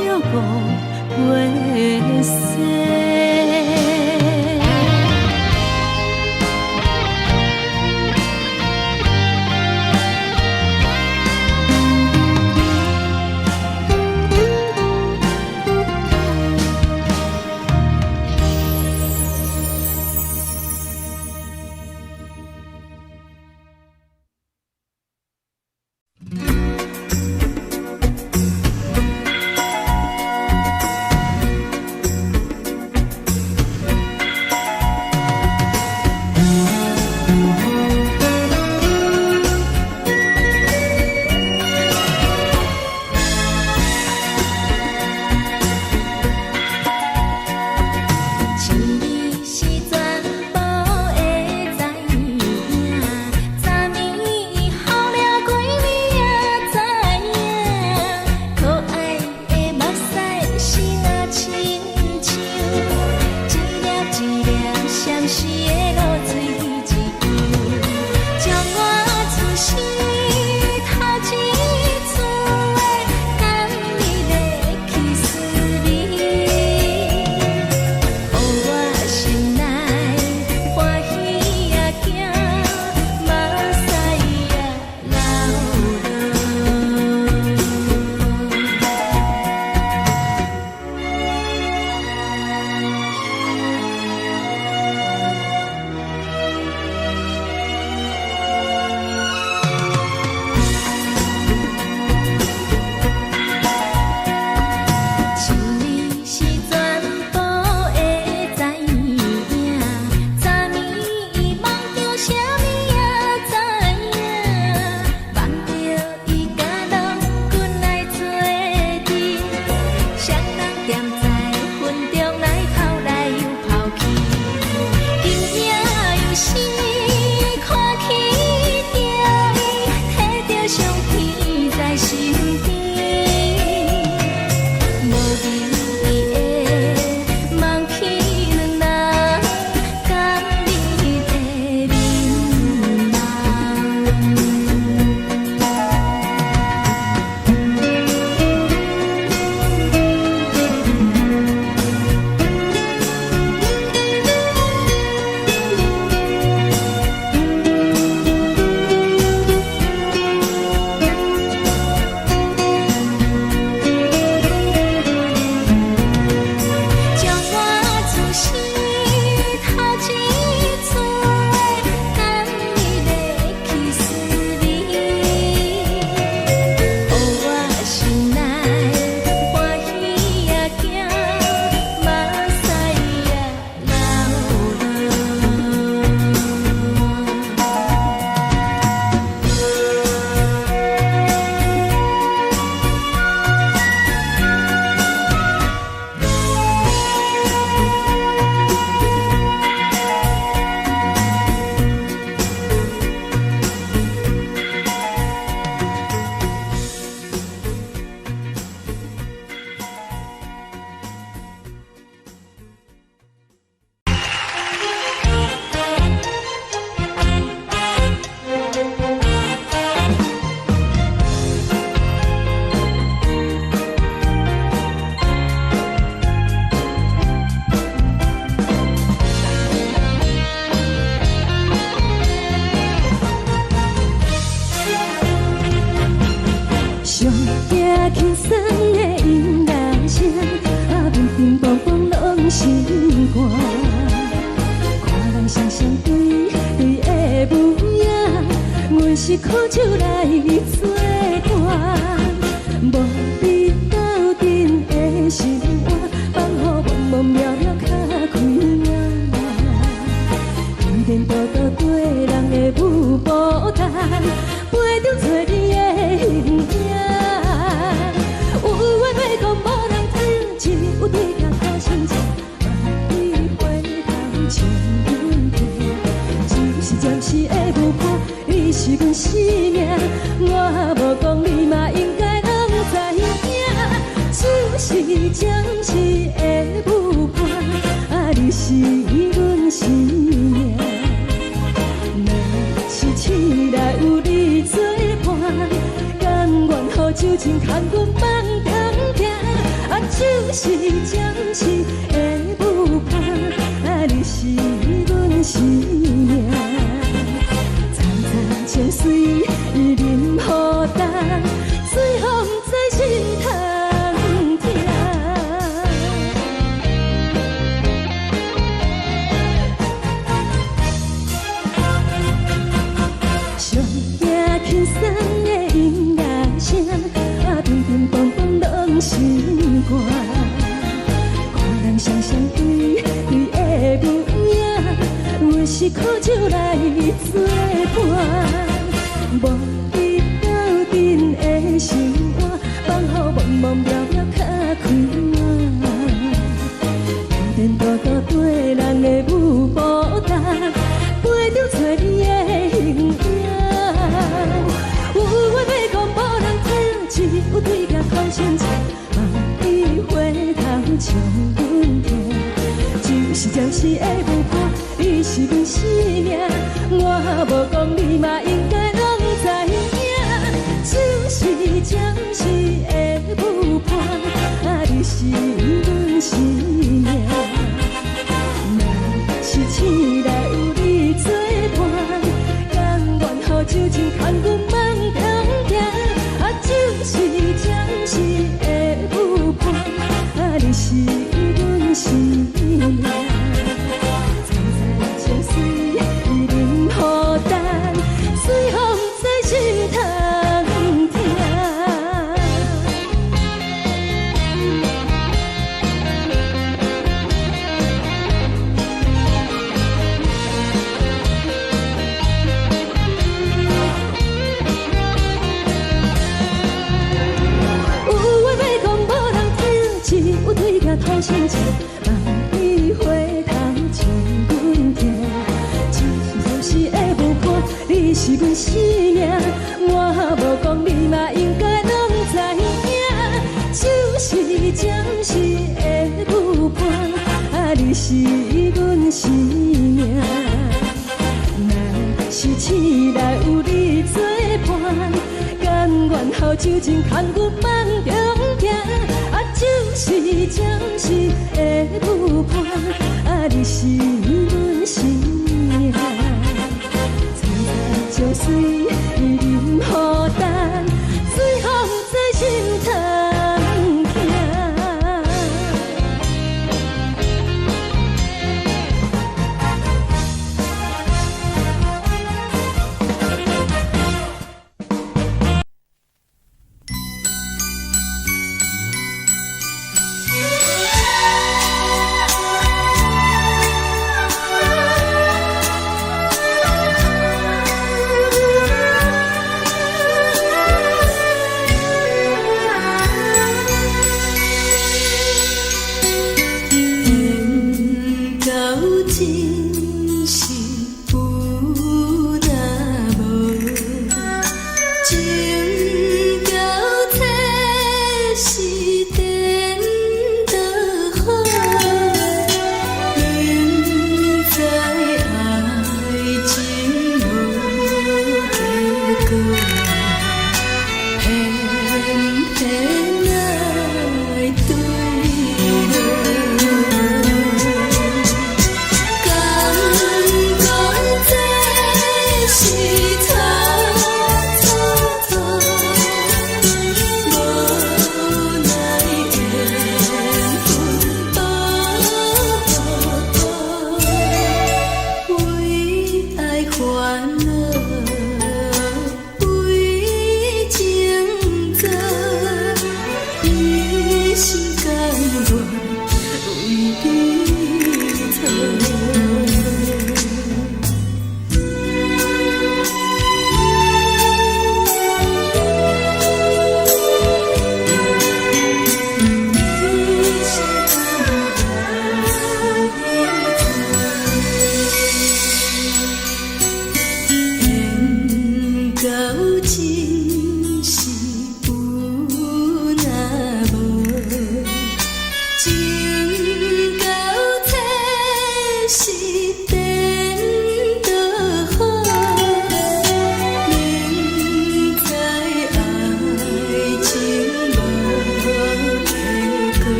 [SPEAKER 1] 是苦酒來做伴，無比鬥陣的心肝，放予茫茫渺渺較開眼。天顛倒倒對人的舞步動，陪著找你的形影。有話欲講無人聽，只有對鏡苦親像，望你回頭笑阮聽。只是暫時的舞伴，你是阮生命，我無講你嘛應該攏知影。只是暫時的舞伴，啊，你是阮生命。若是醒來有你做伴，甘願予酒精牽阮放通行。啊，只是暫時的舞伴，啊，你是阮生命。層層情水淋予重，最予毋知心通疼。上驚輕鬆的音樂聲，啊，乒乒乓乓攏心肝。看人雙雙對對的舞影，阮是苦酒來做伴，無比鬥陣的心肝，放予茫茫渺渺較開眼。天顛倒倒對人的舞步動，陪著找你的形影。有話欲講無人聽，只有對鏡苦親像，望你回頭笑阮聽。只是暫時的舞伴，你是阮生命，我無講你嘛應該攏知影。只是暫時的舞伴，啊，你是阮生命。若是醒來有你做伴，甘願予酒精牽阮放通行。啊，只是暫時的舞伴，啊，你是阮生命。層層情水淋予重，最予毋知心通疼。有話欲講無人聽，只有對鏡苦親像，望你回頭笑阮聽。只是暫時的舞伴，你是阮生命，我無講你嘛應該攏知影。只是暫時的舞伴，啊，你是阮生命。若是醒來有你做伴，甘願予酒精牽阮放中行。啊，只是暫時的舞伴，啊，你是阮生命。層層情水淋予重，最予毋知心通疼。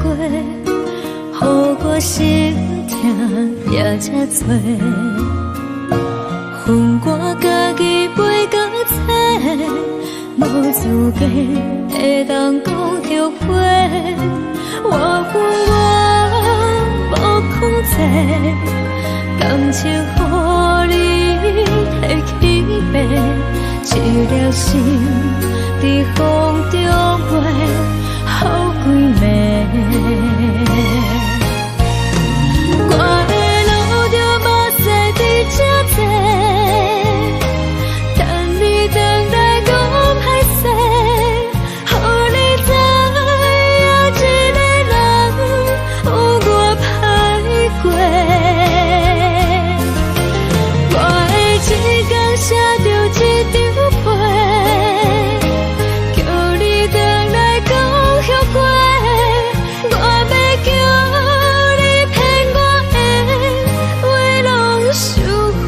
[SPEAKER 1] 過，予我心疼也這濟。予我家己飞到册，無資格會當講後悔。我有我無控制，感情予你提去爬，一粒心佇風中飛，予規暝。我會流著目屎佇這坐，等你轉來講歹勢，予你知影一个人有偌歹過。我會一工寫著一張批，叫你轉來講後悔。我欲叫你騙我的話攏收回。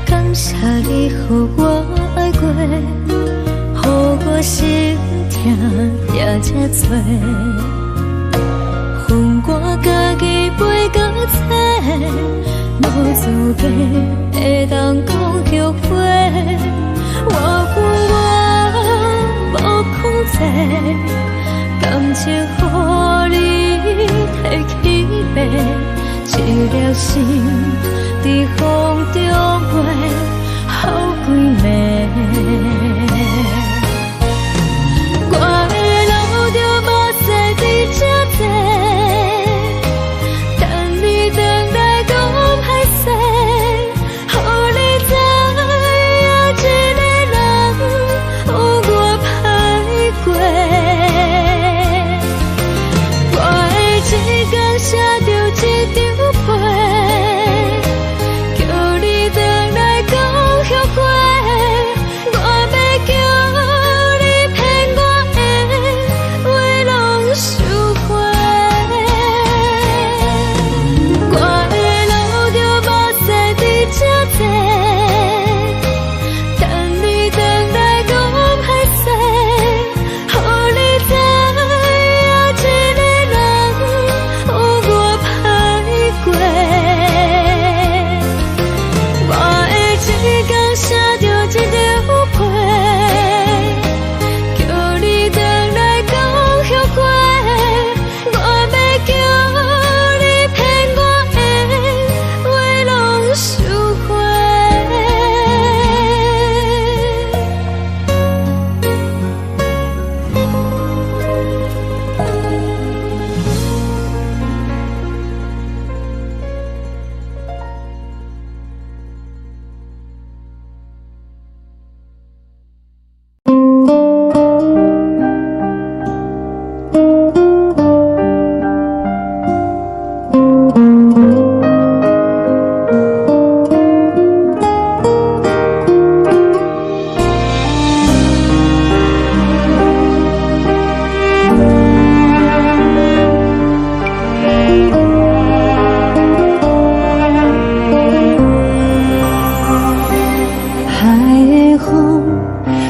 [SPEAKER 1] 感謝你予我愛過，予我心疼也這濟。予我家己飞到册，無資格會當講後悔。我有我無控制，感情予你提去爬，一粒心佇風中飛，予規暝。我會流著目屎佇這坐，等你轉來講歹勢，予你知影一個人有偌歹過。我會一工寫著一張批，叫你轉來講後悔。我欲叫你騙我的話攏收回。我會流著目屎佇這坐，等你轉來講歹勢，予你知影一個人有偌歹過。我會一工寫著一張批，叫你轉來講後悔。我欲叫你騙我的話攏收回。
[SPEAKER 2] 海的風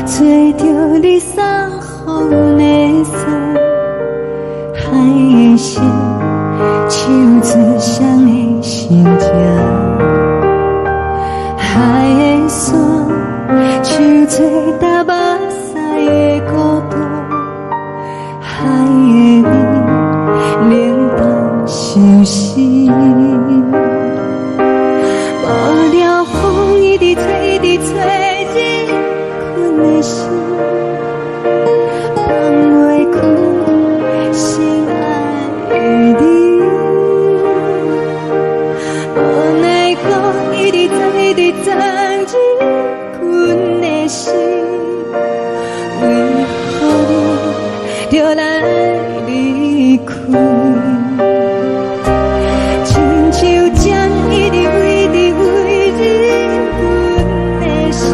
[SPEAKER 2] 吹著你送予阮的衫，海的聲唱出誰的心情，海的沙唱出踏目屎的孤單，海的雨冷凍相思。無聊風一直吹，一直吹，入阮的心，放袂開心愛的你。無奈何一直鑽，一直鑽入阮的心，為何你著來離開？親像針一直飛，一直飛入阮的心，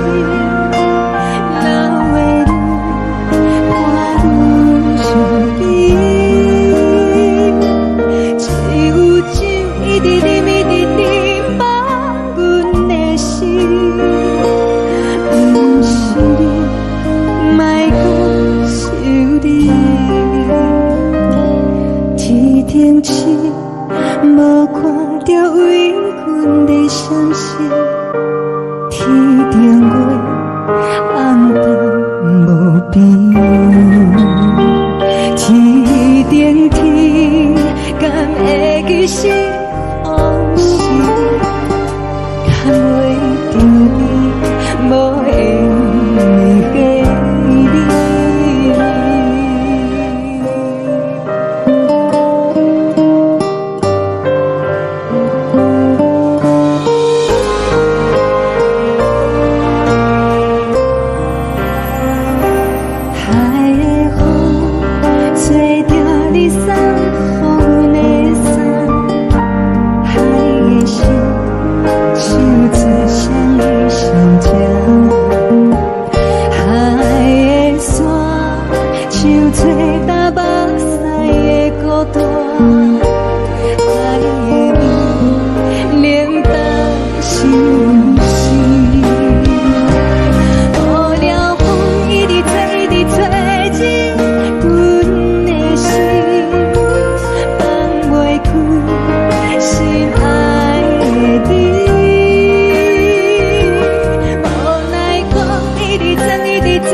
[SPEAKER 2] 直藏，一直藏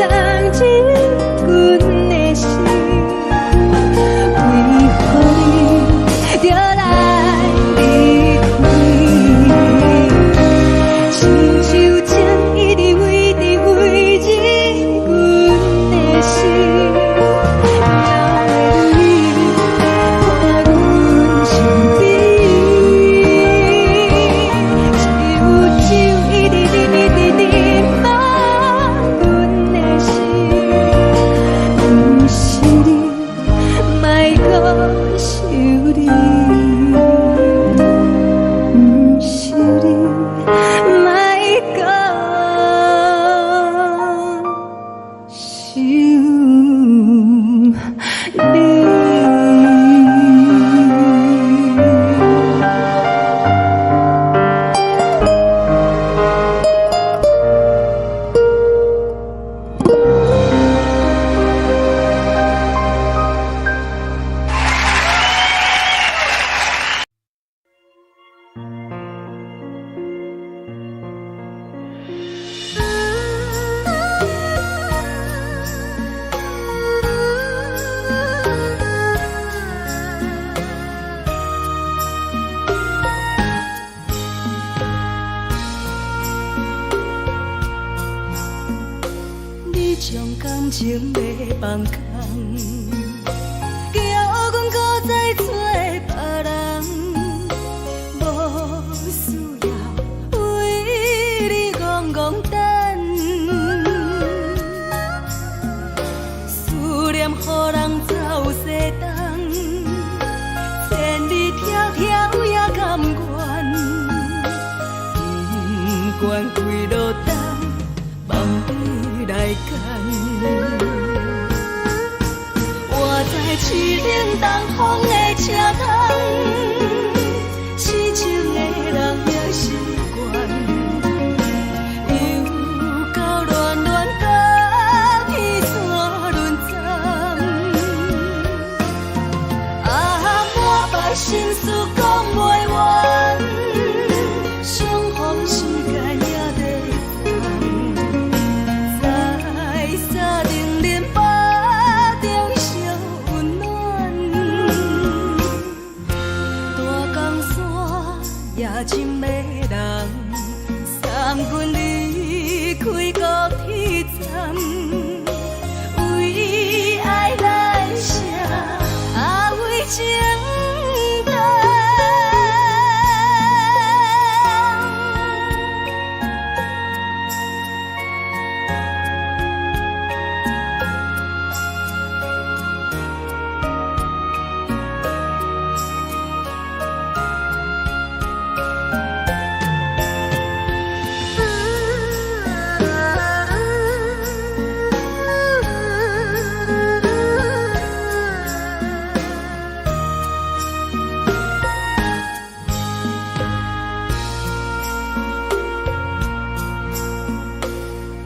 [SPEAKER 2] 入阮的心。为何你著来离开？亲像情一直围直围入阮的心，摇的泪伴阮身边。只有酒一直饮，一直饮满阮的心。毋是你，莫阁想你。毋是你，莫阁想你。
[SPEAKER 1] 你將感情欲放空，叫阮閣再找別人，無需要為你戇戇等，思念予人走西東，千里迢迢也甘願，不管幾落冬，望你來牽。我知凄冷東風的車窗，痴情的人也習慣，又到亂亂甲彼山輪站，啊，满腹心事講袂完，相逢時間也在等，在三重林腹中相溫暖，大江山也真迷人，送阮離開高鐵站，為愛來寫，啊為情等。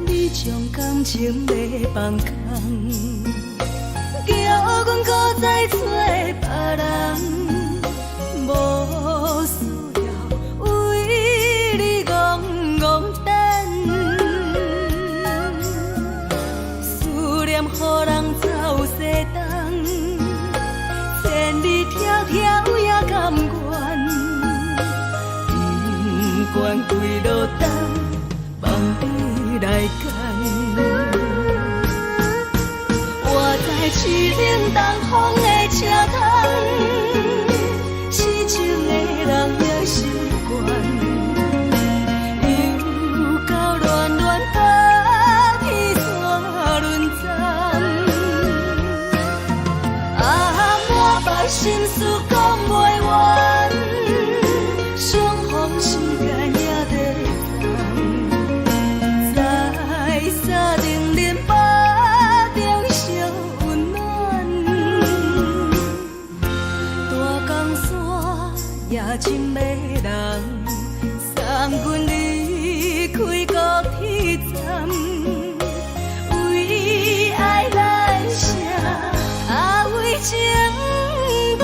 [SPEAKER 1] 你將感情欲放空，叫阮閣再找別人，無需要為你戇戇等，思念予人走西東，千里迢迢也甘願，不管幾落冬，望你來牽。我知凄冷東風的車窗，痴情的人也習慣，又到亂亂甲彼山輪站，啊，滿腹心事講袂完，相逢時間也在等，在三重林腹中相溫暖，大江山也真迷人，送阮離開高鐵站，為愛來寫，啊為情等。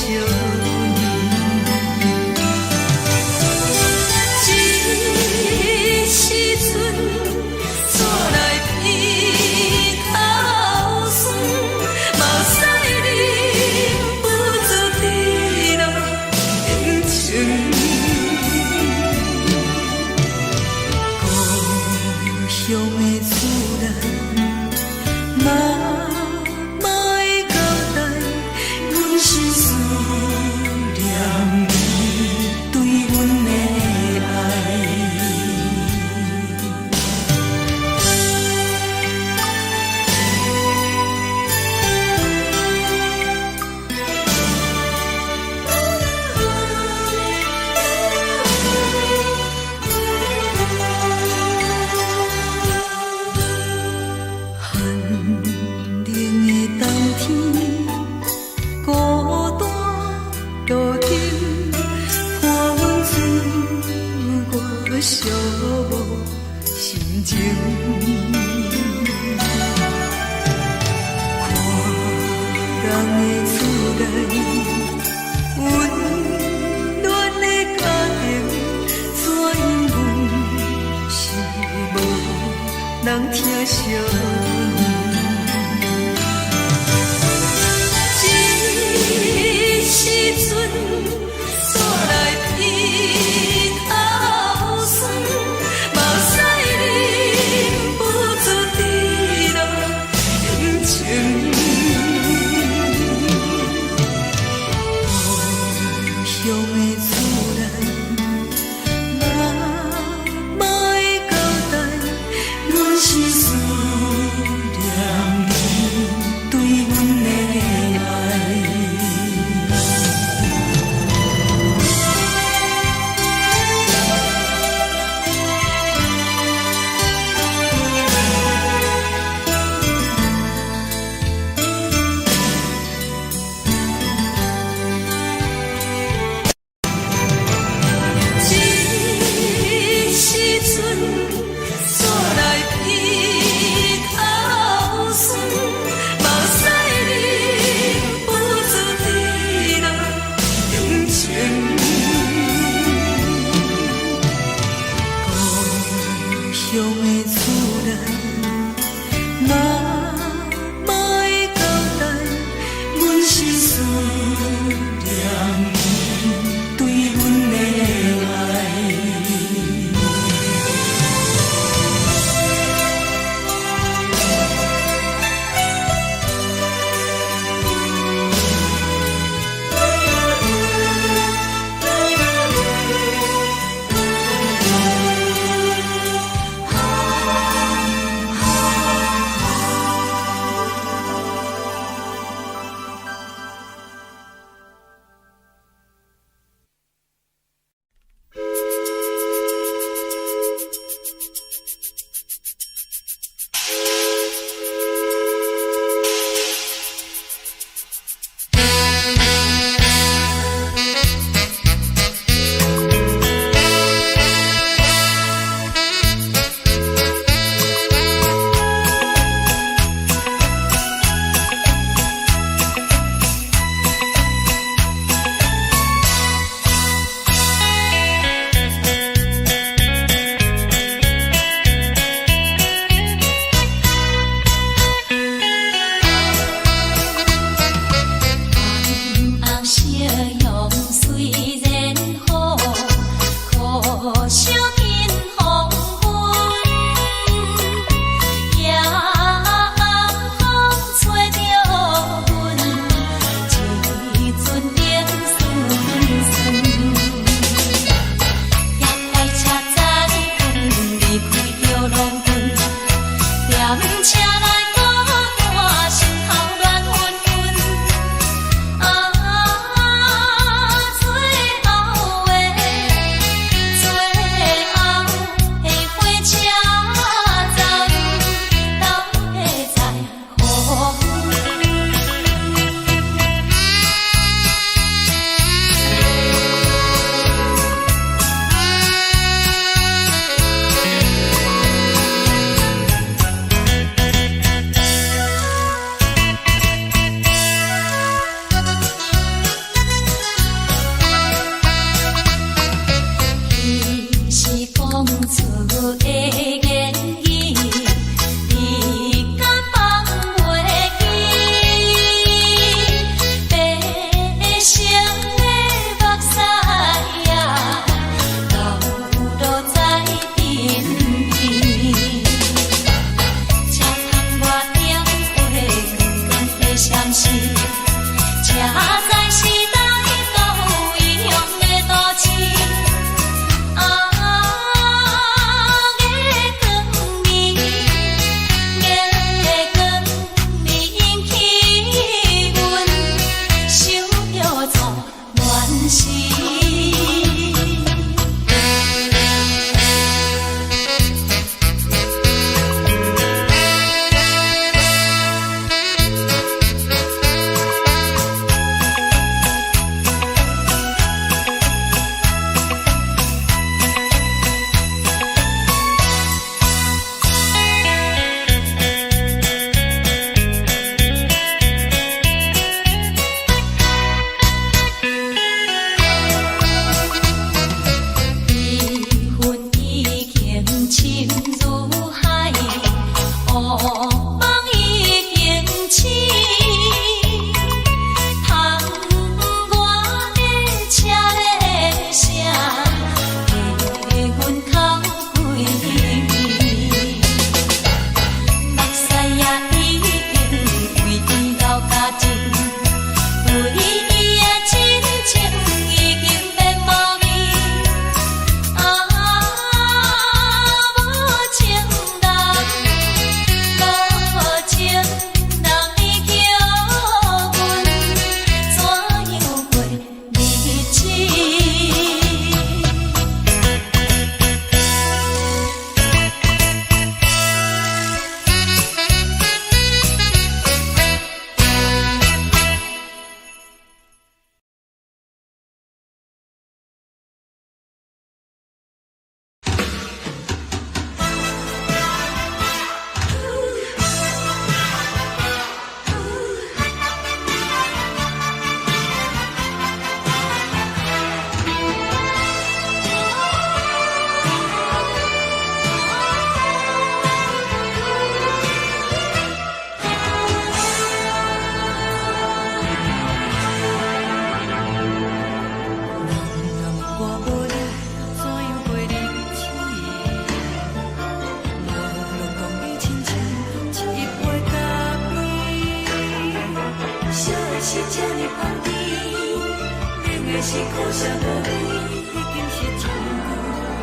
[SPEAKER 3] 相认。這時陣煞來鼻頭酸，目屎忍不住滴落眼睛。故鄉的厝內，媽媽的交代，阮是思念你對阮的愛。寒冷的冬天，孤單路燈，伴阮自我寂寞心情。看人的厝內，溫暖的家庭，怎樣阮是無人疼惜阮。這時陣煞來鼻頭酸，目屎忍不香甜，冷的是苦涩无味，已经是真久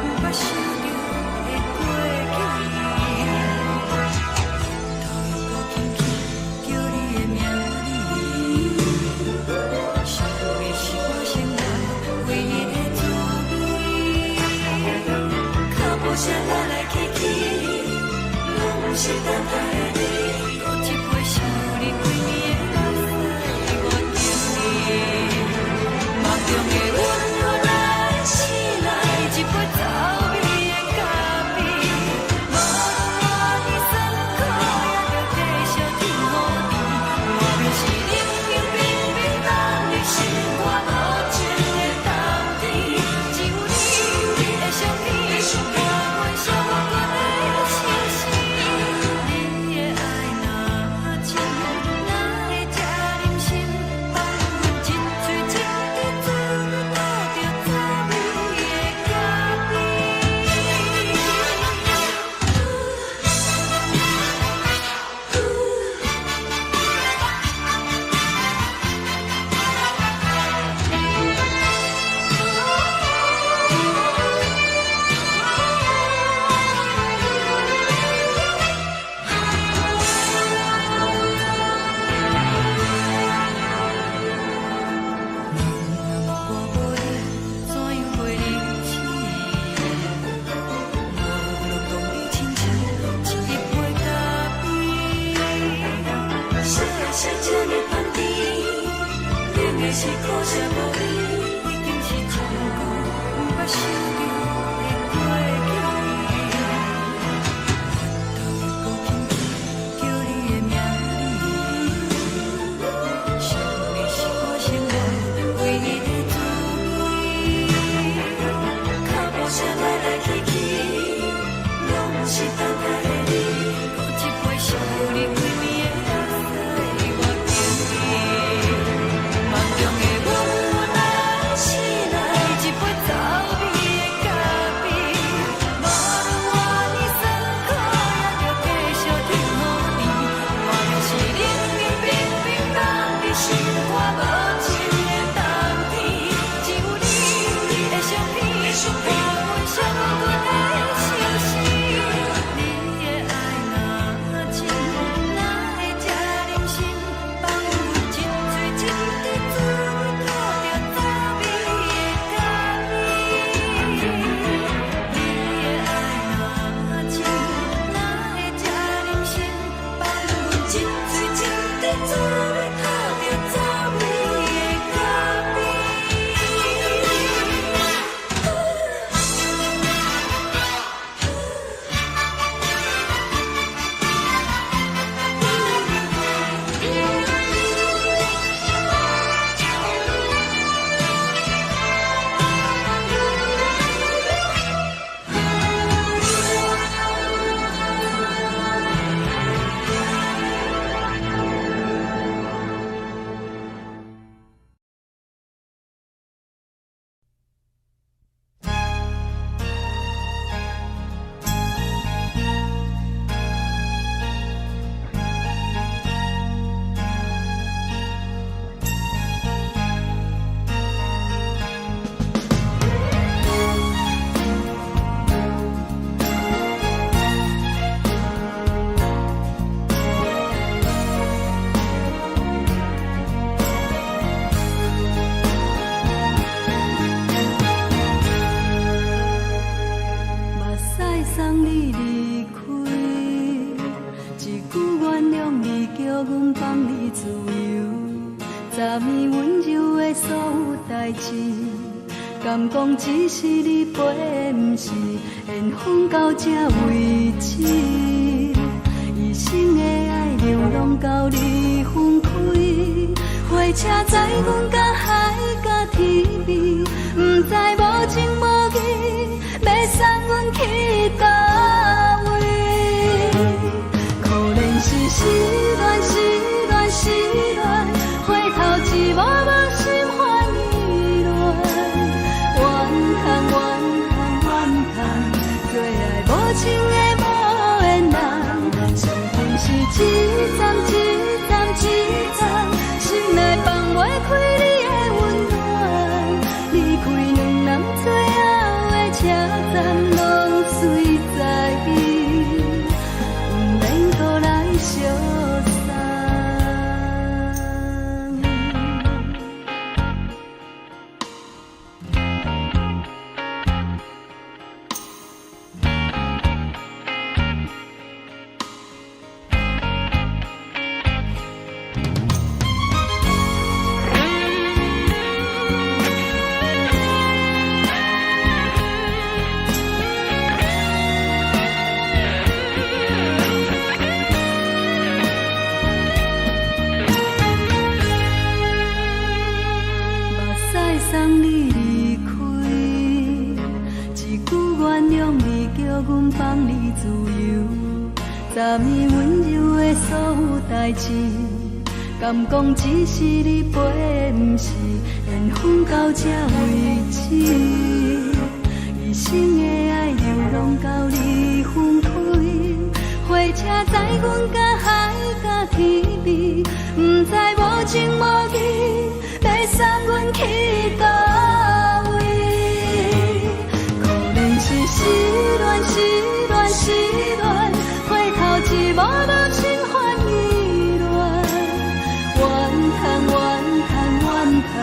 [SPEAKER 3] 毋捌想著的过去。头又阁轻轻叫你的名字，想你是我生活唯一的滋味。脚步声来来去去，拢毋是等待的你。阁一杯想你规暝的目屎，我敬你。梦中的阮来醒来，一杯走味的咖啡，无论偌尼酸苦，也著继续天雨甜。莫非是冷冰冰冰冻的心肝无情的冬天？只有你的相片，伴阮寂寞的相思。你的爱若深，哪会这忍心放阮一嘴一滴做你吐著滋味的咖啡？我无你，怎样过日子？无论讲你亲像一杯咖啡。啥啥这呢香甜，冷的是苦涩无味，已经是真久毋捌想著的过去。头又阁轻轻叫你的名字，想你是我生活唯一的滋味。脚步声来来去去，拢毋是等待的你。阁一杯想你规暝的目屎，我敬你。梦中的阮来醒来，一杯走味的咖啡，无论偌尼酸苦，也著继续天雨甜。莫非是冷冷冰冰冻的心肝无情的冬天？只有你的相片，伴阮寂寞的相思。你的爱若深，哪会这忍心放阮一嘴一滴做你吐著滋味的咖啡？你的爱若深，哪会这忍心放阮一嘴一滴做你吐著滋味的咖啡？
[SPEAKER 1] 目屎送你离开，一句原谅你，叫阮放你自由。昨暝温柔的所有代誌，敢講只是你陪的，毋是緣分到這為止。一生的愛流浪到你分開，火車載阮到海角天邊，毋知無情無義，欲送阮去佗位？可憐是失戀，失戀，失戀，回頭一幕幕心煩意亂。怨叹怨叹怨叹，做愛無情的無緣人，生命是一站一站一站，心內放袂開。站攏随在，毋免阁來相送。目屎送你離開，一句原諒你，叫阮放你自由。昨暝溫柔的所有代誌，敢講只是你陪的，毋是緣分到這為止。一生的愛流浪到你分開，火車載阮甲海甲天邊，毋知無情無義，欲送阮去佗位？可憐是失戀，失戀，失戀，回頭一幕幕心煩意亂。怨嘆怨嘆怨嘆，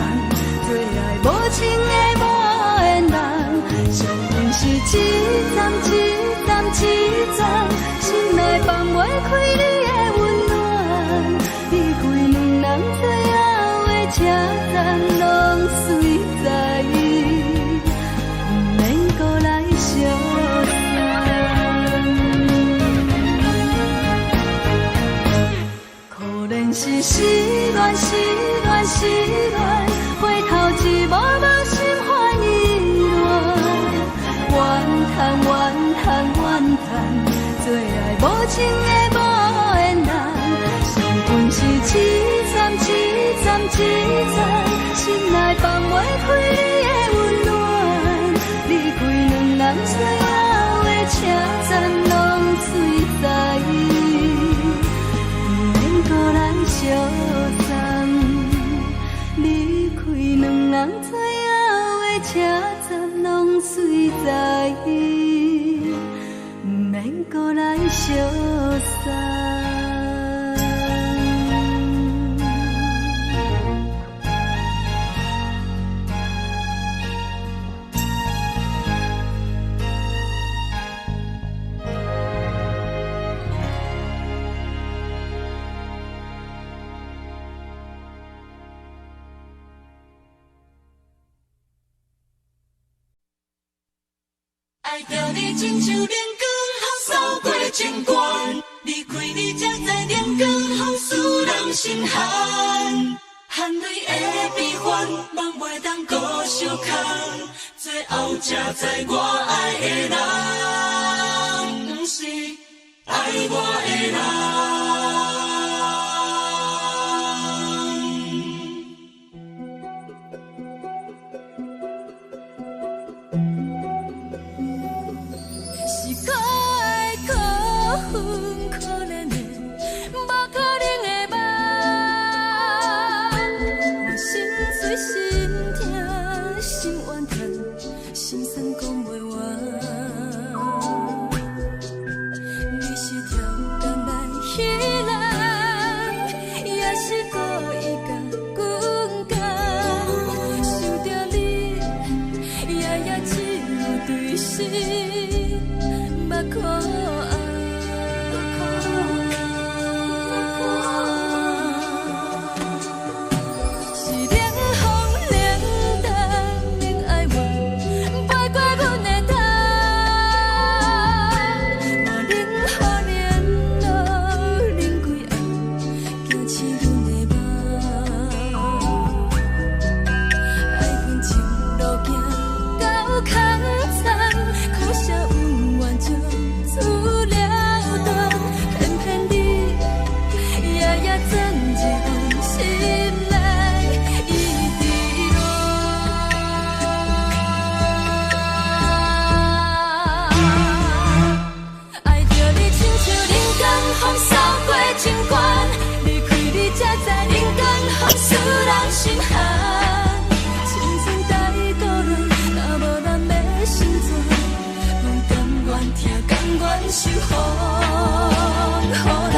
[SPEAKER 1] 做愛無情的無緣人，惜阮是一站一站一站，心內放袂開你的溫暖。離開兩人最後的車站，攏隨在，毋免閣來相送。可憐是失戀，失戀，失戀，回頭一幕幕心煩意亂。怨嘆怨嘆怨嘆，做愛無情的無緣人，惜阮是一站一站一站，心內放袂開你的溫暖。離開兩人最後的車站，攏隨在，毋免閣來相送。離開兩人最後的車站，攏隨在，毋免閣來相送。
[SPEAKER 3] 愛著你親像冷光予掃過情關，離開你才知冷光予使人心寒。汗淚的悲歡，夢袂當閣相牽，最後才知我愛的人，毋是愛我的人。
[SPEAKER 1] 是可愛可恨可憐的，無可能的夢。我心碎心疼心怨嘆，心酸講袂完。你是跳工來彼人，也是故意共阮講？想著你，夜夜只有對心目苦紅。是冷風冷淡免哀怨，飛過阮的頭。無冷雨連露冷規暗，驚醒阮的夢。愛恨情路行到空残，可惜恩怨情自
[SPEAKER 3] 受予予人。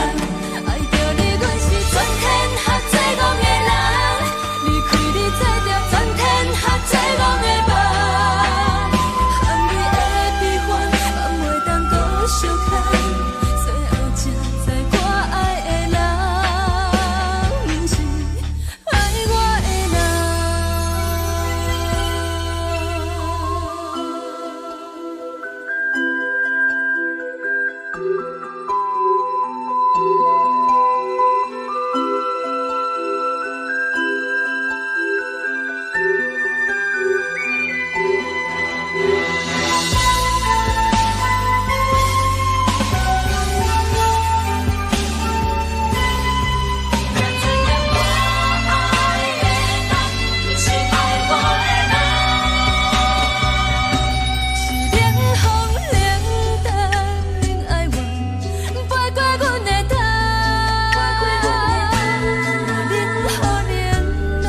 [SPEAKER 3] 愛著你，阮是全天下最戇的人。離開你，做著全天下最戇的夢。含淚的悲歡，嘛袂當閣相牽。最後才知我愛的人，毋是愛我的人。是愛我的人，是冷風冷淡冷哀怨，飛過阮的頭。冷雨冷露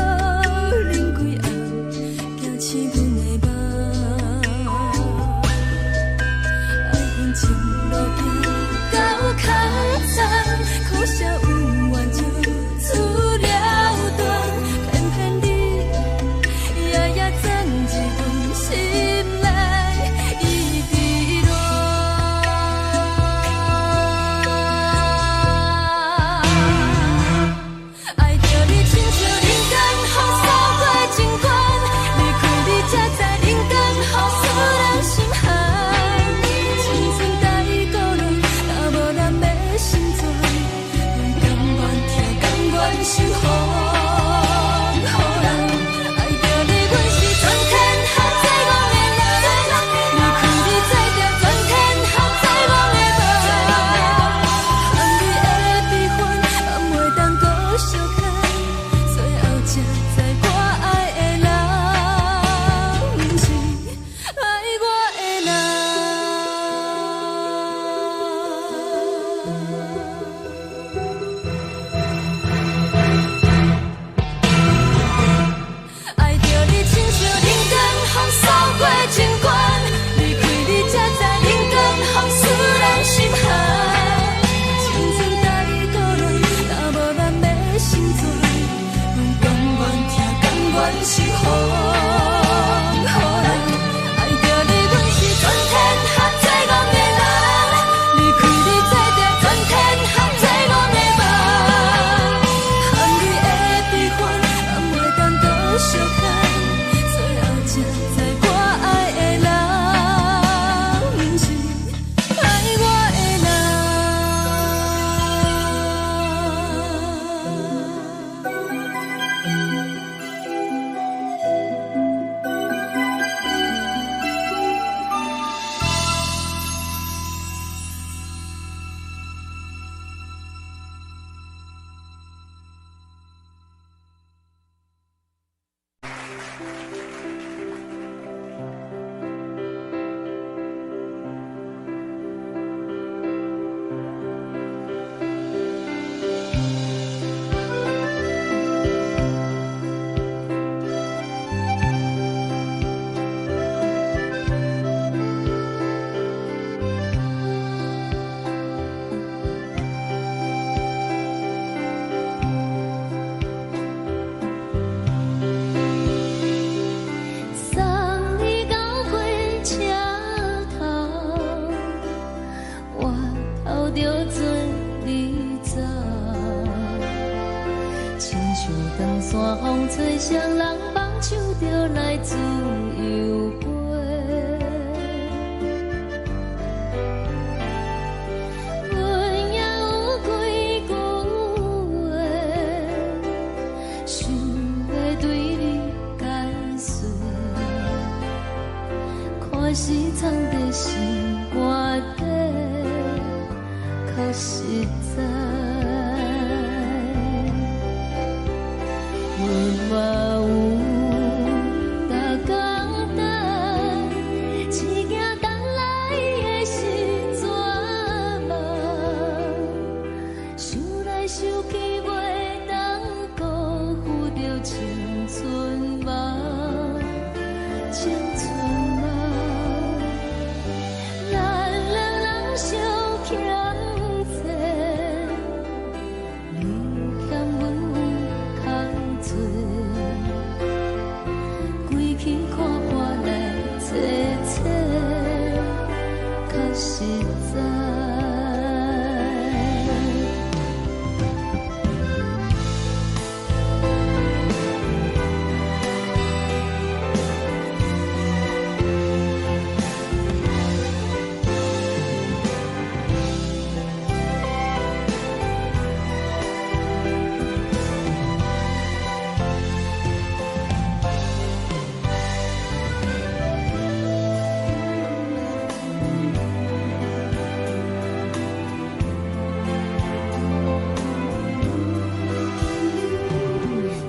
[SPEAKER 3] 冷規暗，驚醒阮的夢。愛恨情路行到空残，可惜有緣就此了斷，偏偏你夜夜鑽入阮心內，一直戀。愛著你親像人間風掃過情關，離開你才知人間風使人心寒。青春太孤單，若無人欲心存，阮甘願疼，甘願受予予人。愛著你，阮是全天下最戇的人。離開你，做著全天下最戇的夢。含淚的悲歡，嘛袂當閣相牽。最後才知我愛的人，毋是愛我的人。愛著你，親像人間風掃過情關，離開你才知人間風使人心寒。青春太孤單，若無人欲心存，阮甘願疼，甘願受予予人。愛著你，阮是全天下最戇的人。離開你，做著全天下最戇的夢。含淚的悲歡，嘛袂當閣相牽。最後才知我愛的人，毋是愛我的人。
[SPEAKER 1] 送你到火車頭，我頭著做你走。親像長山風吹，誰人放手就來自由飛。阮也有幾句話，想欲對你解釋。看是藏在心肝底，較實在。阮嘛有逐工等，只驚等來的是绝望。想來想去，袂當辜負著青春夢，青春夢。咱兩人相實在。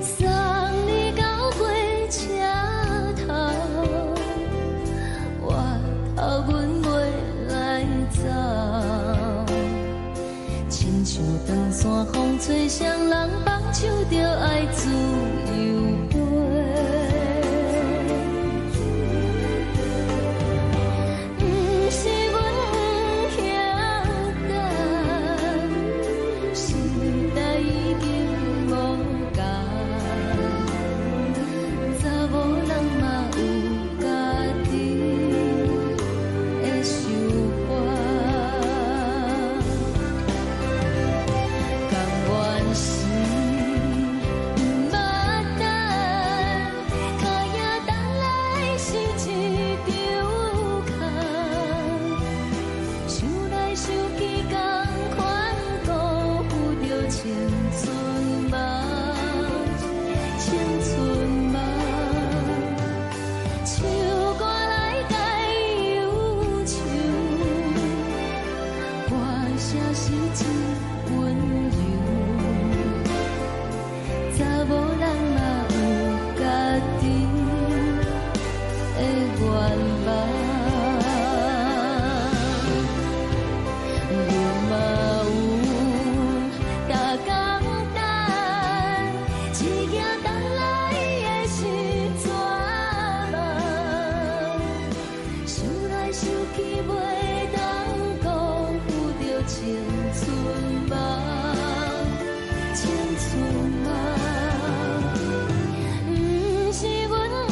[SPEAKER 1] 送你到火車頭，我頭阮袂來走。親像長山風吹，誰人放手就愛自由飛。毋是阮不曉等，時代已經無仝，查某人嘛有家己的想法。甘願是毋捌等，跤影等來是一場空。想來想去，仝款辜負著青春夢，青春夢。唱歌來解憂愁，歌聲是真溫柔。查某人嘛有家己的願望，阮嘛有逐工等，一行等來的是绝望。想來想去，袂當辜負著青春夢，青春夢。毋是阮不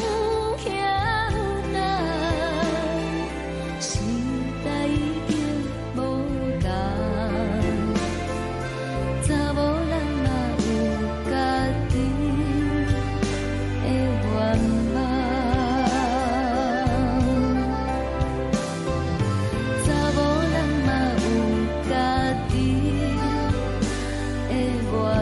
[SPEAKER 1] 曉等，時代已經無仝，查某人嘛有家己的願望。查某人嘛有家己的願望。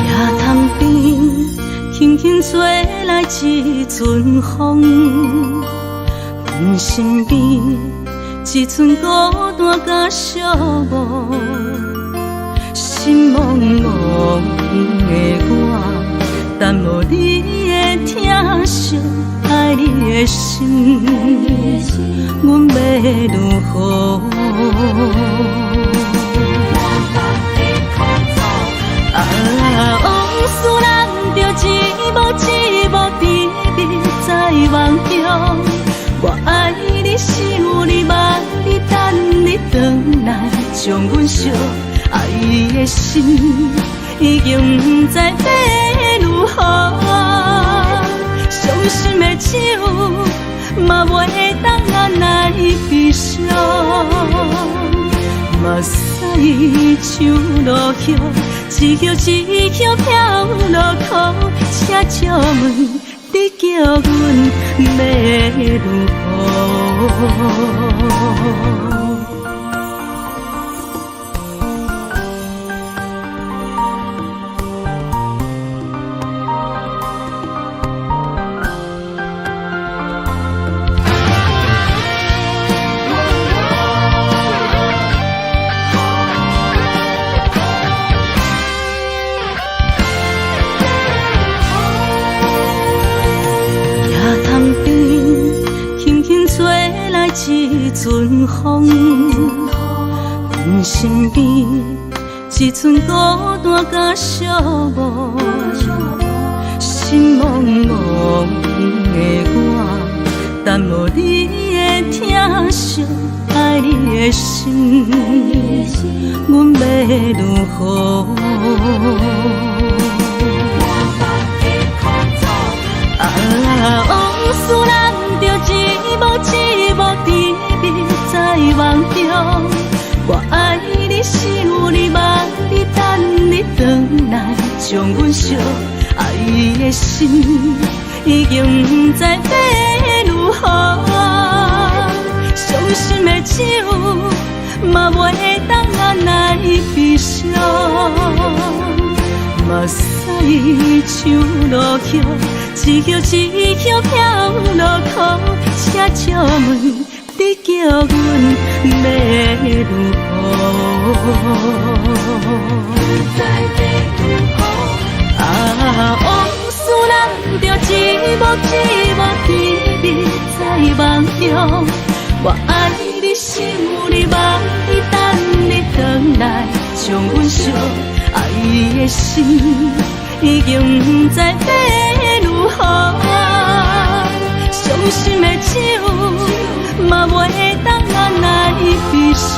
[SPEAKER 3] 行潭邊，輕輕吹來一陣風，阮身邊一陣孤單佮寂寞，心茫茫的我，等無你的疼惜，愛你的心，阮欲如何？啊，往事難著一幕一幕甜蜜在夢中。我愛你，想你，望你，等你轉來，將阮惜愛的心已經不知欲如何。傷心的酒嘛袂當按來悲傷，目屎
[SPEAKER 1] 像落叶，一叶一叶飘落苦，请借问你叫阮欲如何？一阵风，阮身边一阵孤单佮寂寞，心茫茫的我，等无你的疼惜，爱你的心，阮欲如何？啊，往事难着一幕一幕甜蜜在梦中，我爱你，想你，望你，等你转来，将阮惜爱的心已经不知欲如何，伤心的酒嘛袂当按捺悲伤，目屎像落叶，一叶一叶飘落苦，请借问你叫阮欲如何？啊，往事难着一幕一幕甜蜜在梦中，我爱你，想你，望你，等你转来，将阮惜爱的心已经不知欲如何，伤心的酒嘛袂当按捺悲伤，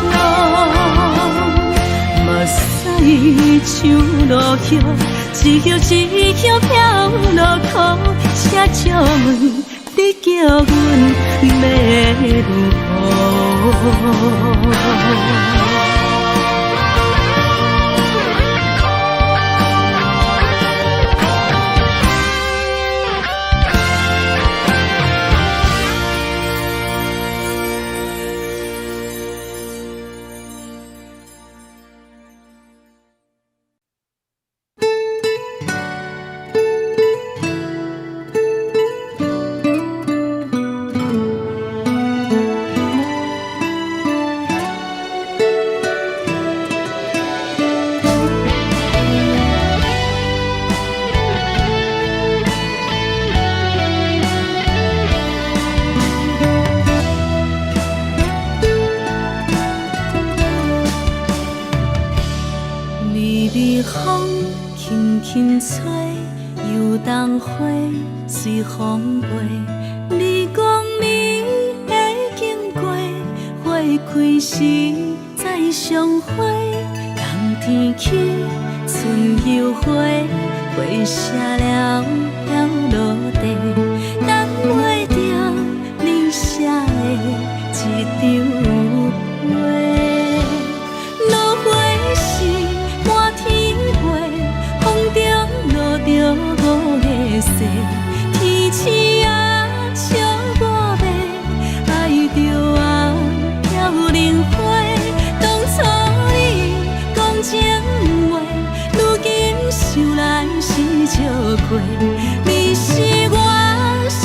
[SPEAKER 1] 目屎像落叶，一叶一叶飘落苦，请借问你叫阮欲如何？微微风轻轻吹，油桐花随风飞。你讲你会经过，花开时再相会。冬天起，春又回，花谢了飘落地，等袂著你写的一张批。落花时满天飞，风中落著五月雪，天星啊笑我欲爱著啊飘零花。当初你讲情话，如今想来是笑亏，你是我生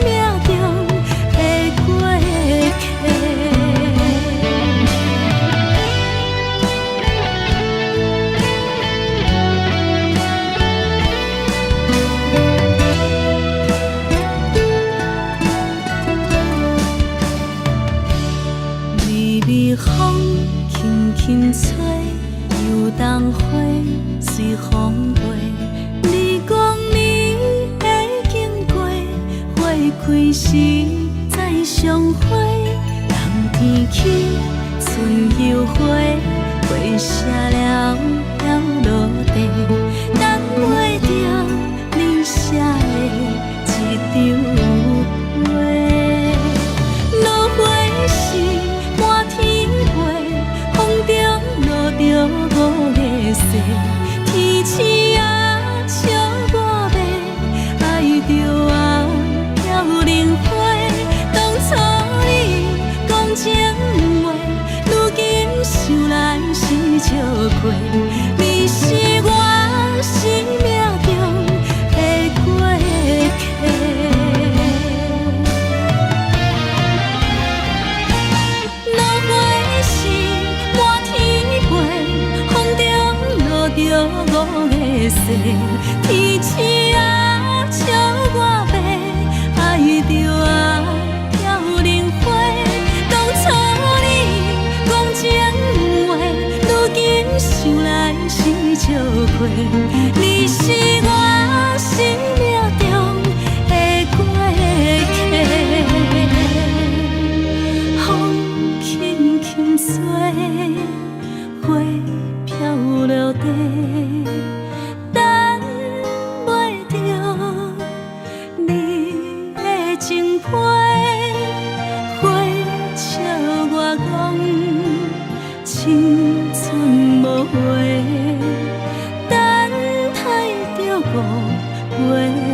[SPEAKER 1] 命中的过客。微微风轻轻吹，油桐花随风飞。你讲你会经过，花开时再相会。冬天起，春又回，花谢了飘落地，等袂著你写的一张批。落花时满天飞，风中落著天星啊，笑我白，愛著啊飄零花。當初你講情話，如今想來是笑話。你是我生命中的過客，風輕輕吹，花飄落地，等袂著你的情批，花笑我講青春無話，等待著五月。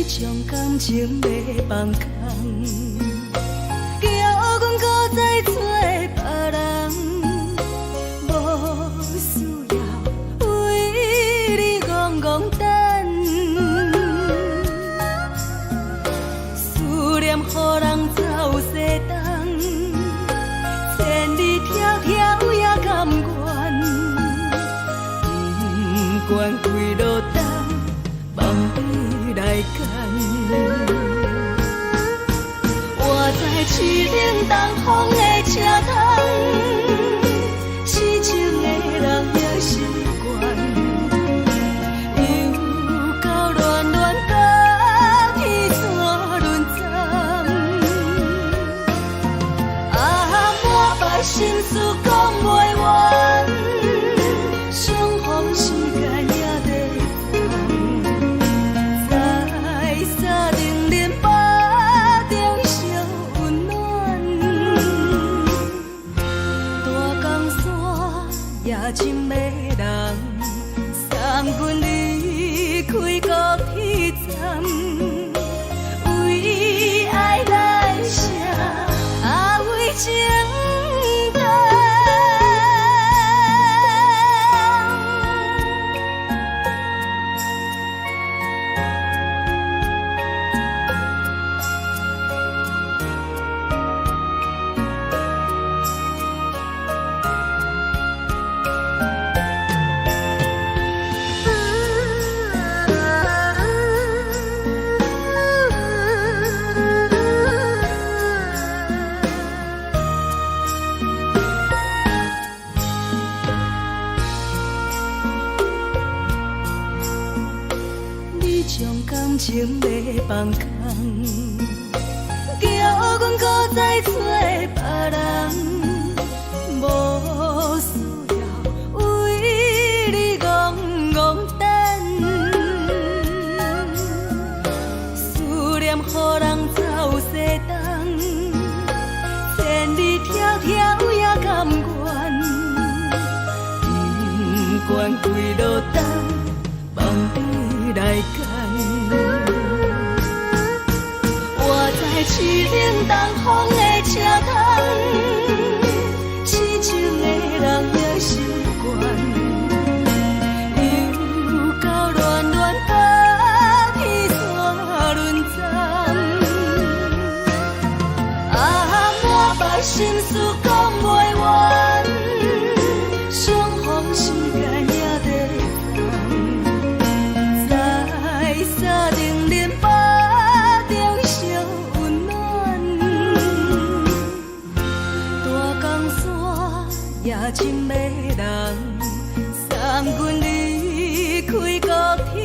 [SPEAKER 1] 將感情欲放空，叫阮閣再揣別人，無需要為你戇戇等，思念予人走西東，千里迢迢也甘願，不管幾落冬，望你來牽。我知凄冷東風的車窗，痴情的人也習慣，又到暖暖甲天山輪站，啊，满腹心事講袂完，相逢時間也在等，在三重恁腹中相溫暖，大江山也真迷人，送阮離開高鐵站，為愛來寫，啊為情等。你將感情欲放空，叫阮閣再揣別人，無需要為你戇戇等，思念予人走西東，千里迢迢也甘願，不管幾落冬，望你來牽。我知凄冷東風的車窗，痴情的人也習慣，又到暖暖甲天山輪站，啊，滿腹心事講袂完，相逢時間也在等，在三重恁腹中相溫暖，大江山也真迷人，送阮離開高鐵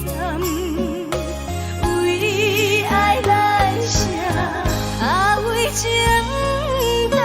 [SPEAKER 1] 站，為愛來寫，啊為情等。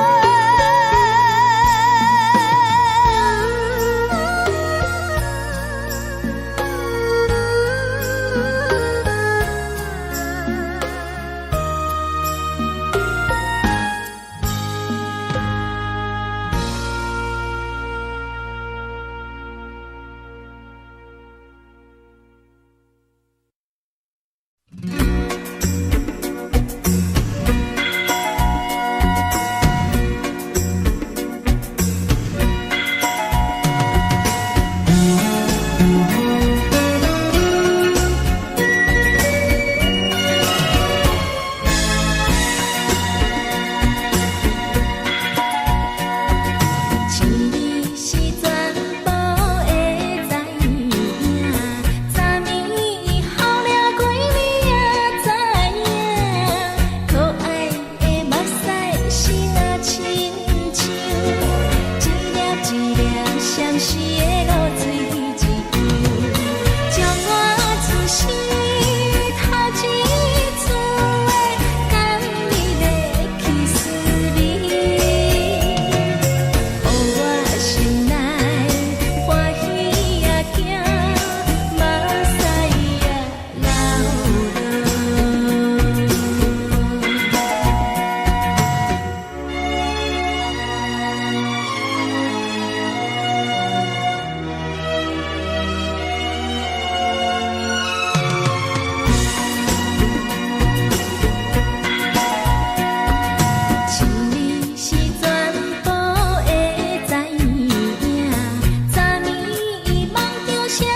[SPEAKER 2] 啥物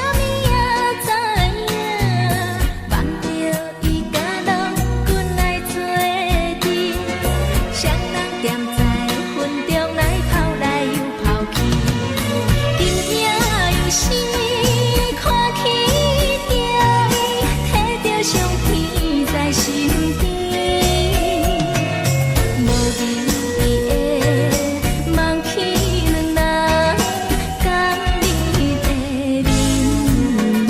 [SPEAKER 2] 也知影，望著伊佮郎君來做陣，雙人踮在雲中來跑來又跑去，今夜又是看起著伊，提著相片在身邊，無眠的夢去兩人，甘你的面目。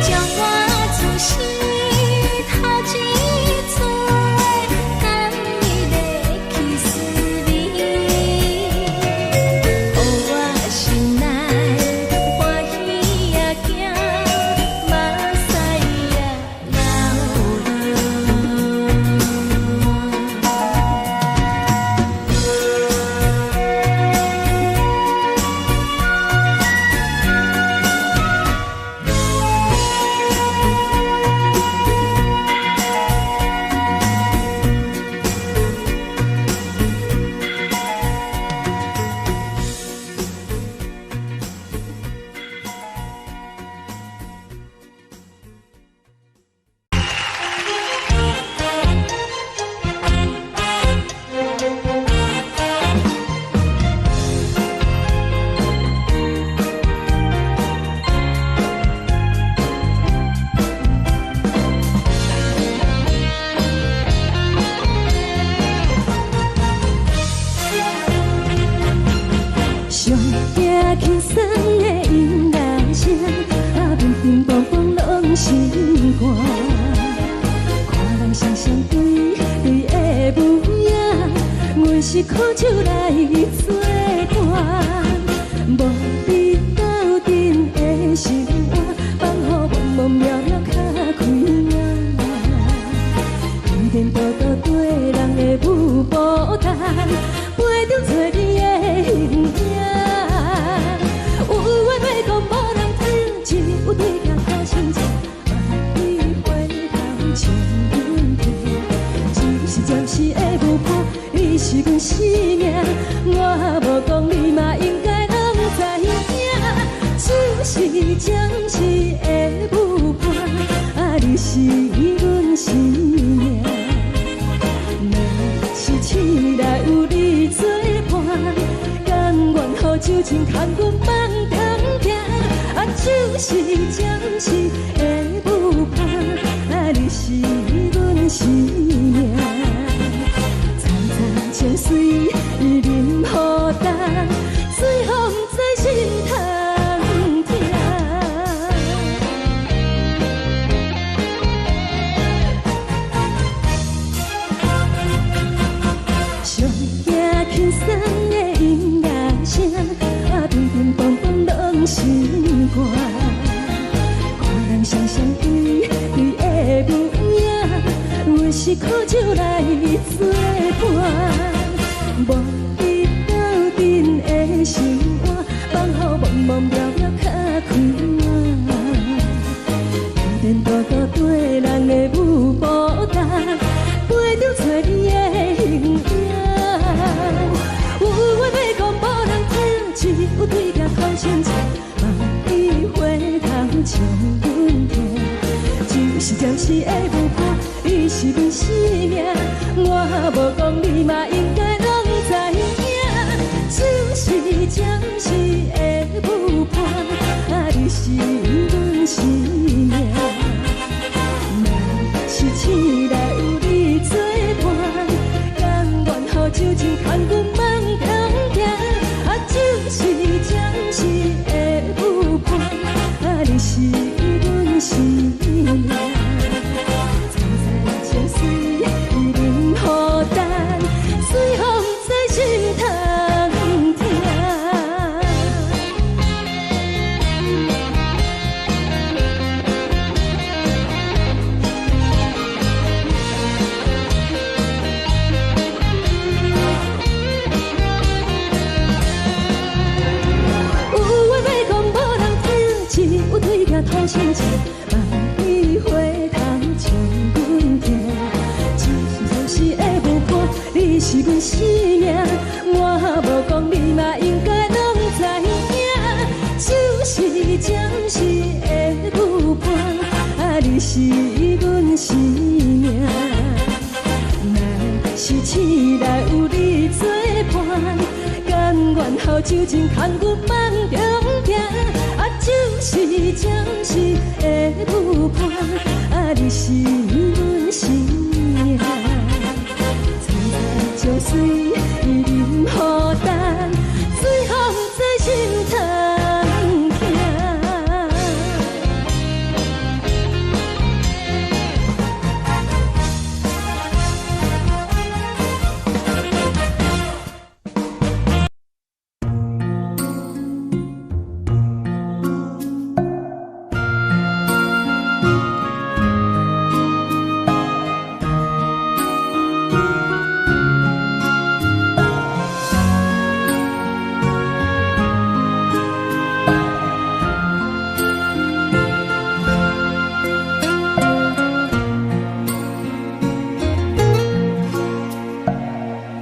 [SPEAKER 2] 將我此生頭一次甘你的去思味，予我心內歡喜也驚，目屎也流落。
[SPEAKER 1] 上驚輕鬆的音樂聲，啊，乒乒乓乓攏心肝。看人雙雙對對的舞影，阮是苦酒來做伴，無比鬥陣的心肝，放予茫茫渺渺較開眼。天天倒倒缀人的舞步动，陪著找你的形影。有話欲講無人聽，只有對鏡看親像，望你回頭笑阮聽。只是暫時的舞伴，你是阮生命，我無講你嘛應該攏知影。只是暫時的舞伴，啊，你是阮生命。若是醒來有你做伴，甘願予酒精牽阮放通行。啊，只是暫時的舞伴，啊，你是阮生命。層層情水淋予重，水予毋知心通疼。上驚輕鬆的音樂聲，啊，乒乒乓乓攏心肝。看人雙雙對對的舞影，阮是苦酒來做伴，無比鬥陣的心肝，放予茫茫渺渺較開眼。天天倒倒缀人的舞步动，陪著找你的形影。有話欲講無人聽，只有對鏡看親像，望你回頭笑阮聽。只是暫時的舞伴，你是阮生命，我無講你嘛應該攏知影。只是暫時的舞伴，啊，你是阮生命。若是醒來有你做伴，甘願予酒精牽阮放通行。啊，只是暫時的舞伴，啊，你是阮生命。層層情水淋予重，親情，萬里回頭像阮疼。只是暫時的舞伴，你是阮生命，我無講你嘛應該攏知影。酒是暫時的舞伴，啊，你是阮生命。若是醒來有你作伴，甘願予酒精牽阮夢中行。啊，酒是暫時的舞伴，啊，你是阮生命。青山笑水啉予淡，水予在心頭疼。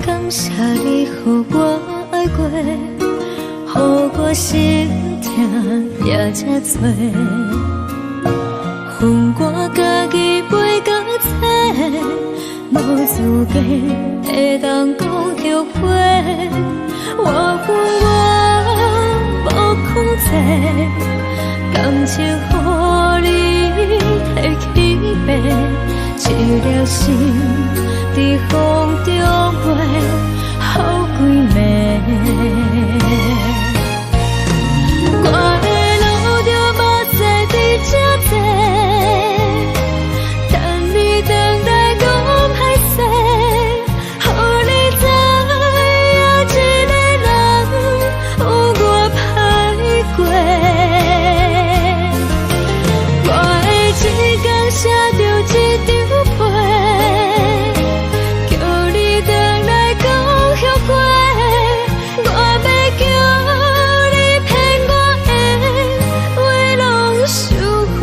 [SPEAKER 2] 感謝你予我愛過，予我心疼也這多。恨我家己飛到找，無資格會當講後悔。我恨我無控制，感情予你提去爬，一粒心佇風中飛，予規暝。我會流著目屎佇這坐，等你轉來講歹勢，予你知影一個人有偌歹過。我會一工寫著一張批，叫你轉來講後悔。我欲叫你騙我的話攏收回。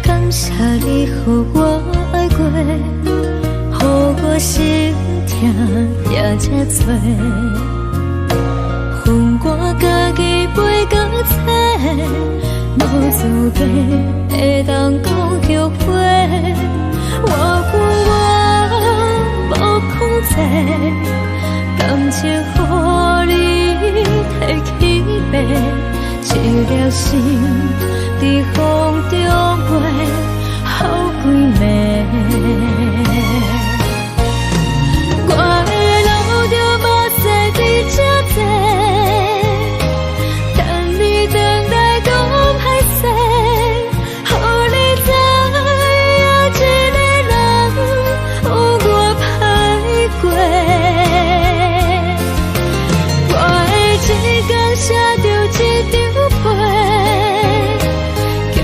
[SPEAKER 2] 感謝你予我愛過，予我心疼也這多。恨我家己飛到找，無資格會當講後悔。我恨我無控制，感情予你提去爬，一粒心佇風中飛，予規暝。我會流著目屎佇這坐，等你轉來講歹勢，予你知影一個人有偌歹過。我會一工寫著一張批，叫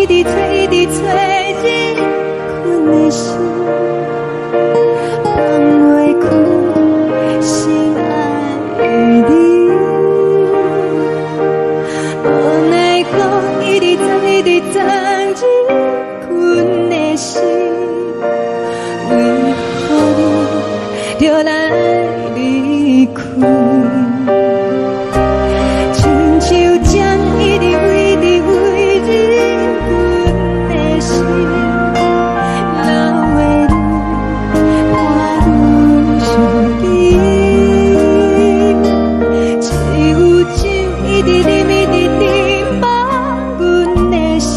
[SPEAKER 2] 一直揣，一直揣入阮的心，放袂開心愛的你。無奈何一直藏，一直藏入阮的心，為何你著來離開？親像針一直為直為入阮的心，流的淚伴阮相依。只有酒一直啉，一直沉放阮的心，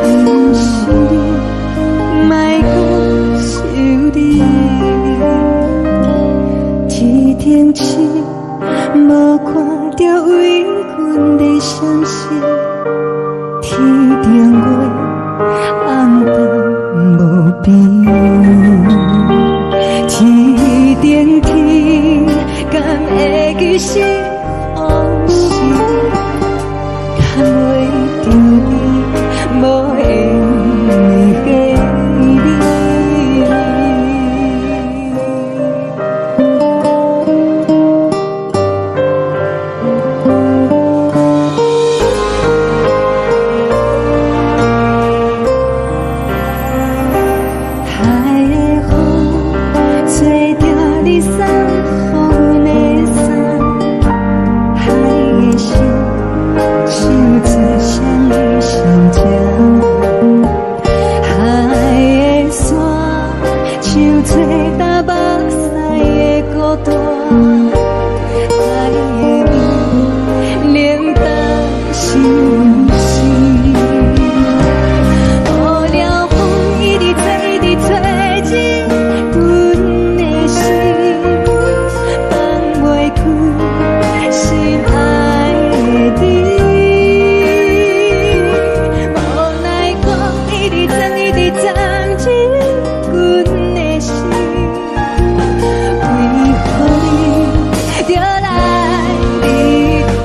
[SPEAKER 2] 毋是你，莫閣想你。天頂星無看著為阮咧傷心，天頂月暗淡無邊。天頂天，敢會記是予時，牽袂著你無緣的你。海的風吹著你送予阮的衫，海的心唱出誰的心情？海的沙唱出東目屎的孤單，海的雨冷凍心事。無聊風一直吹，一直吹入阮的心，放袂開心愛的你。無奈何一直藏，一直藏入阮的心，為何你著來離開？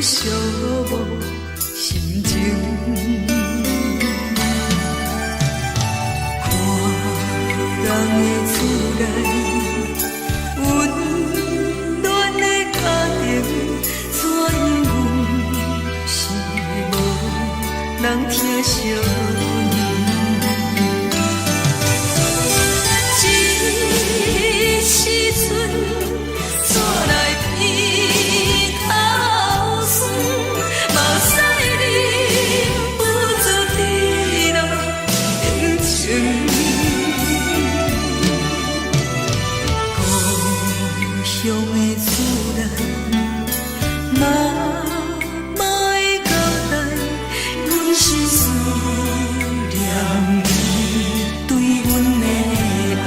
[SPEAKER 3] 寂寞心情。看人的厝內，溫暖的家庭，怎樣阮是無人疼惜阮。這時陣煞來鼻頭酸，目屎忍不住滴落眼睛。故鄉的厝內，媽媽的交代，阮是思念你對阮的愛。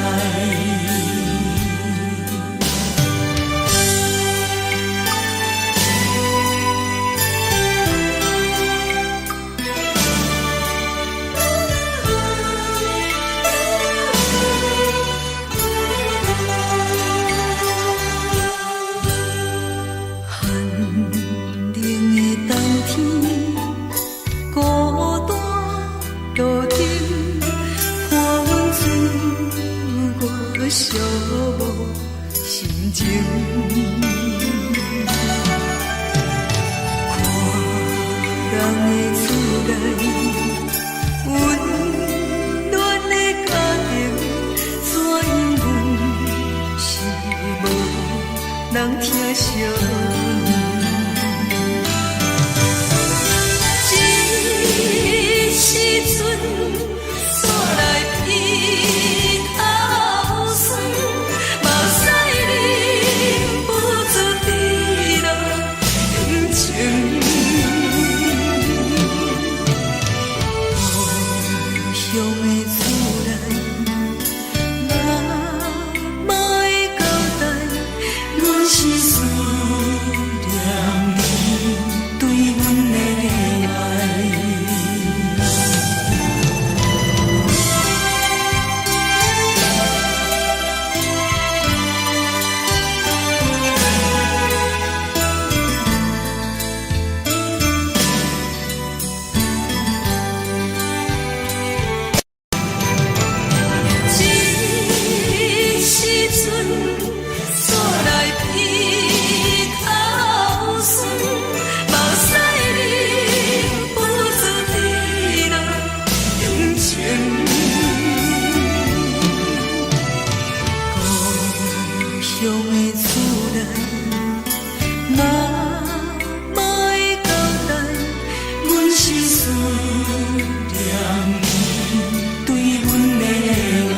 [SPEAKER 3] 寒冷的冬天，孤單路燈，伴阮度過寂寞心情。看人的厝內，溫暖的家庭，怎樣阮是無人疼惜阮。這時陣煞來鼻頭酸，目屎忍不住滴落眼睛。故鄉的厝內，媽媽的交代，阮是思念你對阮的愛。這時陣煞來鼻頭酸，目屎忍不住滴落眼睛。故鄉的厝內，媽媽的交代，阮是思念你對阮的愛。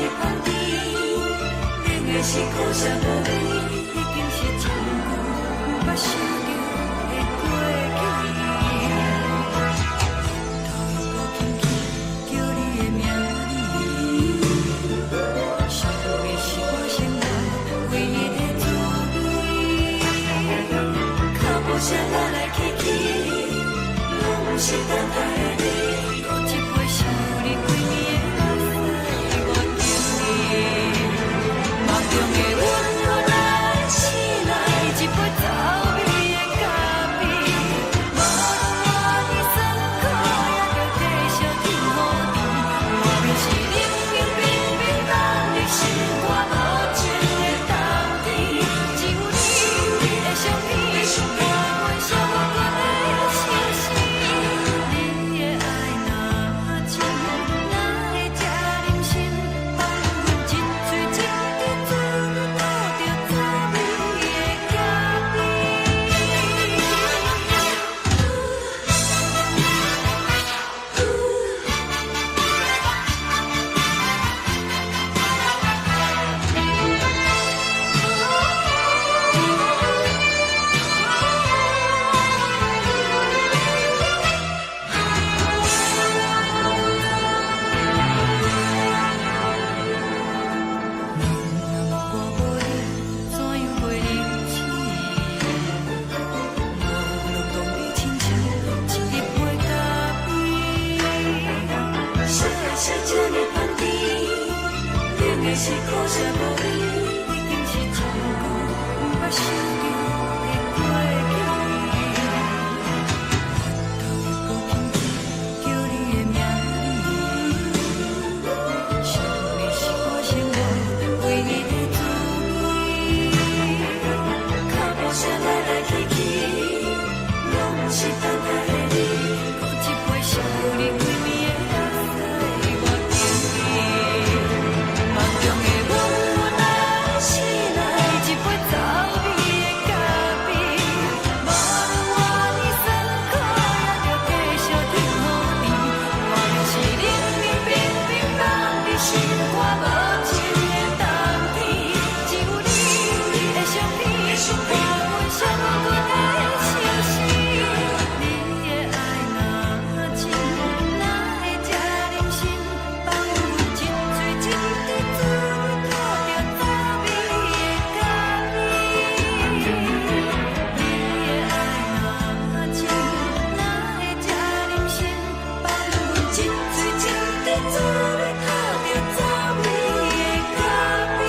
[SPEAKER 3] 香甜，冷的是苦涩無味，已經是真久毋捌想著的過去。頭又閣輕輕叫你的名字，想的是我生活唯一的滋味。腳步聲來來去去，攏毋是等待的你。閣一杯想你規暝的目屎，我敬你。夢中的阮予咱醒來，一杯走味的咖啡。無論偌尼酸苦，也著繼續天雨甜。外面是冷冷冰冰凍入心肝無情的冬天，只有你的相片，伴阮寂寞的相思。你的愛若真，哪會這忍心放阮一喙一滴做你吐著草味的咖啡？人若無你，怎樣過日子？無論當你親像一杯咖啡。啥的是這呢香甜，冷的是苦澀無味，已經是真久毋捌想著的過去。頭又閣輕輕叫你的名字，想的是我生活唯一的滋味。腳步聲來來去去，攏毋是等待的你。閣一杯想你規暝的目屎，我敬你。夢中的阮予咱醒來，一杯走味的咖啡。無論偌尼酸苦，也著繼續天雨甜。外面是冷冷冰冰凍入心肝無情的冬天，只有你的相片，伴阮寂寞的相思。你的愛若真，哪會這忍心放阮一喙一滴做你吐著草味的咖啡？你的愛若真，哪會這忍心放阮一喙一滴做你吐著草味的咖啡？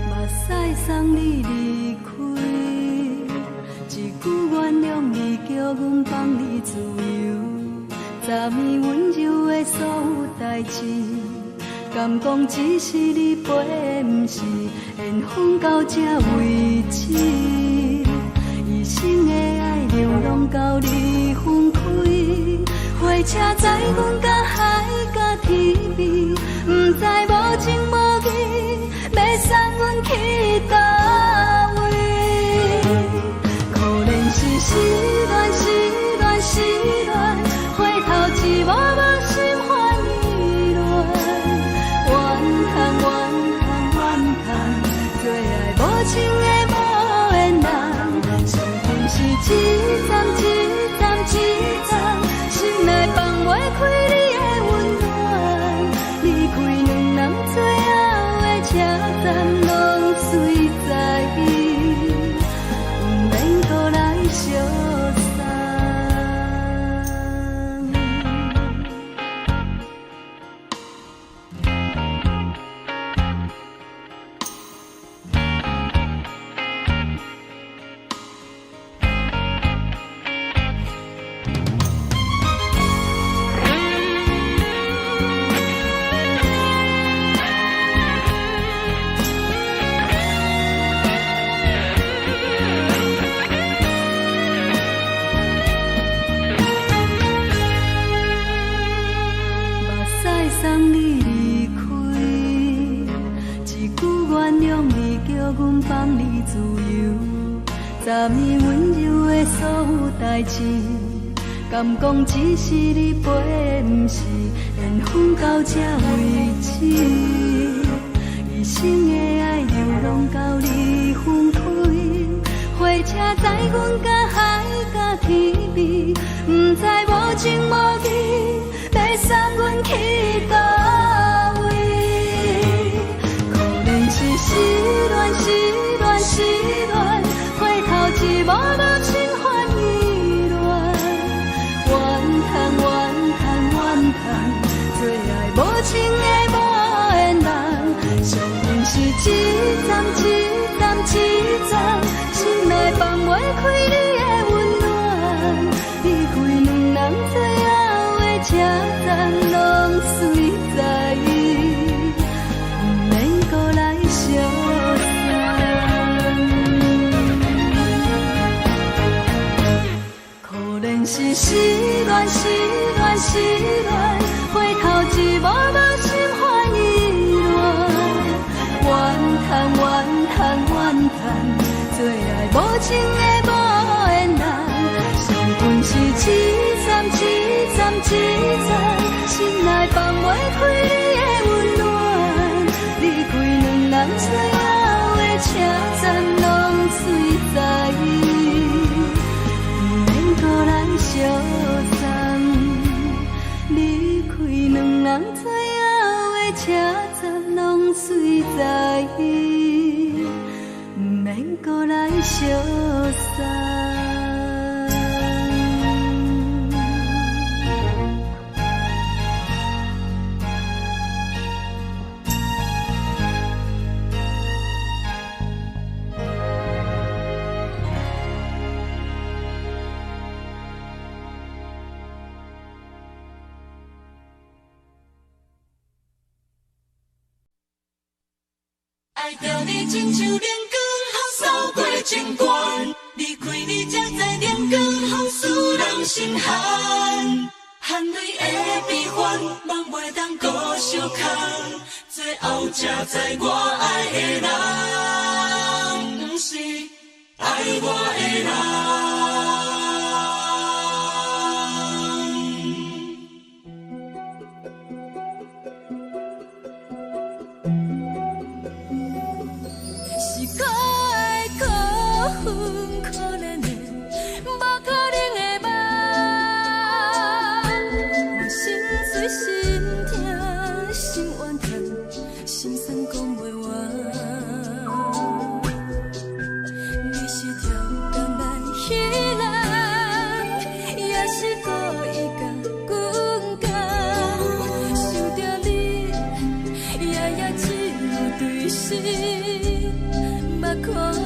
[SPEAKER 1] 目屎送你離開，一句原諒你，叫阮放你自由。昨暝溫柔的所有代誌，敢講只是你陪的，毋是緣分到這為止。一生的愛流浪到你分開，火車載阮到海角天邊，毋知無情無義，欲送阮去佗位？可憐是失戀，失戀，失戀，回頭一幕幕心煩意亂。怨嘆怨嘆怨嘆，做愛無情的無緣人，傷心是一站一站一站，心內放袂開。昨暝溫柔的所有代誌，敢講只是你陪的，毋是緣分到這為止。一生的愛流浪到你分開，火車載阮甲海甲天邊，毋知無情無義，欲送阮去佗位？可憐是失戀，失戀，失戀，回頭一幕幕心煩意亂，怨嘆怨嘆怨嘆，做愛無情的無緣人，相信是一站一站一站，心內放袂開你的溫暖，離開兩人最後的車站，攏隨在伊，毋免閣來相送。可憐是失戀，失戀，失戀，回頭一幕幕心煩意亂，怨嘆怨嘆怨嘆，做愛無情的無緣人，相逢是一站一站一站，心內放袂開你的溫暖，離開兩人最後的車站，攏隨在伊，毋免閣來相送。離開兩人最後的車站，攏隨在伊，毋免閣來相送。
[SPEAKER 3] 愛著你親像冷光予掃過情關，離開你才知冷光予使人心寒。汗淚的悲歡，夢袂當閣相牽，最後才知我愛的人，毋是愛我的人。
[SPEAKER 1] 是可愛可恨可憐的，無可能的夢。我心碎心疼心怨嘆，心酸講袂完。你是超工來彼人，也是故意共阮講。想著你，夜夜只有對心目苦紅。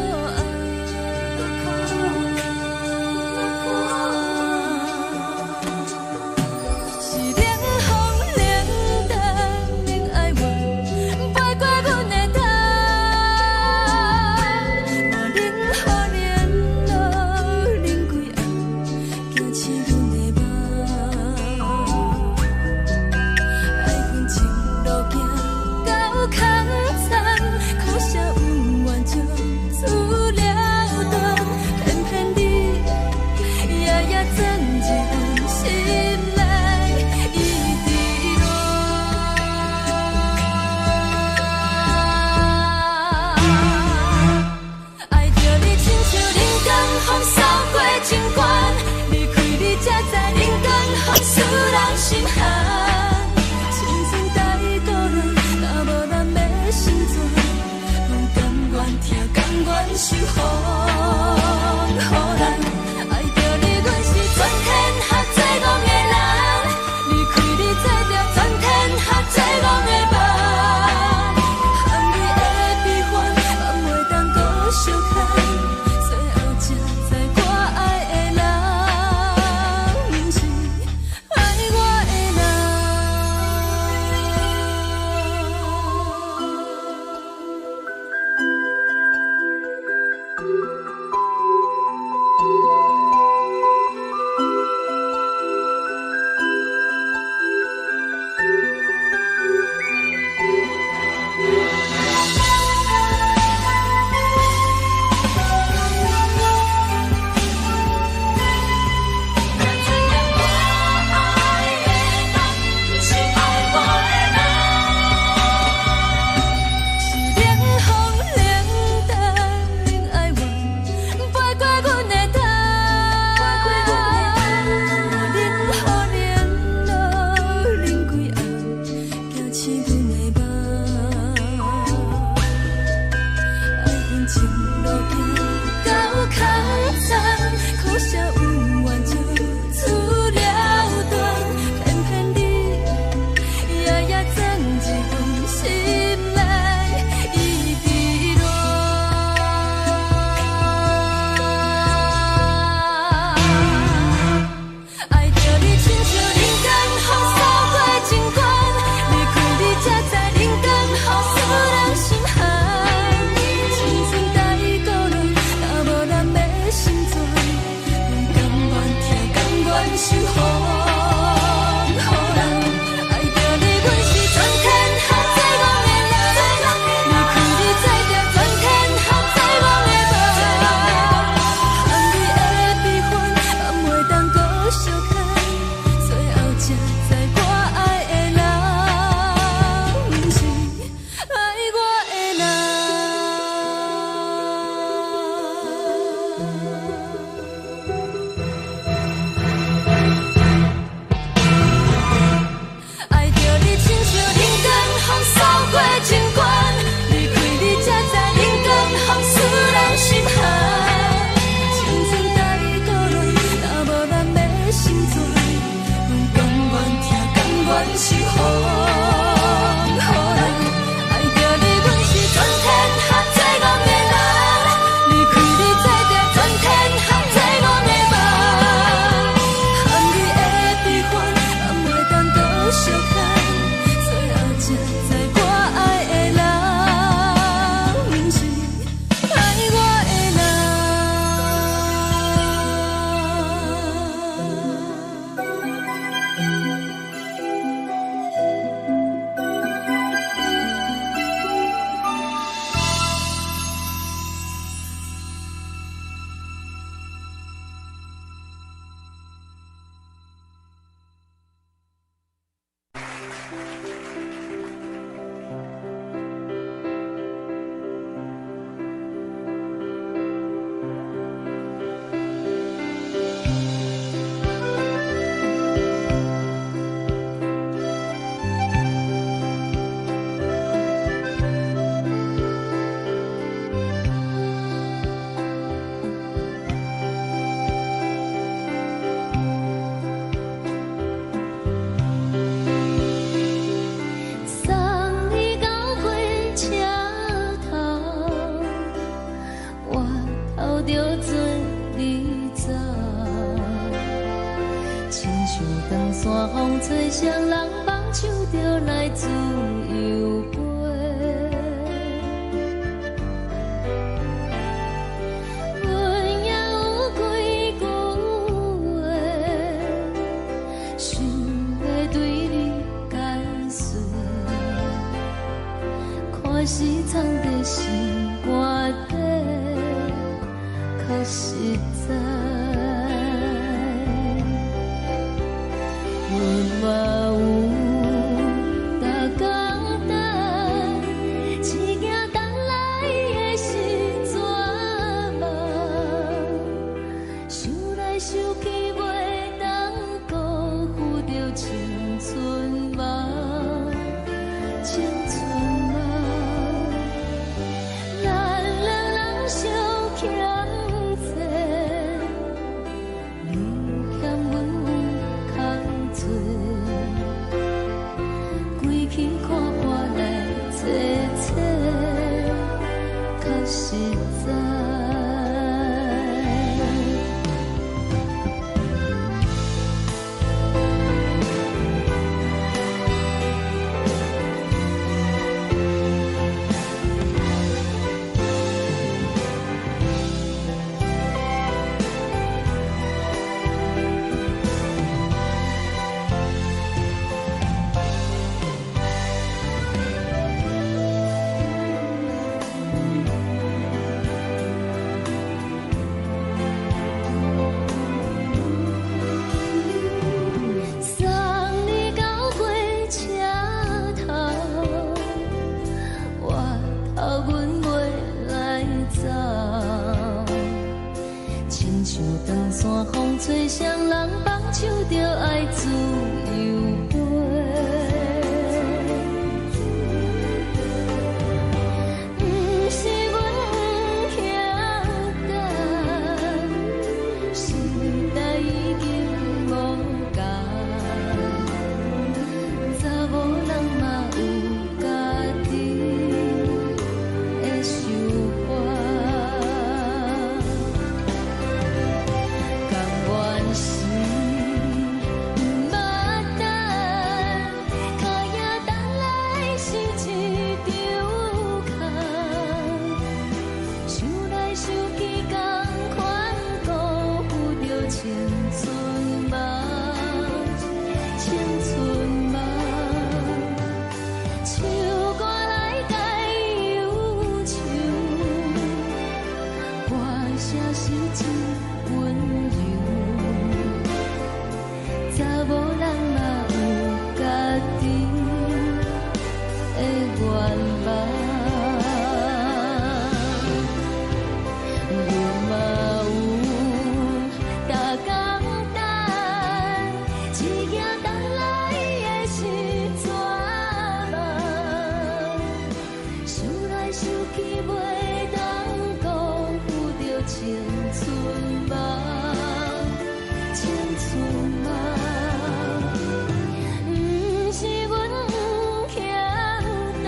[SPEAKER 1] 是冷風冷淡冷哀怨，飞過阮的頭。我冷雨冷露冷規暗，驚醒阮的夢。愛恨情路行到空残，可惜恩怨就此了斷。偏偏你夜夜鑽入阮心內，一直亂。愛著你親像冷光予掃過情關，離開你才知冷光予使人心寒。青春太多亂，若無人欲成全，阮甘願疼，甘願受風雨難。愛著你，阮是全天下最戇的人，離開你做著全天下最戇的夢。含淚的悲歡，放袂當閣相牽，最後才知我愛的人，毋是愛我的人。山風吹，雙人放手就來自由飛。阮也有幾句話，想欲對你解說，看是藏佇心肝底，較實在。阮嘛有逐工等，只驚等來的是绝望。想來想去，袂當辜負著青春夢，青春夢。咱兩人相欠債，你欠阮有空做，規氣看破來坐坐，較實在。送你到火車頭，我頭阮袂來走。親像長山風吹，雙人放手就愛自由飛。毋是阮不曉等，時代已經無仝，查某人嘛有家己的想法。甘願是毋捌等，跤影等來是一場空。想來想去，仝款辜負著青春夢，青春夢。唱歌來解憂愁，歌聲是真溫柔。查某人嘛有家己的願望。阮嘛有逐工等，只驚等來的是绝望。想來想去，袂當辜負著青春夢，青春夢。毋是阮不曉等，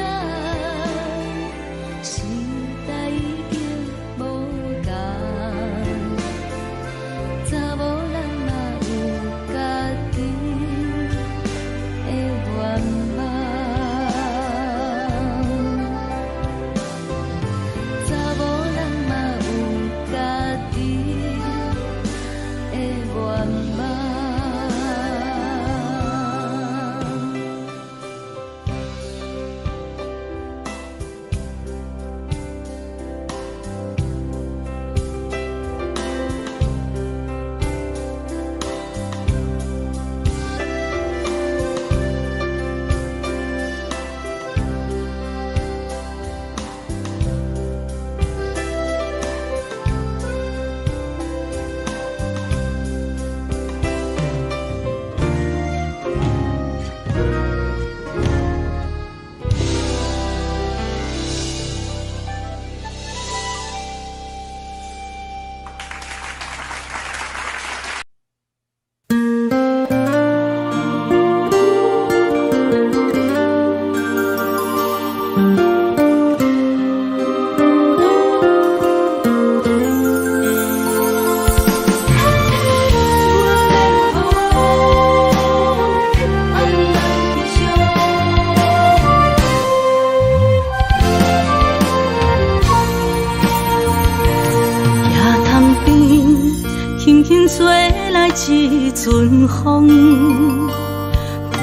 [SPEAKER 1] 一陣風，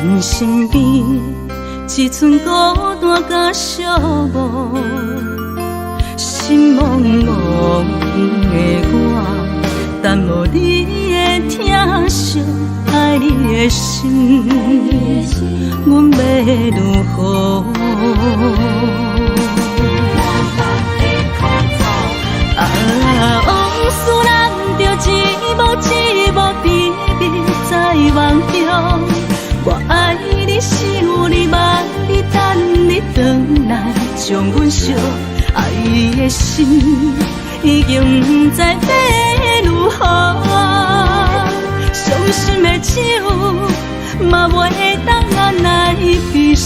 [SPEAKER 1] 阮身邊一陣孤單佮寂寞，心茫茫的我，等無你的疼惜，愛你的心，阮欲如何？啊，往事難著一幕一幕甜蜜在夢中。我愛你，想你，望你，等你轉來，將阮惜。愛的心已經毋知欲如何，傷心的酒嘛袂當來悲傷。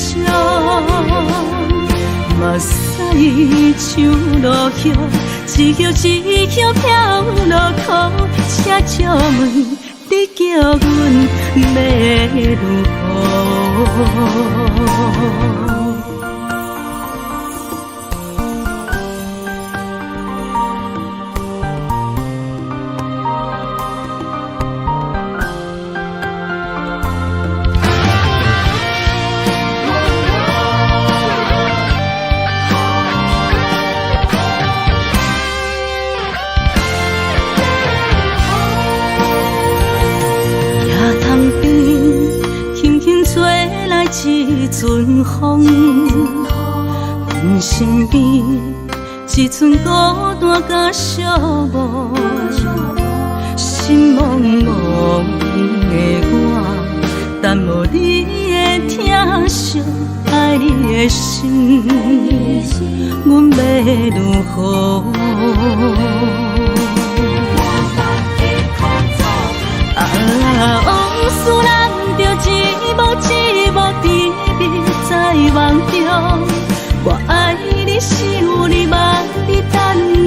[SPEAKER 1] 目屎像落葉，一葉一葉飄落苦，請借問你叫阮欲如何？一陣風，阮身邊一陣孤單佮寂寞，心茫茫的我，等無你的疼惜，愛你的心，阮欲如何？啊，往事難著一幕一幕甜蜜在夢中。我愛你，想你，望你，等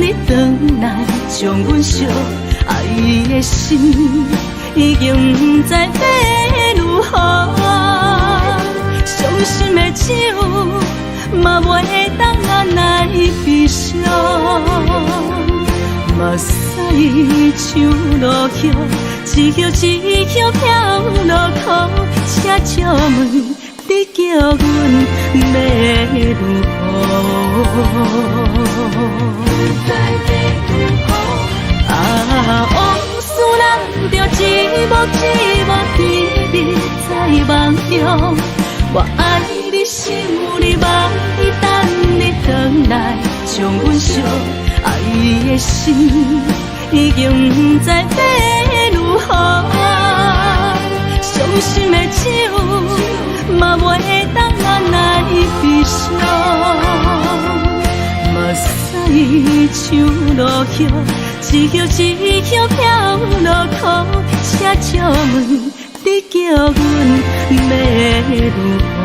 [SPEAKER 1] 你轉來，將阮惜。愛的心已經毋知欲如何，傷心的酒嘛袂當來悲傷。目屎像落葉，一葉一葉飄落苦，請借問你叫阮欲如何？啊，往事難著一幕一幕甜蜜在夢中。我愛你，想你，望你，等你轉來，將阮惜。愛的心已經毋知欲如何，傷心的酒嘛袂當來悲傷。目屎像落葉，一葉一葉飄落苦，請借問你叫阮欲如何？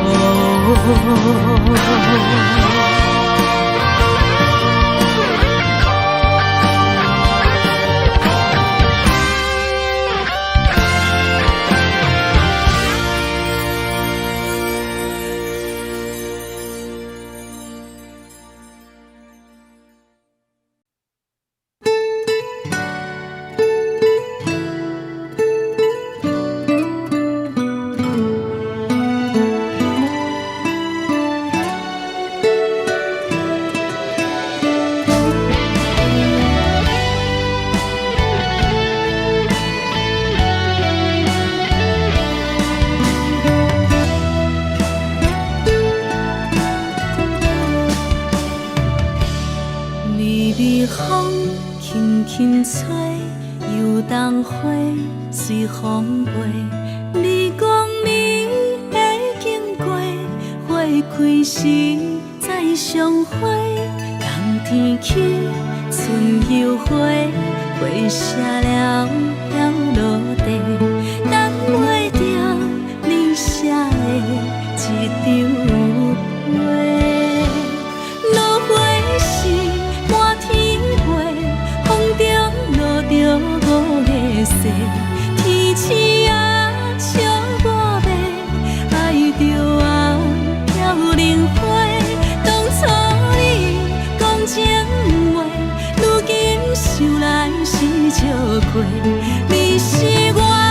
[SPEAKER 1] 想來是笑過，你是我。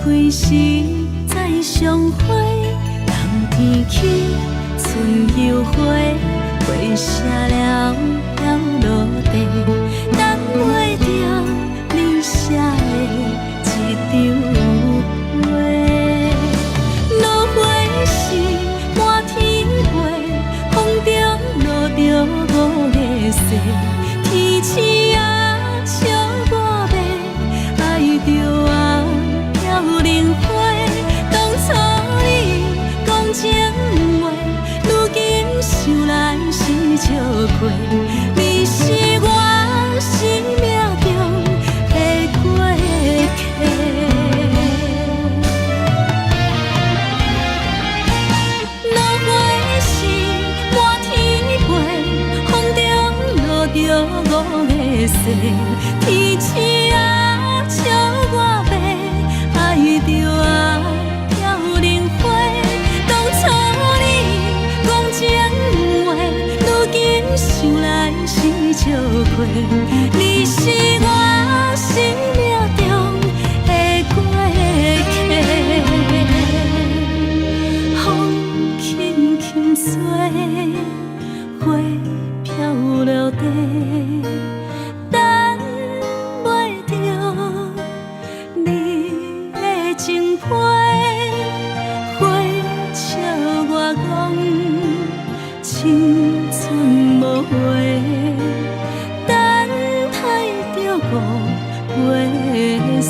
[SPEAKER 1] 開時再相會，冬天起春又回，花謝了飄落地，等袂著你寫的一張批。落花時滿天飛，風中落著五个雪，天鼠仔笑我欲，愛著啊飄零花。當初你講情話，如今想來是笑虧。你是我生命中的過客。落花時滿天飛，風中落著五个雪，天鼠仔笑我欲，愛著啊飄零花。當初你講情話，如今想來是笑虧。你是我生命中的過客。風輕輕吹，花飄落地，等袂著你的情批，花笑我講青春無話，等待著五月雪。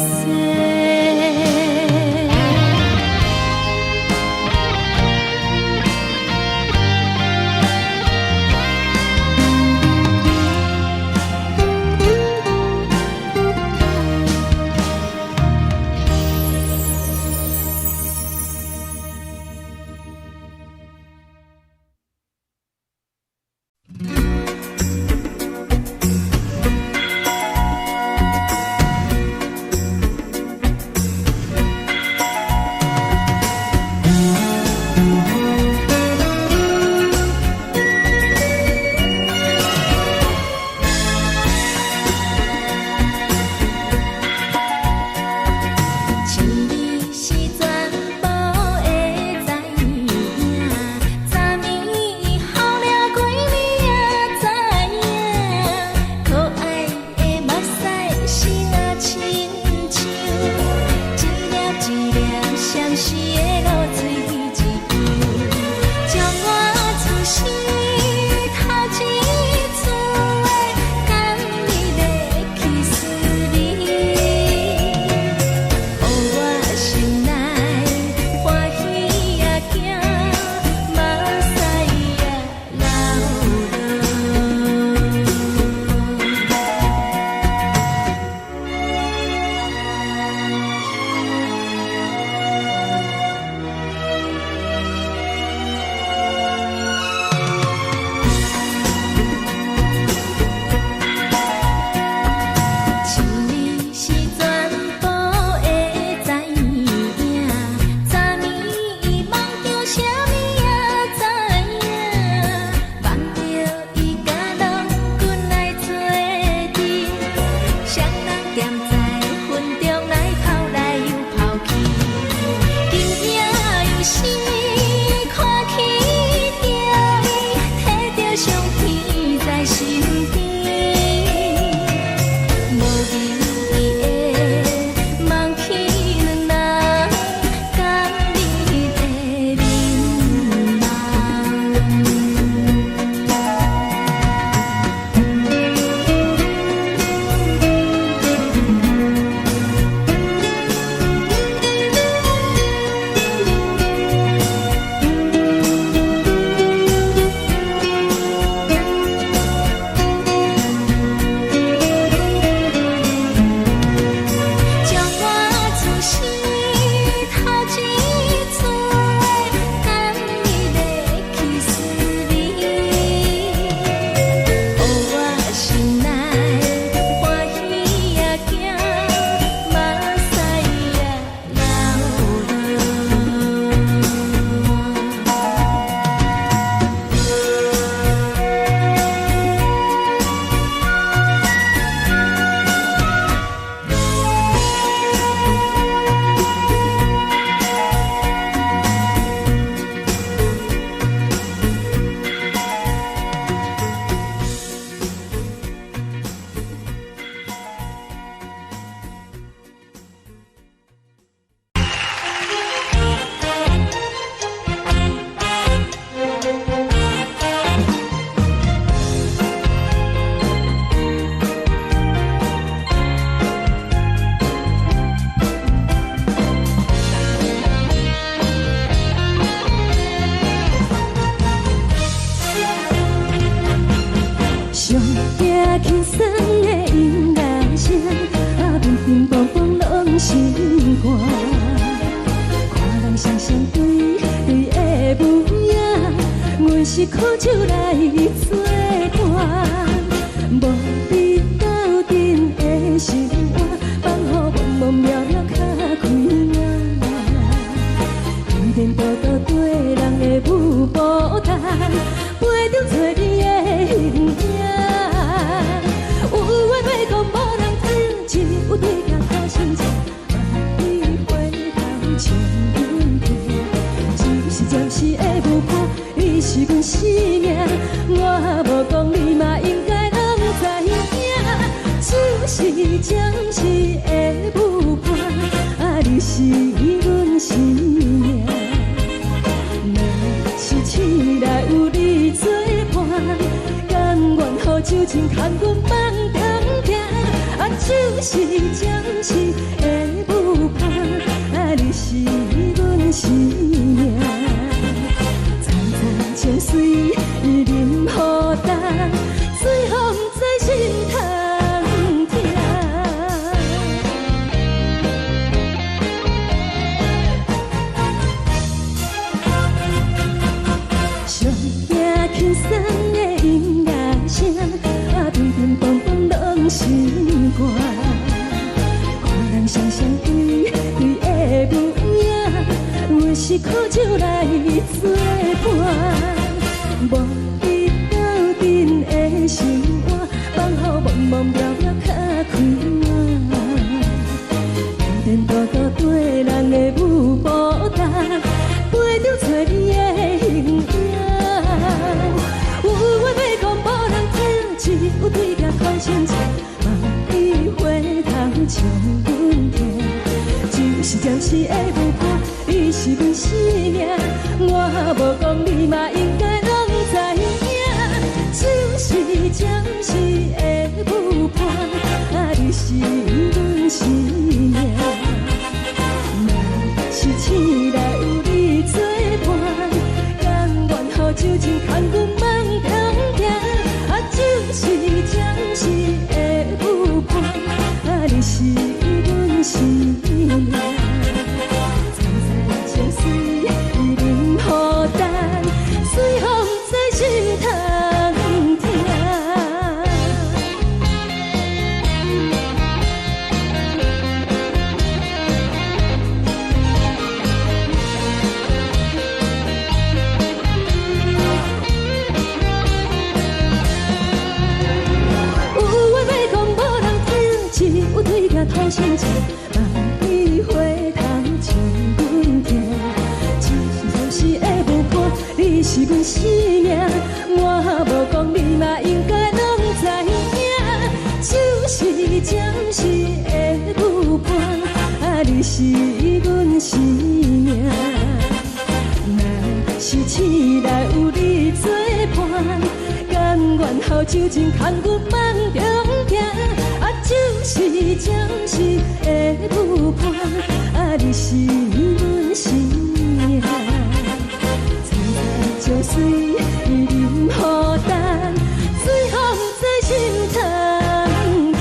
[SPEAKER 2] 情你是全部的知影，昨暝雨了規暝也知影，可愛的目屎是若親像一粒一粒相思的露水一樣，將我此生頭一次的甘蜜的去思你。予我心內歡喜也驚，目屎也流落。情你是全部的知影，昨暝夢中啥物也知影，望著伊佮郎君來做陣，雙人踮在雲中來跑來又跑去，今夜又是看起著伊，提著相片在身邊。無言的望去兩人甘蜜的面貌。
[SPEAKER 1] 苦酒來做伴，無比鬥陣的心肝，放予茫茫渺渺較開眼。天顛倒倒綴人的舞步動，陪著找你的形影。有話欲講無人聽，只有對鏡看心情，望你回頭笑阮聽。只是暫時的舞伴，你是阮生命，我無講你嘛應該攏知影。只是暫時的舞伴，啊，你是阮生命。若是醒來有你做伴，甘願予酒精牽阮放通行。啊，只是暫時的舞伴，啊，你是阮生命。層層情水啉予乾，最予毋知心通疼。上驚輕鬆的音樂聲，啊，乒乒乓乓攏是歌。看人雙雙對對的舞影，阮是苦酒來做伴，無比鬥陣的心肝，放予茫茫渺渺較開眼。顛顛倒倒綴人的舞步動，陪著找你的形影。有話欲講無人聽，只有對鏡看心情，望你回頭笑阮聽。只是暫時的舞伴，你是阮生命，我無講你嘛應該攏知影。只是暫時的舞伴，啊，你是阮生命。若是醒來有你做伴，甘願予酒精牽阮放通行。啊，只是暫時的舞伴，啊，你是阮生命。層層情水啉予乾，最予毋知心通疼。有話欲講無人聽，只有對鏡看心情，望你回頭笑阮聽。只是暫時的舞伴，你是阮生命，我無講你嘛應該攏知影。只是暫時的舞伴，啊，你是阮生命。若是醒來有你做伴，甘願予酒精牽阮放中行。啊，只是暫時的舞伴，啊，你是阮生命。層層情水啉予乾，最予毋知心通疼。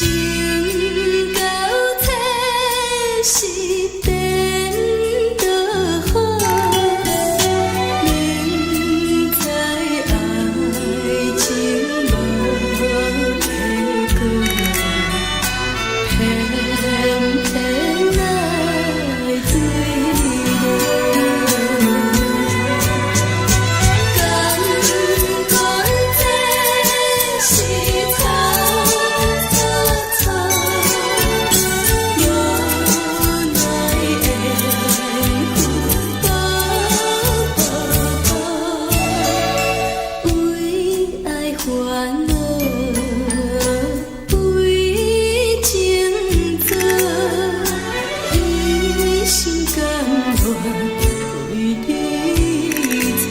[SPEAKER 1] 情到這是顛倒好，明知愛情無結果，偏偏來墜落。甘願這是草草草，無奈緣分薄薄薄，為愛煩惱，為情做，一心甘願為你錯。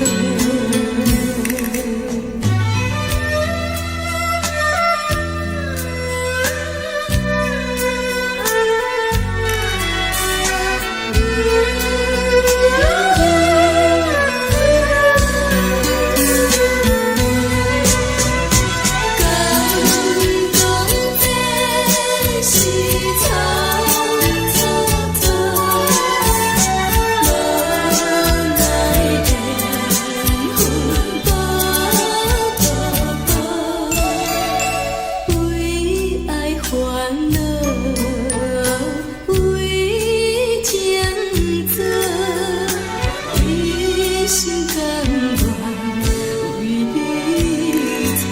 [SPEAKER 1] 敢講這是草草草，無奈緣分薄薄薄，為愛煩惱，為情做，一心甘願為你錯。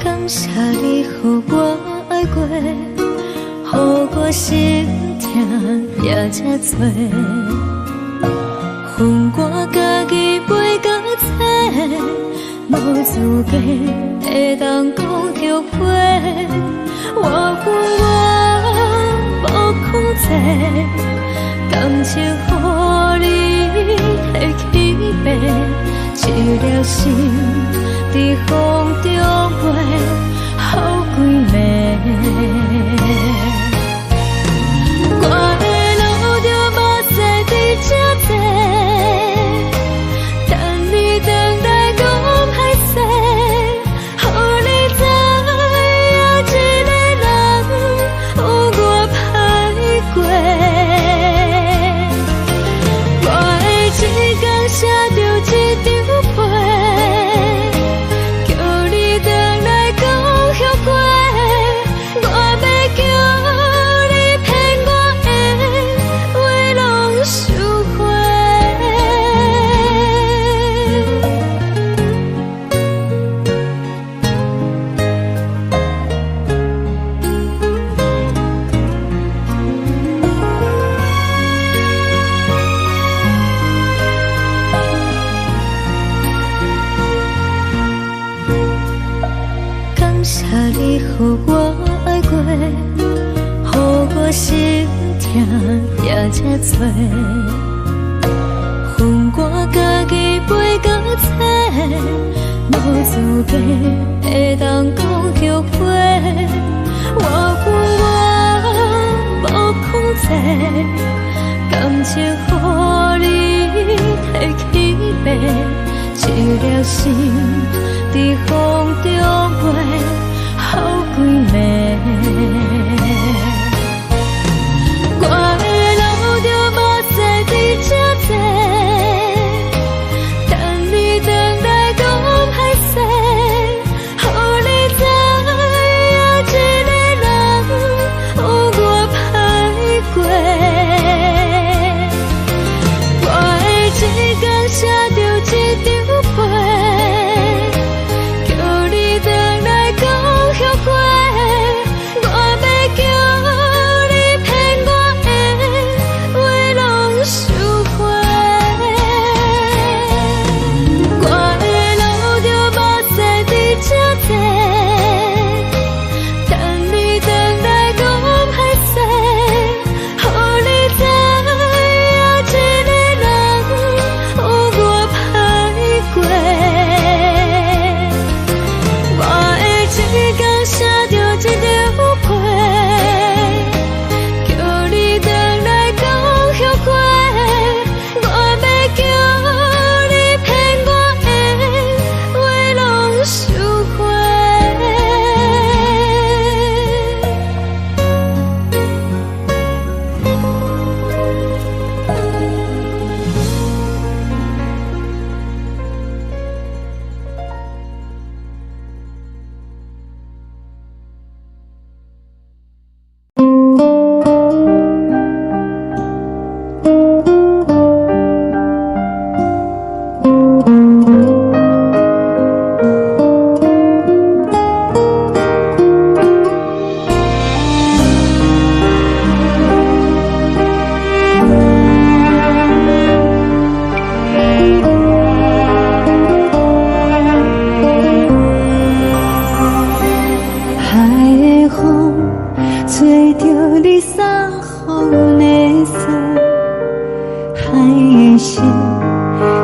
[SPEAKER 2] 感謝你予我愛過，予我心疼也這多。予我家己飛到這，無資格會當講後悔。我恨我無控制，感情予你提去爬，一粒心佇風中飛，予規暝。我會流著目屎佇這坐，等你轉來講歹勢，予你知影一個人有偌歹過。我會一工寫著一張批，叫你轉來講後悔。我欲叫你騙我的話攏收回。感謝你予我愛過，予我心疼也這多。予我家己飛到這，無資格會當講後悔。我恨我無控制，感情予你提去爬，一粒心佇風中飛，予規暝。我會流著目屎佇這坐，等你轉來講歹勢，予你知影一個人有偌歹過。我會一工寫著一張批，叫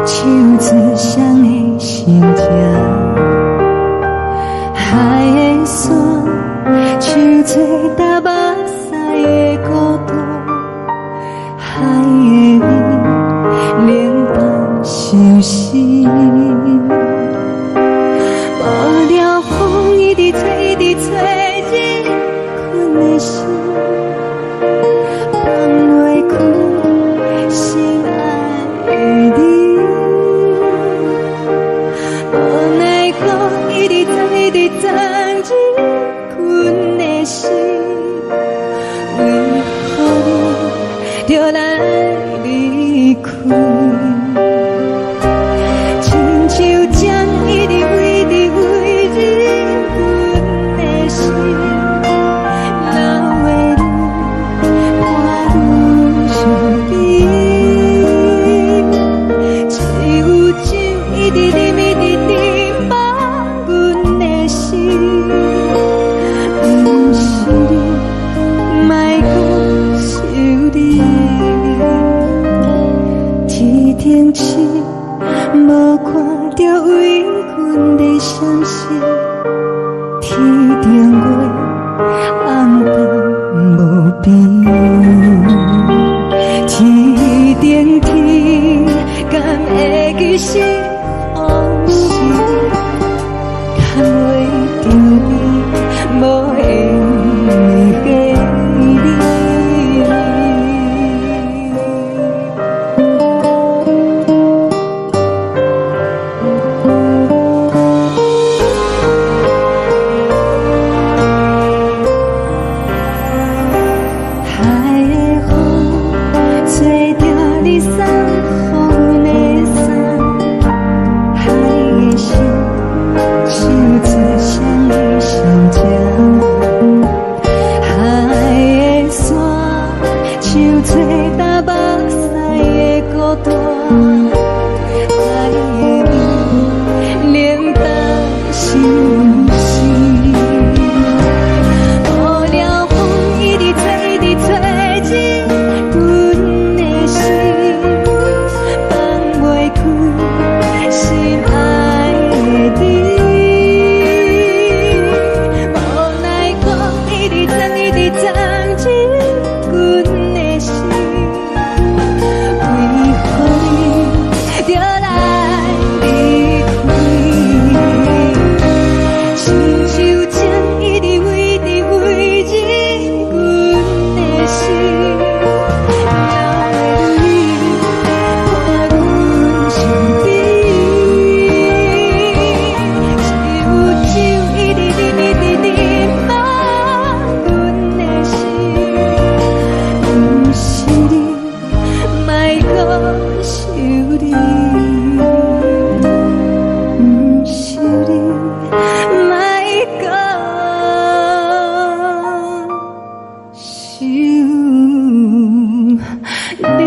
[SPEAKER 2] 唱出誰的心情。海的山，唱出踏目屎的孤單。海的味，冷淡相思。無聊風一直吹，一直吹，入阮的心，放袂開心愛的你。無奈何一直鑽，一直鑽入阮的心，為何你著來離開？親像針一直飛，一直飛入阮的心，流的淚伴阮身邊。只有酒一直啉，一直啉，放阮的心。毋是你，莫閣想你。天頂星，無看著為阮咧傷心。天頂月，暗淡無邊。天頂天，敢會記是予是？牽袂著你，無緣的你。海的風，吹著你送予阮的衫。海的心，唱出誰的心情。海的山，唱出踏目屎的孤單。海的味，冷淡相思。無聊風一直吹，一直吹入阮的心，放袂開心愛的你。無奈何一直鑽，一直鑽入阮的心，為何你著來離開？親像針一直飛，一直飛入阮的心，流的淚伴阮身邊。只有酒一直啉，一直啉，放阮的心。毋是你，莫閣想你。毋是你，莫閣想你。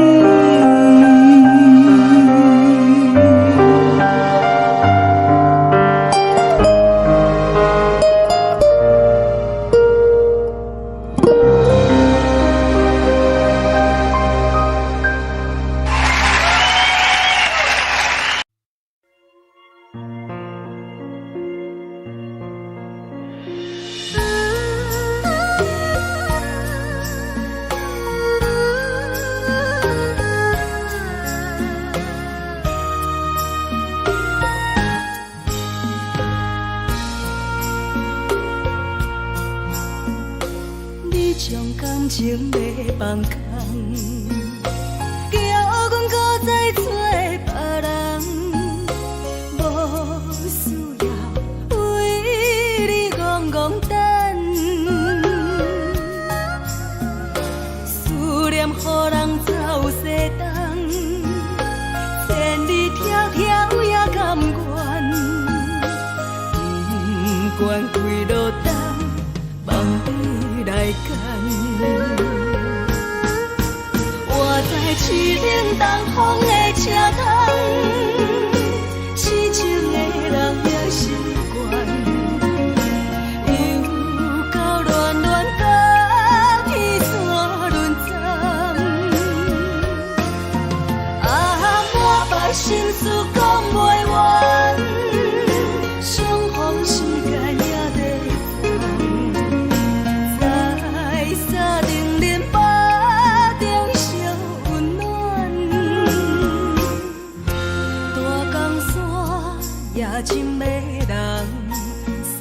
[SPEAKER 1] 你將感情欲放空，叫阮閣再找別人，無需要為你戇戇等，思念予人走西東，千里迢迢也甘願，不管幾落冬，望你來牽。我知凄冷東風的車窗，痴情的人也習慣，又到暖暖甲天山輪鬃，啊，满腹心事。燈連腹中相溫暖。大江山也真迷人，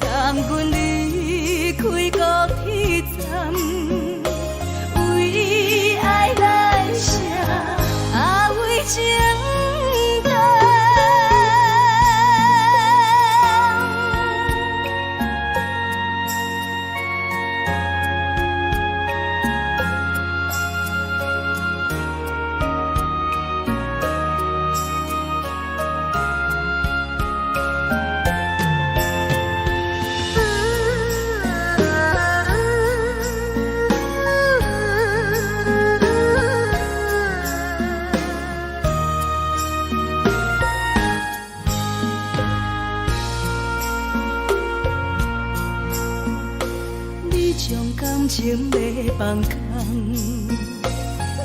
[SPEAKER 1] 送阮離開高鐵站，為愛來寫，啊為情等。你將感情欲放空，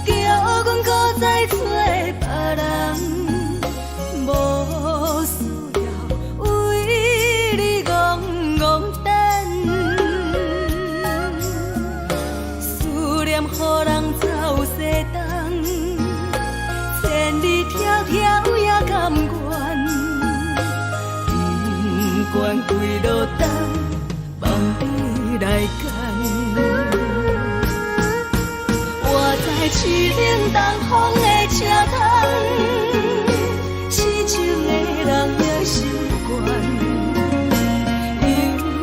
[SPEAKER 1] 叫阮閣再揣別人，無需要為你戇戇等。思念予人走西東，千里迢迢也甘願，不管幾落冬，望你來牽。我知凄冷東風的車窗，痴情的人也習慣。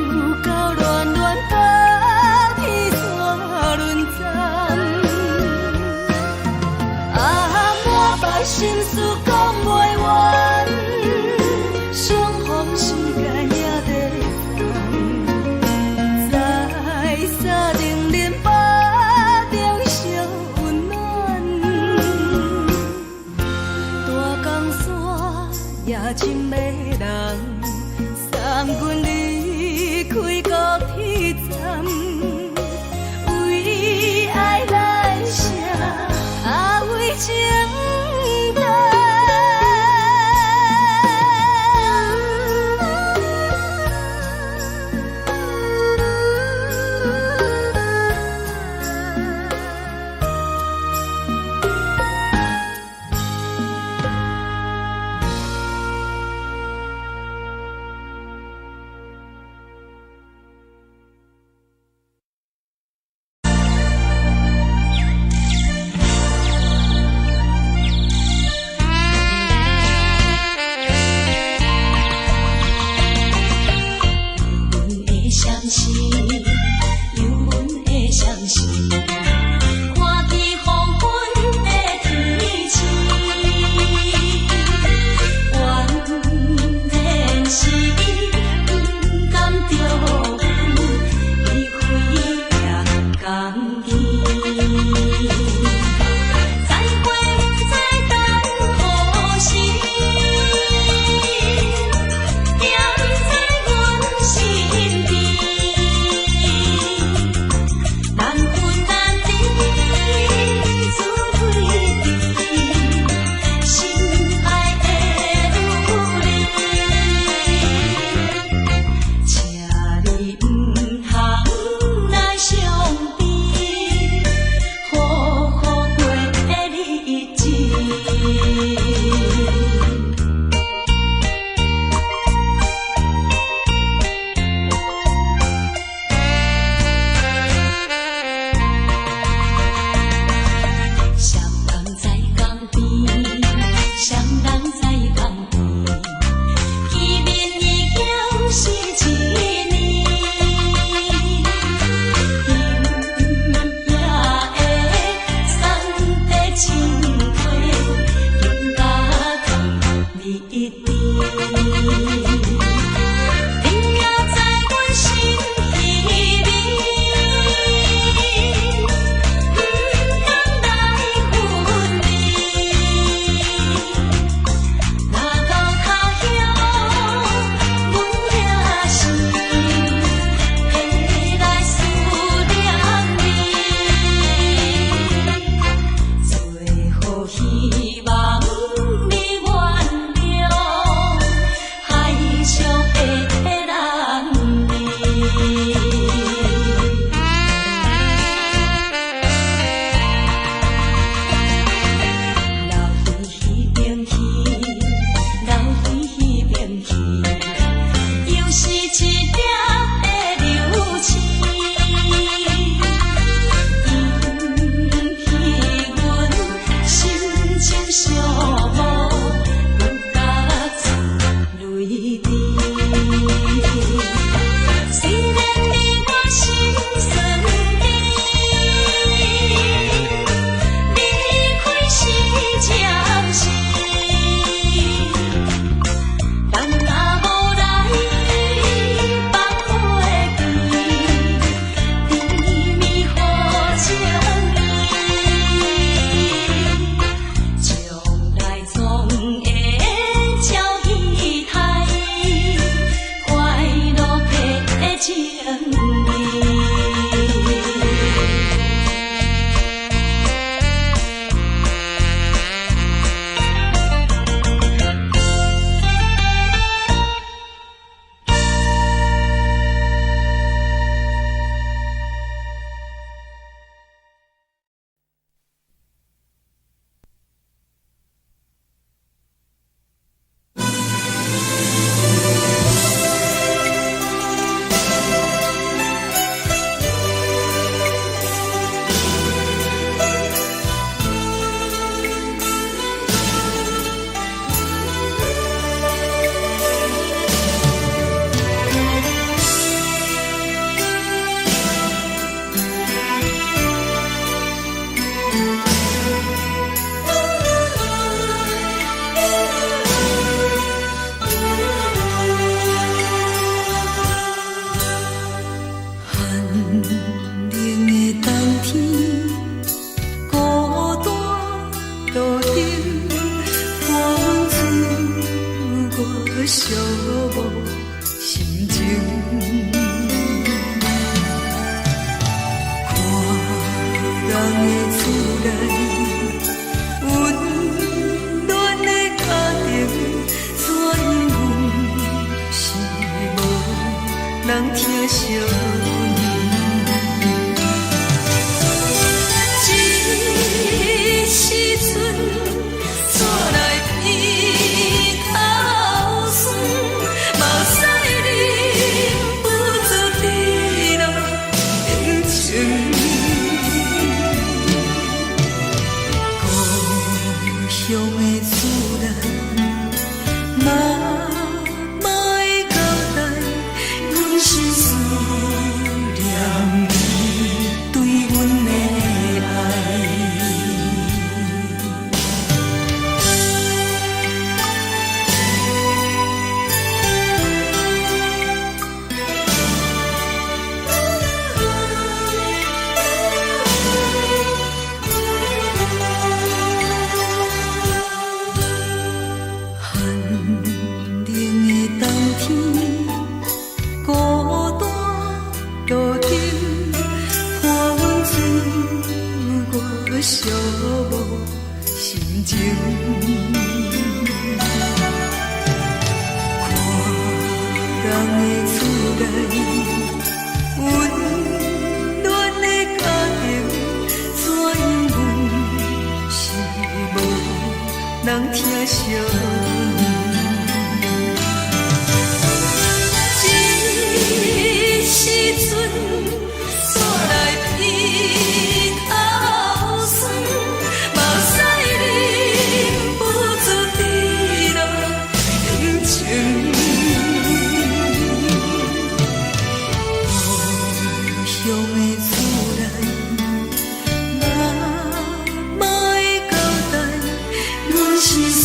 [SPEAKER 1] 又到暖暖高鐵線輪站，啊，滿腹心事講袂完，相逢時間也短暫，在三更連腹中相溫暖。大江山也真迷人，送阮離開高鐵站，為愛來寫，啊為情等。
[SPEAKER 3] 寂寞心情。看人的厝內，溫暖的家庭，怎樣阮是無人疼惜阮。這時陣煞來鼻頭酸，目屎忍不住滴落眼睛。故鄉的厝內，媽媽的交代，阮是輸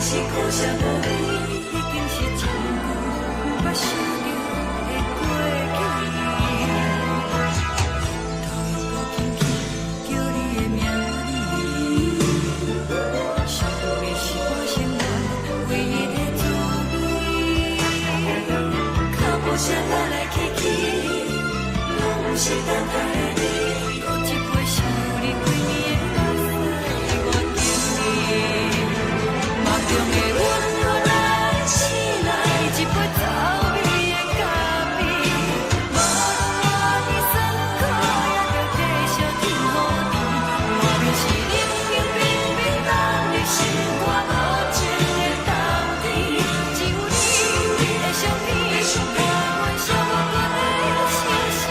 [SPEAKER 3] 是苦涩無味，已經是真久毋捌想著的過去。頭又閣輕輕叫你的名字，想的是我生活唯一的滋味。腳步聲來來去去，攏毋是等待的你。閣一杯想你規暝的目屎，我敬你。夢中的阮予咱醒來，一杯走味的咖啡。無論偌尼酸苦，也著繼續天雨甜。外面是冷冷冰冰冬日，心肝無情的冬天。只有你的相片，伴阮寂寞的相思。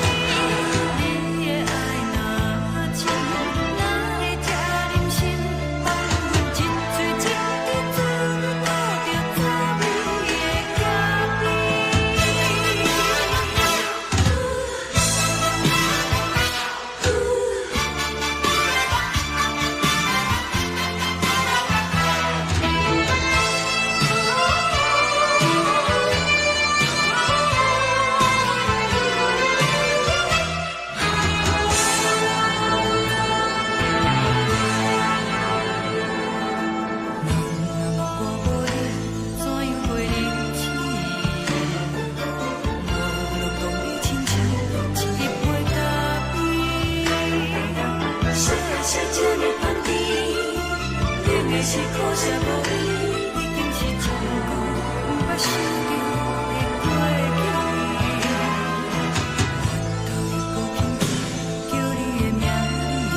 [SPEAKER 3] 你的愛若深，哪會這忍心放阮一喙一滴水吐著滋味的咖啡？人若我無你，怎樣過日子？無論當你親像一杯咖啡。啥啥這呢香甜，冷的是苦澀無味，已經是真久毋捌想著的過去。頭又閣輕輕叫你的名字，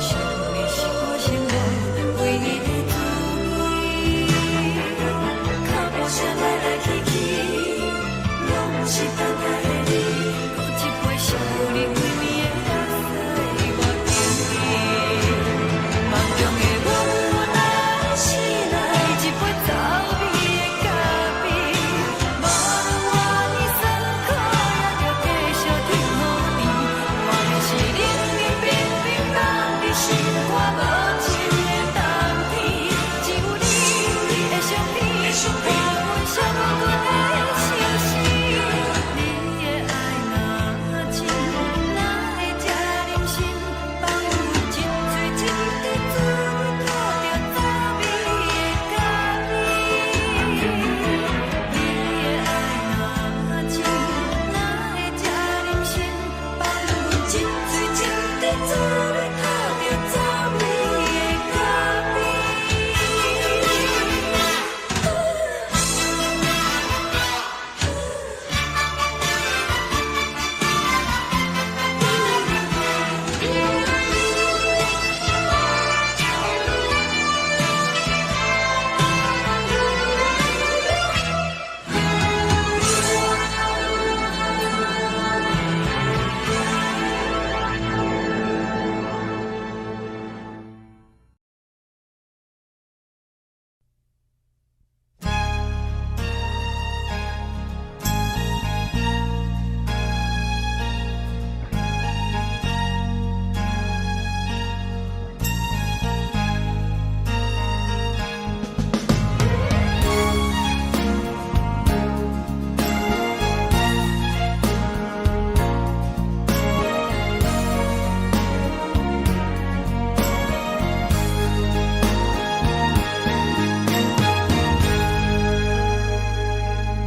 [SPEAKER 3] 想的是我生活唯一的滋味。腳步聲來來去去，攏毋是等待的你。閣一杯想你規暝的目屎，我敬你。夢中的阮予咱醒來，一杯走味的咖啡。無論偌尼酸苦，也著繼續天雨甜。外面是冷冷冰冰冬日，心肝無情的冬天。只有你的相片，伴阮寂寞的相思。你的愛若深，哪會這忍心放阮一喙一滴水吐著滋味的咖啡？你的愛若深，哪會這忍心放阮一喙一滴水吐著滋味的咖啡？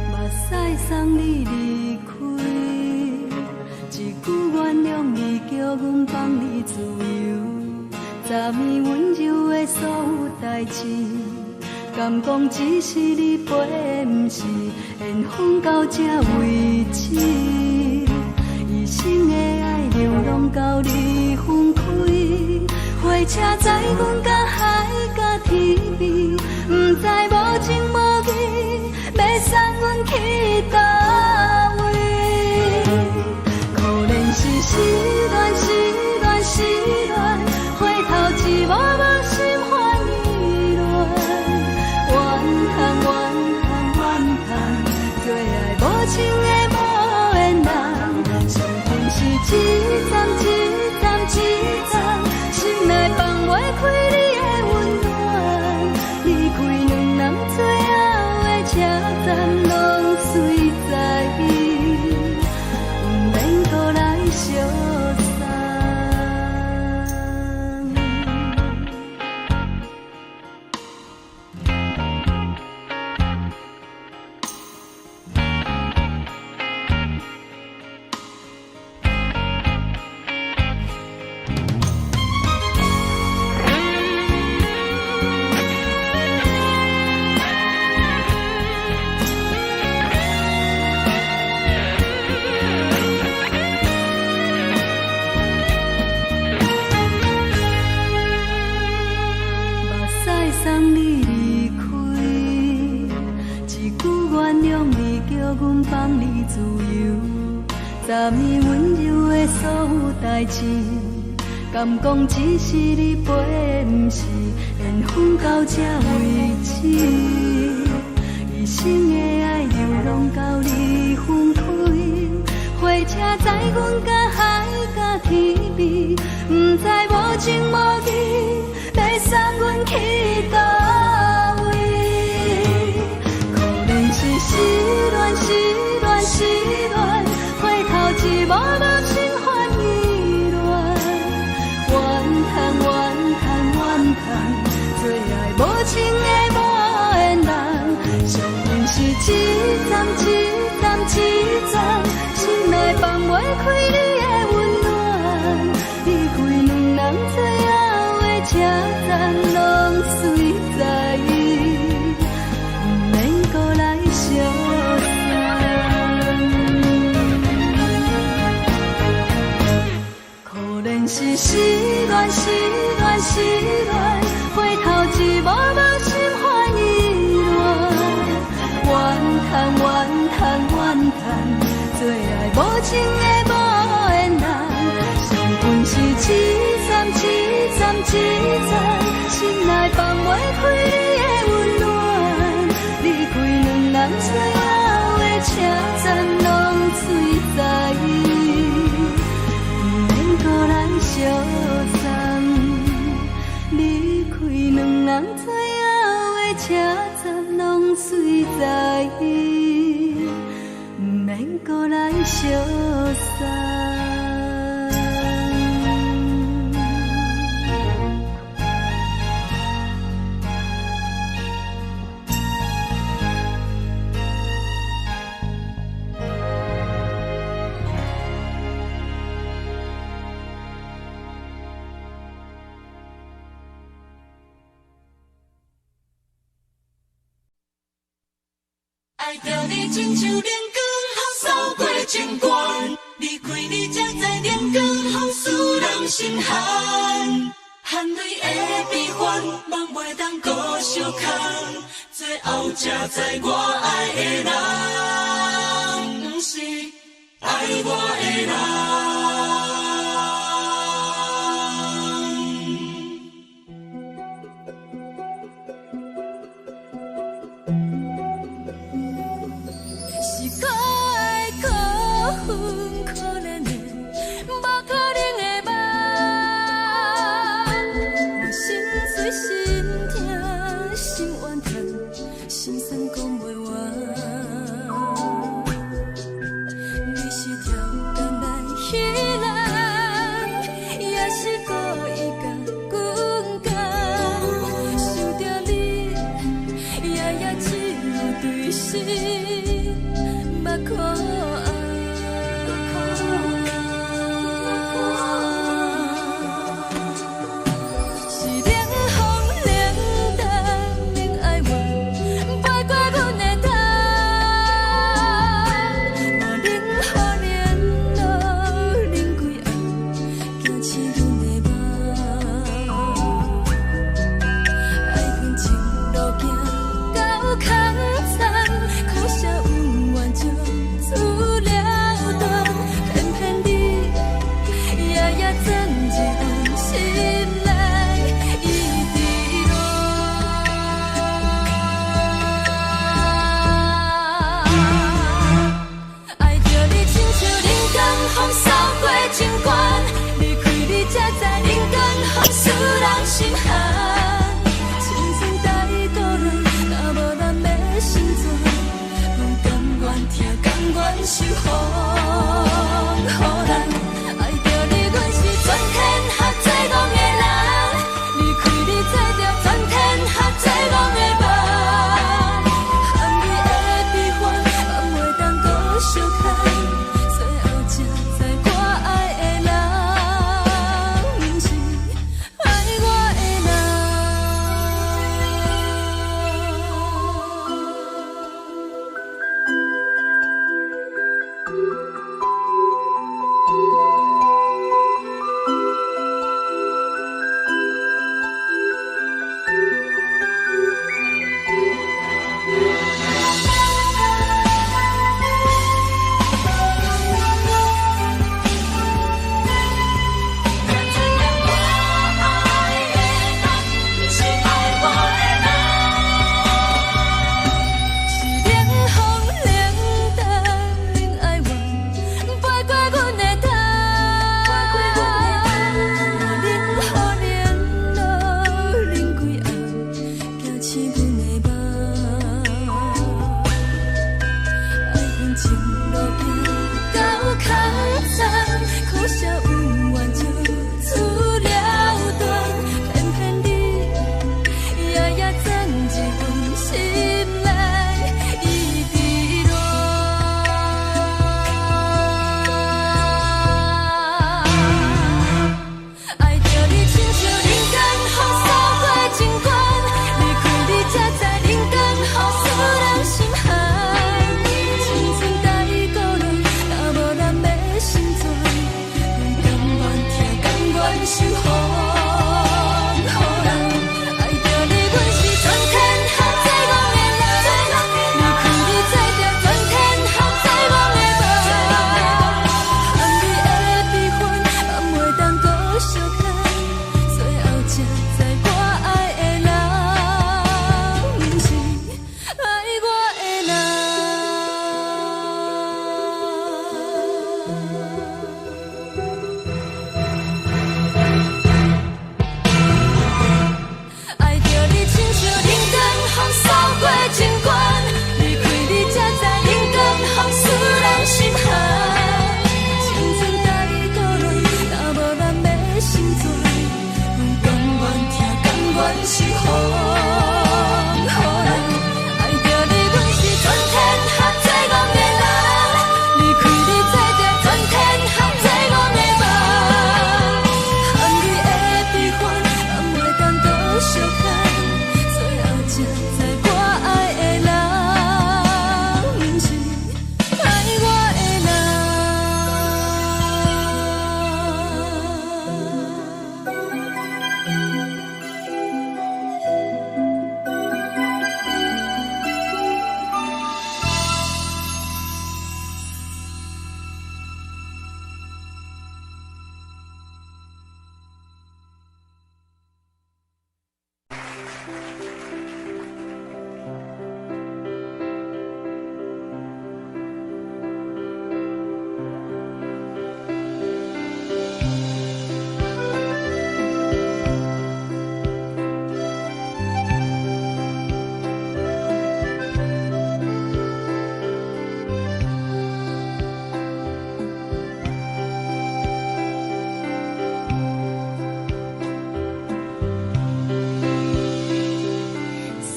[SPEAKER 1] 目屎送你離開，一句原諒你，叫阮放你自由。昨暝溫柔的所有代誌，敢講只是你陪的，毋是緣分到這為止。一生的愛流浪到你分開，火車載阮到海角天邊，毋知無情無義，欲送阮去佗位？可憐是失戀，失戀，失戀，回頭一幕幕心煩意亂，怨嘆怨嘆怨嘆，最愛無情的無緣人，傷心是一站一站一站，心內放袂開你的溫暖。站攏随在，毋免阁來相送。目屎送你離開，一句原諒你，叫阮放你自由。昨暝溫柔的所有代誌，敢講只是你陪，毋是緣分到這為止。一生的愛流浪到你分開，火車載阮甲海甲天邊，毋知無情無義，欲送阮去佗位？可憐是失戀，失戀，失戀，回頭一幕幕心煩意亂。怨嘆怨嘆怨嘆，做愛無情的無緣人，惜阮是一站一站一站，心內放袂開你的溫暖。離開兩人最後的車站，攏隨在，毋免閣來相送。可憐是失戀，失戀，失戀，回頭一幕幕心煩意亂。怨嘆怨嘆怨嘆，做愛無情的無緣人，惜阮是一站一站一站，心內放袂開你的溫暖。離開兩人最後的車站，攏隨在，毋免閣來相送。離開兩人最後的車站，攏隨在，毋免閣來相送。
[SPEAKER 3] 愛著你親像冷光予掃過情關，離開你才知冷光予使人心寒。汗淚的悲歡，夢袂當閣相牽，最後才知我愛的人，毋是愛我的人。
[SPEAKER 1] 是可愛可恨可憐的，無可能的夢。我心碎心疼心怨嘆，心酸講袂完。你是超工來彼人，也是故意共阮講。想著你，夜夜只有對心目苦紅。是冷風冷淡冷哀怨，飛過阮的頭。我冷雨冷露冷規暗，驚醒阮的夢。愛恨情路行到空残，可惜恩怨情思念。願受風雨人。愛著你，阮是全天下最戇的人。離開你，做著全天下最戇的夢。含你的悲歡，嘛袂當閣相牽。最後才知我愛的人，毋是愛我的人。
[SPEAKER 3] 才知影我愛的人，毋是愛我的人。
[SPEAKER 1] 是冷風冷淡恁哀怨，飞過阮的頭。冷雨冷露冷幾暗，驚醒阮的夢。愛恨情路行到空残，可惜有緣就此了斷，偏偏你夜夜鑽入阮心內，一直戀。愛著你親像人間風掃過情關，離開你才知人間風使人心寒。青春太孤單，若無人欲成全，阮甘願疼，甘願受風雨人。愛著你，阮是全天下最戇的人。離開你，做著全天下最戇的夢。含你的悲歡，嘛袂當閣相牽。最後才知我愛的人，毋是愛我的人。愛著你親像人間風掃過情關，離開你才知人間風使人心寒。青春太孤單，若無人欲成全，阮甘願疼，甘願受風雨人。愛著你，阮是全天下最戇的人。離開你，做著全天下最戇的夢。含你的悲歡，嘛袂當閣相牽。最後才知我愛的人，毋是愛我的人。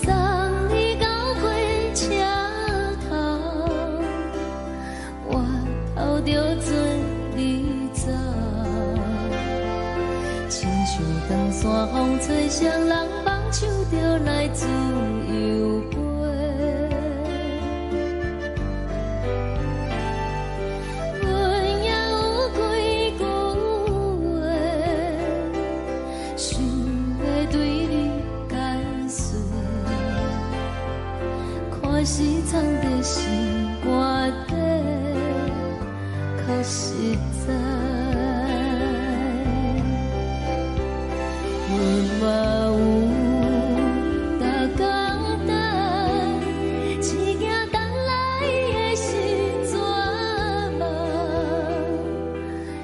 [SPEAKER 2] 送你到火車頭，我頭著做你走，親像長山風吹誰人放手就來自由飛。阮也有幾句話，想欲對你解釋。看是藏在心肝底，較實在。阮嘛有逐工等，只驚等來的是絕望。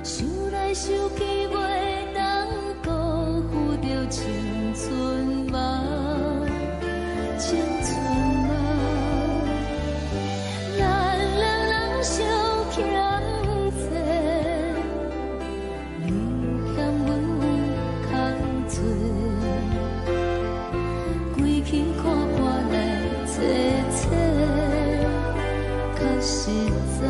[SPEAKER 2] 想來想去，袂當辜負著青春夢，青春夢。咱兩人相
[SPEAKER 1] 實在。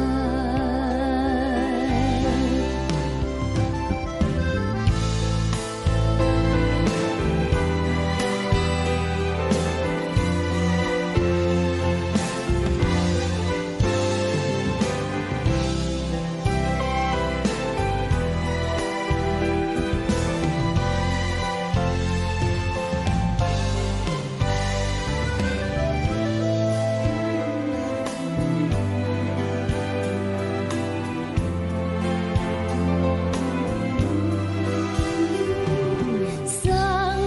[SPEAKER 1] 送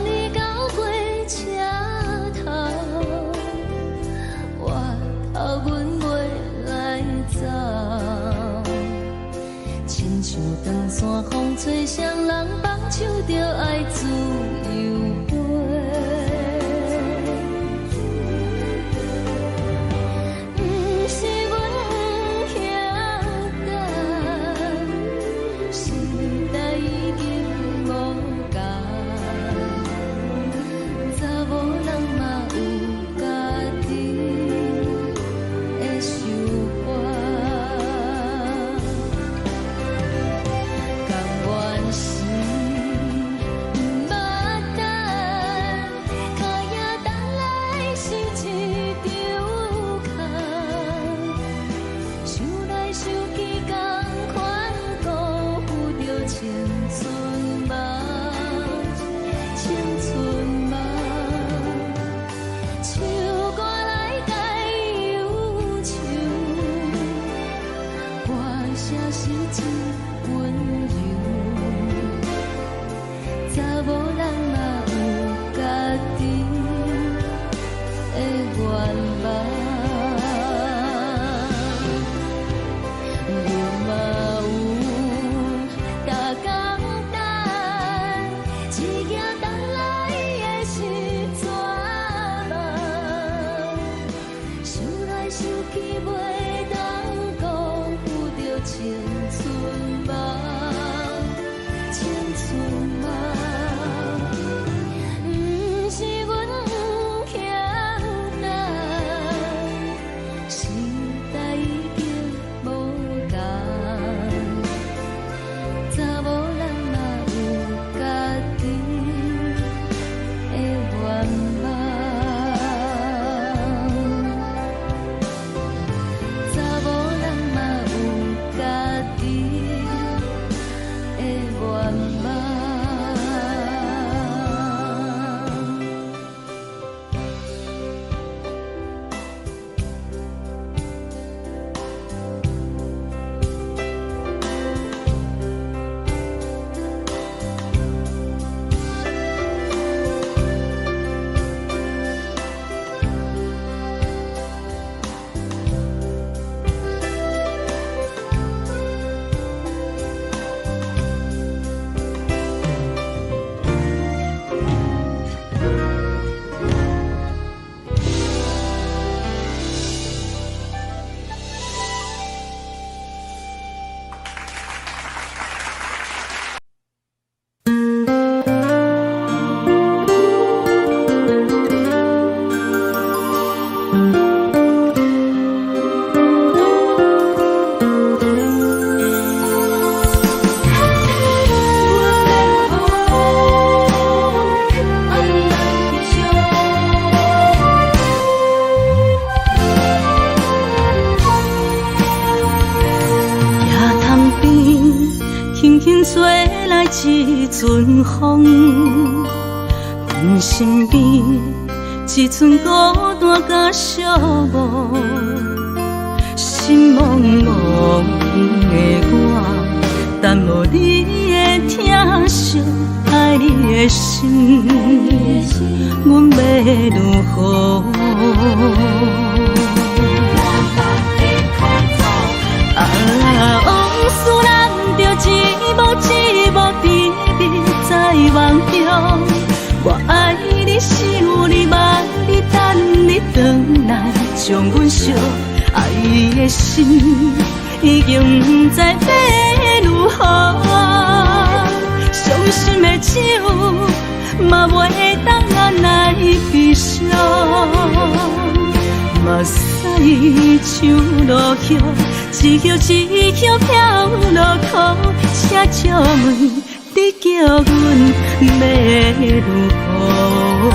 [SPEAKER 1] 你到火車頭，我頭阮袂來走。親像長山風吹，誰人放手就愛自由飛。毋是阮不曉等，時代已經無仝，查某人嘛有家己的想法。甘願是毋捌等，跤影等來是一場空。想來想去，仝款辜負著青春夢，青春夢。唱歌來共憂愁，歌聲是真溫柔。查某人嘛有家己的願望，阮嘛有逐工等，一行等來的是绝望。想來想去，袂當辜負著青春夢，青春夢。毋是阮不曉等，時代已經無仝，查某人嘛有家己的願望。查某人嘛有家己的願望。
[SPEAKER 3] 野潭邊，輕輕吹來一陣風，阮身邊一陣孤單佮寂寞，心茫茫的我，等無你的疼惜，愛你的心，阮欲如何？啊，往事難著一幕一幕甜蜜在夢中，我愛你，想你，望你，等你轉來，將阮惜愛的心已經毋知欲如何，傷心的酒嘛袂當按來悲傷。
[SPEAKER 1] 目屎像落雨，一叶一叶飘落苦，请借问你叫阮欲如何？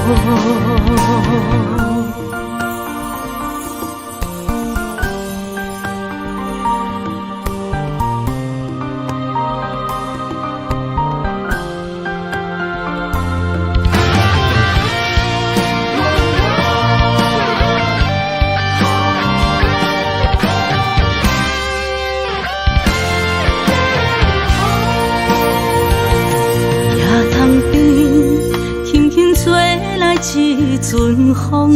[SPEAKER 1] 一阵风，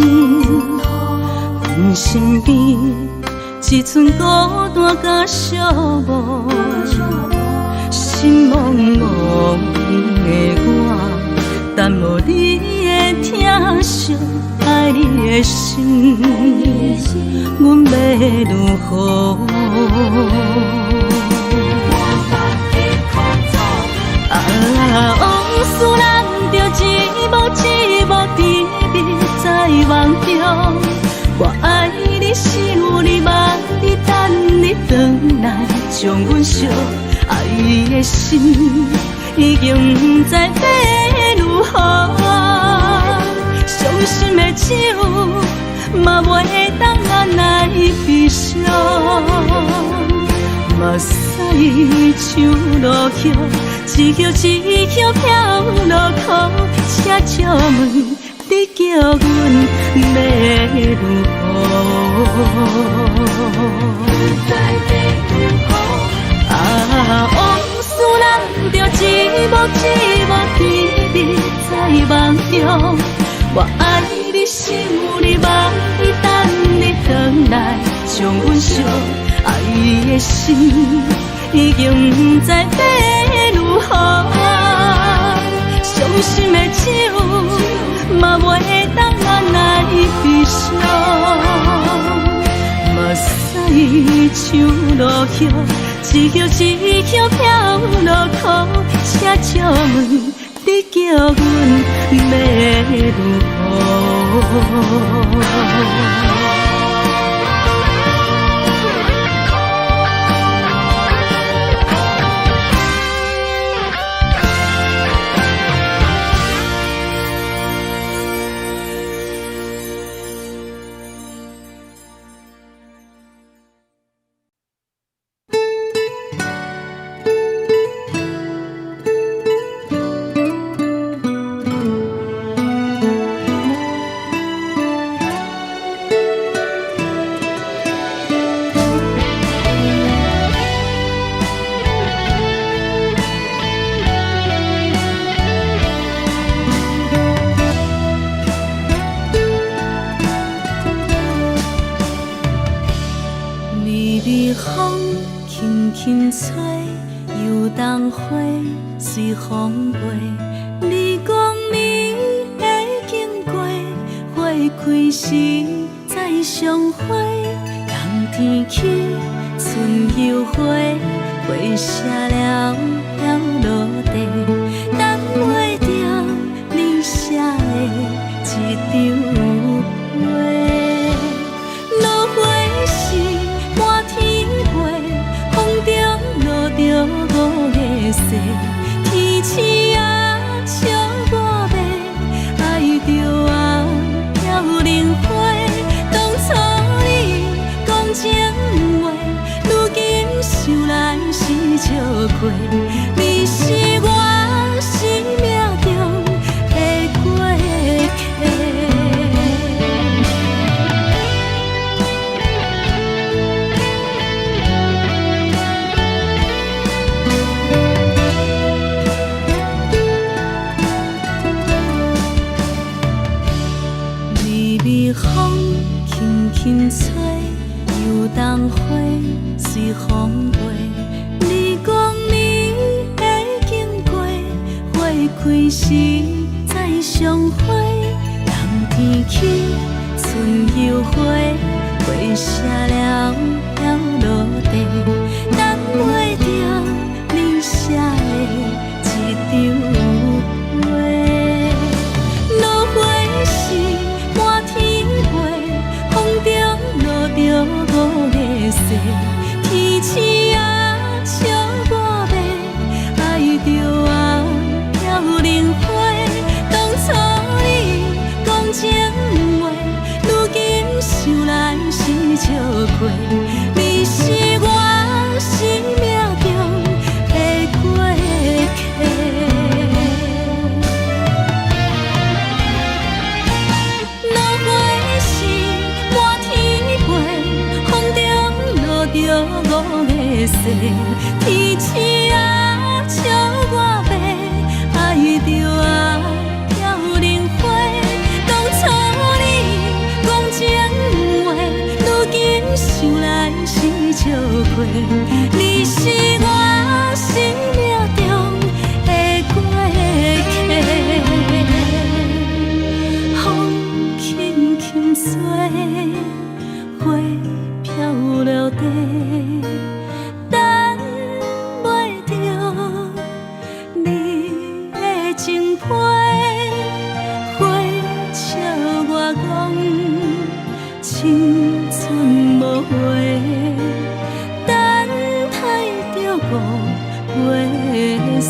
[SPEAKER 1] 阮身边一阵孤单佮寂寞，心茫茫的我，等无你的疼惜，爱你的心，阮欲如何？啊，往事咱著一幕一幕甜蜜在梦中，我爱你，想你，望你，等你转来，将阮惜爱的心已经不知欲如何，伤心的酒嘛袂当按捺悲伤。目屎像落雨，一叶一叶飘落苦，请借问你叫阮欲如何？啊，往事咱著一幕一幕甜蜜在梦中，我爱你，想你，望你，等你转来，将阮惜爱的心已经不知欲如何，伤心的酒嘛袂当按捺悲伤。目屎像落雨，一叶一叶飘落苦，请借问你叫阮欲如何？微微风轻轻吹，油桐花随风飞。你讲你会经过，花开时再相会。冬天起，春又花，花谢了飘落地，等袂著你写的一张批。落花时满天飞，风中落著五月雪，天星啊笑我欲爱著啊飘零花。当初你讲情话，如今想来是笑亏。你是我生命中的过客。微微风轻轻吹，油桐花随风飞。你讲你会经过，花开时再相会。冬天起，春又花，花谢了飘落地，等袂著你写的一张批。落花时满天飞，风中天星啊，笑我欲愛著啊，飄零花。當初你講情話，如今想來是笑話。你是我生命中的過客，風輕輕吹，花飄落地，等袂著你的情批，花笑我講青春無話，等待著五月雪。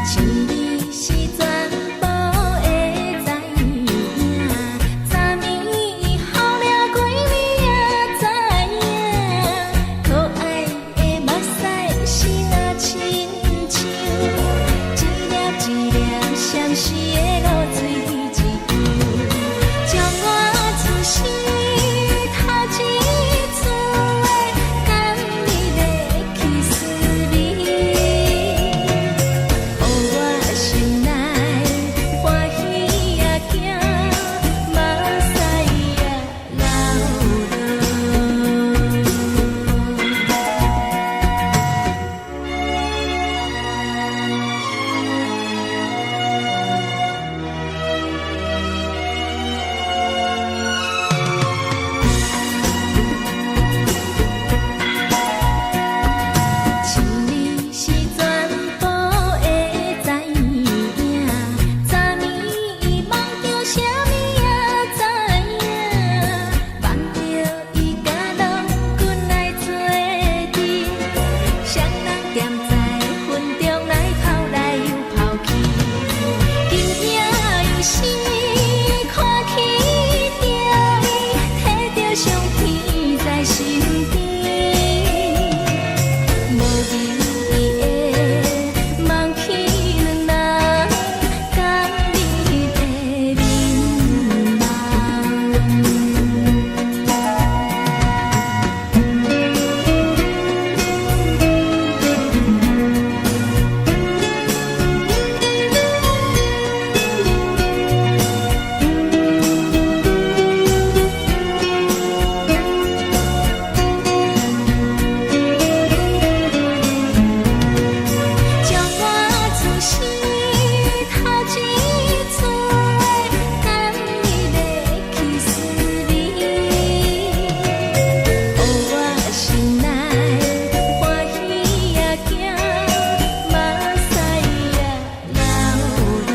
[SPEAKER 2] 情你是全部的知影，昨暝予掠過你也知影，可愛的目屎是若親像一粒一粒相思的露水一樣，將我此生頭一次的甘蜜的去思味。予我心內歡喜也驚，目屎也流落。情你是全部的知影，昨暝夢著啥物也知影，望著伊佮郎君來做陣，雙人踮在雲中來跑來又跑去，今夜又是看起著伊，提著相片在身邊。無味的夢去兩人，甘蜜的面夢。將我此生頭一次的甘蜜的去思味，予我心內歡喜也驚，目屎也流落。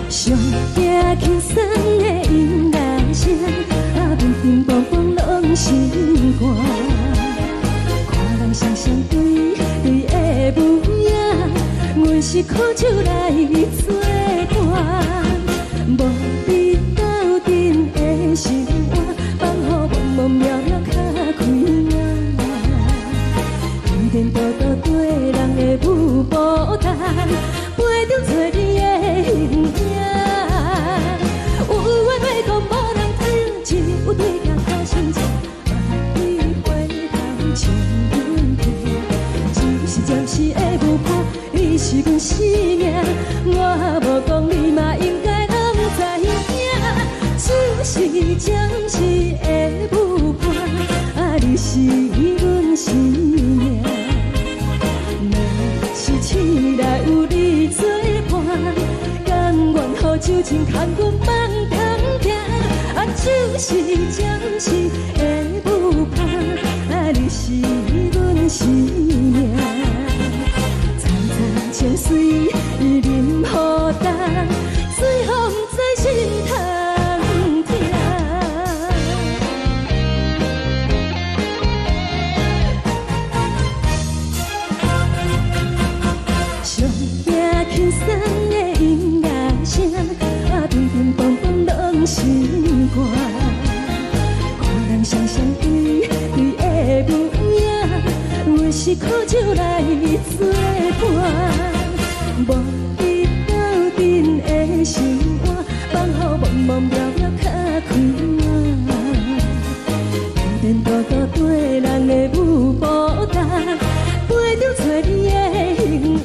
[SPEAKER 1] 上驚輕鬆的音樂聲，啊，乒乒乓乓攏心肝。看人雙雙對對的舞影，阮是苦酒來做伴，無必鬥陣，情空阮放通聽，啊，就是暫時的舞伴，啊，你是阮生命。層層情水啉予乾，水予毋知心通疼。上驚輕鬆的音樂聲，啊，乒乒乓乓攏心肝。看人雙雙對對的舞影，阮是苦酒來作伴。無你鬥陣的生活，放予茫茫渺渺較快活。天天孤孤短人的舞步重，飞中找你的形影。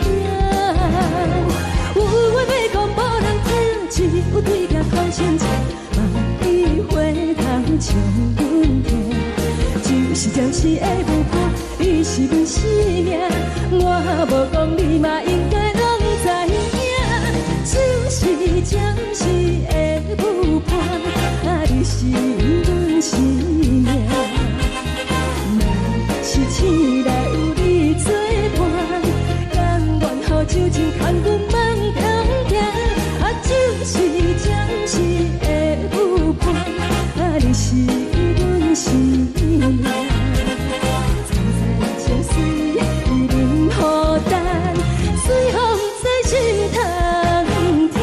[SPEAKER 1] 有話欲講無人聽，只有對鏡講親情，望你回頭笑阮聽。就是暫時的舞伴，你是阮生命，我無講你嘛應該攏知影。就是暫時的舞伴，啊，你是阮生命。若是醒來有你作伴，甘願予酒精空阮放通聽。啊，就是暫時的舞伴，啊，你是阮生命。層層情水啉予乾，水予毋知心通疼。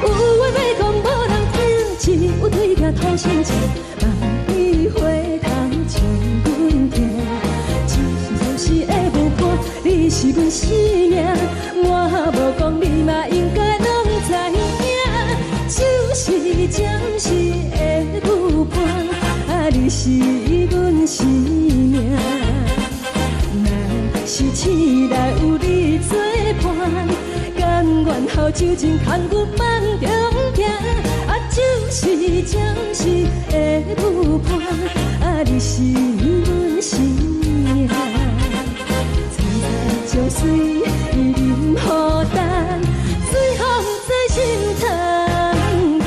[SPEAKER 1] 有話欲講無人聽，只有對鏡吐心情，望你回頭笑阮聽。只是暫時的舞伴，你是阮生命，我無講你嘛應該攏知影。就是暫時的舞伴，啊，你是阮生命。若是醒來有你作伴，甘願予酒精空阮放中聽。啊，就是暫時的舞伴，啊，你是阮生命。層層情水啉予乾，水予毋知心通疼。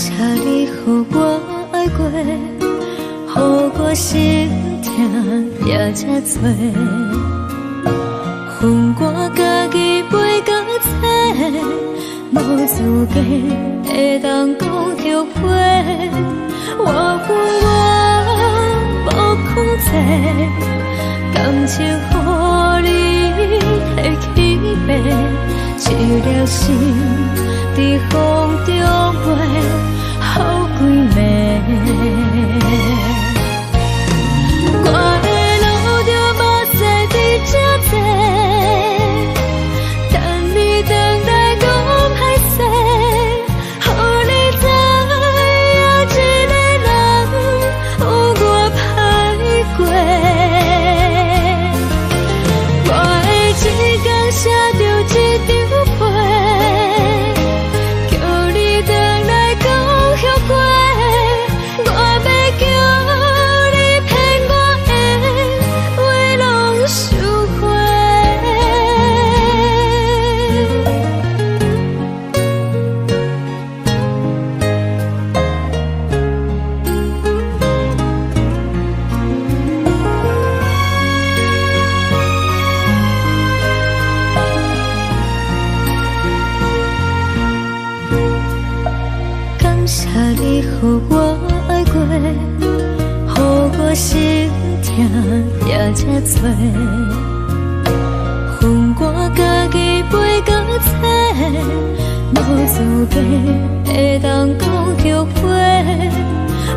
[SPEAKER 2] 謝你予我愛過，予我心疼也這多。予我家己飛到找，無資格會當講後悔。我有我無控制，感情予你提去爬，一粒心佇風中飛，予幾暝。我會流著目屎佇這坐，等你轉來講歹勢，予你知影一個人有偌歹過。我會一工寫著一張批，叫你轉來講後悔。我欲叫你騙我的話攏收回。感謝你予我愛過，予我心疼也這多。予我家己飛到找，無資格會當講後悔。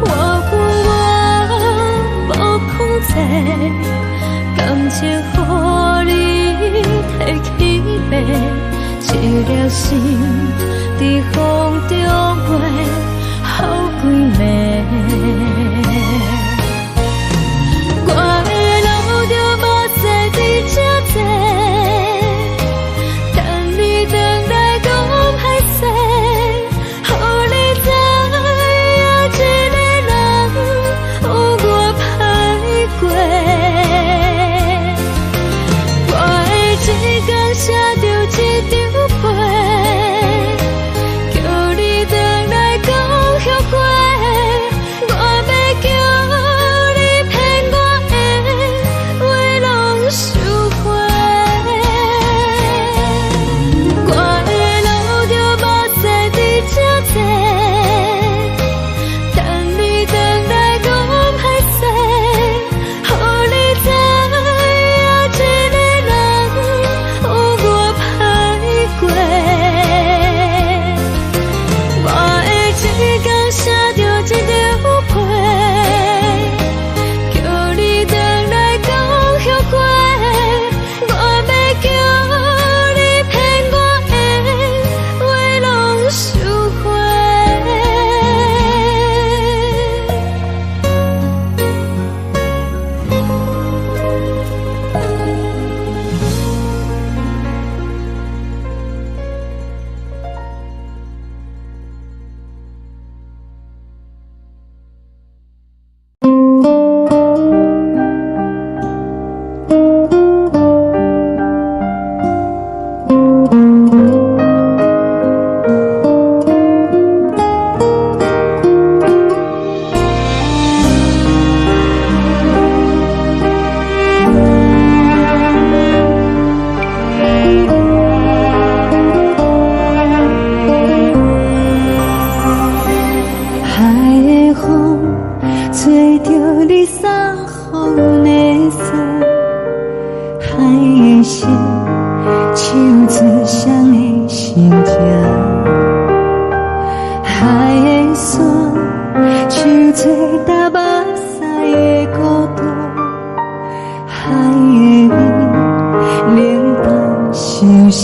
[SPEAKER 2] 我有我無控制，感情予你提去爬，一粒心佇風中飛，予幾暝。我會流著目屎佇這坐，等你轉來講歹勢，予你知影一個人有偌歹過。我會一工寫著一張批，叫你轉來講後悔。我欲叫你騙我的話攏收回。我會流著目屎佇這坐，等你轉來講歹勢，予你知影一個人有偌歹過。我會一工寫著一張批，叫你轉來講後悔。我欲叫你騙我的話攏收回。
[SPEAKER 1] 海的風吹著你送予阮的衫，海的心唱出誰的心情，海的山唱出踏目屎的孤獨，海的雨冷凍相思。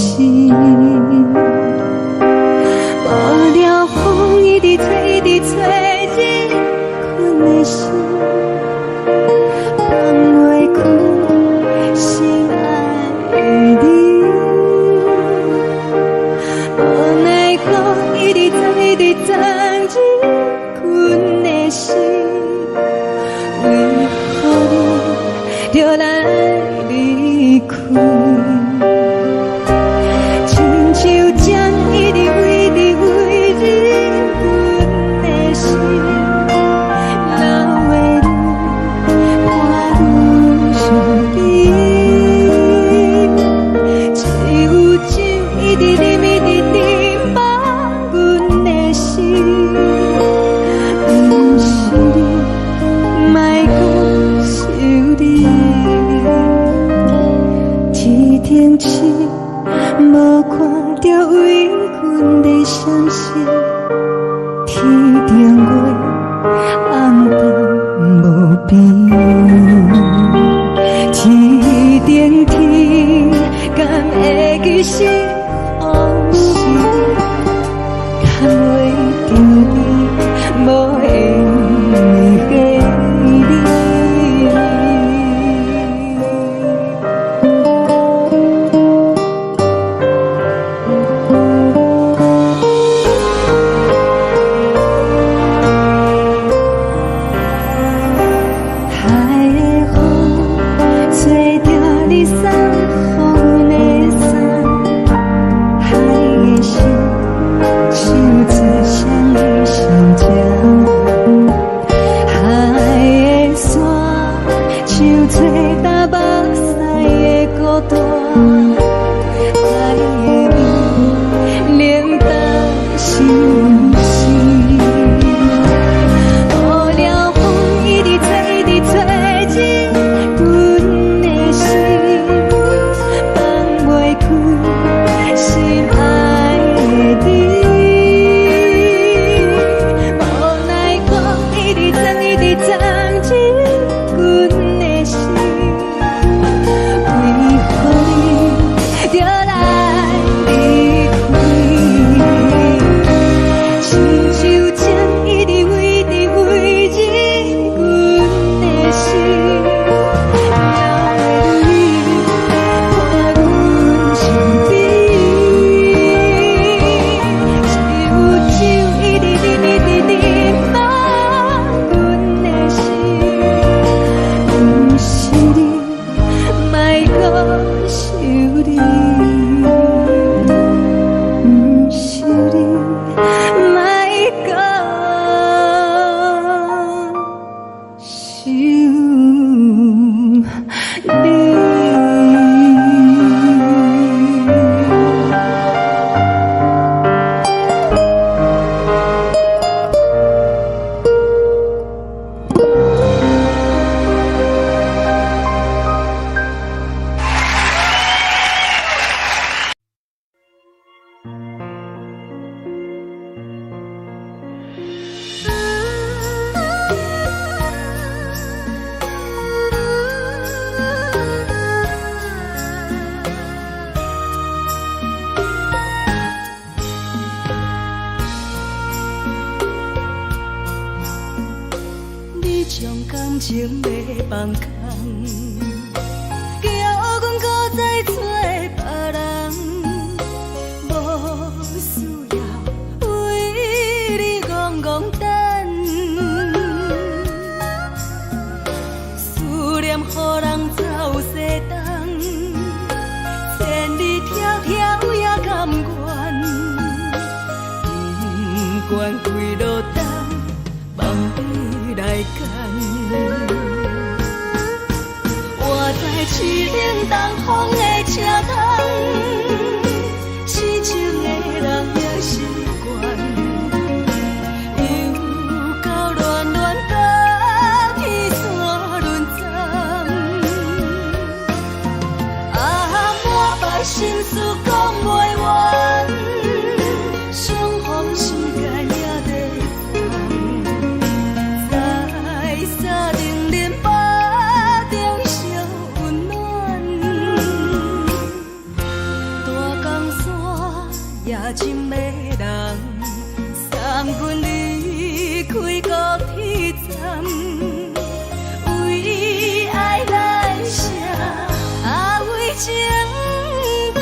[SPEAKER 1] 無聊風一直吹，一直吹，入阮的心，放袂開心愛的你。無奈何一直鑽，一直鑽入阮的心，為何你著來離開？親像針一直飛，一直飛入阮
[SPEAKER 2] 天頂月暗淡無邊，天頂天，敢會記是予是？牽袂著你，無緣的你。海的風吹著你送予阮的衫，海的心唱出誰的心情？海的沙唱出東北西的孤單，海的味冷淡相思。無聊風一直吹，一直吹進阮的心，放袂開心愛的你。無奈風一直鑽，一直鑽進阮的心，為何你著來離開？親像情一直圍直圍進阮的心，留你伴阮身邊。只有酒一直啉，一直啉滿阮的心，毋是你，莫閣想你，毋是你，莫閣想你。
[SPEAKER 1] 你將感情欲放空，叫阮閣再找別人，無需要為你戇戇等，思念予人走西東，千里迢迢也甘願，不管幾落冬，放你來揀。活在凄冷東風的車窗，痴情的人也習慣，又到暖暖甲天山轮转，啊，满腹心事講袂完，相逢時間也在等，在三重林腹中相溫暖，大江山也真迷人，送阮離開高鐵站，為愛來寫，啊為情等。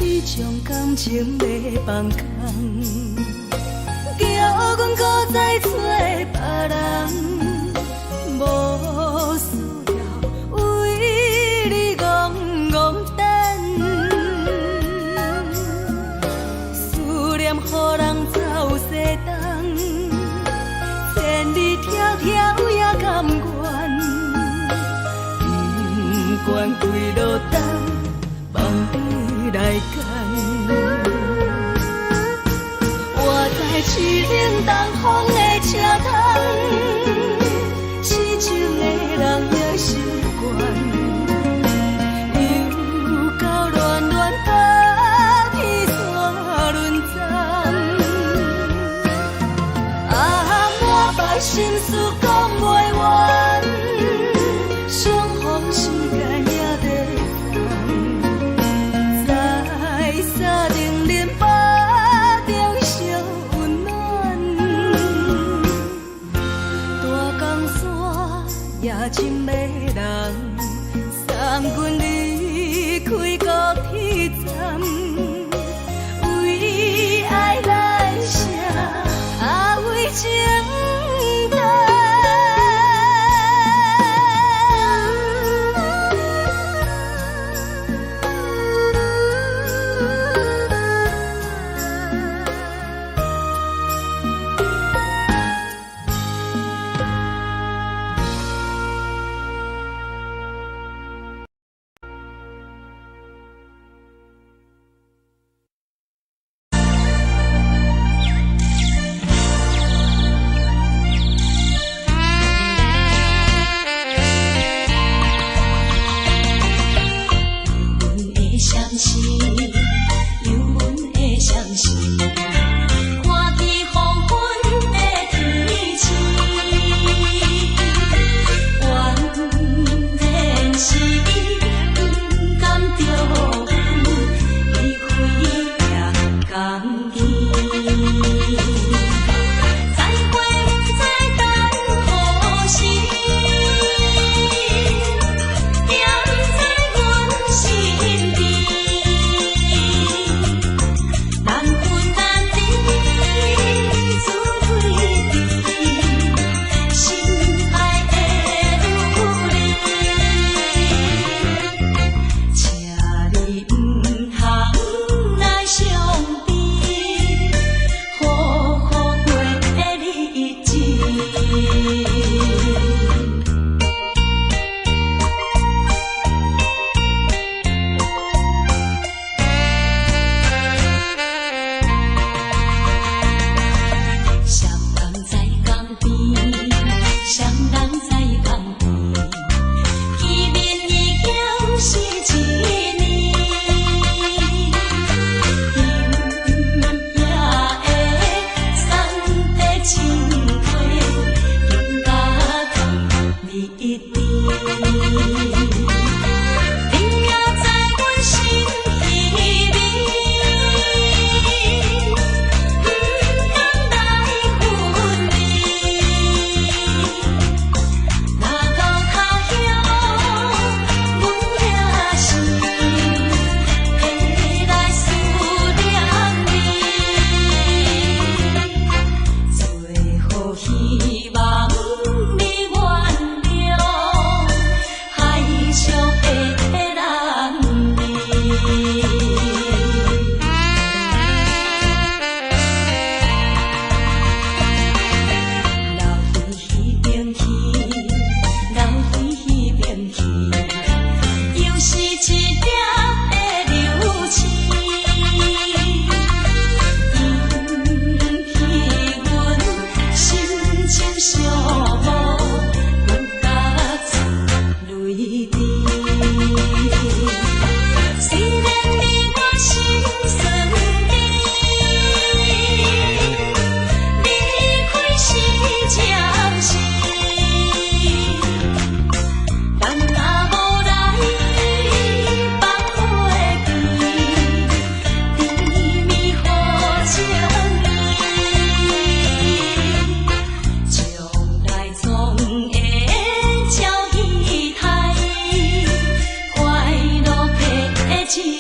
[SPEAKER 1] 你將感情欲放空，叫阮閣再找別人，無需要為你戇戇等，間。活在凄冷東風的車窗，痴情的人也習慣。又到暖暖甲天山輪轉，啊，滿腹心事講袂完，相逢時間也短暫，在三重林巴中相溫暖，大江山也真迷人，送阮離開高鐵站，為愛來寫，啊為情等。
[SPEAKER 3] 阮的相思，有阮的相思，看见黃昏的天星，原來是伊不甘著阮離開也甘去。再會不知等何時，惦在阮身邊，難分難離，自對對，心愛的女兒，請你毋通來傷悲，好好過日子。雙人在江邊，雙人在江邊，見面已經是一年，今夜的送的情話，更加甜蜜甜。你也知阮心稀微，毋甘來分離。若到他鄉，阮也是會來思念你。最後希望你原諒海上的男兒。留伫彼邊去，留伫彼邊去，又是一粒的流星，引起阮心情寂寞，阮甲出淚滴。雖然你我心酸甜，離開是暫時，咱若無來放袂記，甜蜜好情意，將來總會照彼台，快樂的情意。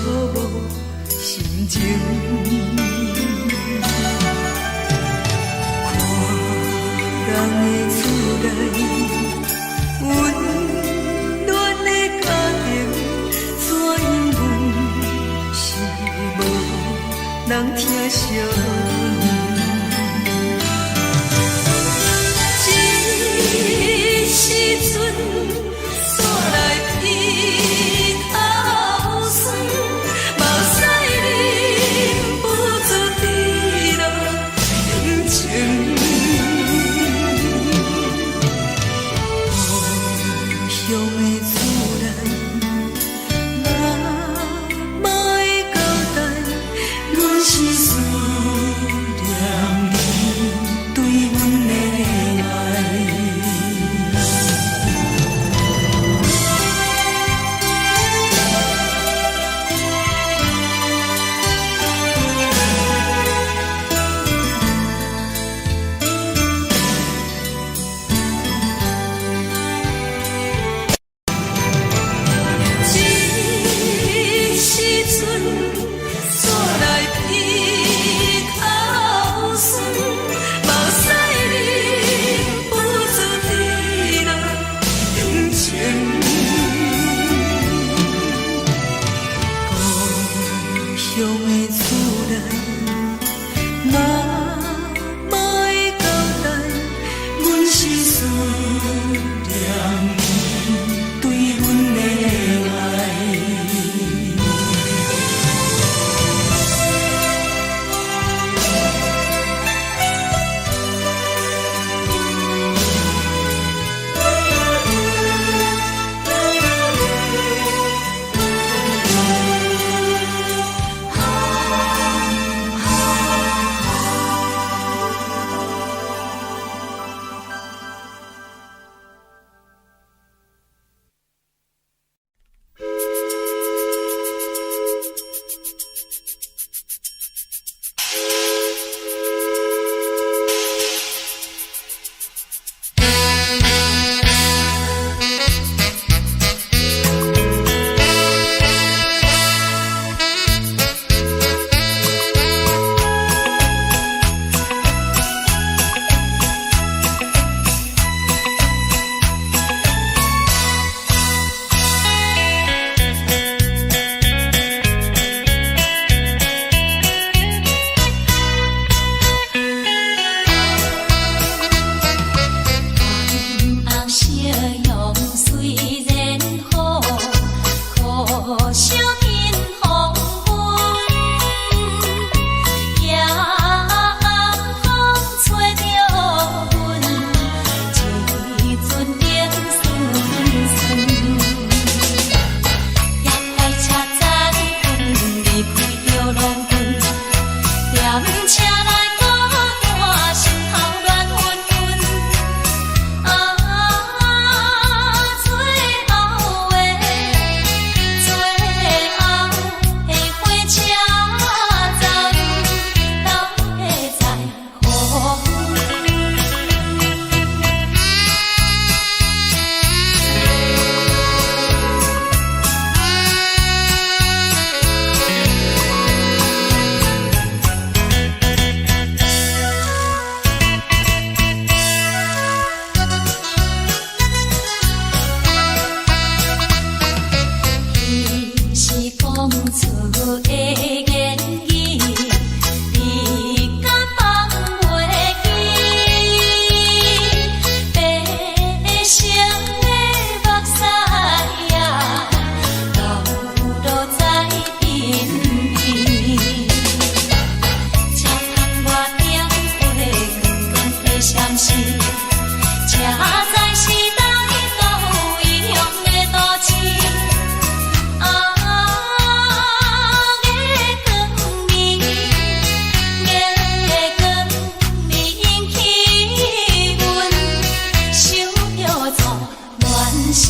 [SPEAKER 3] 無心情。看人的厝內，溫暖的家庭，怎樣阮是無人疼惜阮。這時陣煞來鼻頭酸，目屎忍不住滴落眼睛。故鄉的厝內，媽媽的交代，阮是思念你對阮的愛。這時陣煞來鼻頭酸，目屎忍不住滴落眼睛。故鄉的厝內，媽媽的交代，阮是思念你對阮的愛。
[SPEAKER 1] 紅夕陽雖然好，可惜天黃昏。夜暗風吹著阮，一陣冷酸酸。夜來車載阮離開著郎君，踮車內孤單，心頭亂紛紛。啊，最後的最後的火車站，哪會再予阮？彼是講出的言語，你敢放袂記？白色的目屎啊，流落在鬢邊。車窗外燈火光光的閃烁，這才是來到異鄉的都市。啊，月光暝，月光暝引起阮想著做亂時。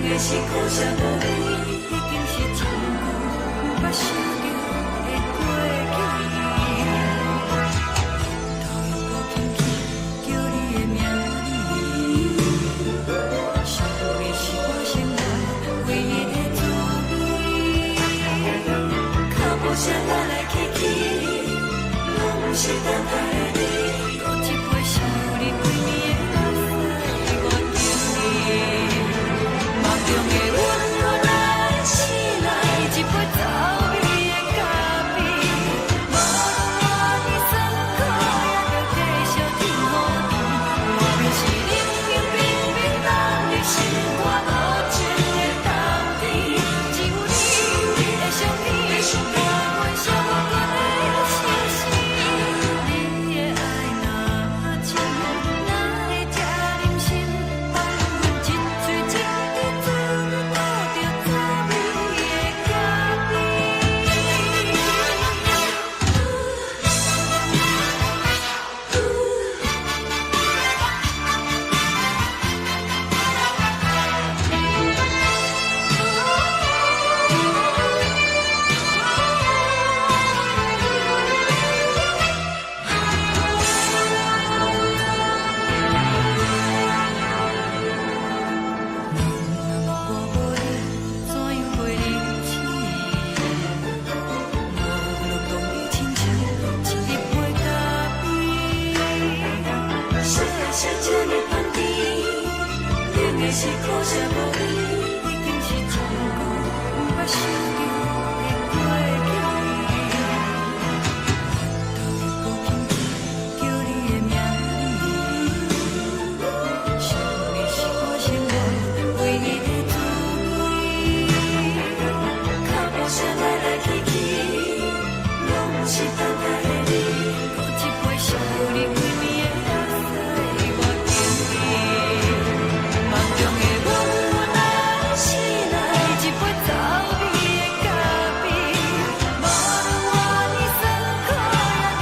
[SPEAKER 3] 的是苦涩無味，已經是真久毋捌想著的過去。頭又閣輕輕叫你的名字，想的是我生活唯一的滋味。腳步聲來來去去，攏毋是等待的你。閣一杯想你規暝的目屎，我敬你。夢中的阮予咱醒來，一杯走味的咖啡。無論偌尼酸苦，也著繼續天雨甜。外面是冷冷冰冰凍入心肝無情的冬天，只有你的相片，伴阮寂寞的相思。你的愛若深，哪會這忍心放阮一喙一滴滋味吐著滋味的咖啡？若我無你，怎樣過日子？無論講你親像一杯咖啡。啥人寫這呢香甜？冷的是苦澀無味，已經是真久毋捌想著的過去。頭又閣輕輕叫你的名字，想的是我生活唯一的滋味。腳步聲來來去去，攏毋是等待的你。閣一杯想你規暝的目屎，我敬你。夢中的阮予咱醒來，一杯走味的咖啡。無論偌尼酸苦，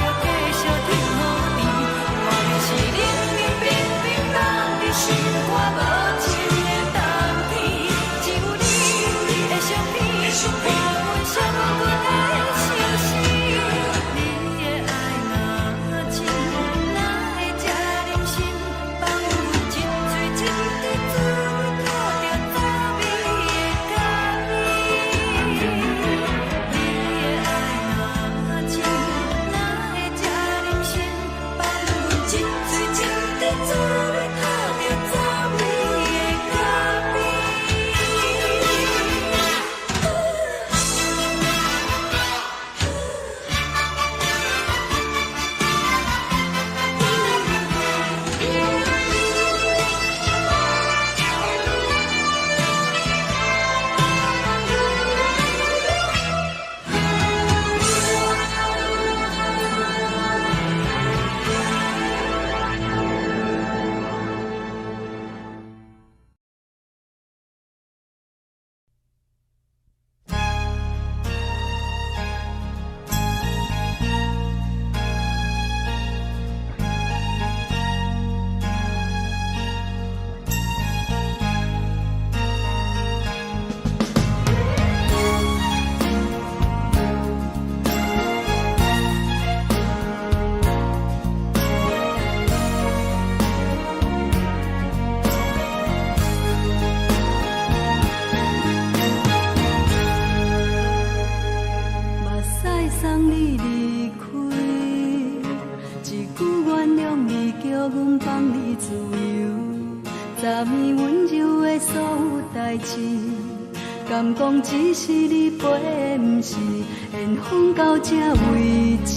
[SPEAKER 3] 也著繼續天雨甜。外面是冷冷冰冰凍入心肝無情的冬天，只有你的相片，伴阮寂寞的相思。你的愛若深，哪會這忍心放阮一喙一滴滋味吐著滋味的咖啡？你的愛若深，哪會這忍心放阮一喙一滴滋味吐著滋味的咖啡？
[SPEAKER 1] 目屎送你離開，一句原諒你，叫阮放你自由。昨暝溫柔的所有代誌，敢講只是你陪的，毋是緣分到這為止。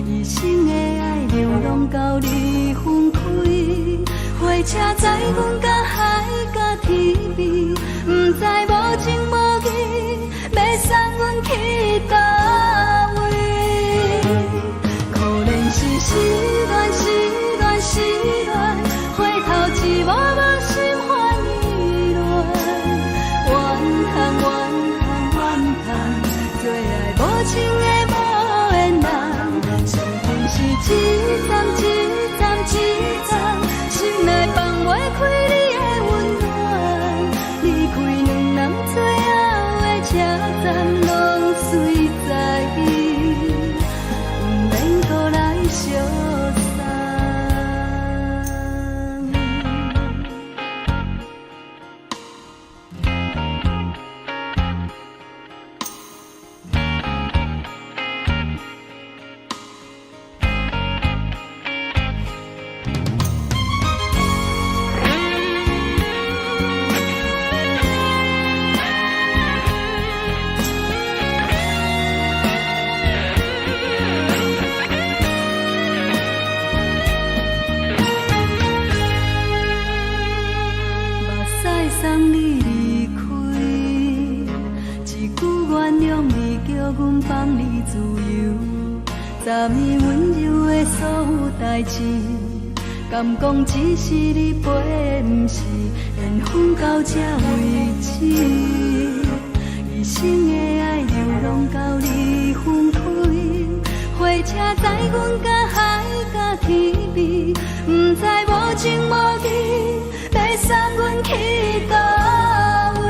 [SPEAKER 1] 一生的愛流浪到你分開，火車載阮到海角天邊，毋知無情無義，欲送阮去佗位？可憐是失戀，失戀，失戀，回頭一幕幕心煩意亂。怨嘆怨嘆怨嘆，做愛無情的無緣人，生命是一站一站一站，心內放袂開你的溫暖。
[SPEAKER 2] 送你離開。一句原諒你，叫阮放你自由。昨暝溫柔的所有代誌，敢講只是你陪的，毋是緣分到這為止。一生的愛流浪到你分開，火車載阮甲海甲天邊，毋知無情無義，欲送阮去佗位？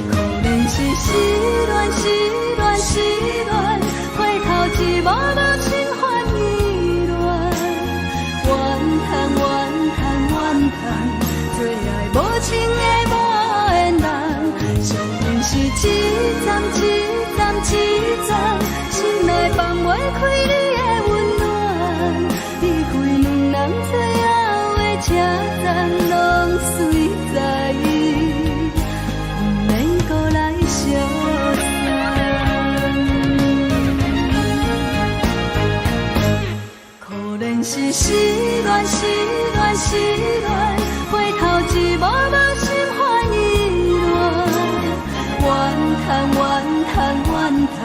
[SPEAKER 2] 可憐是失戀，失戀，失戀，回頭一幕幕心煩意亂。怨嘆怨嘆怨嘆，做愛無情的無緣人，相逢是一站一站一站，心內放袂開你的溫暖。離開兩人最後的車站，攏隨在，毋免閣來相送。可憐是失戀，失戀，失戀，回頭一幕幕心煩意亂。怨嘆怨嘆怨嘆，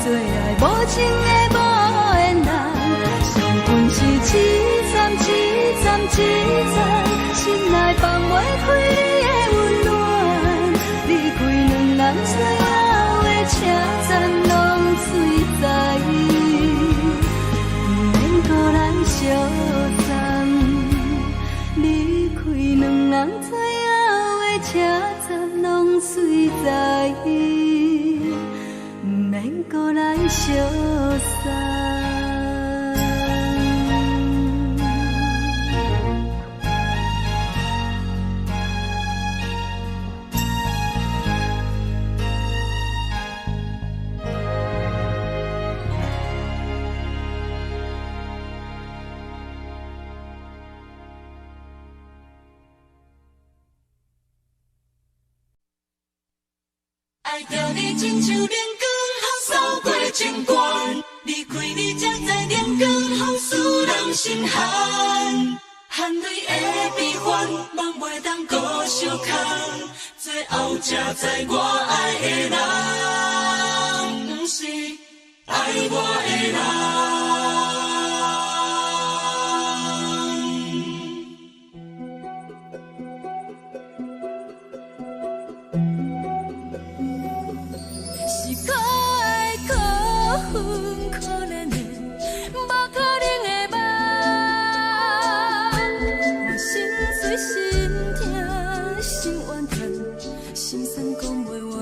[SPEAKER 2] 做愛無情的無緣人，相逢是一站一站一站，心內放袂開你的溫暖。離開兩人最後的車站，攏隨在，毋免閣來相送。離開兩人最後的車站，攏隨在，毋免閣來相送。
[SPEAKER 3] 愛著你親像冷光予掃過情關，離開你才知冷光予使人心寒。汗淚的悲歡，夢袂當閣相牽，最後才知我愛的人，毋是愛我的人。
[SPEAKER 1] 是可愛可恨可憐的，無可能的夢。我心碎心疼心怨嘆，心酸講袂完。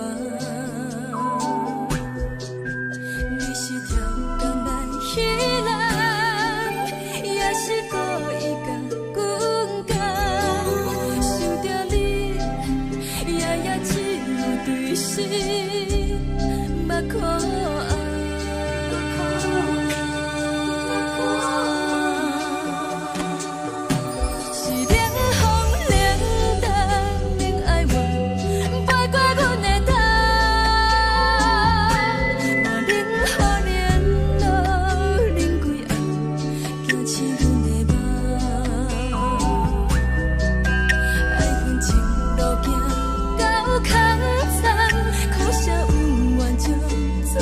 [SPEAKER 1] 你是超工來彼人，也是故意共阮講。想著你，夜夜只有對心目苦紅。是冷風冷淡冷哀怨，飞過阮的頭。嘛冷雨冷露冷規暗，驚醒阮的夢。愛恨情路行到空苍，可惜恩怨情自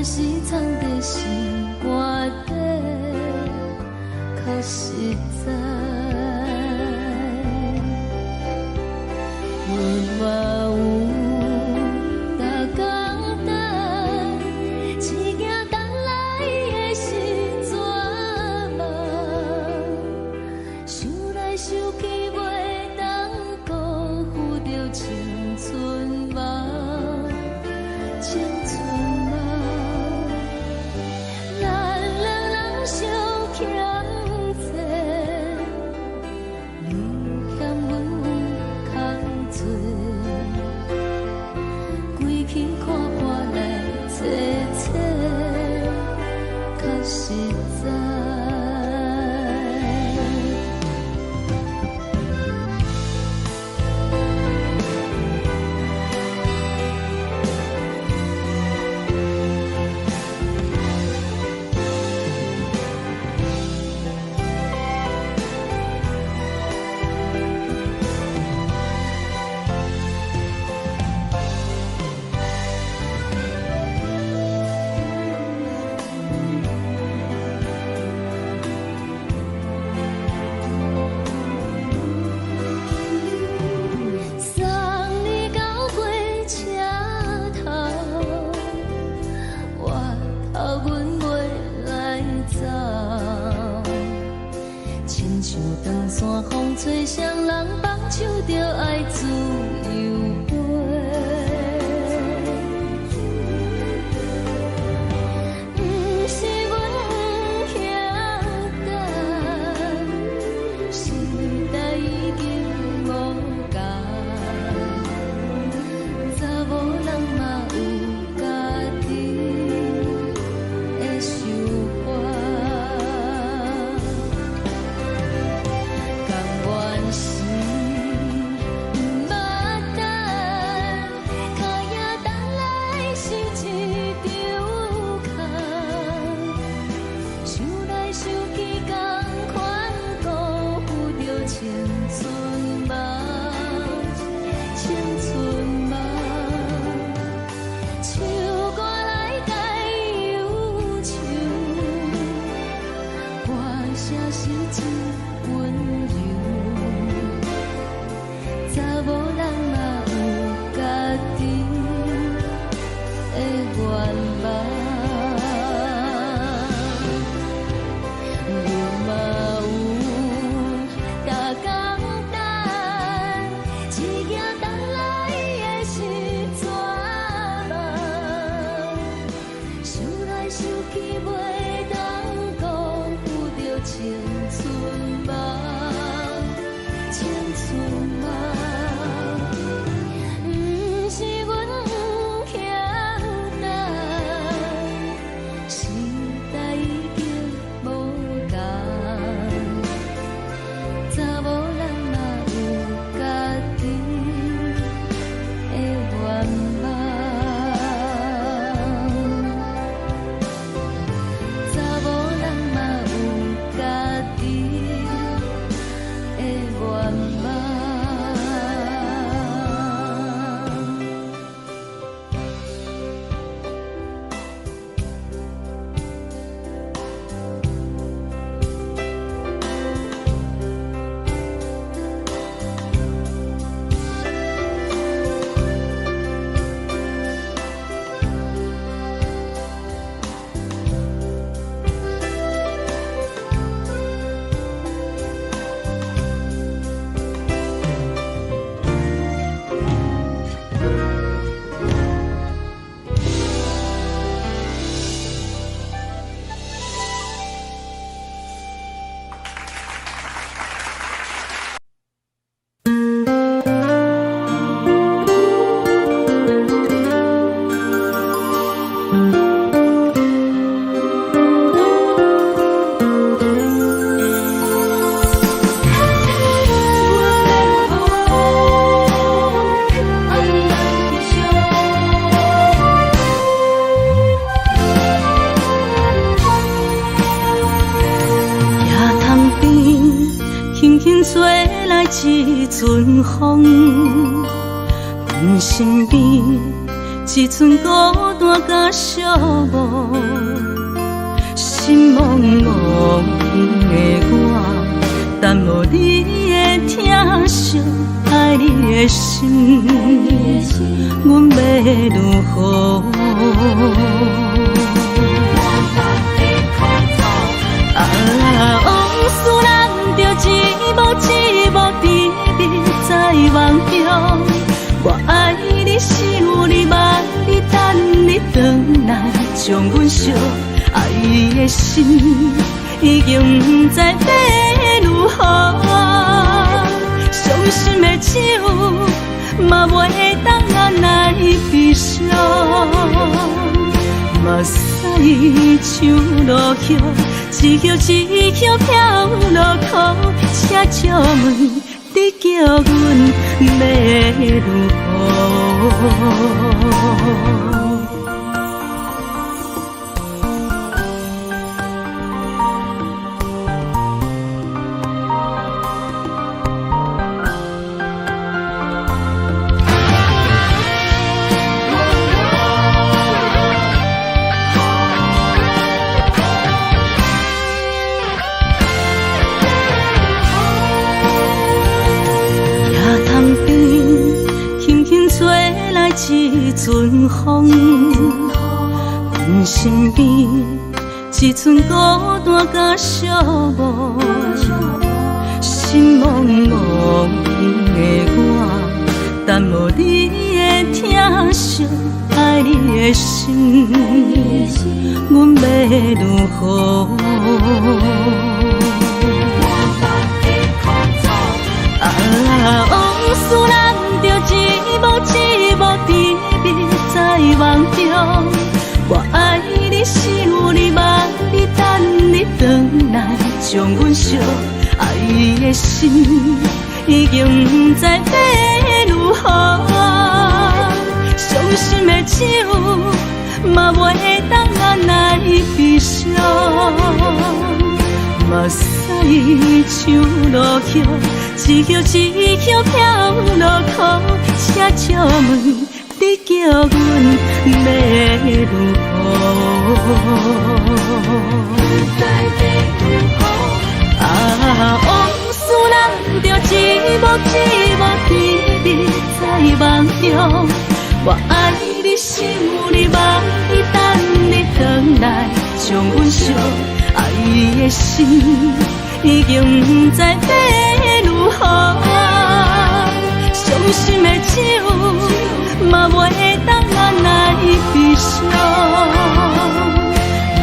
[SPEAKER 1] 是藏佇心肝底，較實在。阮嘛有逐工等，只驚等來的是绝望。想來想去，袂當辜負著青春夢，青春夢。咱兩人相欠債，你欠阮有空做，规气看破來找找，較實在。送你到火車頭，我頭阮袂來走。親像長山風吹，誰人放手就愛自由飛。毋是阮不曉等，時代已經無仝，查某人嘛有家己的想法。甘願是毋捌等，脚影等來是一場空。想來想去，仝款辜負著青春夢，青春夢。唱歌來解憂愁，歌聲是真溫柔。查某人嘛有家己的願望。阮嘛有逐工等，只驚等來的是绝望。想來想去，袂當辜負著青春夢，青春夢。毋是阮不曉等，時代已經無仝，查某人嘛有家己的願望。查某人嘛有家己的願望。
[SPEAKER 3] 野塘邊，輕輕吹來一陣風，阮身邊一
[SPEAKER 1] 一寸孤單佮寂寞。心茫茫的我，等無你的疼惜，愛你的心，阮欲如何？啊，往事難著一幕一幕甜蜜在夢中。我愛你，想你，望你，等你轉來，將阮惜。愛的心已經毋知欲如何，傷心的酒嘛袂當按來悲傷，目屎像落葉，一葉一葉飄落苦，請借問你叫阮欲如何？一阵風，阮身邊一寸孤單佮寂寞，心茫茫的我，等無你的疼惜，愛你的心，阮欲如何？啊，往事難著一幕一幕甜蜜在夢中。我愛你，想你，望你，等你轉來，將阮惜。愛的心已經毋知欲如何，傷心的酒嘛袂當按來悲傷，目屎像落葉，一葉一葉飄落苦，請借問你叫阮欲如何？啊，往事難著一幕一幕甜蜜在夢中。我愛你，想你，望你，等你轉來，將阮惜。愛的心已經毋知欲如何，傷心的酒嘛袂當按來悲傷，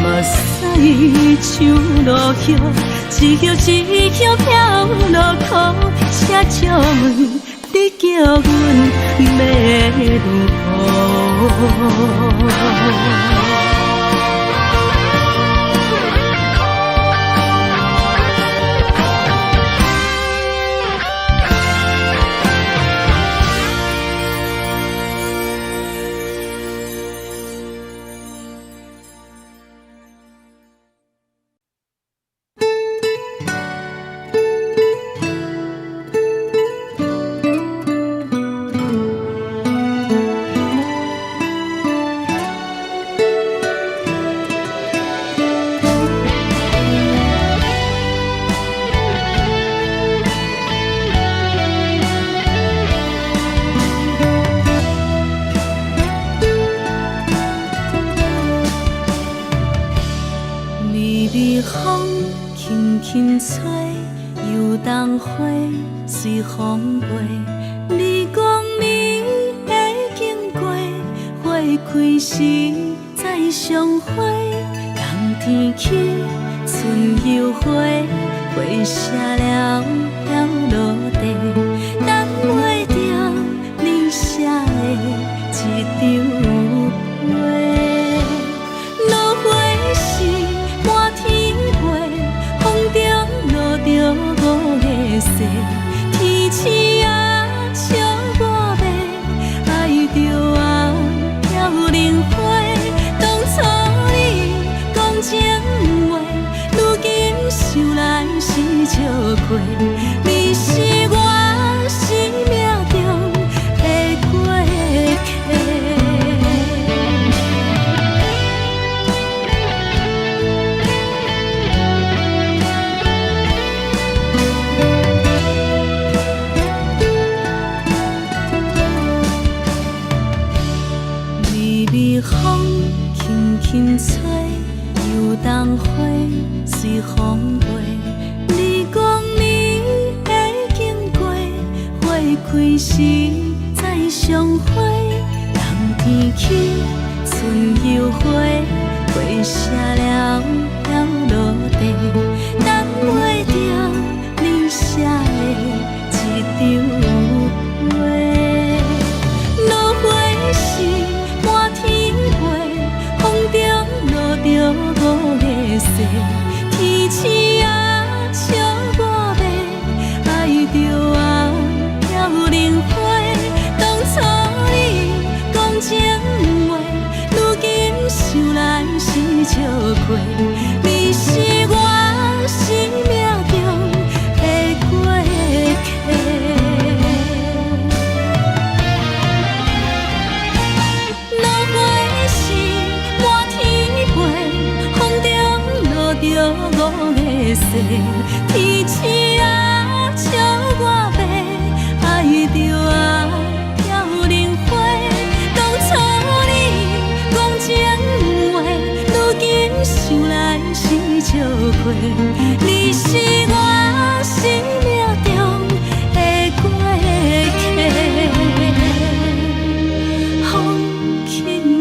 [SPEAKER 1] 目屎像落葉，一葉一葉飄落苦，請借問你叫阮欲如何？想來是笑過，你是我。微風輕輕吹，油桐花隨風飛。你講你會經過，花開時再相會。冬天起，春又回，花謝了飄落地，等袂著你寫的一張批。落花時滿天飛，風中落著五个誓，天星啊笑我欲，愛著啊飄零花。當初你講情話，如今想來是笑虧。你是我生命中的過客。落花時滿天飛，風中落著五个誓，天星啊笑我欲，愛著啊飄零花。當初你講情話，如今想來是笑虧。你是我生命中的過客。風輕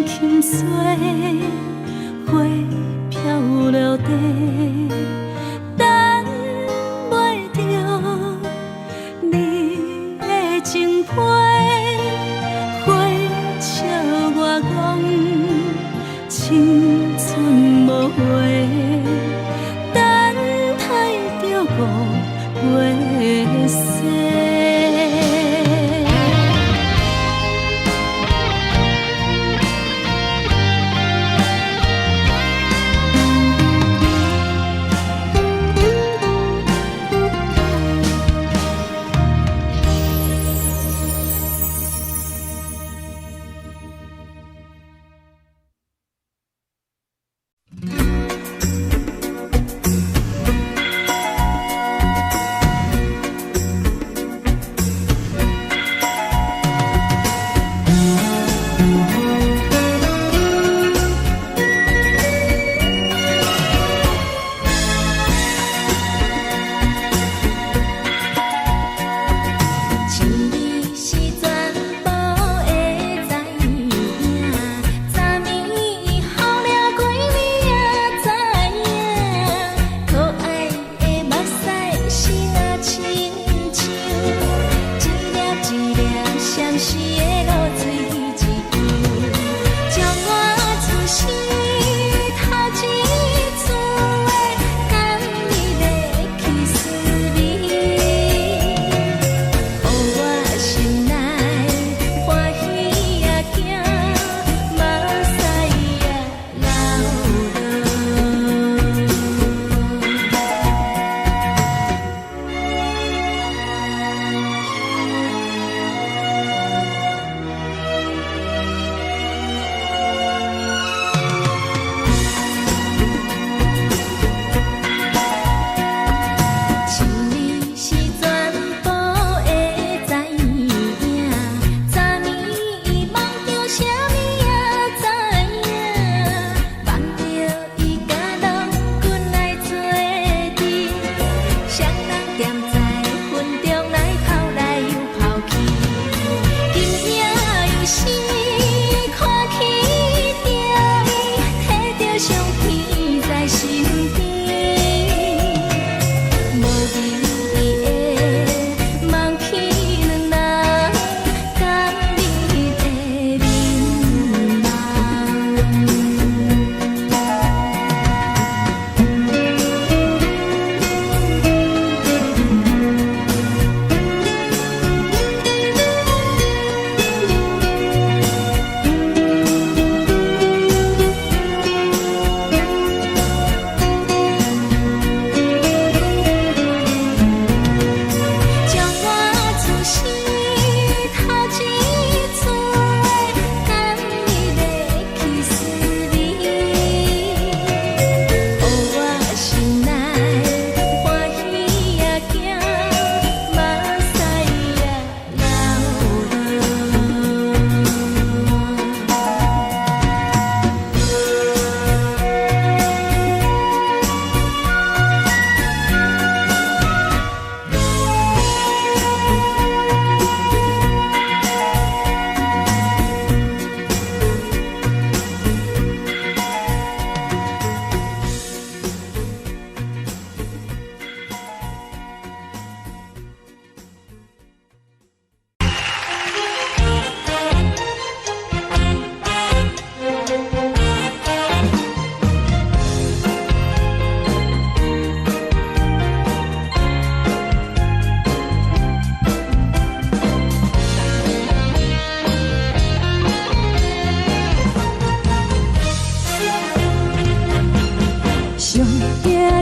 [SPEAKER 1] 輕吹，花飄落地，等袂著你的情批。花笑我講青春無話，等待著五月雪。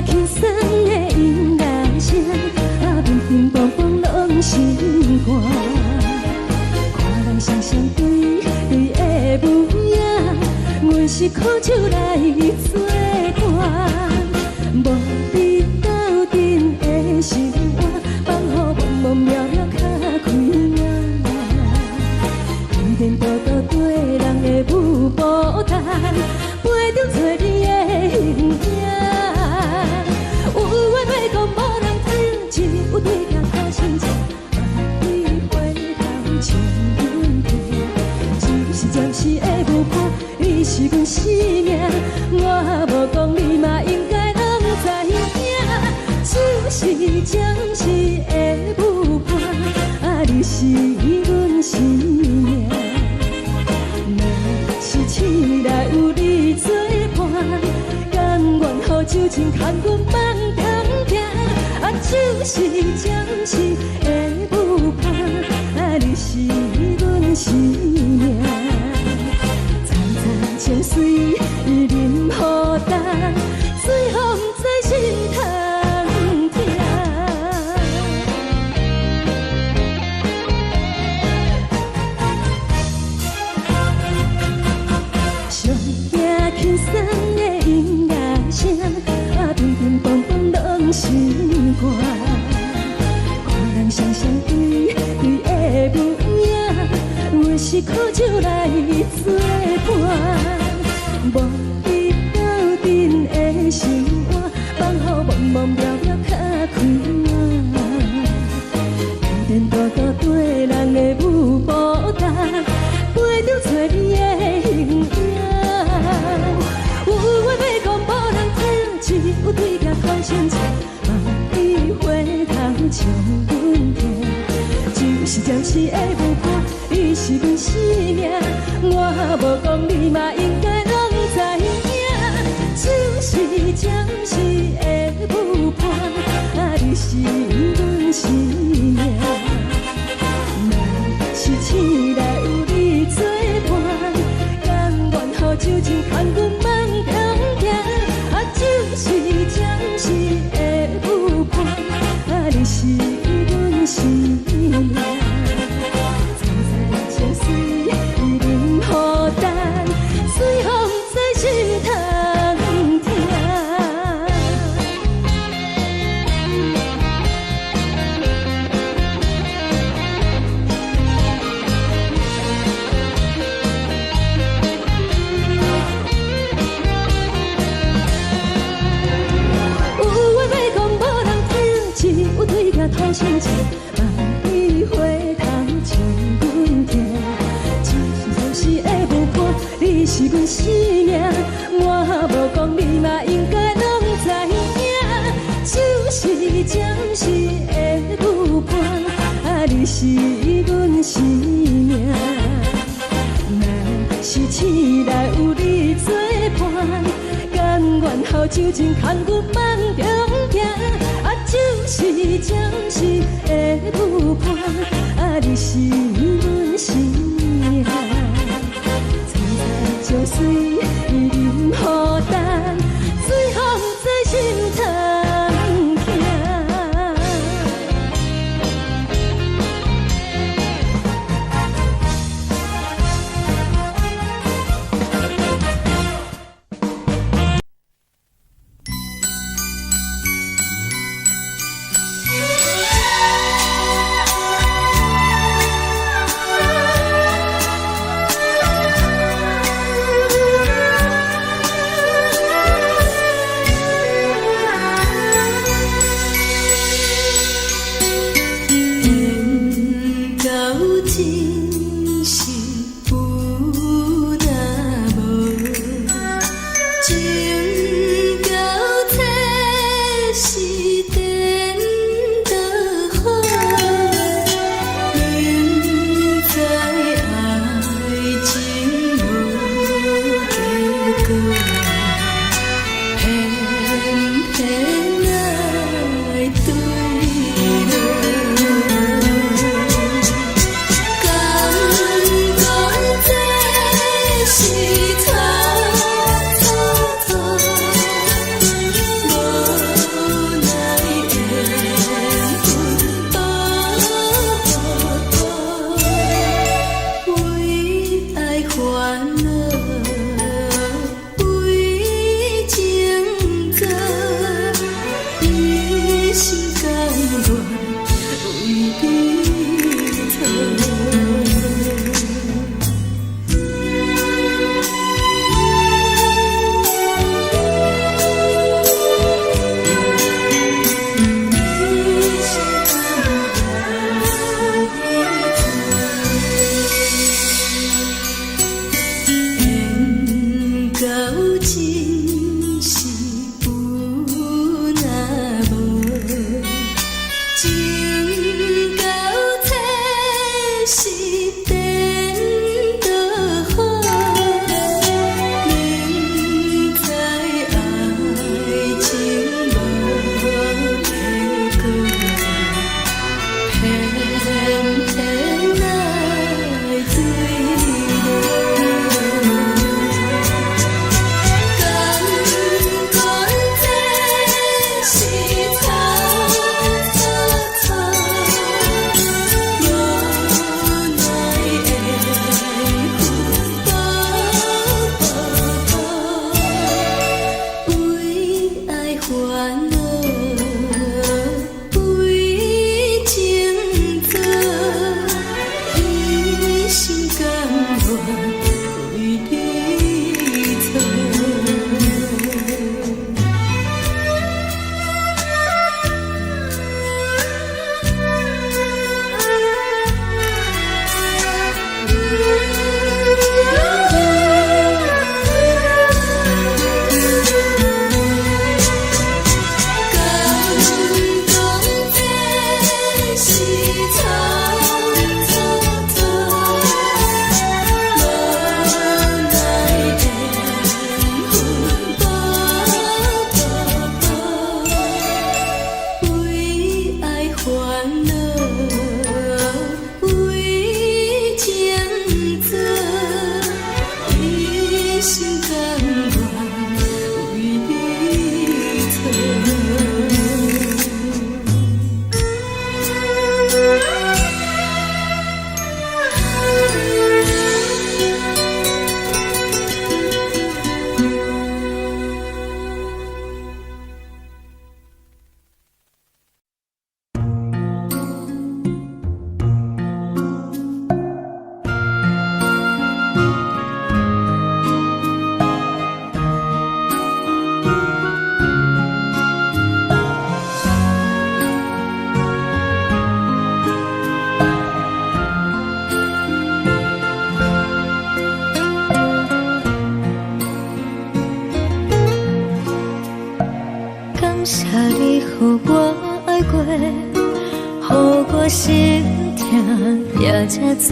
[SPEAKER 1] 輕鬆的音樂聲，啊，乒乒乓乓攏心肝。看人雙雙對對的舞影，阮是苦酒來做伴，無你鬥陣的生活，放予茫茫渺渺較開眼。天天多多對人的舞步動，陪著找你的形影。有話欲講無人聽，只有對鏡看親像，望你回頭笑阮聽。只是暫時的舞伴，你是阮生命，我無講你嘛應該攏知影。只是暫時的舞伴，啊，你是阮生命。若是醒來有你做伴，甘願予酒精牽阮放通行。啊，只是暫時的舞伴，啊，你是阮生命。層層情水啉予干，醉予毋知心通疼。上驚輕鬆的音樂聲，啊，乒乒乓乓攏心肝。看人雙雙對對的舞影，阮是苦酒來做伴，無你鬥陣的生活，放予茫茫渺渺較開眼。天天多多對人的舞步動，陪著找你的形影。有話欲講無人聽，只有對鏡看親像，望你回頭笑阮聽。只是暫時的舞伴，你是阮生命，我無講你嘛應該攏知影。只是暫時的舞伴，啊，你是阮生命。若是醒來有你做伴，甘願予酒精牽阮放通行。啊，只是暫時的舞伴，啊，你是阮生命。層層情水啉予干，醉予毋知心通疼。有話欲講無人聽，只有對鏡吐心情，望你回頭笑阮聽。只是暫時的舞伴，你是阮生命，我無講你嘛應該攏知影。只是暫時的舞伴，啊，你是阮生命。若是醒來有你做伴，甘願予酒精牽阮放中行。啊，只是暫時的舞伴，啊，你是阮生命。層層情水啉予干，醉予毋知心通疼。
[SPEAKER 2] 緣到真是有若無，情到這是顛倒好，明知愛情無結果，偏偏愛對落。敢講這是太蹉跎，無予我愛過，予我心疼也這多。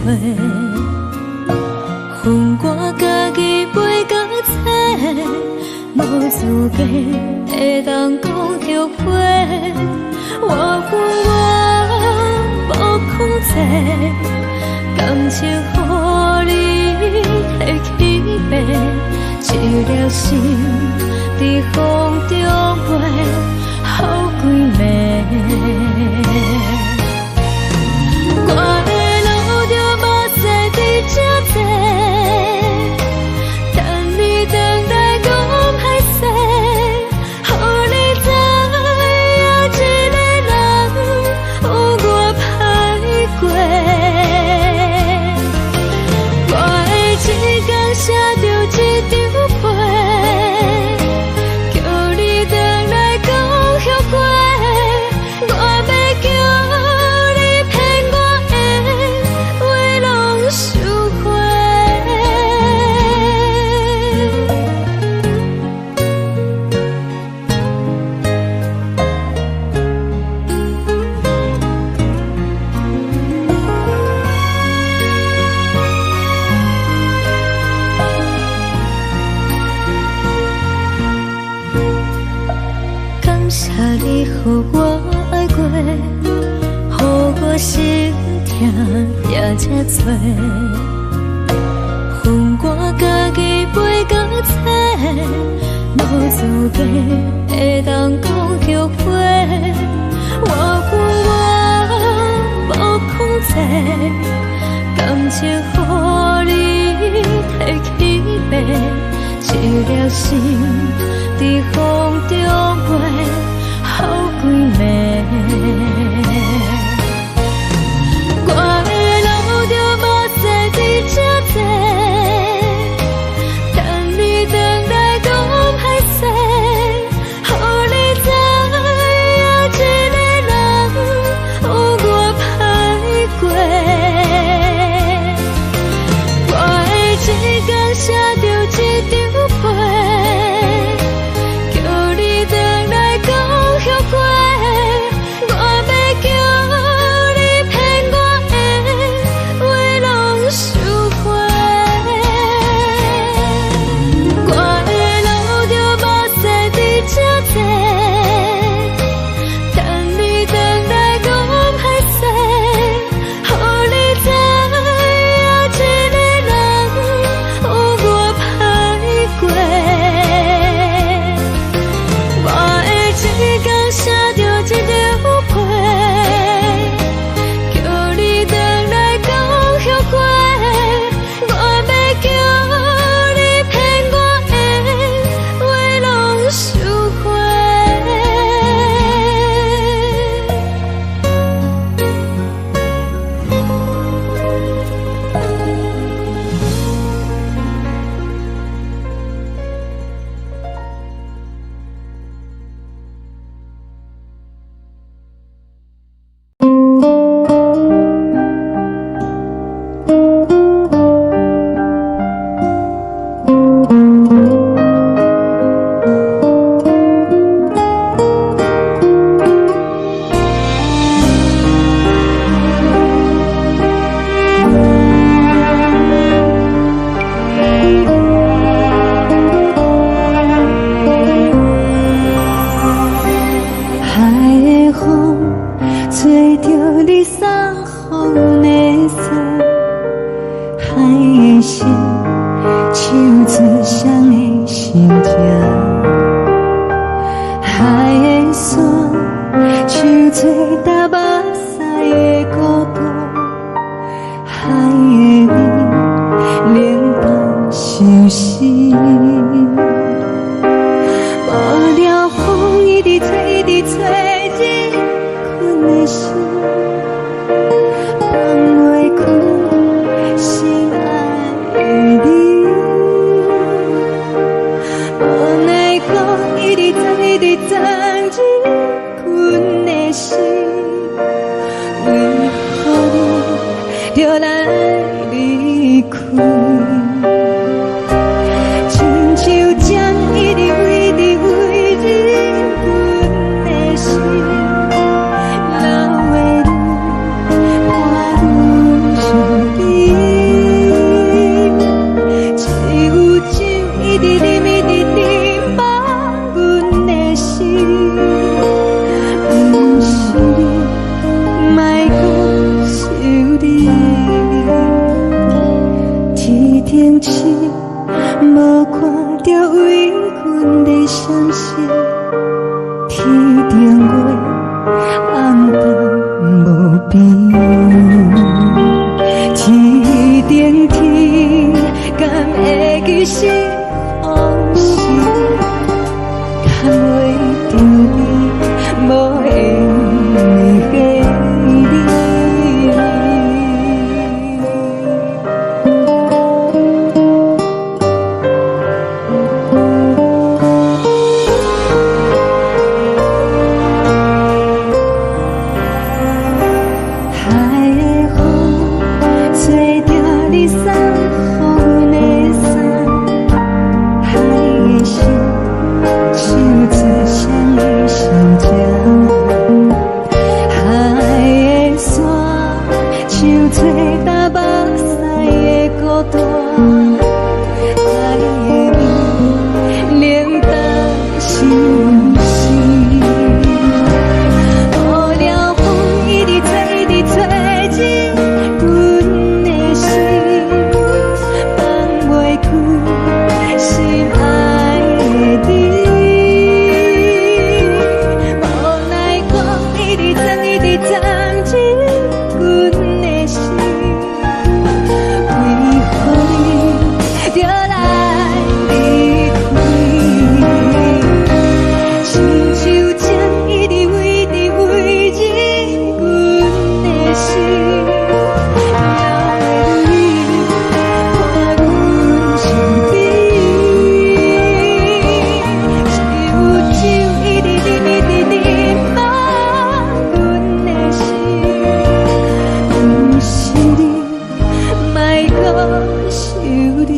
[SPEAKER 2] 予我家己飛到冊，無資格會當講後悔。我有我無控制，感情予你提去爬，一粒心佇風中飛，予規暝。我會流著目屎佇這坐，等你轉來講歹勢，予你知影一个人有偌歹過。我會一工寫著一張批，叫你轉來講後悔。我欲叫你騙我的話攏收回。感謝你予我愛過，予我心疼也這多。予我家己飛到冊，無資格會當講後悔。我有我無控制，感情予你提去爬，一粒心佇風中飛，予規暝。我會流著目屎佇這坐，等你轉來講歹勢，予你知影一個人有偌歹過。我會一工寫著一張批，叫你停止，無看著為阮的閃爍，天頂月暗淡無邊，天頂天敢會記是予是，牽袂著你無緣的你。海的風吹著你送予阮的衫，海的心唱出誰的心情？海的沙唱出東目屎的孤單，海的味冷淡相思。無聊風一直吹，一直吹入阮的心，放袂開心愛的你。無奈風一直鑽，一直鑽入阮的心，為何你著來離開？親像情一直飛，一直飛入阮的心，哪會你看阮身邊？只有酒一直啉，一直啉滿阮的心，毋是你，莫閣想你，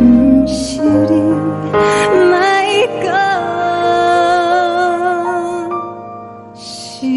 [SPEAKER 2] 毋是你，莫閣想你。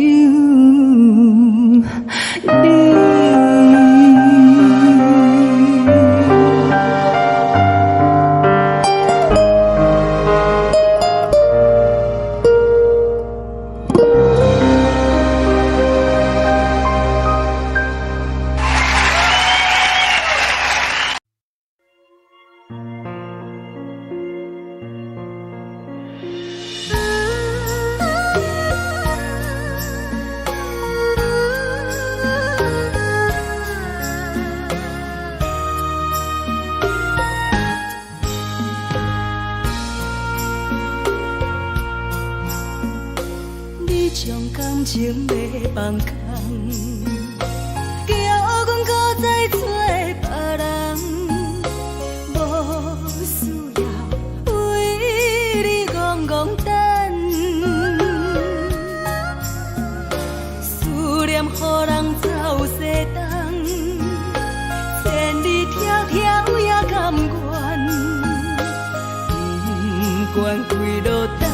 [SPEAKER 1] 你將感情欲放空，叫阮閣再找別人，無需要為你戇戇等，思念予人走西東，千里迢迢也甘願，不管幾落冬，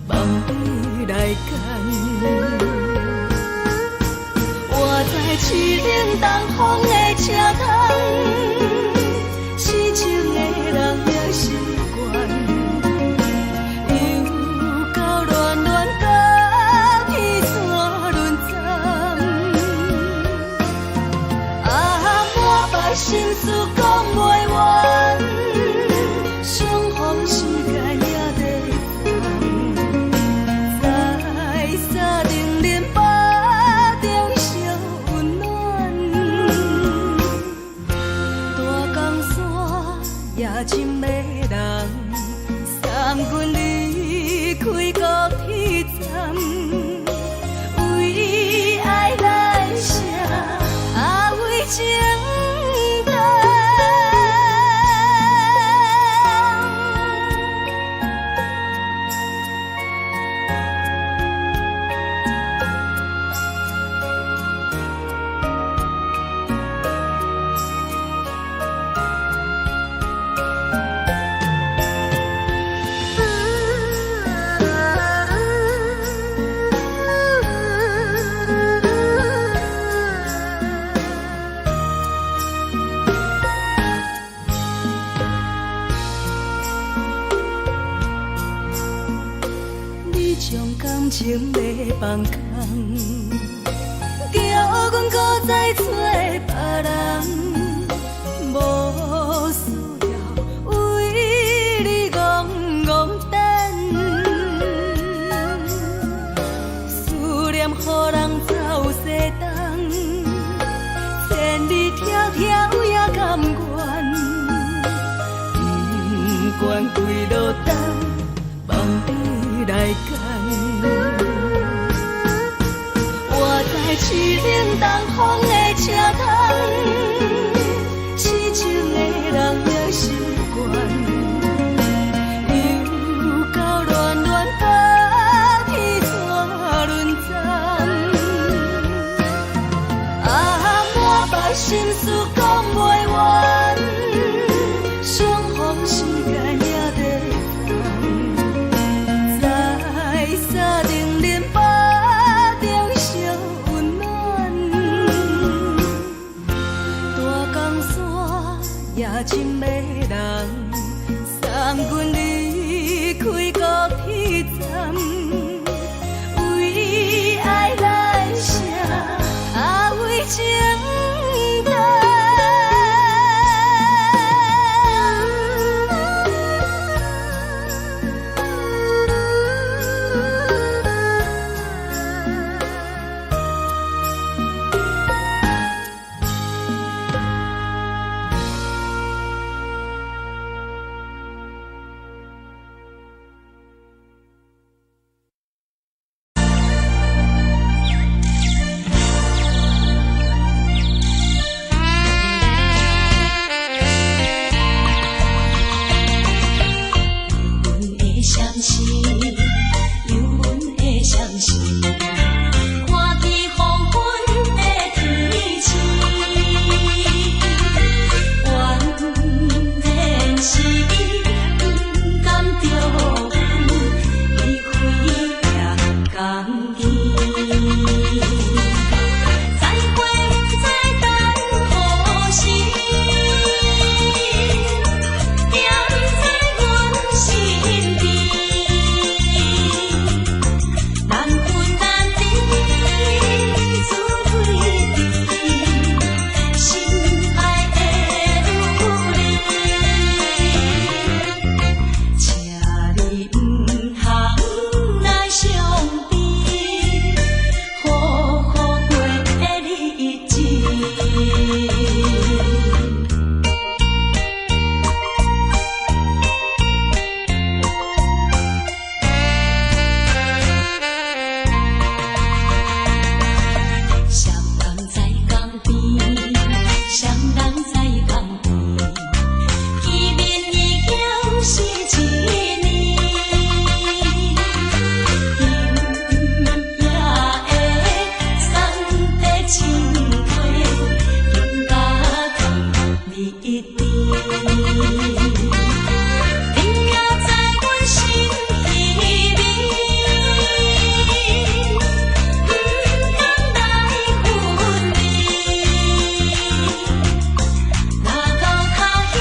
[SPEAKER 1] 放你來揀。我在凄冷東風的車窗，痴情的人也習慣，又到暖暖甲彼山轮转，啊，满腹心事講袂完，相逢時間也在轉，在三重林腹中相溫暖，大江山也真迷人，送阮離開高鐵站，為愛來寫，啊為情難。你將感情欲放空，叫阮閣再找別人。願跪落等，望你來牽。活在凄冷東風的車窗，痴情的人也習慣。又到暖暖冬天怎輪轉？啊，滿腹心事講袂完，相逢時間也短暫，在三重恁腹中相溫暖，大江山也真迷人，送阮離開高鐵站，為愛來寫，啊為情等。
[SPEAKER 3] 阮的相思，有阮的相思，看见黃昏的天星，原來是伊不甘著阮，伊飛也甘去。再會不知等何時，惦在阮身邊，難分難離，自對對，心愛的女兒，請你毋通來傷悲，好好過日子。雙人在江邊，雙人在江邊，見面已經是一年。今夜的送的情話，更加甜蜜甜。你也在阮心裡面，不甘來分離。若到他鄉，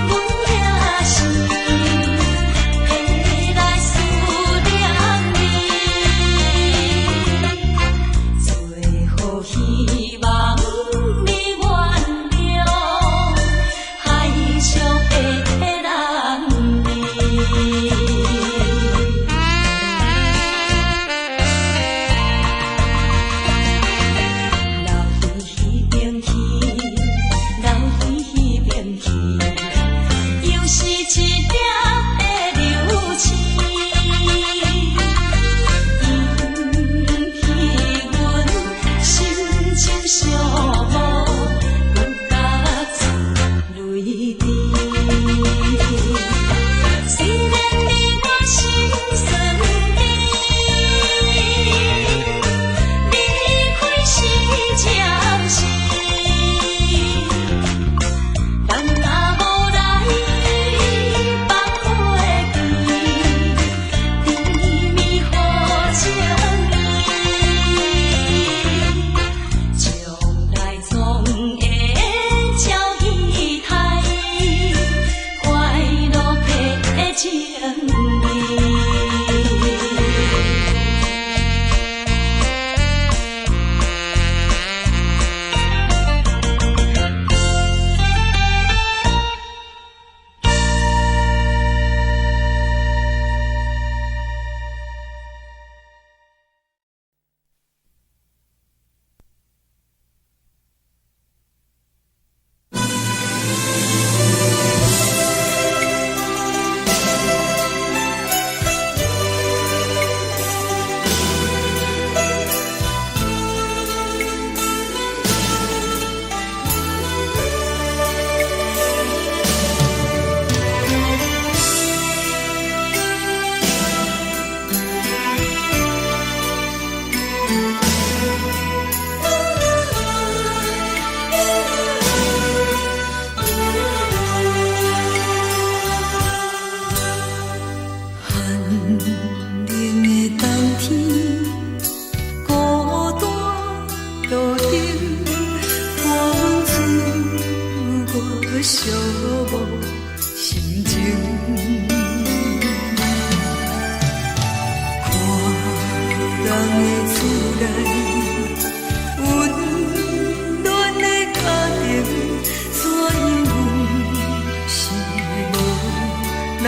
[SPEAKER 3] 阮也是會來思念你。最後希望你原諒海上的男兒。留伫彼邊去，留伫彼邊去，又是一粒的流星，引起阮心情寂寞，不甲出淚滴。雖然你我心酸甜，離開是暫時，人若無來，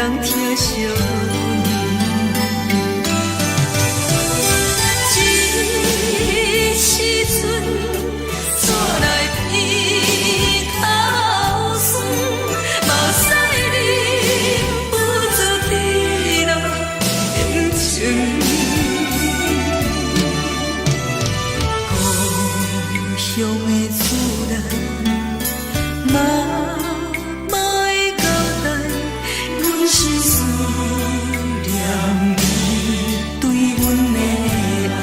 [SPEAKER 3] 人疼惜你。這時陣煞來鼻頭酸，目屎忍不住滴落眼睛。故鄉的厝內，媽媽的交代，阮是思念你對阮的愛。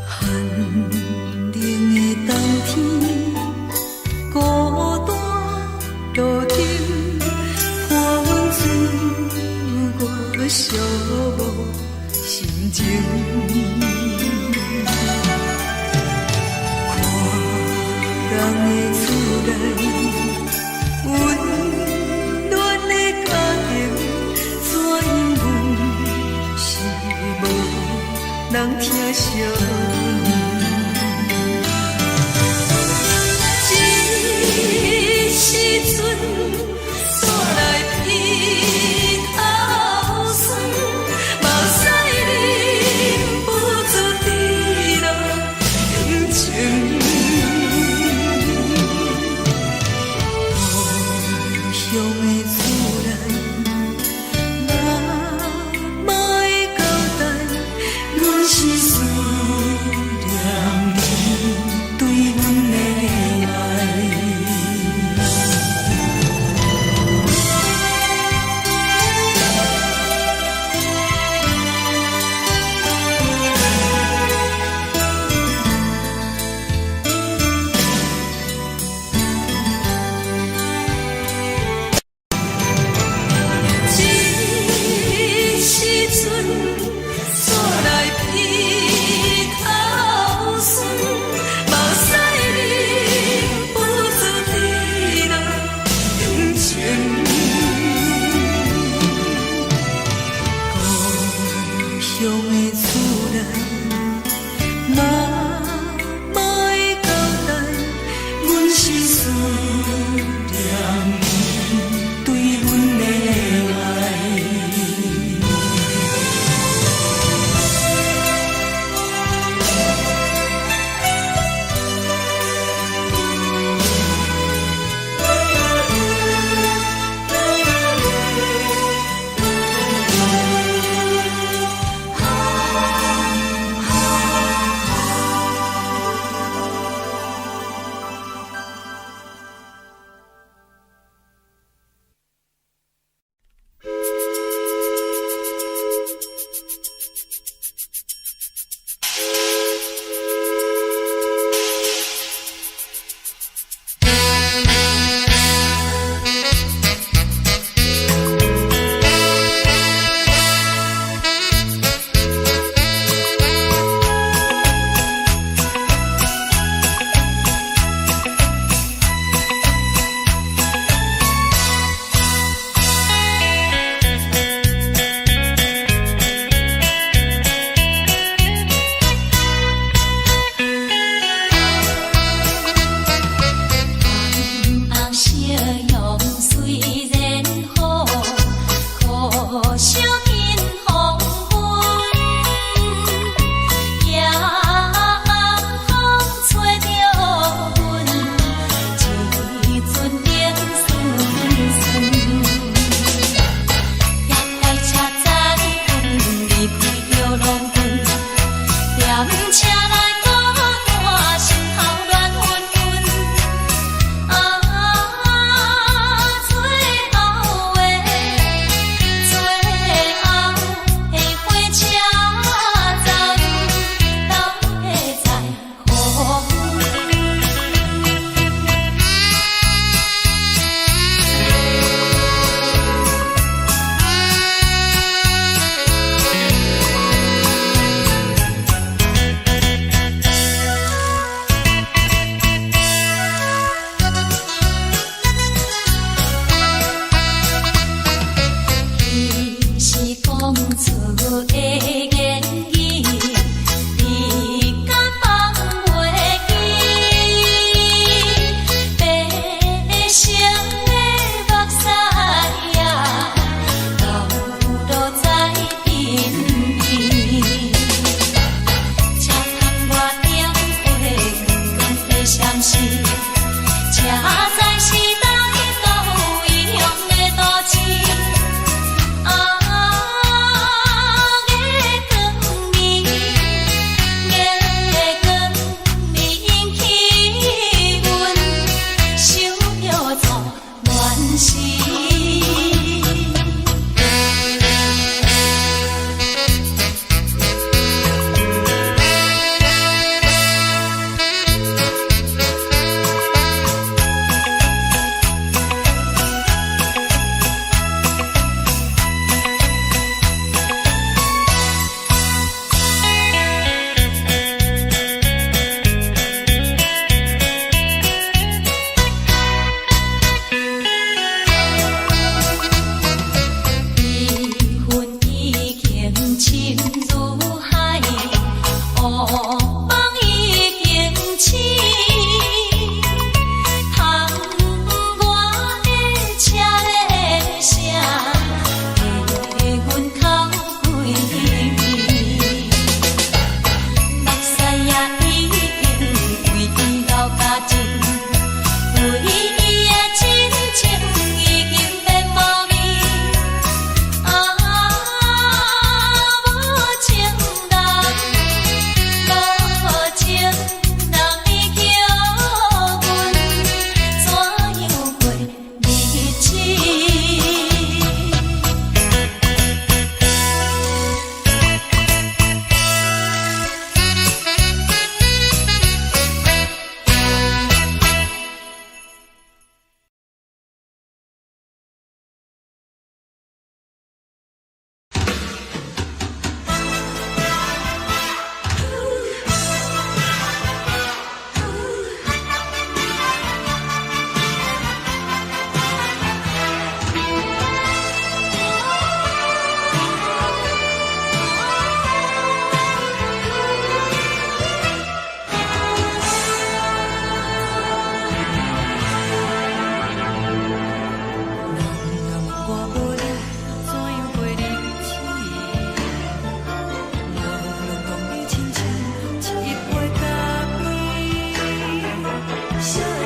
[SPEAKER 3] 寒冷的冬天，孤單路燈，伴阮自我寂寞心情。看人的厝內，溫暖的家庭，怎樣阮是無人疼惜你。這時陣煞來鼻頭酸，目屎忍不住滴落眼睛。故鄉的厝內，媽媽的交代，阮是思念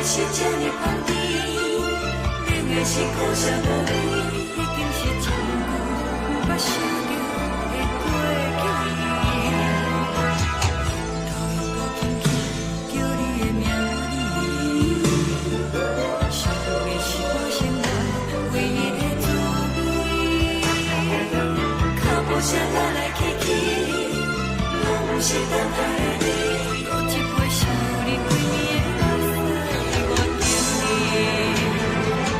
[SPEAKER 3] 是這呢香甜，冷的是苦涩無味，已經是真久毋捌想著的過去。頭又閣輕輕叫你的名字，想的是我生活唯一的滋味。腳步聲來來去去，攏毋是等待的你。閣一杯想你規暝的目屎，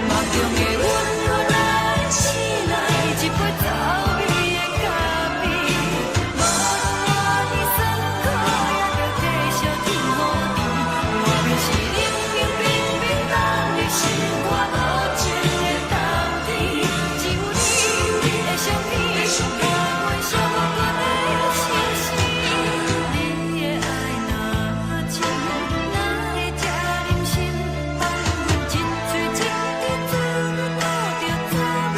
[SPEAKER 3] 我敬你。夢中的阮予咱醒來，一杯走味的咖啡。無論偌呢酸苦，也著繼續天雨甜。莫非是冷冷冰冰放佇心肝無情的冬天？只有你的相片，伴阮寂寞的相思。你的愛若深，哪會這忍心放阮一喙一滴嘴吐著滋味的咖啡？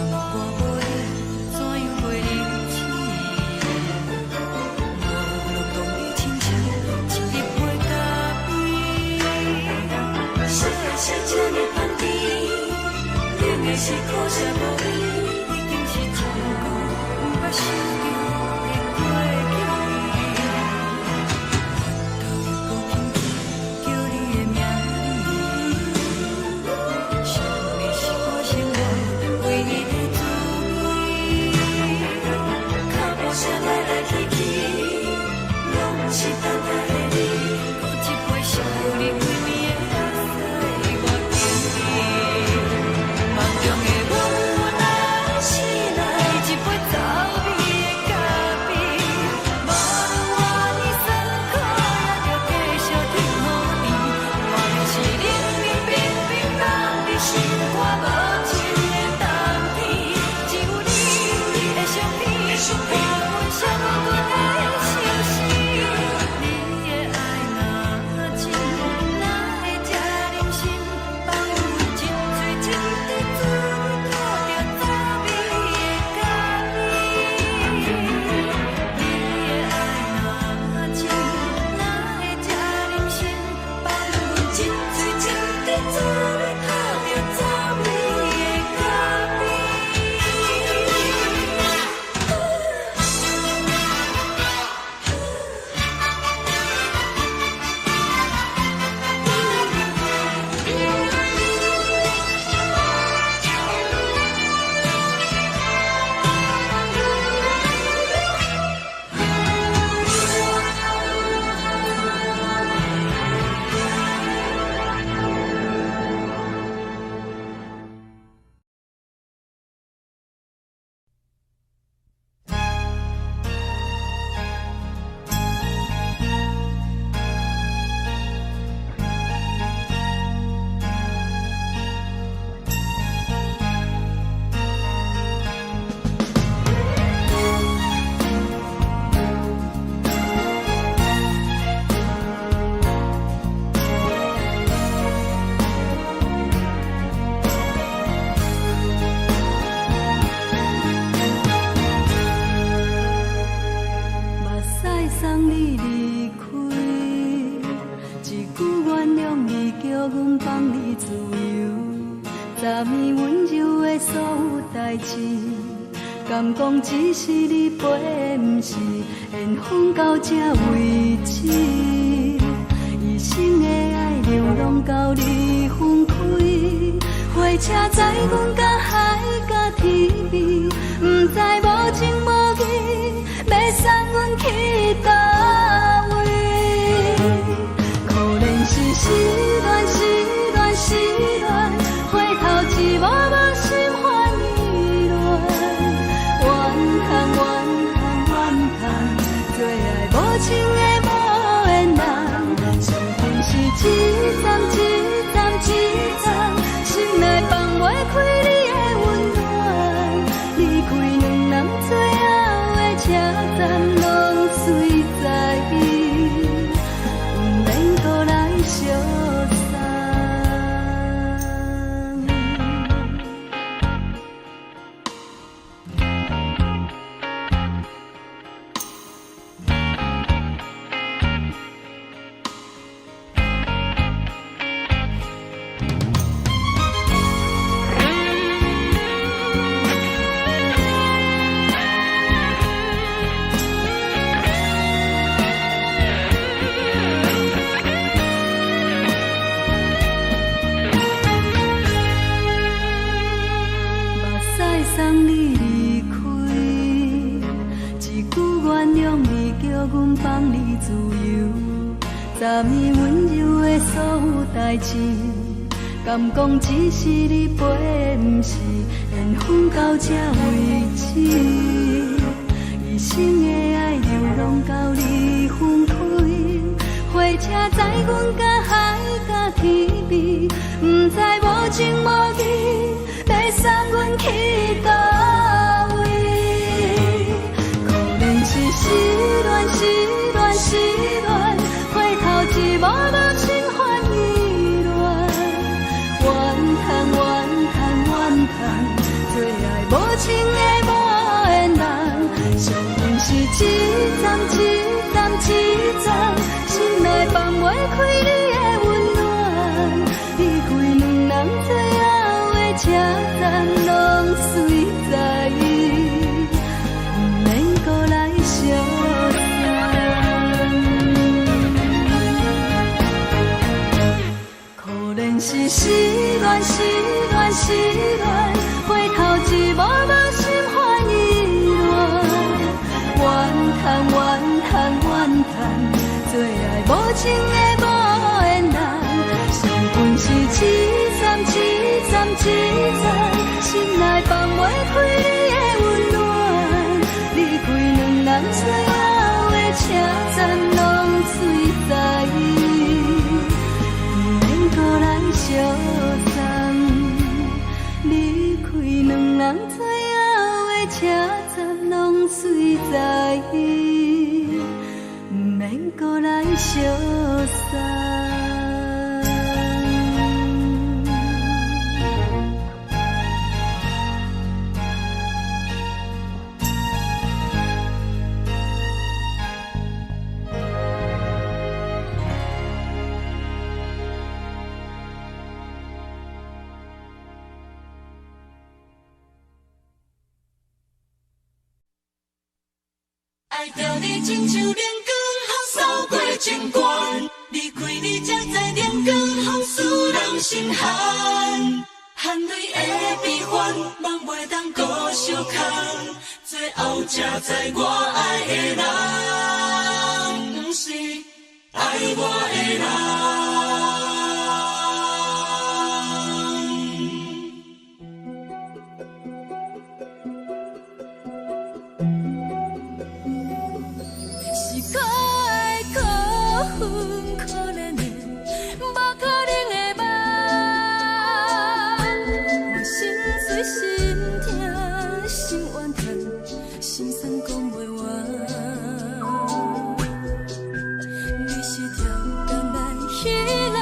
[SPEAKER 3] 若我無你，怎樣過日子？無論當你親像一杯咖啡。啥的是這呢香甜，冷的是苦澀無味，已經是真久毋捌想著的過去。頭又閣輕輕叫你的名字，想的是我生活唯一的滋味。腳步聲來來去去，攏毋是等待的你。閣一杯想你規暝的目屎，我敬你。夢中的阮予咱醒來，一杯走味的咖啡。無論偌呢酸苦，也著繼續天雨甜。莫非是冷冷冰冰放佇心肝無情的冬天？只有你的相片，伴阮寂寞的相思。你的愛若深，哪會這忍心放阮一喙一滴嘴吐著滋味的咖啡？你的愛若深，哪會這忍心放阮一喙一滴嘴吐著滋味的咖啡？
[SPEAKER 2] 目屎送你離開，一句原諒你，叫阮放你自由。昨暝溫柔的所有代誌，敢講只是你陪的，毋是緣分到這為止。一生的愛流浪到你分開，火車載阮到海角天邊，毋知無情無義，欲送阮去佗位？可憐是失戀，失戀，失戀，回頭一幕幕心煩意亂。怨嘆怨嘆怨嘆，做愛無情的無緣人，上天是一站一站一站，心內放
[SPEAKER 1] 送你离开。一句原諒你，叫阮放你自由。昨暝溫柔的所有代誌，敢講只是你陪，毋是緣分到這為止。一生的愛流浪到你分開，火車載阮甲海甲天邊，毋知無情無義，欲送阮去佗位？可能是失戀，失戀，失戀，回頭一幕幕心煩意亂，怨嘆怨嘆怨嘆，做愛無情的無緣人，惜阮是一站一站一站，心內放袂開你的溫暖，離開兩人最後的車站，攏隨在，毋免閣來相送。可憐是失戀，失戀，失戀，回頭一幕幕心煩意亂，怨嘆怨嘆怨嘆，做愛無情的無緣人，惜阮是一站一站一站，心內放袂開你的溫暖，離開兩人最後的車站，攏隨在，毋免閣來相送。離開兩人最後的車站，攏隨在，毋免閣來相送。
[SPEAKER 3] 愛著你親像冷光予掃過情關，離開你才知冷光予使人心寒，汗淚的悲歡，夢袂當閣相牽，最後才知我愛的人，毋是愛我的人。
[SPEAKER 1] 是可愛可恨可憐的，無可能的夢。我心碎心疼心怨嘆，心酸講袂完。你是跳江來彼人，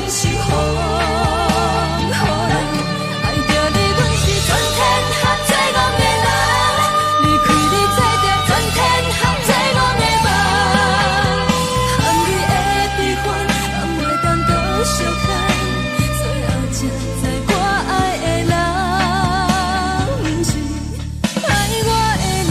[SPEAKER 1] 是予予人。愛著你，阮是全天下最戇的人。離開你，做著全天下最戇的夢。含你的悲歡，敢會當閣相看？最後才知我愛的人，毋是愛我的人。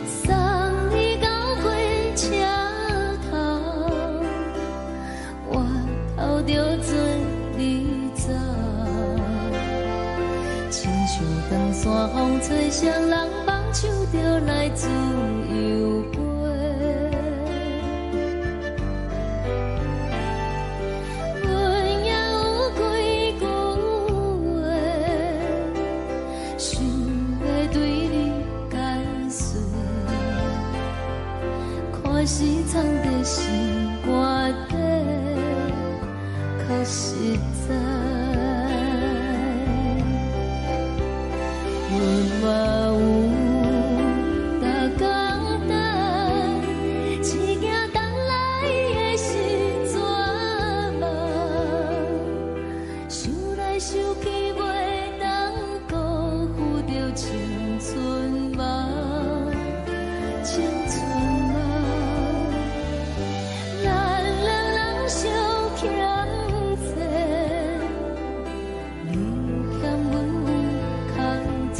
[SPEAKER 1] 送你到火車頭，我頭著做你走，親像長山風吹，雙人放手就來自由飛。阮也有幾句話，想欲對你解說，看是藏佇心肝底，較實在。阮嘛有逐工等，只驚等來的是絕望。想來想去，袂當辜負著青春夢，青春夢。咱兩人相欠債，你欠阮有較濟。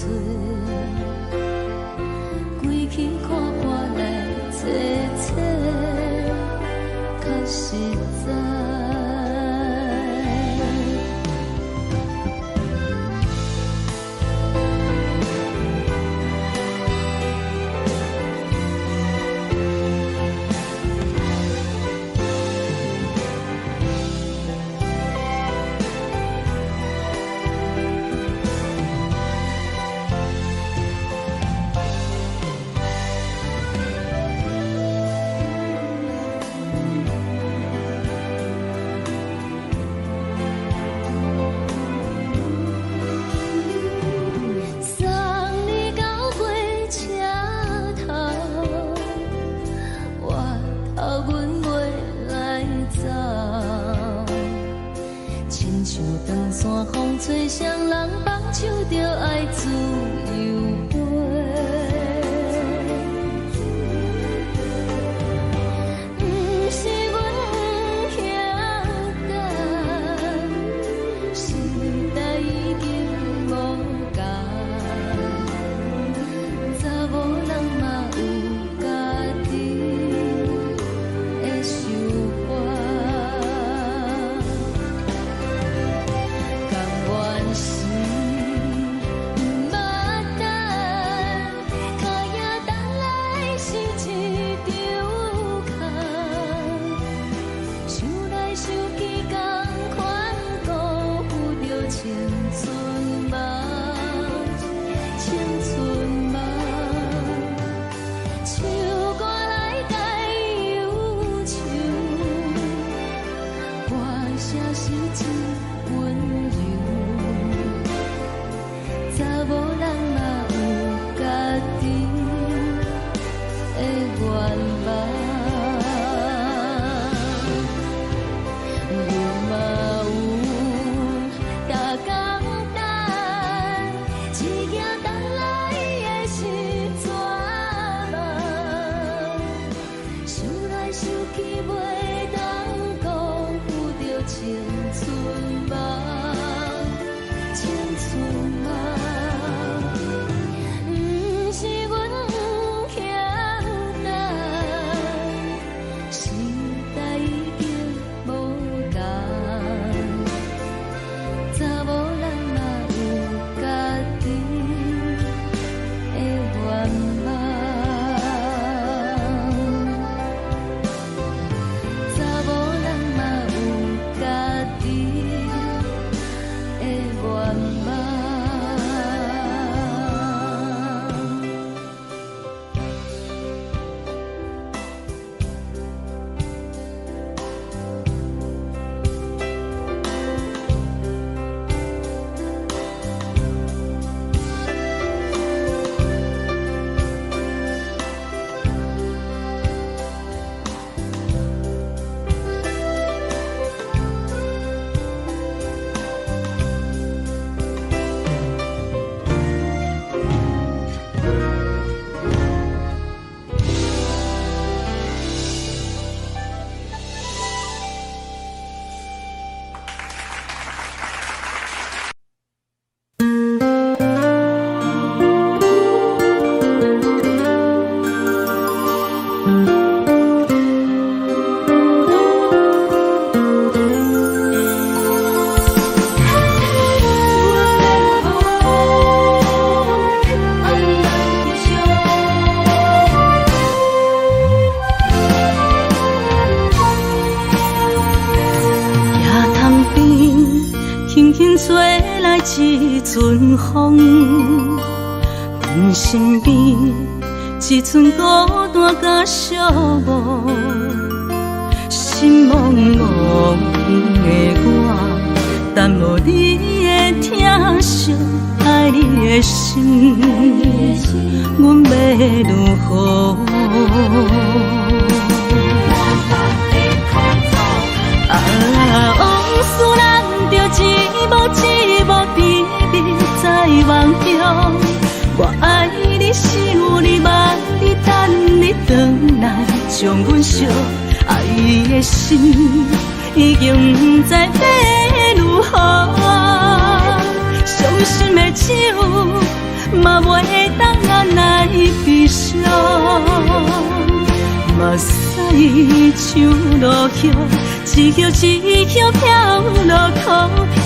[SPEAKER 1] 阵風，阮身邊一寸孤單佮寂寞，心茫茫的我，等無你的疼惜，愛你的心，阮欲如何？啊，往事難著一幕一幕甜蜜在夢中。我愛你，想你，望你，等你轉來，將阮惜。愛的心已經毋知欲如何，傷心的酒嘛袂當來悲傷。目屎像落葉，一葉一葉飄落苦，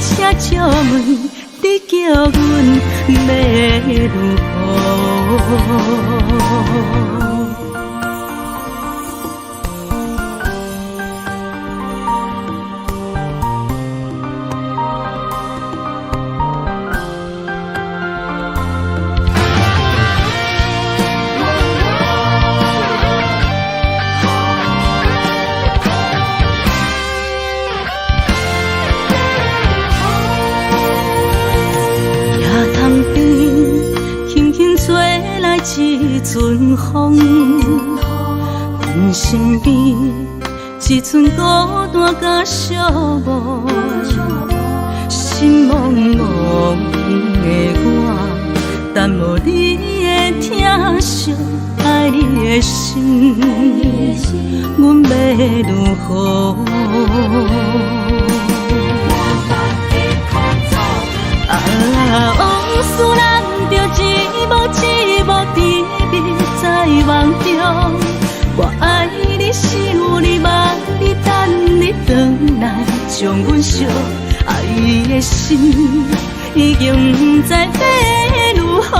[SPEAKER 1] 請借問你叫阮欲如何？一陣風，阮身邊一寸孤單佮寂寞，心茫茫的我，等無你的疼惜，愛你的心，阮欲如何？啊，往事難著一幕一幕甜蜜在夢中。我愛你，想你，望你，等你轉來，將阮惜。愛的心已經毋知欲如何，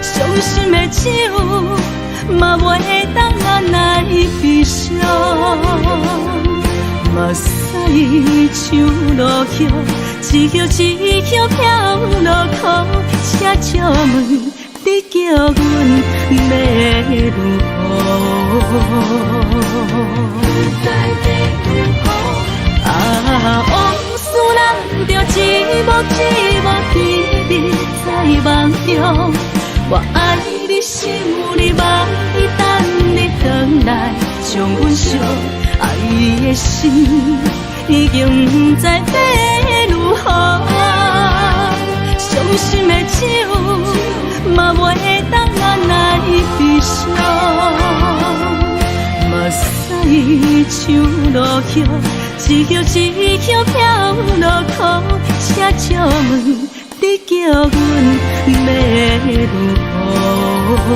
[SPEAKER 1] 傷心的酒嘛袂當來悲傷。目屎像落葉，一葉一葉飄落苦，請借問你叫阮欲如何？啊，往事難著一幕一幕甜蜜在夢中。我愛你，想你，望你，等你轉來，將阮惜。愛的心已經毋知欲如何，傷心的酒嘛袂當來悲傷。目屎像落葉，一葉一葉飄落苦，請借問你叫阮欲如何？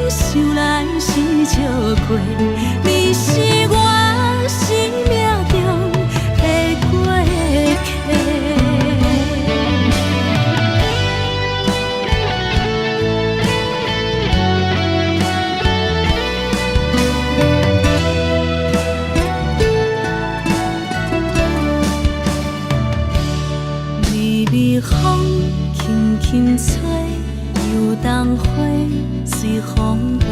[SPEAKER 1] 想來是笑過，你是我心。蘭花隨風飛。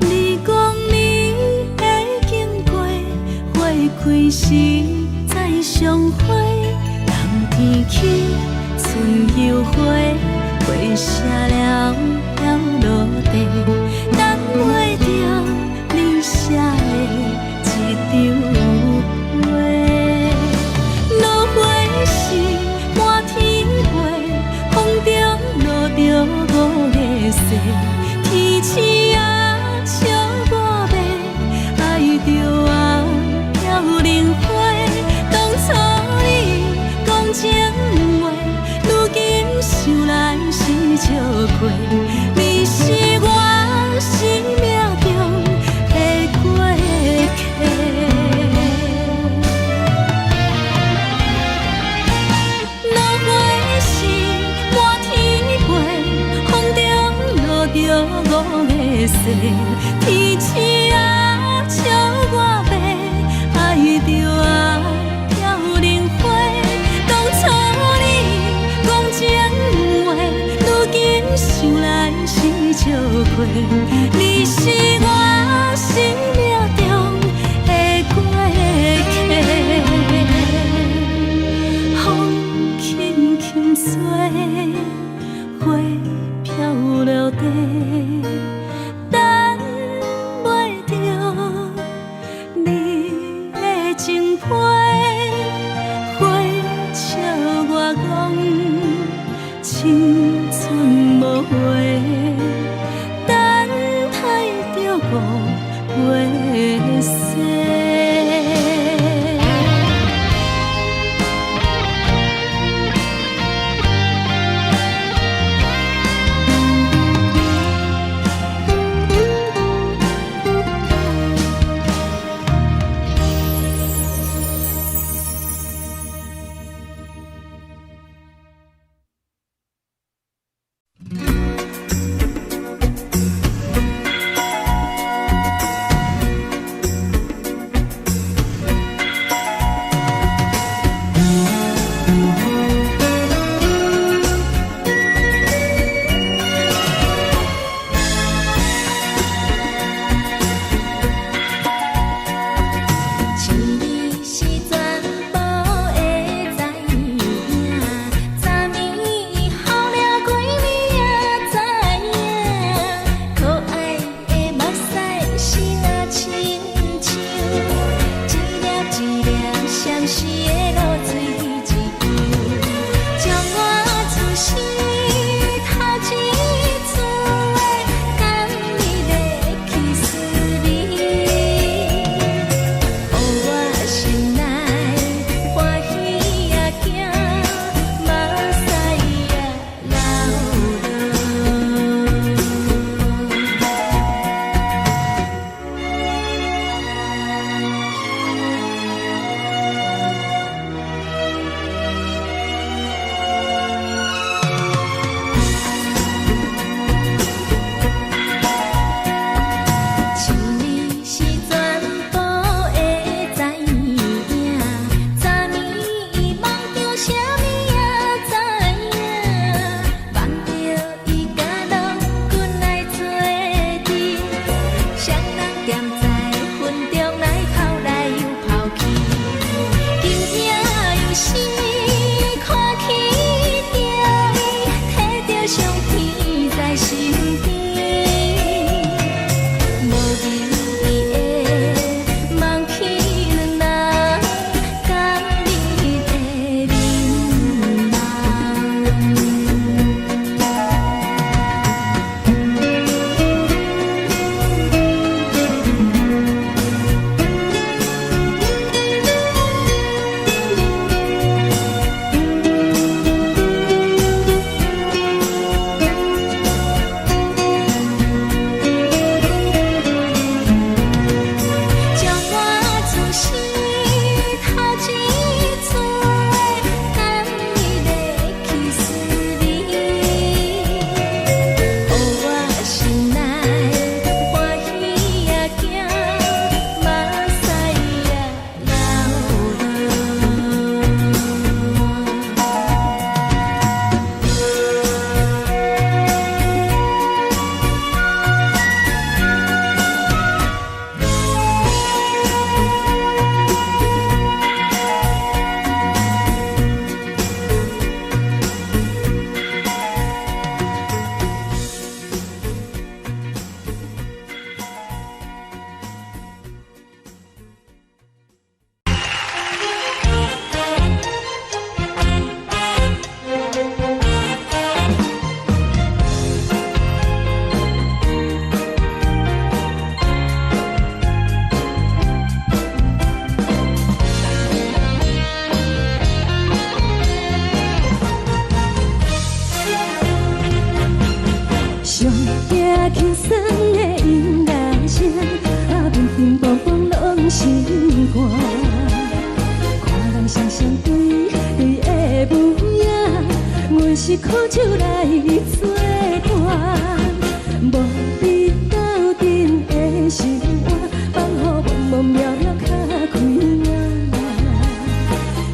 [SPEAKER 1] 你講你會經過，花開時再相會。冬天起，春又回，花謝了飄落地，等袂著你寫的一張批。落花時滿天飛，風中落著五个誓，天星啊笑我欲，愛著啊飄零花。當初你講情話，如今想來是笑話。你是我生命中的過客。落花時滿天飛，風中落著五个誓，天星啊笑我欲，愛著啊飄零花。當初你講情話，如今想來是笑話。你是我生命中的過客。風輕輕吹，花飄落地，等是苦酒來做伴，無你鬥陣的生活，放予茫茫渺渺較開眼。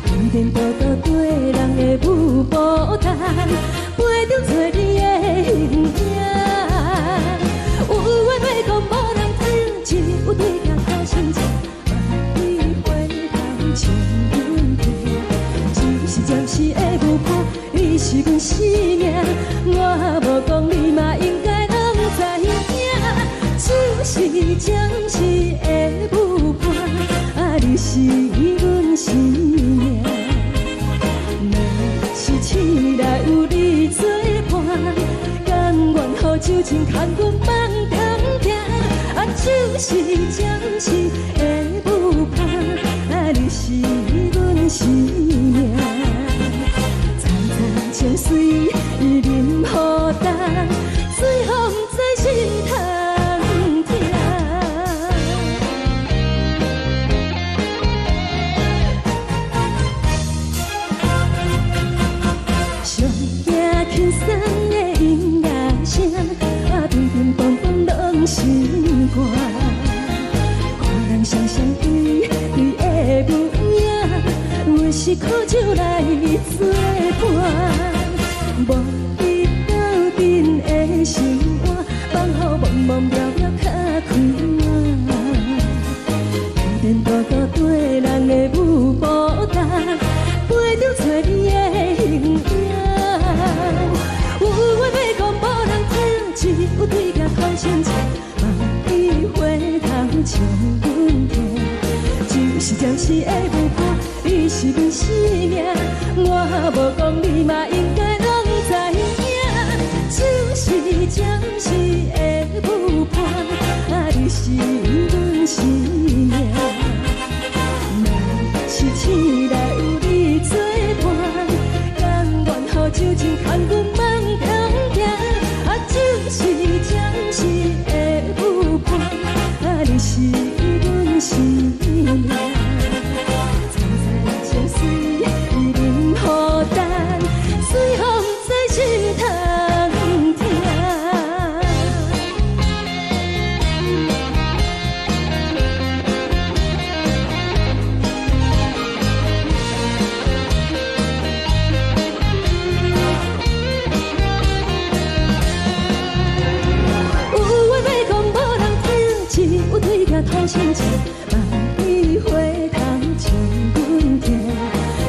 [SPEAKER 1] 天顛倒倒對人的舞步動，陪著找你的形影。有話欲講無人聽，只有對鏡苦心情，望你回頭笑阮聽。只是暫時的舞伴，你是阮生命，我無講你嘛應該攏知影。只是暫時的舞伴，啊，你是阮生命。若是醒來有你做伴，甘願予酒精牽阮放中行。啊，只是暫時的舞伴，啊，你是阮生命。層層情水啉予乾，水予毋知心通疼。上驚輕鬆的音樂聲，啊，乒乒乓乓攏是歌。看人雙雙對對的舞影，阮是苦酒來做伴，無你鬥陣的生活，放予茫茫渺渺較開眼。天顛倒倒對人的舞步動，陪著找你的形影。有話欲講無人聽，只有對鏡苦心情，望你回頭笑阮聽。只是暫時的舞伴，你是阮生命，我無講你嘛應該攏知影。只是暫時的舞伴，啊，你是阮生命。若是醒來有你做伴，甘願予酒精牽阮放中行。啊，只是暫時的舞伴，啊，你是阮生命。層層情水啉予乾，水予毋知心通疼。有話欲講無人聽，只有對鏡吐心情，望你回頭笑阮聽。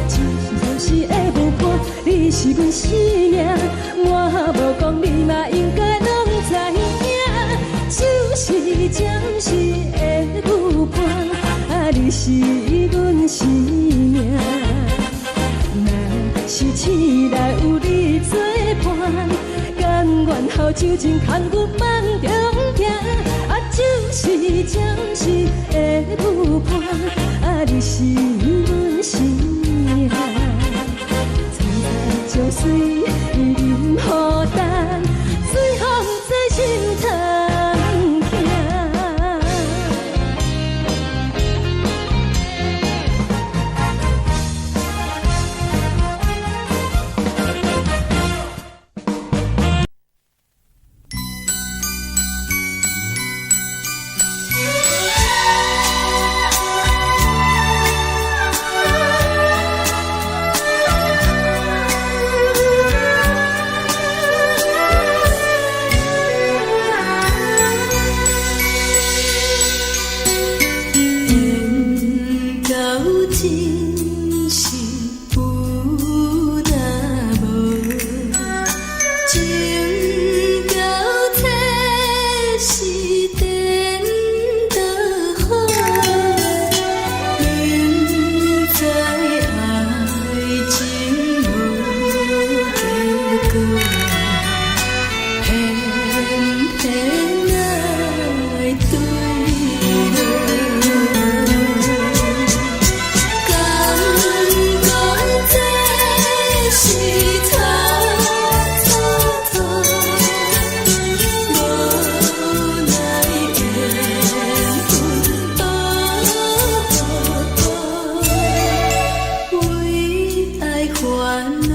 [SPEAKER 1] 只是暫時的舞伴，你是阮生命，我無講你嘛應該攏知影。只是暫時的舞伴，啊，你是阮生命。若是醒來有你做伴，甘願予酒精牽阮放中行。啊，只是暫時的舞伴，啊，你是阮生命。層層情水啉予乾，水予毋知心通疼。
[SPEAKER 2] 緣到真是有若無，情到這是顛倒好，明知愛情無結果，偏偏愛對落。感覺這是錯錯錯，無奈緣分倒為愛煩惱。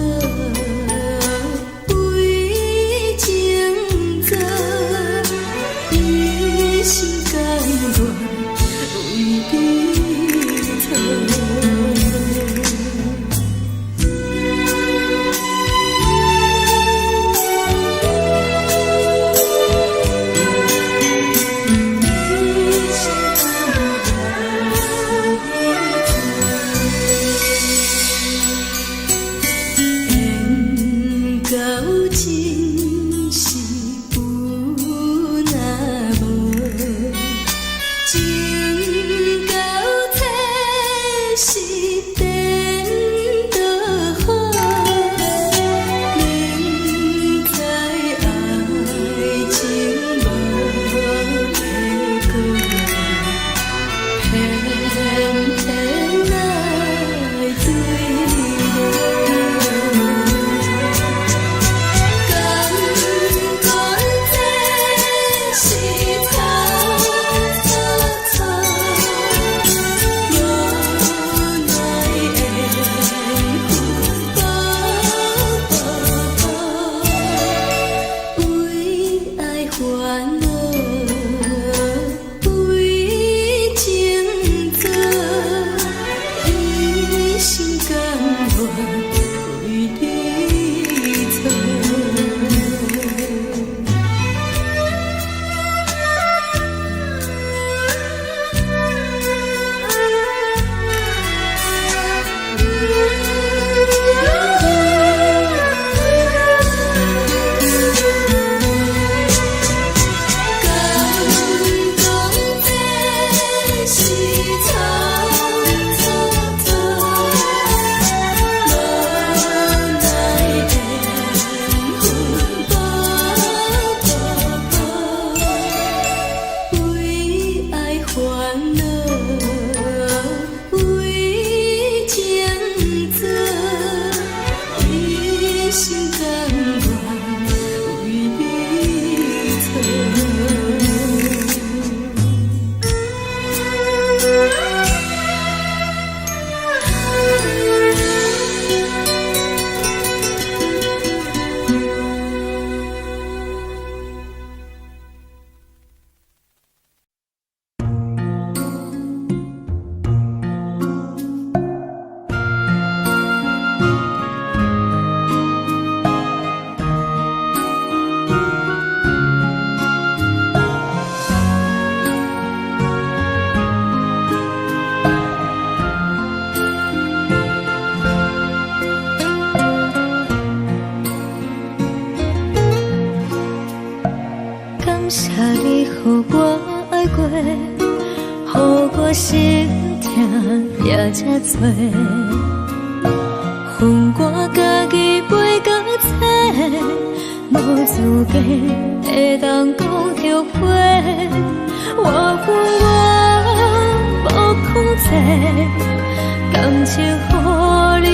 [SPEAKER 1] 為你做。敢講這是倉促做，無奈緣分步步，為愛煩惱，為情做，一心甘願為你做。感謝你予我愛過，予我心疼也這多。予我家己飛到找，無資格會當講後悔。我恨我無控制，感情予你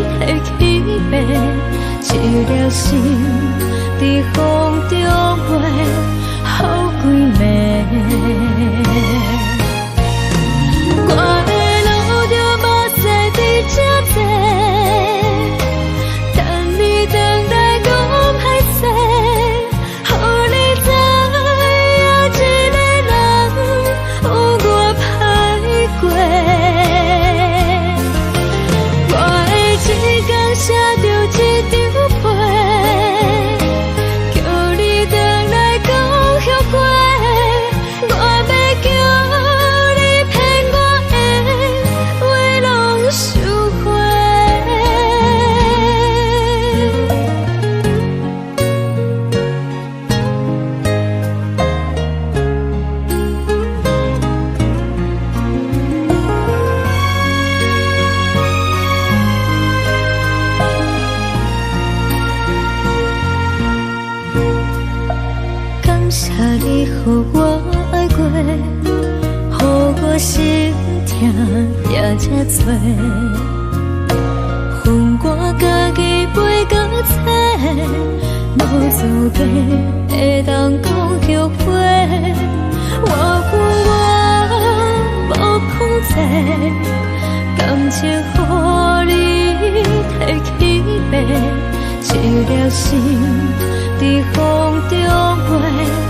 [SPEAKER 1] 提起爬，一粒心佇風中飛，予規暝。我會流著目屎佇這坐，等你轉來講歹勢，予你知影這个人有偌歹過。我會一工寫著一張批，叫你轉來講後悔。我欲叫你騙我的話攏收回。感謝你予我愛過，予我心疼也這多。予我家己飛到找，無資格會當講後悔。我恨我無控制，感情予你提起爬，一粒心佇風中飛。